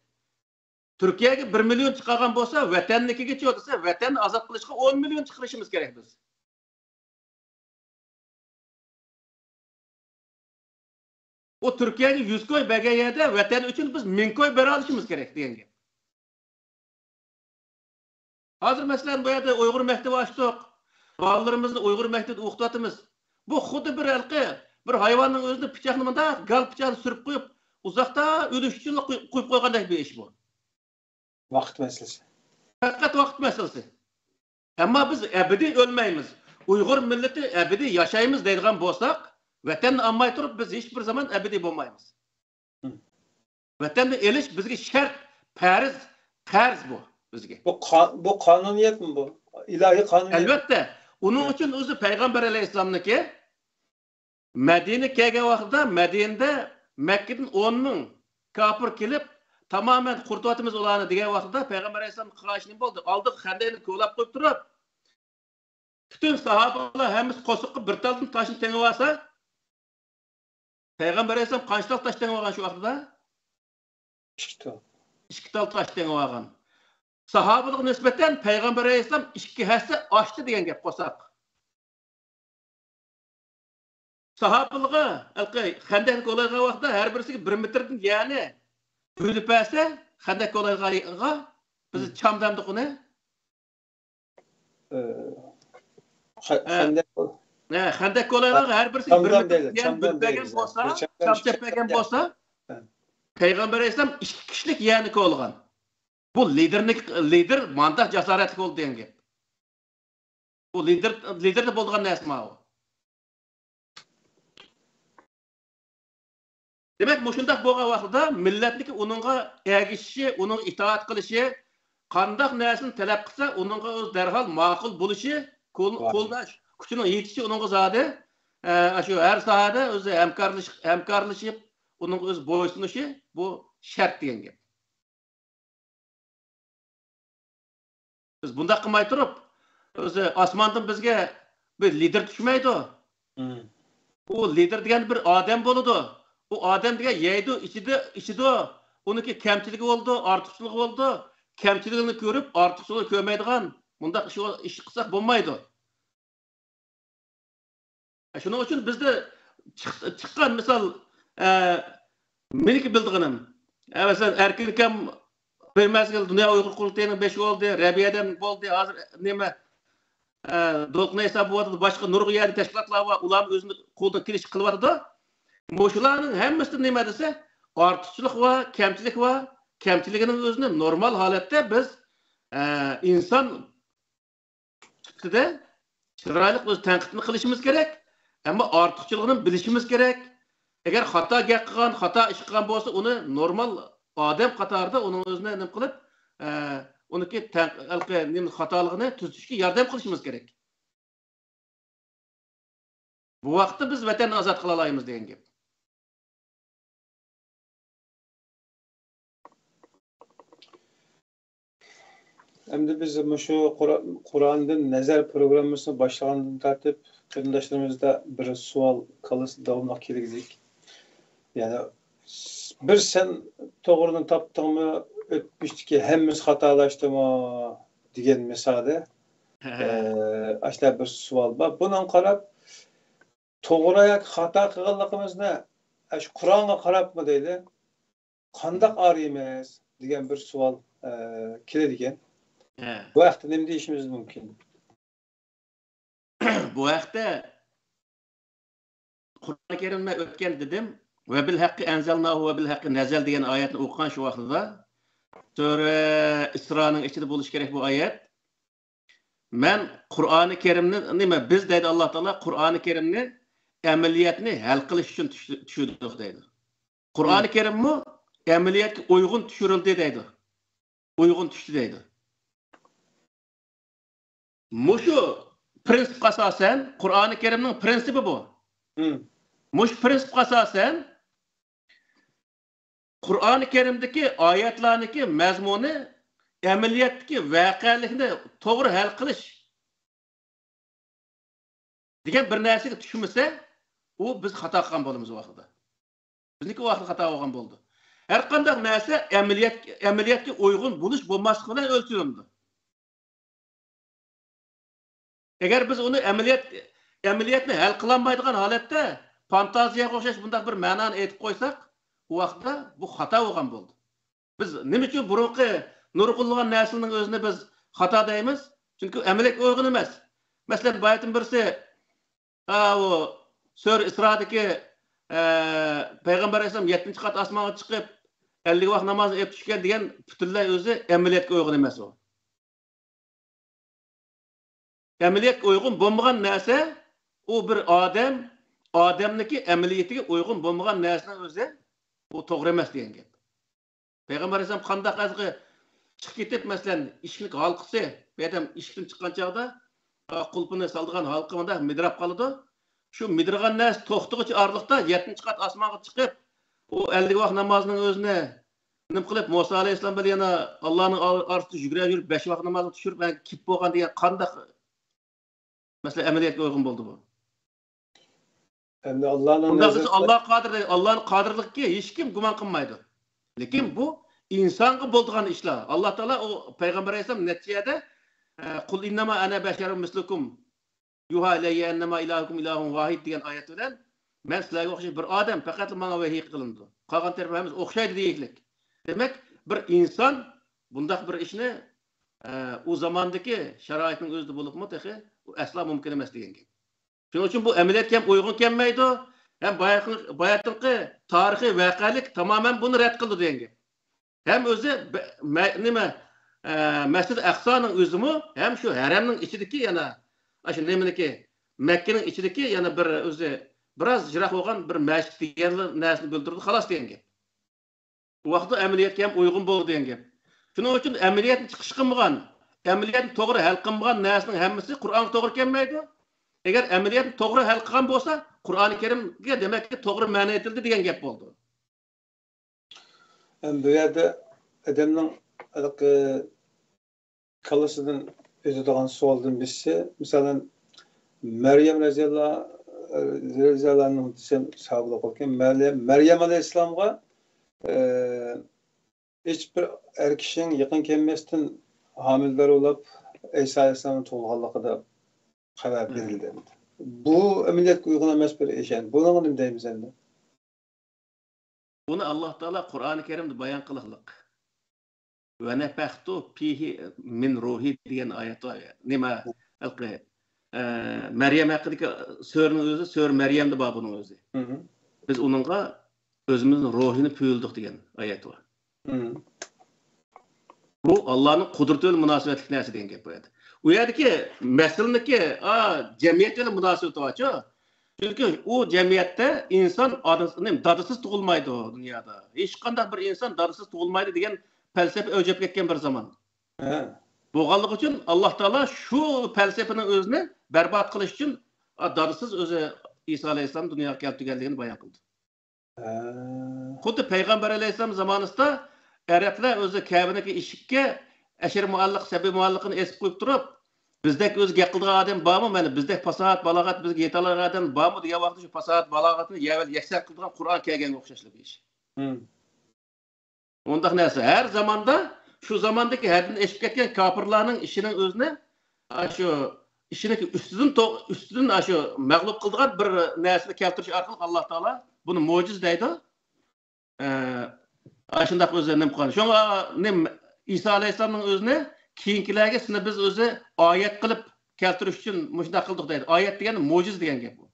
تۈركىيەگە بىر مىليون چىقارغان بولسا، ۋەتەننىڭكىگىچۇ دېسە، ۋەتەننى ئازاد قىلىشقا ئون مىليون چىقىرىشىمىز كېرەك بىز. ئۇ تۈركىيەگە يۈز كوي بەرگەن يەردە ۋەتەن ئۈچۈن بىز مىڭ كوي بېرەلىشىمىز كېرەك دېگەن گەپ. ھازىر مەسىلەن، بۇ يەردە ئۇيغۇر مەكتىپى ئاچتۇق. بالىلىرىمىزنى ئۇيغۇر مەكتىپىدە ئوقۇتۇۋاتىمىز. بۇ خۇددى بىر ھېلىقى بىر ھايۋاننىڭ ئۆزىنى پىچاقنى مۇنداق گال پىچاقنى سۈرۈپ قويۇپ، ئۇزاقتا ئۆلۈش ئۈچۈنلا قوي-، قويۇپ قويغاندەك بىر ئىش بۇ. ۋاقىت مەسىلىسى. پەقەت ۋاقىت مەسىلىسى. ئەمما بىز ئەبەدىي ئۆلمەيمىز. ئۇيغۇر مىللىتى ئەبەدىي ياشايمىز دەيدىغان بولساق، ۋەتەننى ئالماي تۇرۇپ بىز ھېچبىر زامان ئەبەدىي بولمايمىز. ھىم. ۋەتەننى ئېلىش بىزگە شەرت، پەرز، قەرز بۇ بىزگە. بۇ قا-، بۇ قانۇنىيەتمۇ بۇ؟ ئىلاھىي قانۇنىيەت. ئەلۋەتتە. ئۇنىڭ ھە. ئۈچۈن ئۆزى پەيغەمبەر ئەلەيھىسسالامنىڭكى مەدىنىگە كەلگەن ۋاقتىدا مەدىنىدە مەككىدىن ئون مىڭ كاپىر كېلىپ، تامامەن قۇرۇتۇۋاتىمىز ئۇلارنى دېگەن ۋاقتىدا پەيغەمبەر ئەلەيھىسسالام قىلغان ئىش نېمە بولدى؟ ئالدىغا خەندەكنى كولاپ قويۇپ تۇرۇپ، پۈتۈن ساھابىلار ھەممىسى قورسىقىغا بىر تالدىن تاشنى تېڭىۋالسا، پەيغەمبەر ئەلەيھىسسالام قانچە تال تاش تېڭىۋالغان شۇ ۋاقتىدا؟ ئىككى تال. ئىككى تال تاش تېڭىۋالغان. ساھابىلارغا نىسبەتەن پەيغەمبەر ئەلەيھىسسالام ئىككى ھەسسە ئاشتى دېگەن گەپ قورساق. ساھابىلارغا ھېلىقى خەندەكنى كولايدىغان ۋاقىتتا ھەر بىرسىگە بىر مېتىردىن يەنى بۆلۈپ بەرسە، خەندەك كولايدىغانغا بىز ھىم. چام دەمدۇق ئۇنى. ئە، خە-، ئە، خەندەك. ئە، خەندەك كولايدىغانغا ھەر بىرسىگە بىر چامدان مېتىردىن دەيلى، يەنى چامدان بۆلۈپ بەرگەن دەيلى. بولسا، بىر چامدان چام ئىككى سېلىپ بەرگەن چامدان. بولسا، ھە. پەيغەمبەر ئەلەيھىسسالام ئىككى كىشىلىك يەنى كولىغان. بۇ لىدېرنىڭ، لىدېر مانداق جاسارەتلىك بولدى دېگەن گەپ. بۇ لىدېر، لىدېردا بولىدىغان نەرسە ماۋۇ. دېمەك، مۇشۇنداق بولغان ۋاقتىدا مىللەتنىڭكى ئۇنىڭغا ئەگىشىشى، ئۇنىڭغا ئىتائەت قىلىشى، قانداق نەرسىنى تەلەپ قىلسا، ئۇنىڭغا ئۆزى دەرھال ماقۇل بولۇشى، قول-، قوللاش كۈچىنىڭ يېتىشى ئۇنىڭغا زادى، ئە، شۇ ھەر ساھەدە ئۆزى ھەمكارلىشىپ، ھەمكارلىشىپ، ئۇنىڭغا ئۆزى بويسۇنۇشى، بۇ شەرت دېگەن گەپ. بىز بۇنداق قىلماي تۇرۇپ، ئۆزى ئاسماندىن بىزگە بىر لىدېر چۈشمەيدۇ. مم. ئۇ لىدېر دېگەن بىر ئادەم بولىدۇ. ئۇ ئادەم دېگەن يەيدۇ، ئىچىدۇ، ئىچىدۇ. ئۇنىڭكى كەمچىلىكى بولىدۇ، ئارتۇقچىلىقى بولىدۇ. كەمچىلىكىنى كۆرۈپ، ئارتۇقچىلىقىنى كۆرمەيدىغان مۇنداق ئىش، ئىش قىلساق بولمايدۇ. شۇنىڭ ئۈچۈن بىزدە چىق-، چىققان مىسال، ئە، مېنىڭكى بىلىدىغىنىم. ھە، مەسىلەن، ئەركىن ئاكام بىر مەزگىل دۇنيا ئۇيغۇر قۇرۇلتىيىنىڭ بېشى بولدى، رەبىيەدىن بولدى، ھازىر نېمە، ئە، دولقۇن ئەيسا بولۇۋاتىدۇ، باشقا نۇرغۇن يەردە تەشكىلاتلار بار، ئۇلارمۇ ئۆزىنىڭ قولىدىن كېلىشىچە قىلىۋاتىدۇ. مۇشۇلارنىڭ ھەممىسىدە نېمە دېسە، ئارتۇقچىلىق بار، كەمچىلىك بار. كەمچىلىكىنىڭ ئۆزىنى نورمال ھالەتتە بىز، ئە، ئىنسان سۈپىتىدە چىرايلىق ئۆز تەنقىدنى قىلىشىمىز كېرەك، ئەمما ئارتۇقچىلىقىنى بىلىشىمىز كېرەك. ئەگەر خاتا گەپ قىلغان، خاتا ئىش قىلغان بولسا، ئۇنى نورمال ئادەم قاتارىدا ئۇنىڭ ئۆزىنى نېمە قىلىپ، ئە، ئۇنىڭكى تەن-، ھېلىقى نېمە خاتالىقىنى تۈزىتىشكە ياردەم قىلىشىمىز كېرەك. بۇ ۋاقىتتا بىز ۋەتەننى ئازاد قىلالايمىز دېگەن گەپ. ئەمدى بىز مۇشۇ قۇرا-، قۇرئاندىن نەزەر پروگراممىسىنى باشلىغاندىن تارتىپ، قېرىنداشلىرىمىزدا بىر سوئال كاللىسىدا داۋاملىق كېلگۈدەك. يەنى، بىر سەن توغرىنى تاپتىڭمۇ، ئۆتمۈشتىكى ھەممىسى خاتالاشتىمۇ دېگەن مىسالى. ھە. ئاشۇنداق بىر سوئال بار. بۇنىڭغا قاراپ، توغرا ياكى خاتا قىلغانلىقىمىزنى ئاشۇ قۇرئانغا قاراپمۇ دەيلى، قانداق ئايرىيمىز دېگەن بىر سوئال، ئە، كېلىدىكەن. ھە. بۇ ھەقتە نېمە دېيىشىمىز مۇمكىن؟ بۇ ھەقتە قۇرئانى كەرىمدە مەن ئۆتكەن دېدىم. «ۋە بىل ھەققى ئەنزەلناھۇ ۋە بىل ھەققى نەزەل» دېگەن ئايەتنى ئوقۇغان شۇ ۋاقتىدا. سۈرە ئىسرانىڭ ئىچىدە بولۇشى كېرەك بۇ ئايەت. مەن قۇرئانى كەرىمنى، نېمە، بىز دەيدۇ ئاللا تائالا، قۇرئانى كەرىمنى ئەمەلىيەتنى ھەل قىلىش ئۈچۈن چۈش-، چۈشۈردۇق دەيدۇ. قۇرئانى كەرىممۇ ئەمەلىيەتكە ئۇيغۇن چۈشۈرۈلدى دەيدۇ. ئۇيغۇن چۈشتى دەيدۇ. مۇشۇ پرىنسىپقا ئاساسەن، قۇرئانى كەرىمنىڭ پرىنسىپى بۇ. مۇشۇ پرىنسىپقا ئاساسەن، قۇرئانى كەرىمدىكى ئايەتلەرنىڭكى مەزمۇنى ئەمەلىيەتتىكى ۋەقەلىكنى توغرا ھەل قىلىش دېگەن بىر نەرسىگە چۈشمىسە، ئۇ بىز خاتا قىلغان بولىمىز ئۇ ۋاقىتتا. بىزنىڭكى ئۇ ۋاقىتتا خاتا بولغان بولىدۇ. ھەر قانداق نەرسە ئەمەلىيەت، ئەمەلىيەتكە ئۇيغۇن بولۇش بولماسلىقى بىلەن ئۆلچىنىدۇ. ئەگەر بىز ئۇنى ئەمەلىيەت، ئەمەلىيەتنى ھەل قىلالمايدىغان ھالەتتە فانتازىيەگە ئوخشاش بۇنداق بىر مەنانى ئېيتىپ قويساق، ئۇ ۋاقىتتا بۇ خاتا بولغان بولىدۇ. بىز نېمە ئۈچۈن بۇرۇنقى نۇرغۇنلىغان نەرسىلەرنىڭ ئۆزىنى بىز خاتا دەيمىز؟ چۈنكى ئەمەلىيەتكە ئۇيغۇن ئەمەس. مەسىلەن، بايىتىن بىرسى، ئا، ئۇ سۈرە ئىسرادىكى، ئە، پەيغەمبەر ئەلەيھىسسالام يەتتىنچى قات ئاسمانغا چىقىپ، ئەللىك ۋاق نامازنى ئېلىپ چۈشكەن دېگەن پۈتۈنلەي ئۆزى ئەمەلىيەتكە ئۇيغۇن ئەمەس ئۇ. ئەمەلىيەتكە ئۇيغۇن بولمىغان نەرسە، ئۇ بىر ئادەم، ئادەمنىڭكى ئەمەلىيىتىگە ئۇيغۇن بولمىغان نەرسىنىڭ ئۆزى، ئۇ توغرا ئەمەس دېگەن گەپ. پەيغەمبەر ئەلەيھىسسالام قانداق ئەزغى چىقىپ كېتىپ، مەسىلەن، ئىشىكنىڭ ھالقىسى، بۇ ئادەم ئىشىكتىن چىققان چاغدا، ئا، قۇلپىنى سالىدىغان ھالقا مۇنداق مىدىراپ قالىدۇ. شۇ مىدىرىغان نەرسە توختىغۇچە ئارىلىقتا يەتتىنچى قات ئاسمانغا چىقىپ، ئۇ ئەللىك ۋاق نامازنىڭ ئۆزىنى نېمە قىلىپ، مۇسا ئەلەيھىسسالام بىلەن يەنە ئاللانىڭ ئار-، ئارىسىدا يۈگۈرە يۈرۈپ، بەش ۋاق نامازنى چۈشۈرۈپ، مەن كېلىپ بولغان دېگەن قانداق مەسىلەن، ئەمەلىيەتكە ئۇيغۇن بولدى بۇ؟ ئەمدى ئاللانىڭ بۇنداق دېسە، نەزىرىدە ئاللا قادىر، ئاللانىڭ قادىرلىقىگە ھېچكىم گۇمان قىلمايدۇ. لېكىن بۇ ئىنسانغا بولىدىغان ئىشلار. ئاللا تائالا ئۇ پەيغەمبەر ئەلەيھىسسالام نەچچە يەردە، ئە، «قۇل ئىننەما ئەنە بەشەرۇن مىسلۇكۇم يۇھا ئىلەييە ئەننەما ئىلاھۇكۇم ئىلاھۇن ۋاھىد» دېگەن ئايەت بىلەن، «مەن سىلەرگە ئوخشاش بىر ئادەم، پەقەتلا ماڭا ۋەھىي قىلىنىدۇ. قالغان تەرىپى ھەممىسى ئوخشايدۇ» دېيىشلىك. دېمەك، بىر ئىنسان بۇنداق بىر ئىشنى، ئە، ئۇ زاماندىكى شارائىتنىڭ ئۆزىدە بولۇپمۇ تېخى ئۇ ئەسلا مۇمكىن ئەمەس دېگەن گەپ. شۇنىڭ ئۈچۈن بۇ ئەمەلىيەتكە ھەم ئۇيغۇن كەلمەيدۇ، ھەم باياتقى-، باياتىنقى تارىخىي ۋەقەلىك تامامەن بۇنى رەت قىلىدۇ دېگەن گەپ. ھەم ئۆزى بە-، مە-، نېمە، ئە، مەسچىدى ئەقسانىڭ ئۆزىمۇ ھەم شۇ ھەرەمنىڭ ئىچىدىكى يەنە، ئاشۇ نېمىنىكى، مەككىنىڭ ئىچىدىكى يەنە بىر ئۆزى بىراز يىراق بولغان بىر مەسچىت دېگەن نەرسىنى بىلدۈرىدۇ، خالاس دېگەن گەپ. ئۇ ۋاقىتتا ئەمەلىيەتكە ھەم ئۇيغۇن بولىدۇ دېگەن گەپ. شۇنىڭ ئۈچۈن ئەمەلىيەتنى چىقىش قىلمىغان، ئەمەلىيەتنى توغرا ھەل قىلمىغان نەرسىنىڭ ھەممىسى قۇرئانغا توغرا كەلمەيدۇ. ئەگەر ئەمەلىيەتنى توغرا ھەل قىلغان بولسا، قۇرئانى كەرىمگە دېمەككى توغرا مەنە ئېيتىلدى دېگەن گەپ بولىدۇ. ئەمدى بۇ يەردە ئادەمنىڭ ھېلىقى كاللىسىدىن ئۆتىدىغان سوئالدىن بىرسى، مىسالەن، مەريەم رەزىياللا-، رەزىياللا ئەنھۇ دېسەم ساۋاب بولىدىكەن. مەريەم، مەريەم ئەلەيھىسسالامغا، ئە، ھېچبىر ئەر كىشىنىڭ يېقىن كەلمەستىن ھامىلىدار بولۇپ، ئەيسا ئەلەيھىسسالامنىڭ تۇغۇلغانلىقىدا خەۋەر بېرىلدى. بۇ ئەمەلىيەتكە ئۇيغۇن ئەمەس بىر ئىش. بۇنىڭغا نېمە دەيمىز ئەمدى؟ بۇنى ئاللاھ تائالا قۇرئانى كەرىمدە بايان قىلىقلىق. «ونفخت فيه من روحي» دېگەن ئايەت بار. نېمە، ھېلىقى، ئە، مەريەم ھەققىدىكى سۈرىنىڭ ئۆزى، سۈرە مەريەمدە بار بۇنىڭ ئۆزى. مم. «بىز ئۇنىڭغا ئۆزىمىزنىڭ روھىنى پۈۋلىدۇق» دېگەن ئايەت بار. مم. بۇ ئاللانىڭ قۇدرىتى بىلەن مۇناسىۋەتلىك نەرسە دېگەن گەپ بۇ يەردە. ئۇ يەردىكى مەسىلىنىڭكى، ئا، جەمئىيەت بىلەن مۇناسىۋىتى بارچۇ. چۈنكى ئۇ جەمئىيەتتە ئىنسان ئانىسى، نېمە، دادىسىز تۇغۇلمايدۇ دۇنيادا. ھېچقانداق بىر ئىنسان دادىسىز تۇغۇلمايدۇ دېگەن پەلسەپە ئۆلچەپ كەتكەن بىر زامان. ھە. بولغانلىقى ئۈچۈن ئاللاھ تائالا شۇ پەلسەپىنىڭ ئۆزىنى بەربات قىلىش ئۈچۈن، ئا، دادىسىز ئۆزى ئىسا ئەلەيھىسسالامنى دۇنياغا كەلتۈرگەنلىكىنى بايان قىلدى. ھە. خۇددى پەيغەمبەر ئەلەيھىسسالام زامانىسىدا ئەرەبلەر ئۆزى كەبىنىڭكى ئىشىككە ئەشىر مۇئەللىق، سەبىي مۇئەللىقىنى ئېسىپ قويۇپ تۇرۇپ، «بىزدەك ئۆزى گەپ قىلىدىغان ئادەم بارمۇ؟ مانا بىزدەك پاساھەت، بالاغەت بىزگە يېتەلەيدىغان ئادەم بارمۇ؟» دېگەن ۋاقىتتا شۇ پاساھەت، بالاغەتنى يەۋەل يەكسان قىلىدىغان قۇرئان كەلگەنگە ئوخشاشلا بۇ ئىش. مم. ئۇنداق نەرسە ھەر زاماندا، شۇ زاماندىكى ھەددىدىن ئېشىپ كەتكەن كاپىرلارنىڭ ئىشىنىڭ ئۆزىنى، ئاشۇ ئىشىنىڭ ئۈستىدىن تو-، ئۈستىدىن ئاشۇ مەغلۇپ قىلىدىغان بىر نەرسىنى كەلتۈرۈش ئارقىلىق ئاللاھ تائالا بۇنى مۆجىزە دەيدۇ. ئە، ئاشۇنداق ئۆزى نېمە قىلغان. شۇڭا نېمە، ئىسا ئەلەيھىسسالامنىڭ ئۆزىنى كېيىنكىلەرگە سېنى بىز ئۆزى ئايەت قىلىپ كەلتۈرۈش ئۈچۈن مۇشۇنداق قىلدۇق دەيدۇ. ئايەت دېگەن مۆجىزە دېگەن گەپ بۇ.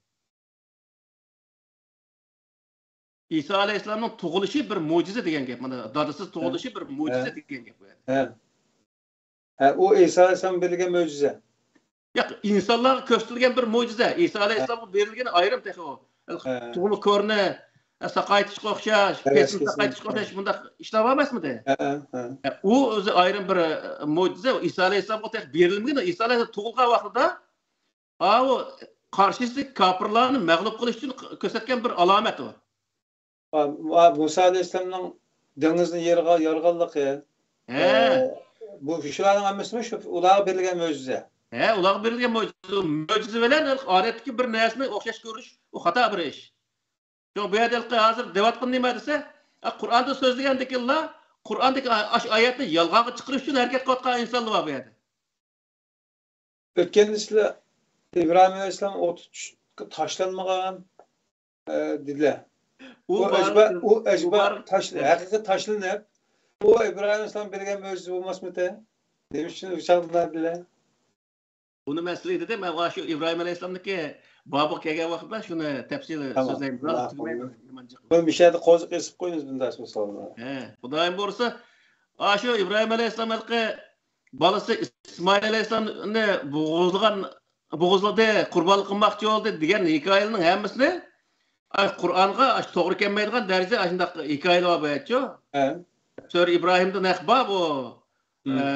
ئىسا ئەلەيھىسسالامنىڭ تۇغۇلۇشى بىر مۆجىزە دېگەن گەپ. مانا دادىسىز تۇغۇلۇشى بىر مۆجىزە ھە. دېگەن گەپ بۇ يەردە. ھە. ھە، ئۇ ئىسا ئەلەيھىسسالام بىلگەن مۆجىزە. ياق، ئىنسانلارغا كۆرسىتىلگەن بىر مۆجىزە. ئىسا ھە. ئەلەيھىسسالامغا بېرىلگىنى ئايرىم تېخى ئۇ. ھە. تۇغما كۆرنى، ئە، ساقايتىشقا ئوخشاش، ھە، پېتىنى ساقايتىشقا ئوخشاش بۇنداق ئىشلار بار ئەمەسمىدى؟ ھە، ھە، ھە. ئە، ئۇ ئۆزى ئايرىم بىر، ئە، مۆجىزە. ئىسا ئەلەيھىسسالامغا تېخى بېرىلمىگەن. ئىسا ئەلەيھىسسالام تۇغۇلغان ۋاقتىدا ئاۋۇ قارشىسىدىكى كاپىرلارنى مەغلۇپ قىلىش ئۈچۈن قىلىپ كۆرسەتكەن بىر ئالامەت ئۇ. ئا، ئا، مۇسا ئەلەيھىسسالامنىڭ دېڭىزنى يارغا-، يارغانلىقى. ھە. ئە، بۇ شۇلارنىڭ ھەممىسىمۇ شۇ ئۇلارغا بېرىلگەن مۆجىزە. ھە، ئۇلارغا بېرىلگەن مۆجىزە. مۆجىزە بىلەن ئادەتتىكى بىر نەرسىنى ئوخشاش كۆرۈش، ئۇ خاتا بىر ئىش. شۇڭا بۇ يەردە ھېلىقى ھازىر دەۋاتقىنى نېمە دېسە، ئا، قۇرئاندا سۆزلىگەندىكىنلا، قۇرئاندىكى ئا-، ئاشۇ ئايەتنى يالغانغا چىقىرىش ئۈچۈن ھەرىكەت قىلىۋاتقان ئىنسانلار بار بۇ يەردە. ئۆتكەندە سىلەر ئىبراھىم ئەلەيھىسسالام ئوتقا چۈشۈپ تاشلانمىغان، ئە، دېدىلەر. ئۇ ئۇ بار-، ئەجەبا، ئۇ ئۇ ئەجەبا بار-، تاش-، ھەقىقىي تاشلىنىپ، ئۇ ئىبراھىم ئەلەيھىسسالام بېرىگەن مۆجىزە بولماسمىتى؟ نېمە ئۈچۈن ئۇ چاغدا دېدىلەر؟ ئۇنى مەن سىلەرگە دېدىم، مەن ئاشۇ ئىبراھىم ئەلەيھىسسالامنىڭكى بابىغا كەلگەن ۋاقىتتا شۇنى تەپسىلىي تامام. سۆزلەيمىز. ھازىر تۈگىمەيمىز. بۇنى مۇشۇ يەردە قوزۇق ئېسىپ قويىمىز، بۇنداق مىسالنى. ھە، خۇدايىم بۇيرۇسا، ئاشۇ ئىبراھىم ئەلەيھىسسالام ھېلىقى بالىسى ئىسمائىل ئەلەيھىسسالامنى بوغۇزلىغان، بوغۇزلىدى، قۇربانلىق قىلماقچى بولدى دېگەن ھېكايىلەرنىڭ ھەممىسىنى، ئاي، قۇرئانغا ئاش-، توغرا كەلمەيدىغان دەرىجىدە ئاشۇنداق ھېكايىلەر بار بۇ يەرچۇ. ھە. سۈرە ئىبراھىمدا نەق بار بۇ. مم. ئە،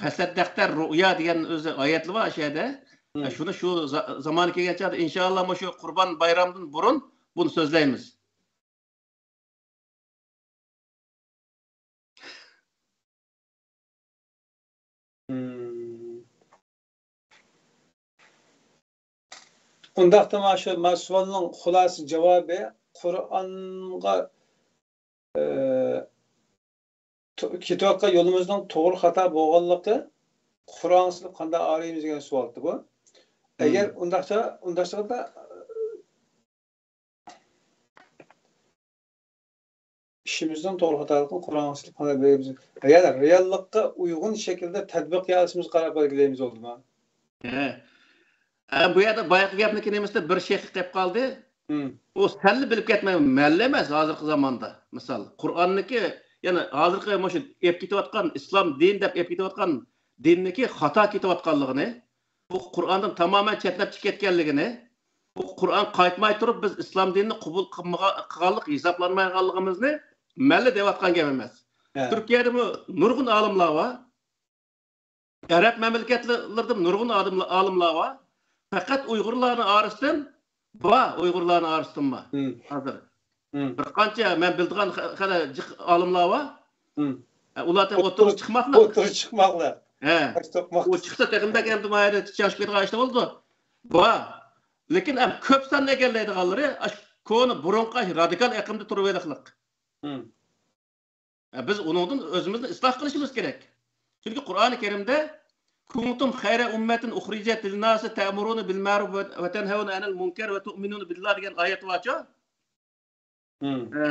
پەسەددەقتە رۇئيا دېگەن ئۆزى ئايەتلا بار ئاشۇ يەردە. مم. ئە، شۇنى شۇ زا-، زامانى كەلگەن چاغدا، ئىنشائاللا، مۇشۇ قۇربان بايرامدىن بۇرۇن بۇنى سۆزلەيمىز. مم. ئۇنداقتا مانا شۇ، مانا سوئالنىڭ خۇلاسە جاۋابى، قۇرئانغا، ئى، تو-، كېتىۋاتقان يولىمىزنىڭ توغرا خاتا بولغانلىقى، قۇرئانغا سېلىپ قانداق ئايرىيمىز دېگەن سوئالتى بۇ. ئەگەر مم. ئۇنداقچە، ئۇنداقچە ئىشىمىزنىڭ توغرا خاتالىقىنى قۇرئانغا سېلىپ قانداق بىلىمىز؟ يەنى رېئاللىققا ئۇيغۇن شەكىلدە تەتبىق قىلىشىمىزغا قاراپ بەلگىلەيمىز، بولدىمۇ؟ ھە. ھە، بۇ يەردە بايىقى گەپنىڭكى نېمىسىدە بىر شەيخ قېلىپ قالدى. مم. ئۇ سەللا بىلىپ كەتمەي، مەللە ئەمەس ھازىرقى زاماندا. مىسال، قۇرئاننىڭكى، يەنى ھازىرقى مۇشۇ ئېلىپ كېتىۋاتقان ئىسلام دىن دەپ ئېلىپ كېتىۋاتقان دىننىڭكى خاتا كېتىۋاتقانلىقىنى، بۇ قۇرئاندىن تامامەن چەتنەپ چىقىپ كەتكەنلىكىنى، بۇ قۇرئان قايتماي تۇرۇپ، بىز ئىسلام دىنىنى قوبۇل قىلمىغا-، قىلغانلىق ھېسابلانمايدىغانلىقىمىزنى مەللە دەۋاتقان گەپ ئەمەس. ھە. تۈركىيەدىمۇ نۇرغۇن ئالىملار بار. ئەرەب مەملىكەتلىرىدىمۇ نۇرغۇن ئادىملار، ئالىملار بار. پەقەت ئۇيغۇرلارنىڭ ئارىسىدىن بار، ئۇيغۇرلارنىڭ ئارىسىدىن بار. ھىم. ھازىر. ھىم. بىر قانچە مەن بىلىدىغان خە-، خېلى جىق ئالىملار بار. ھىم. ئە، ئۇلار تېخى ئوتتۇرىغا چىقماپلا. ئوتتۇرىغا چىقماپلا. ھە. ئۇ چىقسا تېخىمۇ بەك ئەمدى ما يەردە چىقىپ كېتىدىغان ئىشلار بولىدۇ. بار. لېكىن ئەم كۆپ ساننى ئىگىلەيدىغانلىرى ئاشۇ كونا بۇرۇنقى رادىكال ئېقىمدا تۇرۇۋېلىقلىق. ھىم. ئە، بىز ئۇنىڭدىن ئۆزىمىزنى ئىسلاھ قىلىشىمىز كېرەك. چۈنكى قۇرئانى كەرىمدە «كنتم خير أمة أخرجت للناس تأمرون بالمعروف وتنهون عن المنكر وتؤمنون بالله» دېگەن ئايەت بارچۇ. ئە،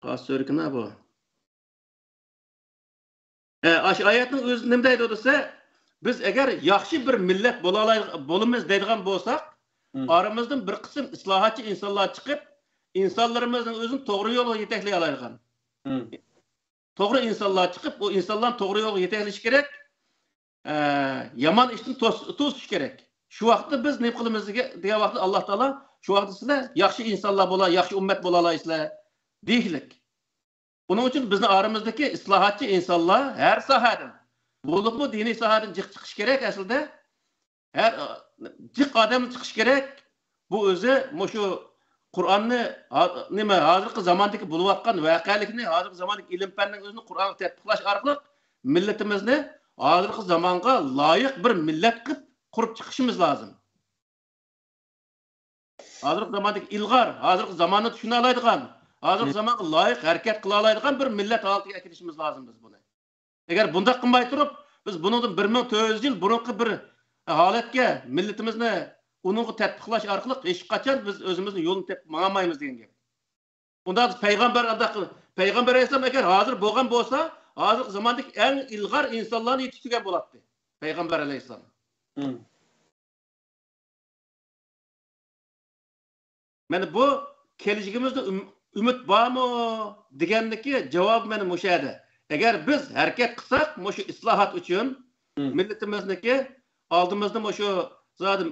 قايسى سۈرىكىنا بۇ؟ ئە، ئاشۇ ئايەتنىڭ ئۆزى نېمە دەيدۇ دېسە، بىز ئەگەر ياخشى بىر مىللەت بولالاي-، بولىمىز دەيدىغان بولساق، ئارىمىزدىن بىر قىسىم ئىسلاھاتچى ئىنسانلار چىقىپ، ئىنسانلىرىمىزنىڭ ئۆزىنى توغرا يولغا يېتەكلىيەلەيدىغان، توغرا ئىنسانلار چىقىپ، ئۇ ئىنسانلارنى توغرا يولغا يېتەكلىشى كېرەك. ئە، يامان ئىشتىن توس-، توسۇش كېرەك. شۇ ۋاقىتتا بىز نېمە قىلىمىز دېگە-، دېگەن ۋاقىتتا ئاللا تائالا شۇ ۋاقىتتا سىلەر ياخشى ئىنسانلار بولا-، ياخشى ئۈممەت بولالايسىلەر دېيىشلىك. بۇنىڭ ئۈچۈن بىزنىڭ ئارىمىزدىكى ئىسلاھاتچى ئىنسانلار ھەر ساھەدىن، بولۇپمۇ دىنىي ساھەدىن جىق چىقىش كېرەك ئەسلىدە. ھەر جىق ئادەم چىقىش كېرەك. بۇ ئۆزى مۇشۇ قۇرئاننى ھا-، نېمە، ھازىرقى زاماندىكى بولۇۋاتقان ۋەقەلىكنى، ھازىرقى زاماندىكى ئىلىم پەننىڭ ئۆزىنى قۇرئانغا تەتبىقلاش ئارقىلىق مىللىتىمىزنى ھازىرقى زامانغا لايىق بىر مىللەت قىلىپ قۇرۇپ چىقىشىمىز لازىم. ھازىرقى زاماندىكى ئىلغار، ھازىرقى زاماننى چۈشىنەلەيدىغان، ھازىرقى زامانغا لايىق ھەرىكەت قىلالايدىغان بىر مىللەت ھالىتىگە ئەكېلىشىمىز لازىم بىز بۇنى. ئەگەر بۇنداق قىلماي تۇرۇپ، بىز بۇنىڭدىن بىر مىڭ تۆت يۈز يىل بۇرۇنقى بىر ھالەتكە مىللىتىمىزنى ئۇنىڭغا تەتبىقلاش ئارقىلىق ھېچقاچان بىز ئۆزىمىزنىڭ يولىنى تېپىپ ماڭالمايمىز دېگەن گەپ. ئۇنداق پەيغەمبەر ئانداق قىل-، پەيغەمبەر ئەلەيھىسسالام ئەگەر ھازىر بولغان بولسا، ھازىرقى زاماندىكى ئەڭ ئىلغار ئىنسانلارنى يېتىشتۈرگەن بولاتتى پەيغەمبەر ئەلەيھىسسالام. مانا بۇ كېلىشىگىمىزدە ئۈم-، ئۈمىد بارمۇ دېگەندىكى جاۋاب مانا مۇشۇ يەردە. ئەگەر بىز ھەرىكەت قىلساق، مۇشۇ ئىسلاھات ئۈچۈن مىللىتىمىزنىڭكى ئالدىمىزدا مۇشۇ زادى،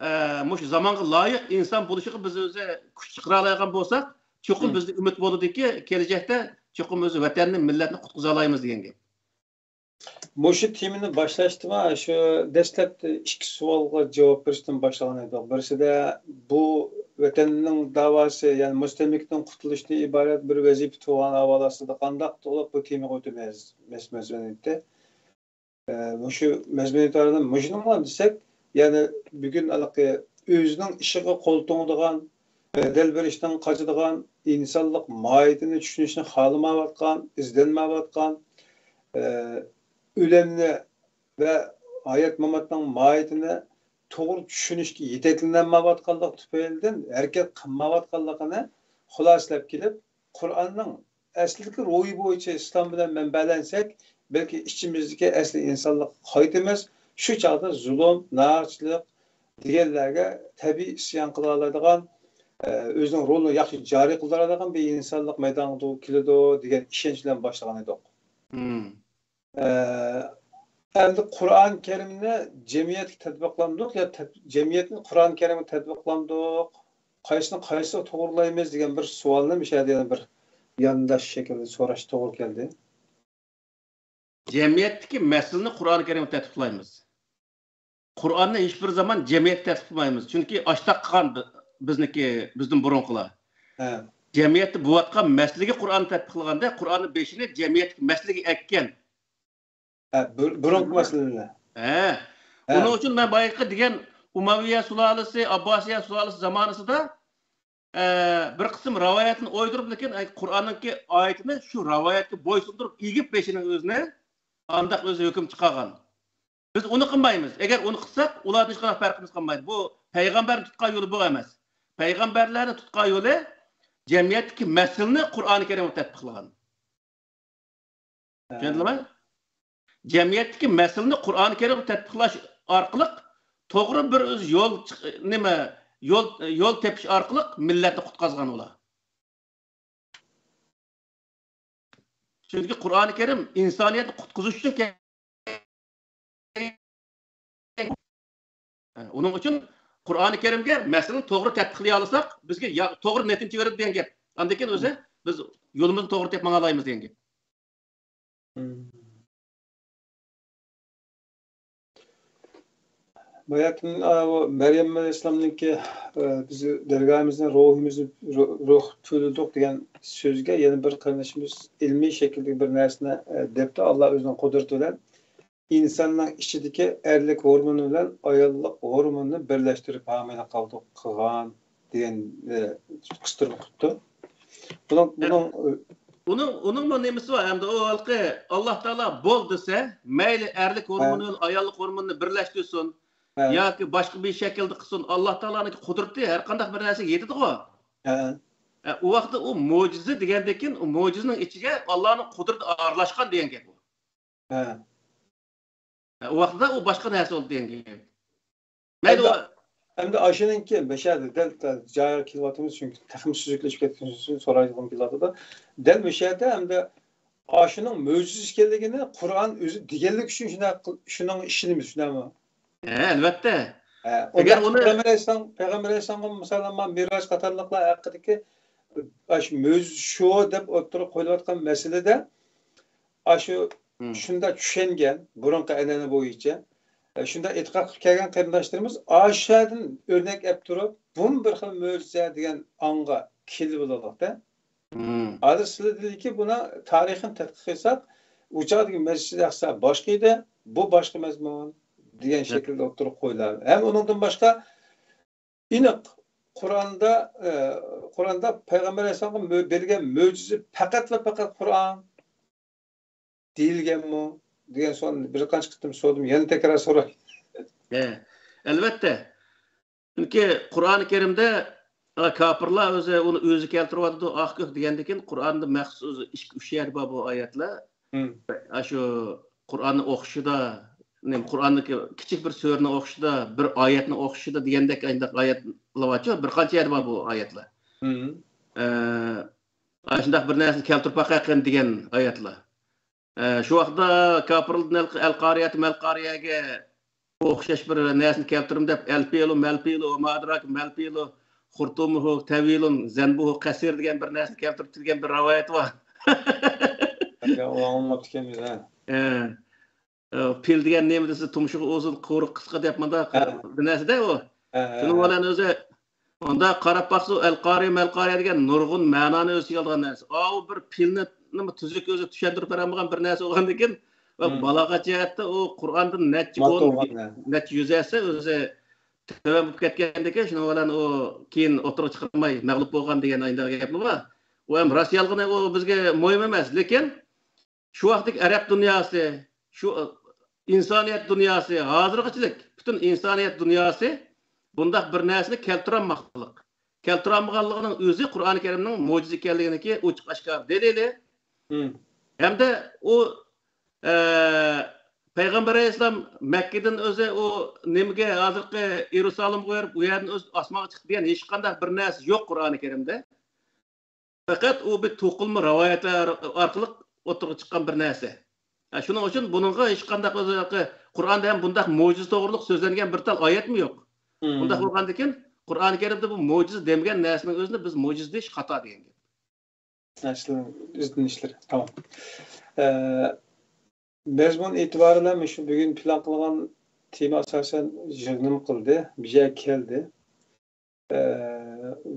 ئە، مۇشۇ زامانغا لايىق ئىنسان بولۇشىغا بىز ئۆزى كۈچ چىقىرالايدىغان بولساق، چوقۇم بىزدە ئۈمىد بولىدۇكى، كېلىچەكتە چوقۇم ئۆزى ۋەتەننى، مىللەتنى قۇتقۇزالايمىز دېگەن گەپ. مۇشۇ تېمىنى باشلاشتىمۇ، شۇ دەسلەپتە ئىككى سوئالغا جاۋاب بېرىشتىن باشلىغان ئىدۇق. بىرسىدە، بۇ ۋەتەننىڭ داۋاسى، يەنى مۇستەملىكىدىن قۇتۇلۇشتىن ئىبارەت بىر ۋەزىپە تۇغان ھاۋالىسىدە قانداق تولۇق بۇ تېمىغا ئۆتىمىز؟ مەس-، مەسىلىنى ئېيتتى. ئە، مۇشۇ مەزمۇن ئېتىبارىدىن مۇشۇنىڭلا دېسەك، يەنى بۈگۈن ھېلىقى ئۆزىنىڭ ئىشىغا قول توڭىدىغان، بەدەل بېرىشتىن قاچىدىغان، ئىنسانلىق ماھىيىتىنى چۈشىنىشنى خالىمايۋاتقان، ئىزدەنمەيۋاتقان، ئە، ئۆلۈمنى ۋە ھايات-ماماتنىڭ ماھىيىتىنى توغرا چۈشىنىشكە يېتەكلىنەلمەيۋاتقانلىق تۈپەيلىدىن ھەرىكەت قىلمايۋاتقانلىقىنى خۇلاسىلەپ كېلىپ، قۇرئاننىڭ ئەسلىدىكى روھى بويىچە ئىسلام بىلەن مەنبەلەنسەك، بەلكى ئىچىمىزدىكى ئەسلى ئىنسانلىققا قايتىمىز، شۇ چاغدا زۇلۇم، ناھەقچىلىق دېگەنلەرگە تەبىئىي ئىسيان قىلالايدىغان، ئە، ئۆزىنىڭ رولىنى ياخشى جارى قىلدۇرالايدىغان بىر ئىنسانلىق مەيدانغا كېلىدۇ دېگەن ئىشەنچ بىلەن باشلىغان ئىدۇق. مم. ئە، ئەمدى قۇرئان كەرىمنى جەمئىيەتكە تەتبىقلامدۇق يا تەت-، جەمئىيەتنى قۇرئان كەرىمگە تەتبىقلامدۇق؟ قايسىنى قايسىغا توغرىلايمىز دېگەن بىر سوئالنى مۇشۇ يەردە يەنە بىر يانداش شەكىلدە سوراش توغرا كەلدى. جەمئىيەتتىكى مەسىلىنى قۇرئان كەرىمگە تەتبىقلايمىز. قۇرئاننى ھېچبىر زامان جەمئىيەتكە تەتبىقلىمايمىز. چۈنكى ئاشتاق قىلغان بى-، بىزنىڭكى، بىزدىن بۇرۇنقىلار. ھە. جەمئىيەتتە بولۇۋاتقان مەسىلىگە قۇرئاننى تەتبىقلىغاندا، قۇرئاننىڭ بېشىنى جەمئىيەتتىكى مەسىلىگە ئەككەن. ھە، بۇ-، بۇرۇنقى مەسىلىنى. ھە. ھە. ئۇنىڭ ئۈچۈن مەن بايىقى دېگەن ئۇمەۋىيە سۇلالىسى، ئابباسىيە سۇلالىسى زامانىسىدا، ئە، بىر قىسىم رىۋايەتنى ئويدۇرۇپ، لېكىن، ئەي، قۇرئاننىڭكى ئايىتىنى شۇ رىۋايەتكە بويسۇندۇرۇپ، ئېگىپ بېشىنىڭ ئۆزىنى، ئانداق ئۆزى ھۆكۈم چىقارغان. بىز ئۇنى قىلمايمىز. ئەگەر ئۇنى قىلساق، ئۇلاردىن ھېچقانداق پەرقىمىز قالمايدۇ. بۇ پەيغەمبەرنىڭ تۇتقان يولى بۇ ئەمەس. پەيغەمبەرلەرنىڭ تۇتقان يولى جەمئىيەتتىكى مەسىلىنى قۇرئانى كەرىمگە تەتبىقلىغان. ھە. چۈشەندىڭلارمۇ؟ جەمئىيەتتىكى مەسىلىنى قۇرئانى كەرىمگە تەتبىقلاش ئارقىلىق توغرا بىر ئۆز يول چىق-، نېمە، يول، يول تېپىش ئارقىلىق مىللەتنى قۇتقازغان ئۇلار. چۈنكى قۇرئانى كەرىم ئىنسانىيەتنى قۇتقۇزۇش ئۈچۈن كەلگەن. ئۇنىڭ ئۈچۈن قۇرئانى كەرىمگە مەسىلىنى توغرا تەتبىقلىيالىساق، بىزگە يا-، توغرا نەتىجە بېرىدۇ دېگەن گەپ. ئاندىن كېيىن ئۆزى بىز يولىمىزنى توغرا تېپىپ ماڭالايمىز دېگەن گەپ. مم. باياتىن، ئا، ئۇ مەريەم ئەلەيھىسسالامنىڭكى، ئە، بىز دەرگاھىمىزنى، روھىمىزنى، رو-، روھ پۈۋلىدۇق دېگەن سۆزگە يەنە بىر قېرىندىشىمىز ئىلمىي شەكىلدىكى بىر نەرسىنى، ئە، دەپتۇ، ئاللا ئۆزىنىڭ قۇدرىتى بىلەن. ئىنساننىڭ ئىچىدىكى ئەرلىك ھورمونى بىلەن ئاياللىق ھورموننى بىرلەشتۈرۈپ ھامىلە قالدۇق، قىلغان دېگەن، ئە، قىستۇرۇپ قىپتۇ. بۇنىڭ، بۇنىڭ، ئۇنىڭ، ئۇنىڭمۇ نېمىسى بار؟ ئەمدى ئۇ ھېلىقى ئاللا تائالا بول دېسە، مەيلى ئەرلىك ھە. ھورمونى بىلەن ئاياللىق ھورموننى بىرلەشتۈرسۇن. ياكى باشقا بىر شەكىلدە قىلسۇن، ئاللا تائالانىڭ قۇدرىتى ھەر قانداق بىر نەرسىگە يېتىدىغۇ. ئە، ئۇ ۋاقىتتا ئۇ مۆجىزە دېگەندىن كېيىن، ئۇ مۆجىزىنىڭ ئىچىگە ئاللانىڭ قۇدرىتى ئارىلاشقان دېگەن گەپ ئۇ. ئە، ئۇ ۋاقىتتا ئۇ باشقا نەرسە بولدى دېگەن گەپ. مەيلى، ئەمدى، ئەمدى ئاشۇنىڭكى بەشەردە دەل، دەل جايىغا كېلىۋاتىمىز، چۈنكى تېخىمۇ سۈزۈكلىشىپ كەتكەن ئۈچۈن سورايدىغۇم كېلىۋاتىدۇ. دەل مۇشۇ يەردە ئەمدى ئاشۇنىڭ مۆجىزە ئىكەنلىكىنى قۇرئان ئۆزى دېگەنلىكى ئۈچۈن شۇنداق قىل-، شۇنىڭغا ئىشىنىمىز، شۇنداقمۇ؟ ھە، ئەلۋەتتە. ھە، ئەگەر ئۇنى پەيغەمبەر ئەلەيھىسسالام، پەيغەمبەر ئەلەيھىسسالامغا مىسالەن مانا مىراج قاتارلىقلار ھەققىدىكى ئاشۇ مۆجىزە شۇ دەپ ئوتتۇرىغا قويۇلۇۋاتقان مەسىلىدە ئاشۇ شۇنداق چۈشەنگەن، بۇرۇنقى ئەنئەنە بويىچە، ئە، شۇنداق ئېتىقاد قىلىپ كەلگەن قېرىنداشلىرىمىز ئاشۇ يەردىن ئۆرنەك ئەپ تۇرۇپ، بۇمۇ بىر خىل مۆجىزە دېگەن ئاڭغا كېلىۋالدۇق-دە. ھازىر سىلەر دېدىكى، بۇنى تارىخىنى تەتقىق قىلساق، ئۇ چاغدىكى مەسچىدى ئەقسا باشقا ئىدى، بۇ باشقا مەزمۇن دېگەن شەكىلدە ئوتتۇرىغا قويۇلار. ھەم ئۇنىڭدىن باشقا ئېنىق قۇرئاندا، ئە، قۇرئاندا پەيغەمبەر ئەلەيھىسسالامغا مۆ-، بېرىلگەن مۆجىزە پەقەتلا پەقەت قۇرئان دېيىلگەنمۇ دېگەن سوئالنى بىر قانچە قېتىم سورىدىم، يەنە تەكرار سوراي. ھە، ئەلۋەتتە. چۈنكى قۇرئانى كەرىمدە، ئا، كاپىرلار ئۆزى ئۇنى ئۆزى كەلتۈرۈۋاتىدۇ، ئاھ، كۆھ دېگەندىكىن، قۇرئاندا مەخسۇس ئىككى، ئۈچ يەردە بار بۇ ئايەتلەر. ئاشۇ قۇرئاننى ئوقۇشىدا، نېمە، قۇرئاننىڭ كىچىك بىر سۈرىنى ئوقۇشىدا، بىر ئايەتنى ئوقۇشىدا دېگەندەك ئايەتلەر بارچۇ، بىر قانچە يەردە بار بۇ ئايەتلەر. ئە، ئاشۇنداق بىر نەرسىنى كەلتۈرۈپ باقايقىن دېگەن ئايەتلەر. ئە، شۇ ۋاقىتتا كاپىرلىدىن ئەل-، ئەل-قارىيەتۇ مەل-قارىيەگە ئوخشاش بىر نەرسىنى كەلتۈرۈم دەپ، ئەلفىلۇ مەلفىلۇ ۋە ما ئەدراكە مەلفىلۇ خۇرتۇمۇھۇ تەۋىلۇن زەنبۇھۇ قەسىر دېگەن بىر نەرسىنى كەلتۈرۈپ كەلگەن بىر رىۋايەت بار. ئۇ ئاڭلىماپتىكەنمىز، ھە. ئە، ئە، پىل دېگەن نېمە دېسە، تۇمشۇقى ئۇزۇن، قۇيرۇقى قىسقا دەپ مۇنداق بىر نەرسە-دە ئۇ. شۇنىڭ بىلەن ئۆزى ئۇنداق قاراپ باقسا، ئەل قارىيە، مەل قارىيە دېگەن نۇرغۇن مەنانى ئۆز ئىچىگە ئالىدىغان نەرسە. ئاۋۇ بىر پىلنى نېمە تۈزۈك ئۆزى چۈشەندۈرۈپ بېرەلمىگەن بىر نەرسە بولغاندىكىن، بالاغەت جەھەتتە ئۇ قۇرئاندىن نەچچە ئون، نەچچە يۈز ھەسسە ئۆزى تۆۋەن بولۇپ كەتكەندىكىن، شۇنىڭ بىلەن ئۇ كېيىن ئوتتۇرىغا چىقارماي مەغلۇپ بولغان دېگەن ئاينداق گەپمۇ بار. ئۇ ھەم راست يالغىنى ئۇ بىزگە مۇھىم ئەمەس، لېكىن شۇ ۋاقىتتىكى ئەرەب دۇنياسى، شۇ، ئە، ئىنسانىيەت دۇنياسى، ھازىرغىچىلىك پۈتۈن ئىنسانىيەت دۇنياسى بۇنداق بىر نەرسىنى كەلتۈرەلمەسلىك، كەلتۈرەلمىگەنلىكىنىڭ ئۆزى قۇرئانى كەرىمنىڭ مۆجىزە ئىكەنلىكىنىڭكى ئوچۇق ئاشكارا دەلىلى. ھەمدە ئۇ، ئە، پەيغەمبەر ئەلەيھىسسالام مەككىدىن ئۆزى ئۇ نېمىگە، ھازىرقى يېرۇسالىمغا بېرىپ، ئۇ يەردىن ئۆزى ئاسمانغا چىقتى دېگەن ھېچقانداق بىر نەرسە يوق قۇرئانى كەرىمدە. پەقەت ئۇ بىر توقۇلما رىۋايەتلەر ئارقىلىق ئوتتۇرىغا چىققان بىر نەرسە. ھە، شۇنىڭ ئۈچۈن بۇنىڭغا ھېچقانداق ئۆزى، قۇرئاندا ھەم بۇنداق مۆجىزە توغرۇلۇق سۆزلەنگەن بىر تال ئايەتمۇ يوق. بۇنداق بولغاندىكىن، قۇرئانى كەرىمدە بۇ مۆجىزە دېمىگەن نەرسىنىڭ ئۆزىنى بىز مۆجىزە دېيىش خاتا دېگەن گەپ. ئەسلى ئىزدىنىشلىرى. تامام. ئە، مەزمۇن ئېتىبارى بىلەن مۇشۇ بۈگۈن پىلان قىلغان تېما ئاساسەن يىغىنىمۇ قىلدى، بىر يەرگە كەلدى. ئە،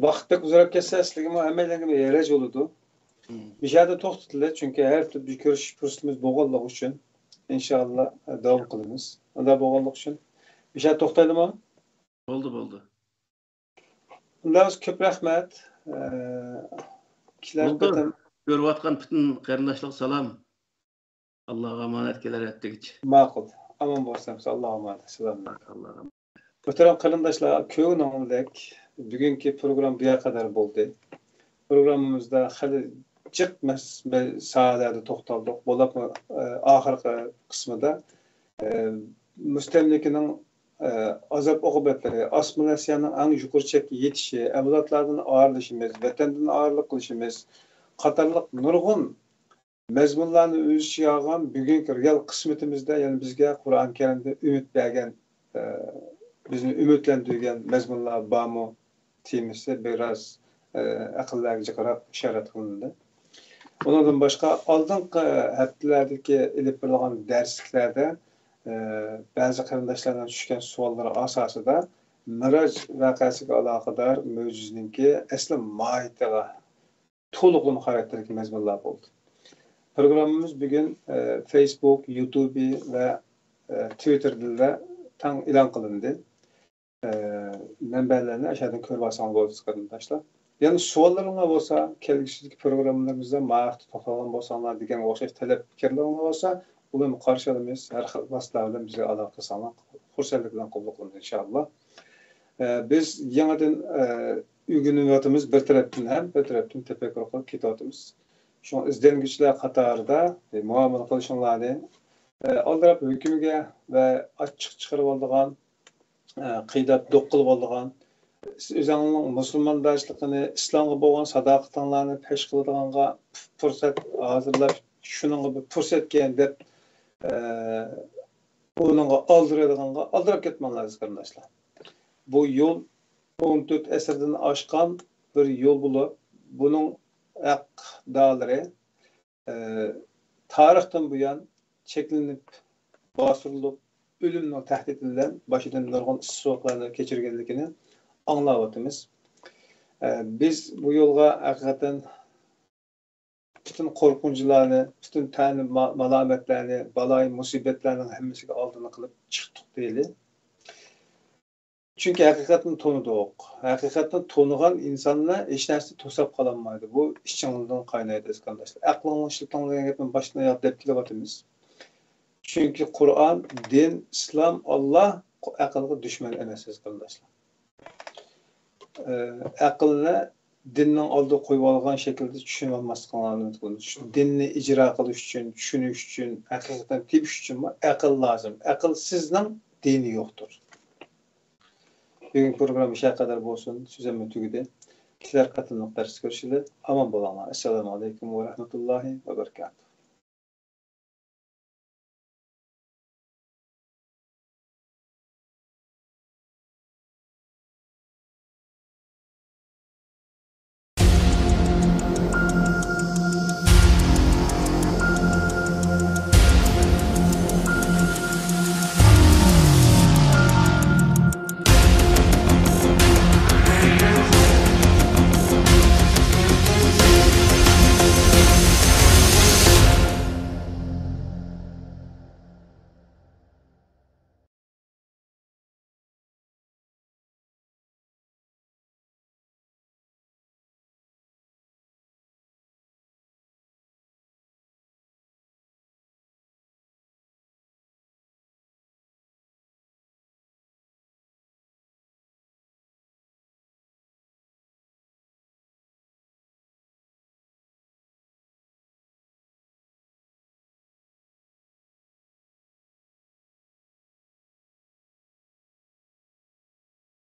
ۋاقىت بەك ئۇزىراپ كەتسە، سىلەرگىمۇ، ھەممەيلەنگىمۇ ھەرەج بولىدۇ. مۇشۇ يەردە توختىتىلە، چۈنكى ھەر ھەپتە بىر كۆرۈشۈش پۇرسىتىمىز بولغانلىقى ئۈچۈن، ئىنشائاللا، داۋام قىلىمىز. ئۇنداق بولغانلىقى ئۈچۈن، مۇشۇ يەردە توختايلىما؟ بولدى، بولدى. ئۇنداق بولسا كۆپ رەھمەت. ئە، كېلەر قېتىم كۆرۈۋاتقان پۈتۈن قېرىنداشلارغا سالام. ئاللاغا ئامانەت، كېلەر ھەپتىگىچە. ماقۇل. ئامان بولسىڭىز، ئاللاغا ئامانەت. سالام. ئاللاغا ئامانەت. مۆھتەرەم قېرىنداشلار، كۆرگىنىڭىزدەك، بۈگۈنكى پروگرامما بۇ يەرگە قەدەر بولدى. پروگراممىمىزدا خېلى جىق مەس-، مە-، ساھەلەردە توختالدۇق. بولۇپمۇ، ئە، ئاخىرقى قىسمىدا، ئە، مۇستەملىكىنىڭ، ئە، ئازاب-ئوقۇبەتلىرى، ئاسسىمىلياتسىيەنىڭ ئەڭ يۇقىرى چەككە يېتىشى، ئەۋلادلاردىن ئايرىلىشىمىز، ۋەتەندىن ئايرىلىق قىلىشىمىز قاتارلىق نۇرغۇن مەزمۇنلارنى ئۆز ئىچىگە ئالغان بۈگۈنكى رېئال قىسمىتىمىزدە يەنە بىزگە قۇرئان كەرىمدە ئۈمىد بەرگەن، ئە، بىزنى ئۈمىدلەندۈرگەن مەزمۇنلار بارمۇ؟ تېمىسى بىراز، ئە، ئەقىللەرگە جىقراق ئىشارەت قىلىندى. ئۇنىڭدىن باشقا، ئالدىنقى ھەپتىلەردىكى ئېلىپ بېرىلغان دەرسلىكلەردە، ئە، بەزى قېرىنداشلارنىڭ چۈشكەن سوئاللىرى ئاساسىدا مىراج ۋەقەسىگە ئالاقىدار مۆجىزىنىڭكى ئەسلى ماھىيىتىغا، تولۇقلىما خاراكتېرلىك مەزمۇنلار بولدى. پروگراممىمىز بۈگۈن، ئە، فېيسبۇك، يۇتۇبى ۋە، ئە، تىۋىتتېردىلا تەڭ ئېلان قىلىندى. ئە، مەنبەلەرنى ئاشۇ يەردىن كۆرۈۋالساڭلار بولىدۇ، قېرىنداشلار. يەنە سوئاللىرىڭلار بولسا، كەلگۈسىدىكى پروگراممىلىرىمىزدا مانا توختالغان بولساڭلار دېگەنگە ئوخشاش تەلەپ پىكىرلىرىڭلار بولسا، ئۇلارنى قارشى ئالىمىز. ھەر خىل ۋاسىتىلەر بىلەن بىزگە ئالاقە قىلساڭلار خۇرسەنلىك بىلەن قوبۇل قىلىمىز، ئىنشائاللا. ئە، بىز يېڭىدىن، ئە، ئۆگىنىۋاتىمىز بىر تەرەپتىن ھەم، بىر تەرەپتىن تەپەككۇر قىلىپ كېتىۋاتىمىز. شۇڭا ئىزدەنگۈچىلەر قاتارىدا، ئە، مۇئامىلە قىلىشىڭلارنى، ئە، ئالدىراپ ھۆكۈمگە ۋە ئاچچىق چىقىرىۋالىدىغان، ئە، قىيناپ دوق قىلىۋالىدىغان، سىز ئۆزۈڭلارنىڭ مۇسۇلمانداشلىقىنى، ئىسلامغا بولغان ساداقىتىڭلارنى پەش قىلىدىغانغا پۇرسەت ھازىرلاپ، شۇنىڭغا بىر پۇرسەتكەن دەپ، ئە، ئۇنىڭغا ئالدىرايدىغانغا ئالدىراپ كەتمەڭلار، ئەزىز قېرىنداشلار. بۇ يول ئون تۆت ئەسىردىن ئاشقان بىر يول بولۇپ، بۇنىڭ ھەقدارلىرى، ئە، تارىختىن بۇيان چەكلىنىپ، باستۇرۇلۇپ، ئۆلۈمنىڭ تەھدىتى بىلەن باشىدىن نۇرغۇن ئىسسىق سوغۇقلارنى كەچۈرگەنلىكىنى ئاڭلاۋاتىمىز. ئە، بىز بۇ يولغا ھەقىقەتەن پۈتۈن قورقۇنچلارنى، پۈتۈن تەن ما-، مالامەتلەرنى، بالايىن مۇسىبەتلەرنىڭ ھەممىسىگە ئالدىنى قىلىپ چىقتۇق دېيىلى. چۈنكى ھەقىقەتنى تونۇدۇق. ھەقىقەتنى تونۇغان ئىنساننى ھېچ نەرسە توساپ قالالمايدۇ. بۇ ئىچىڭدىن قاينايدۇ، ئەزىز قېرىنداشلار. ئەقلىڭنى ئىشلىتىڭلار دېگەن گەپنى باشتىن ئاياغ دەپ كېلىۋاتىمىز. چۈنكى قۇرئان، دىن، ئىسلام، ئاللا ئەقىلگە دۈشمەن ئەمەس، ئەزىز قېرىنداشلار. ئە، ئەقىلنى دىننىڭ ئالدىغا قويۇپ ئالغان شەكىلدە چۈشىنىۋالماسلىقىڭلارنى ئۈمىد قىلىمىز. دىننى ئىجرا قىلىش ئۈچۈن، چۈشىنىش ئۈچۈن، ھەقىقەتەن تېپىش ئۈچۈنمۇ ئەقىل لازىم. ئەقىلسىزنىڭ دىنى يوقتۇر. بۈگۈنكى پروگرامما شۇ قەدەر بولسۇن. سۆزۈممۇ تۈگىدى. كېلەر قېتىملىق دەرستە كۆرۈشەيلى. ئامان بولۇڭلار. ئەسسالامۇ ئەلەيكۇم ۋە رەھمەتۇللاھى ۋە بەرىكاتۇھ.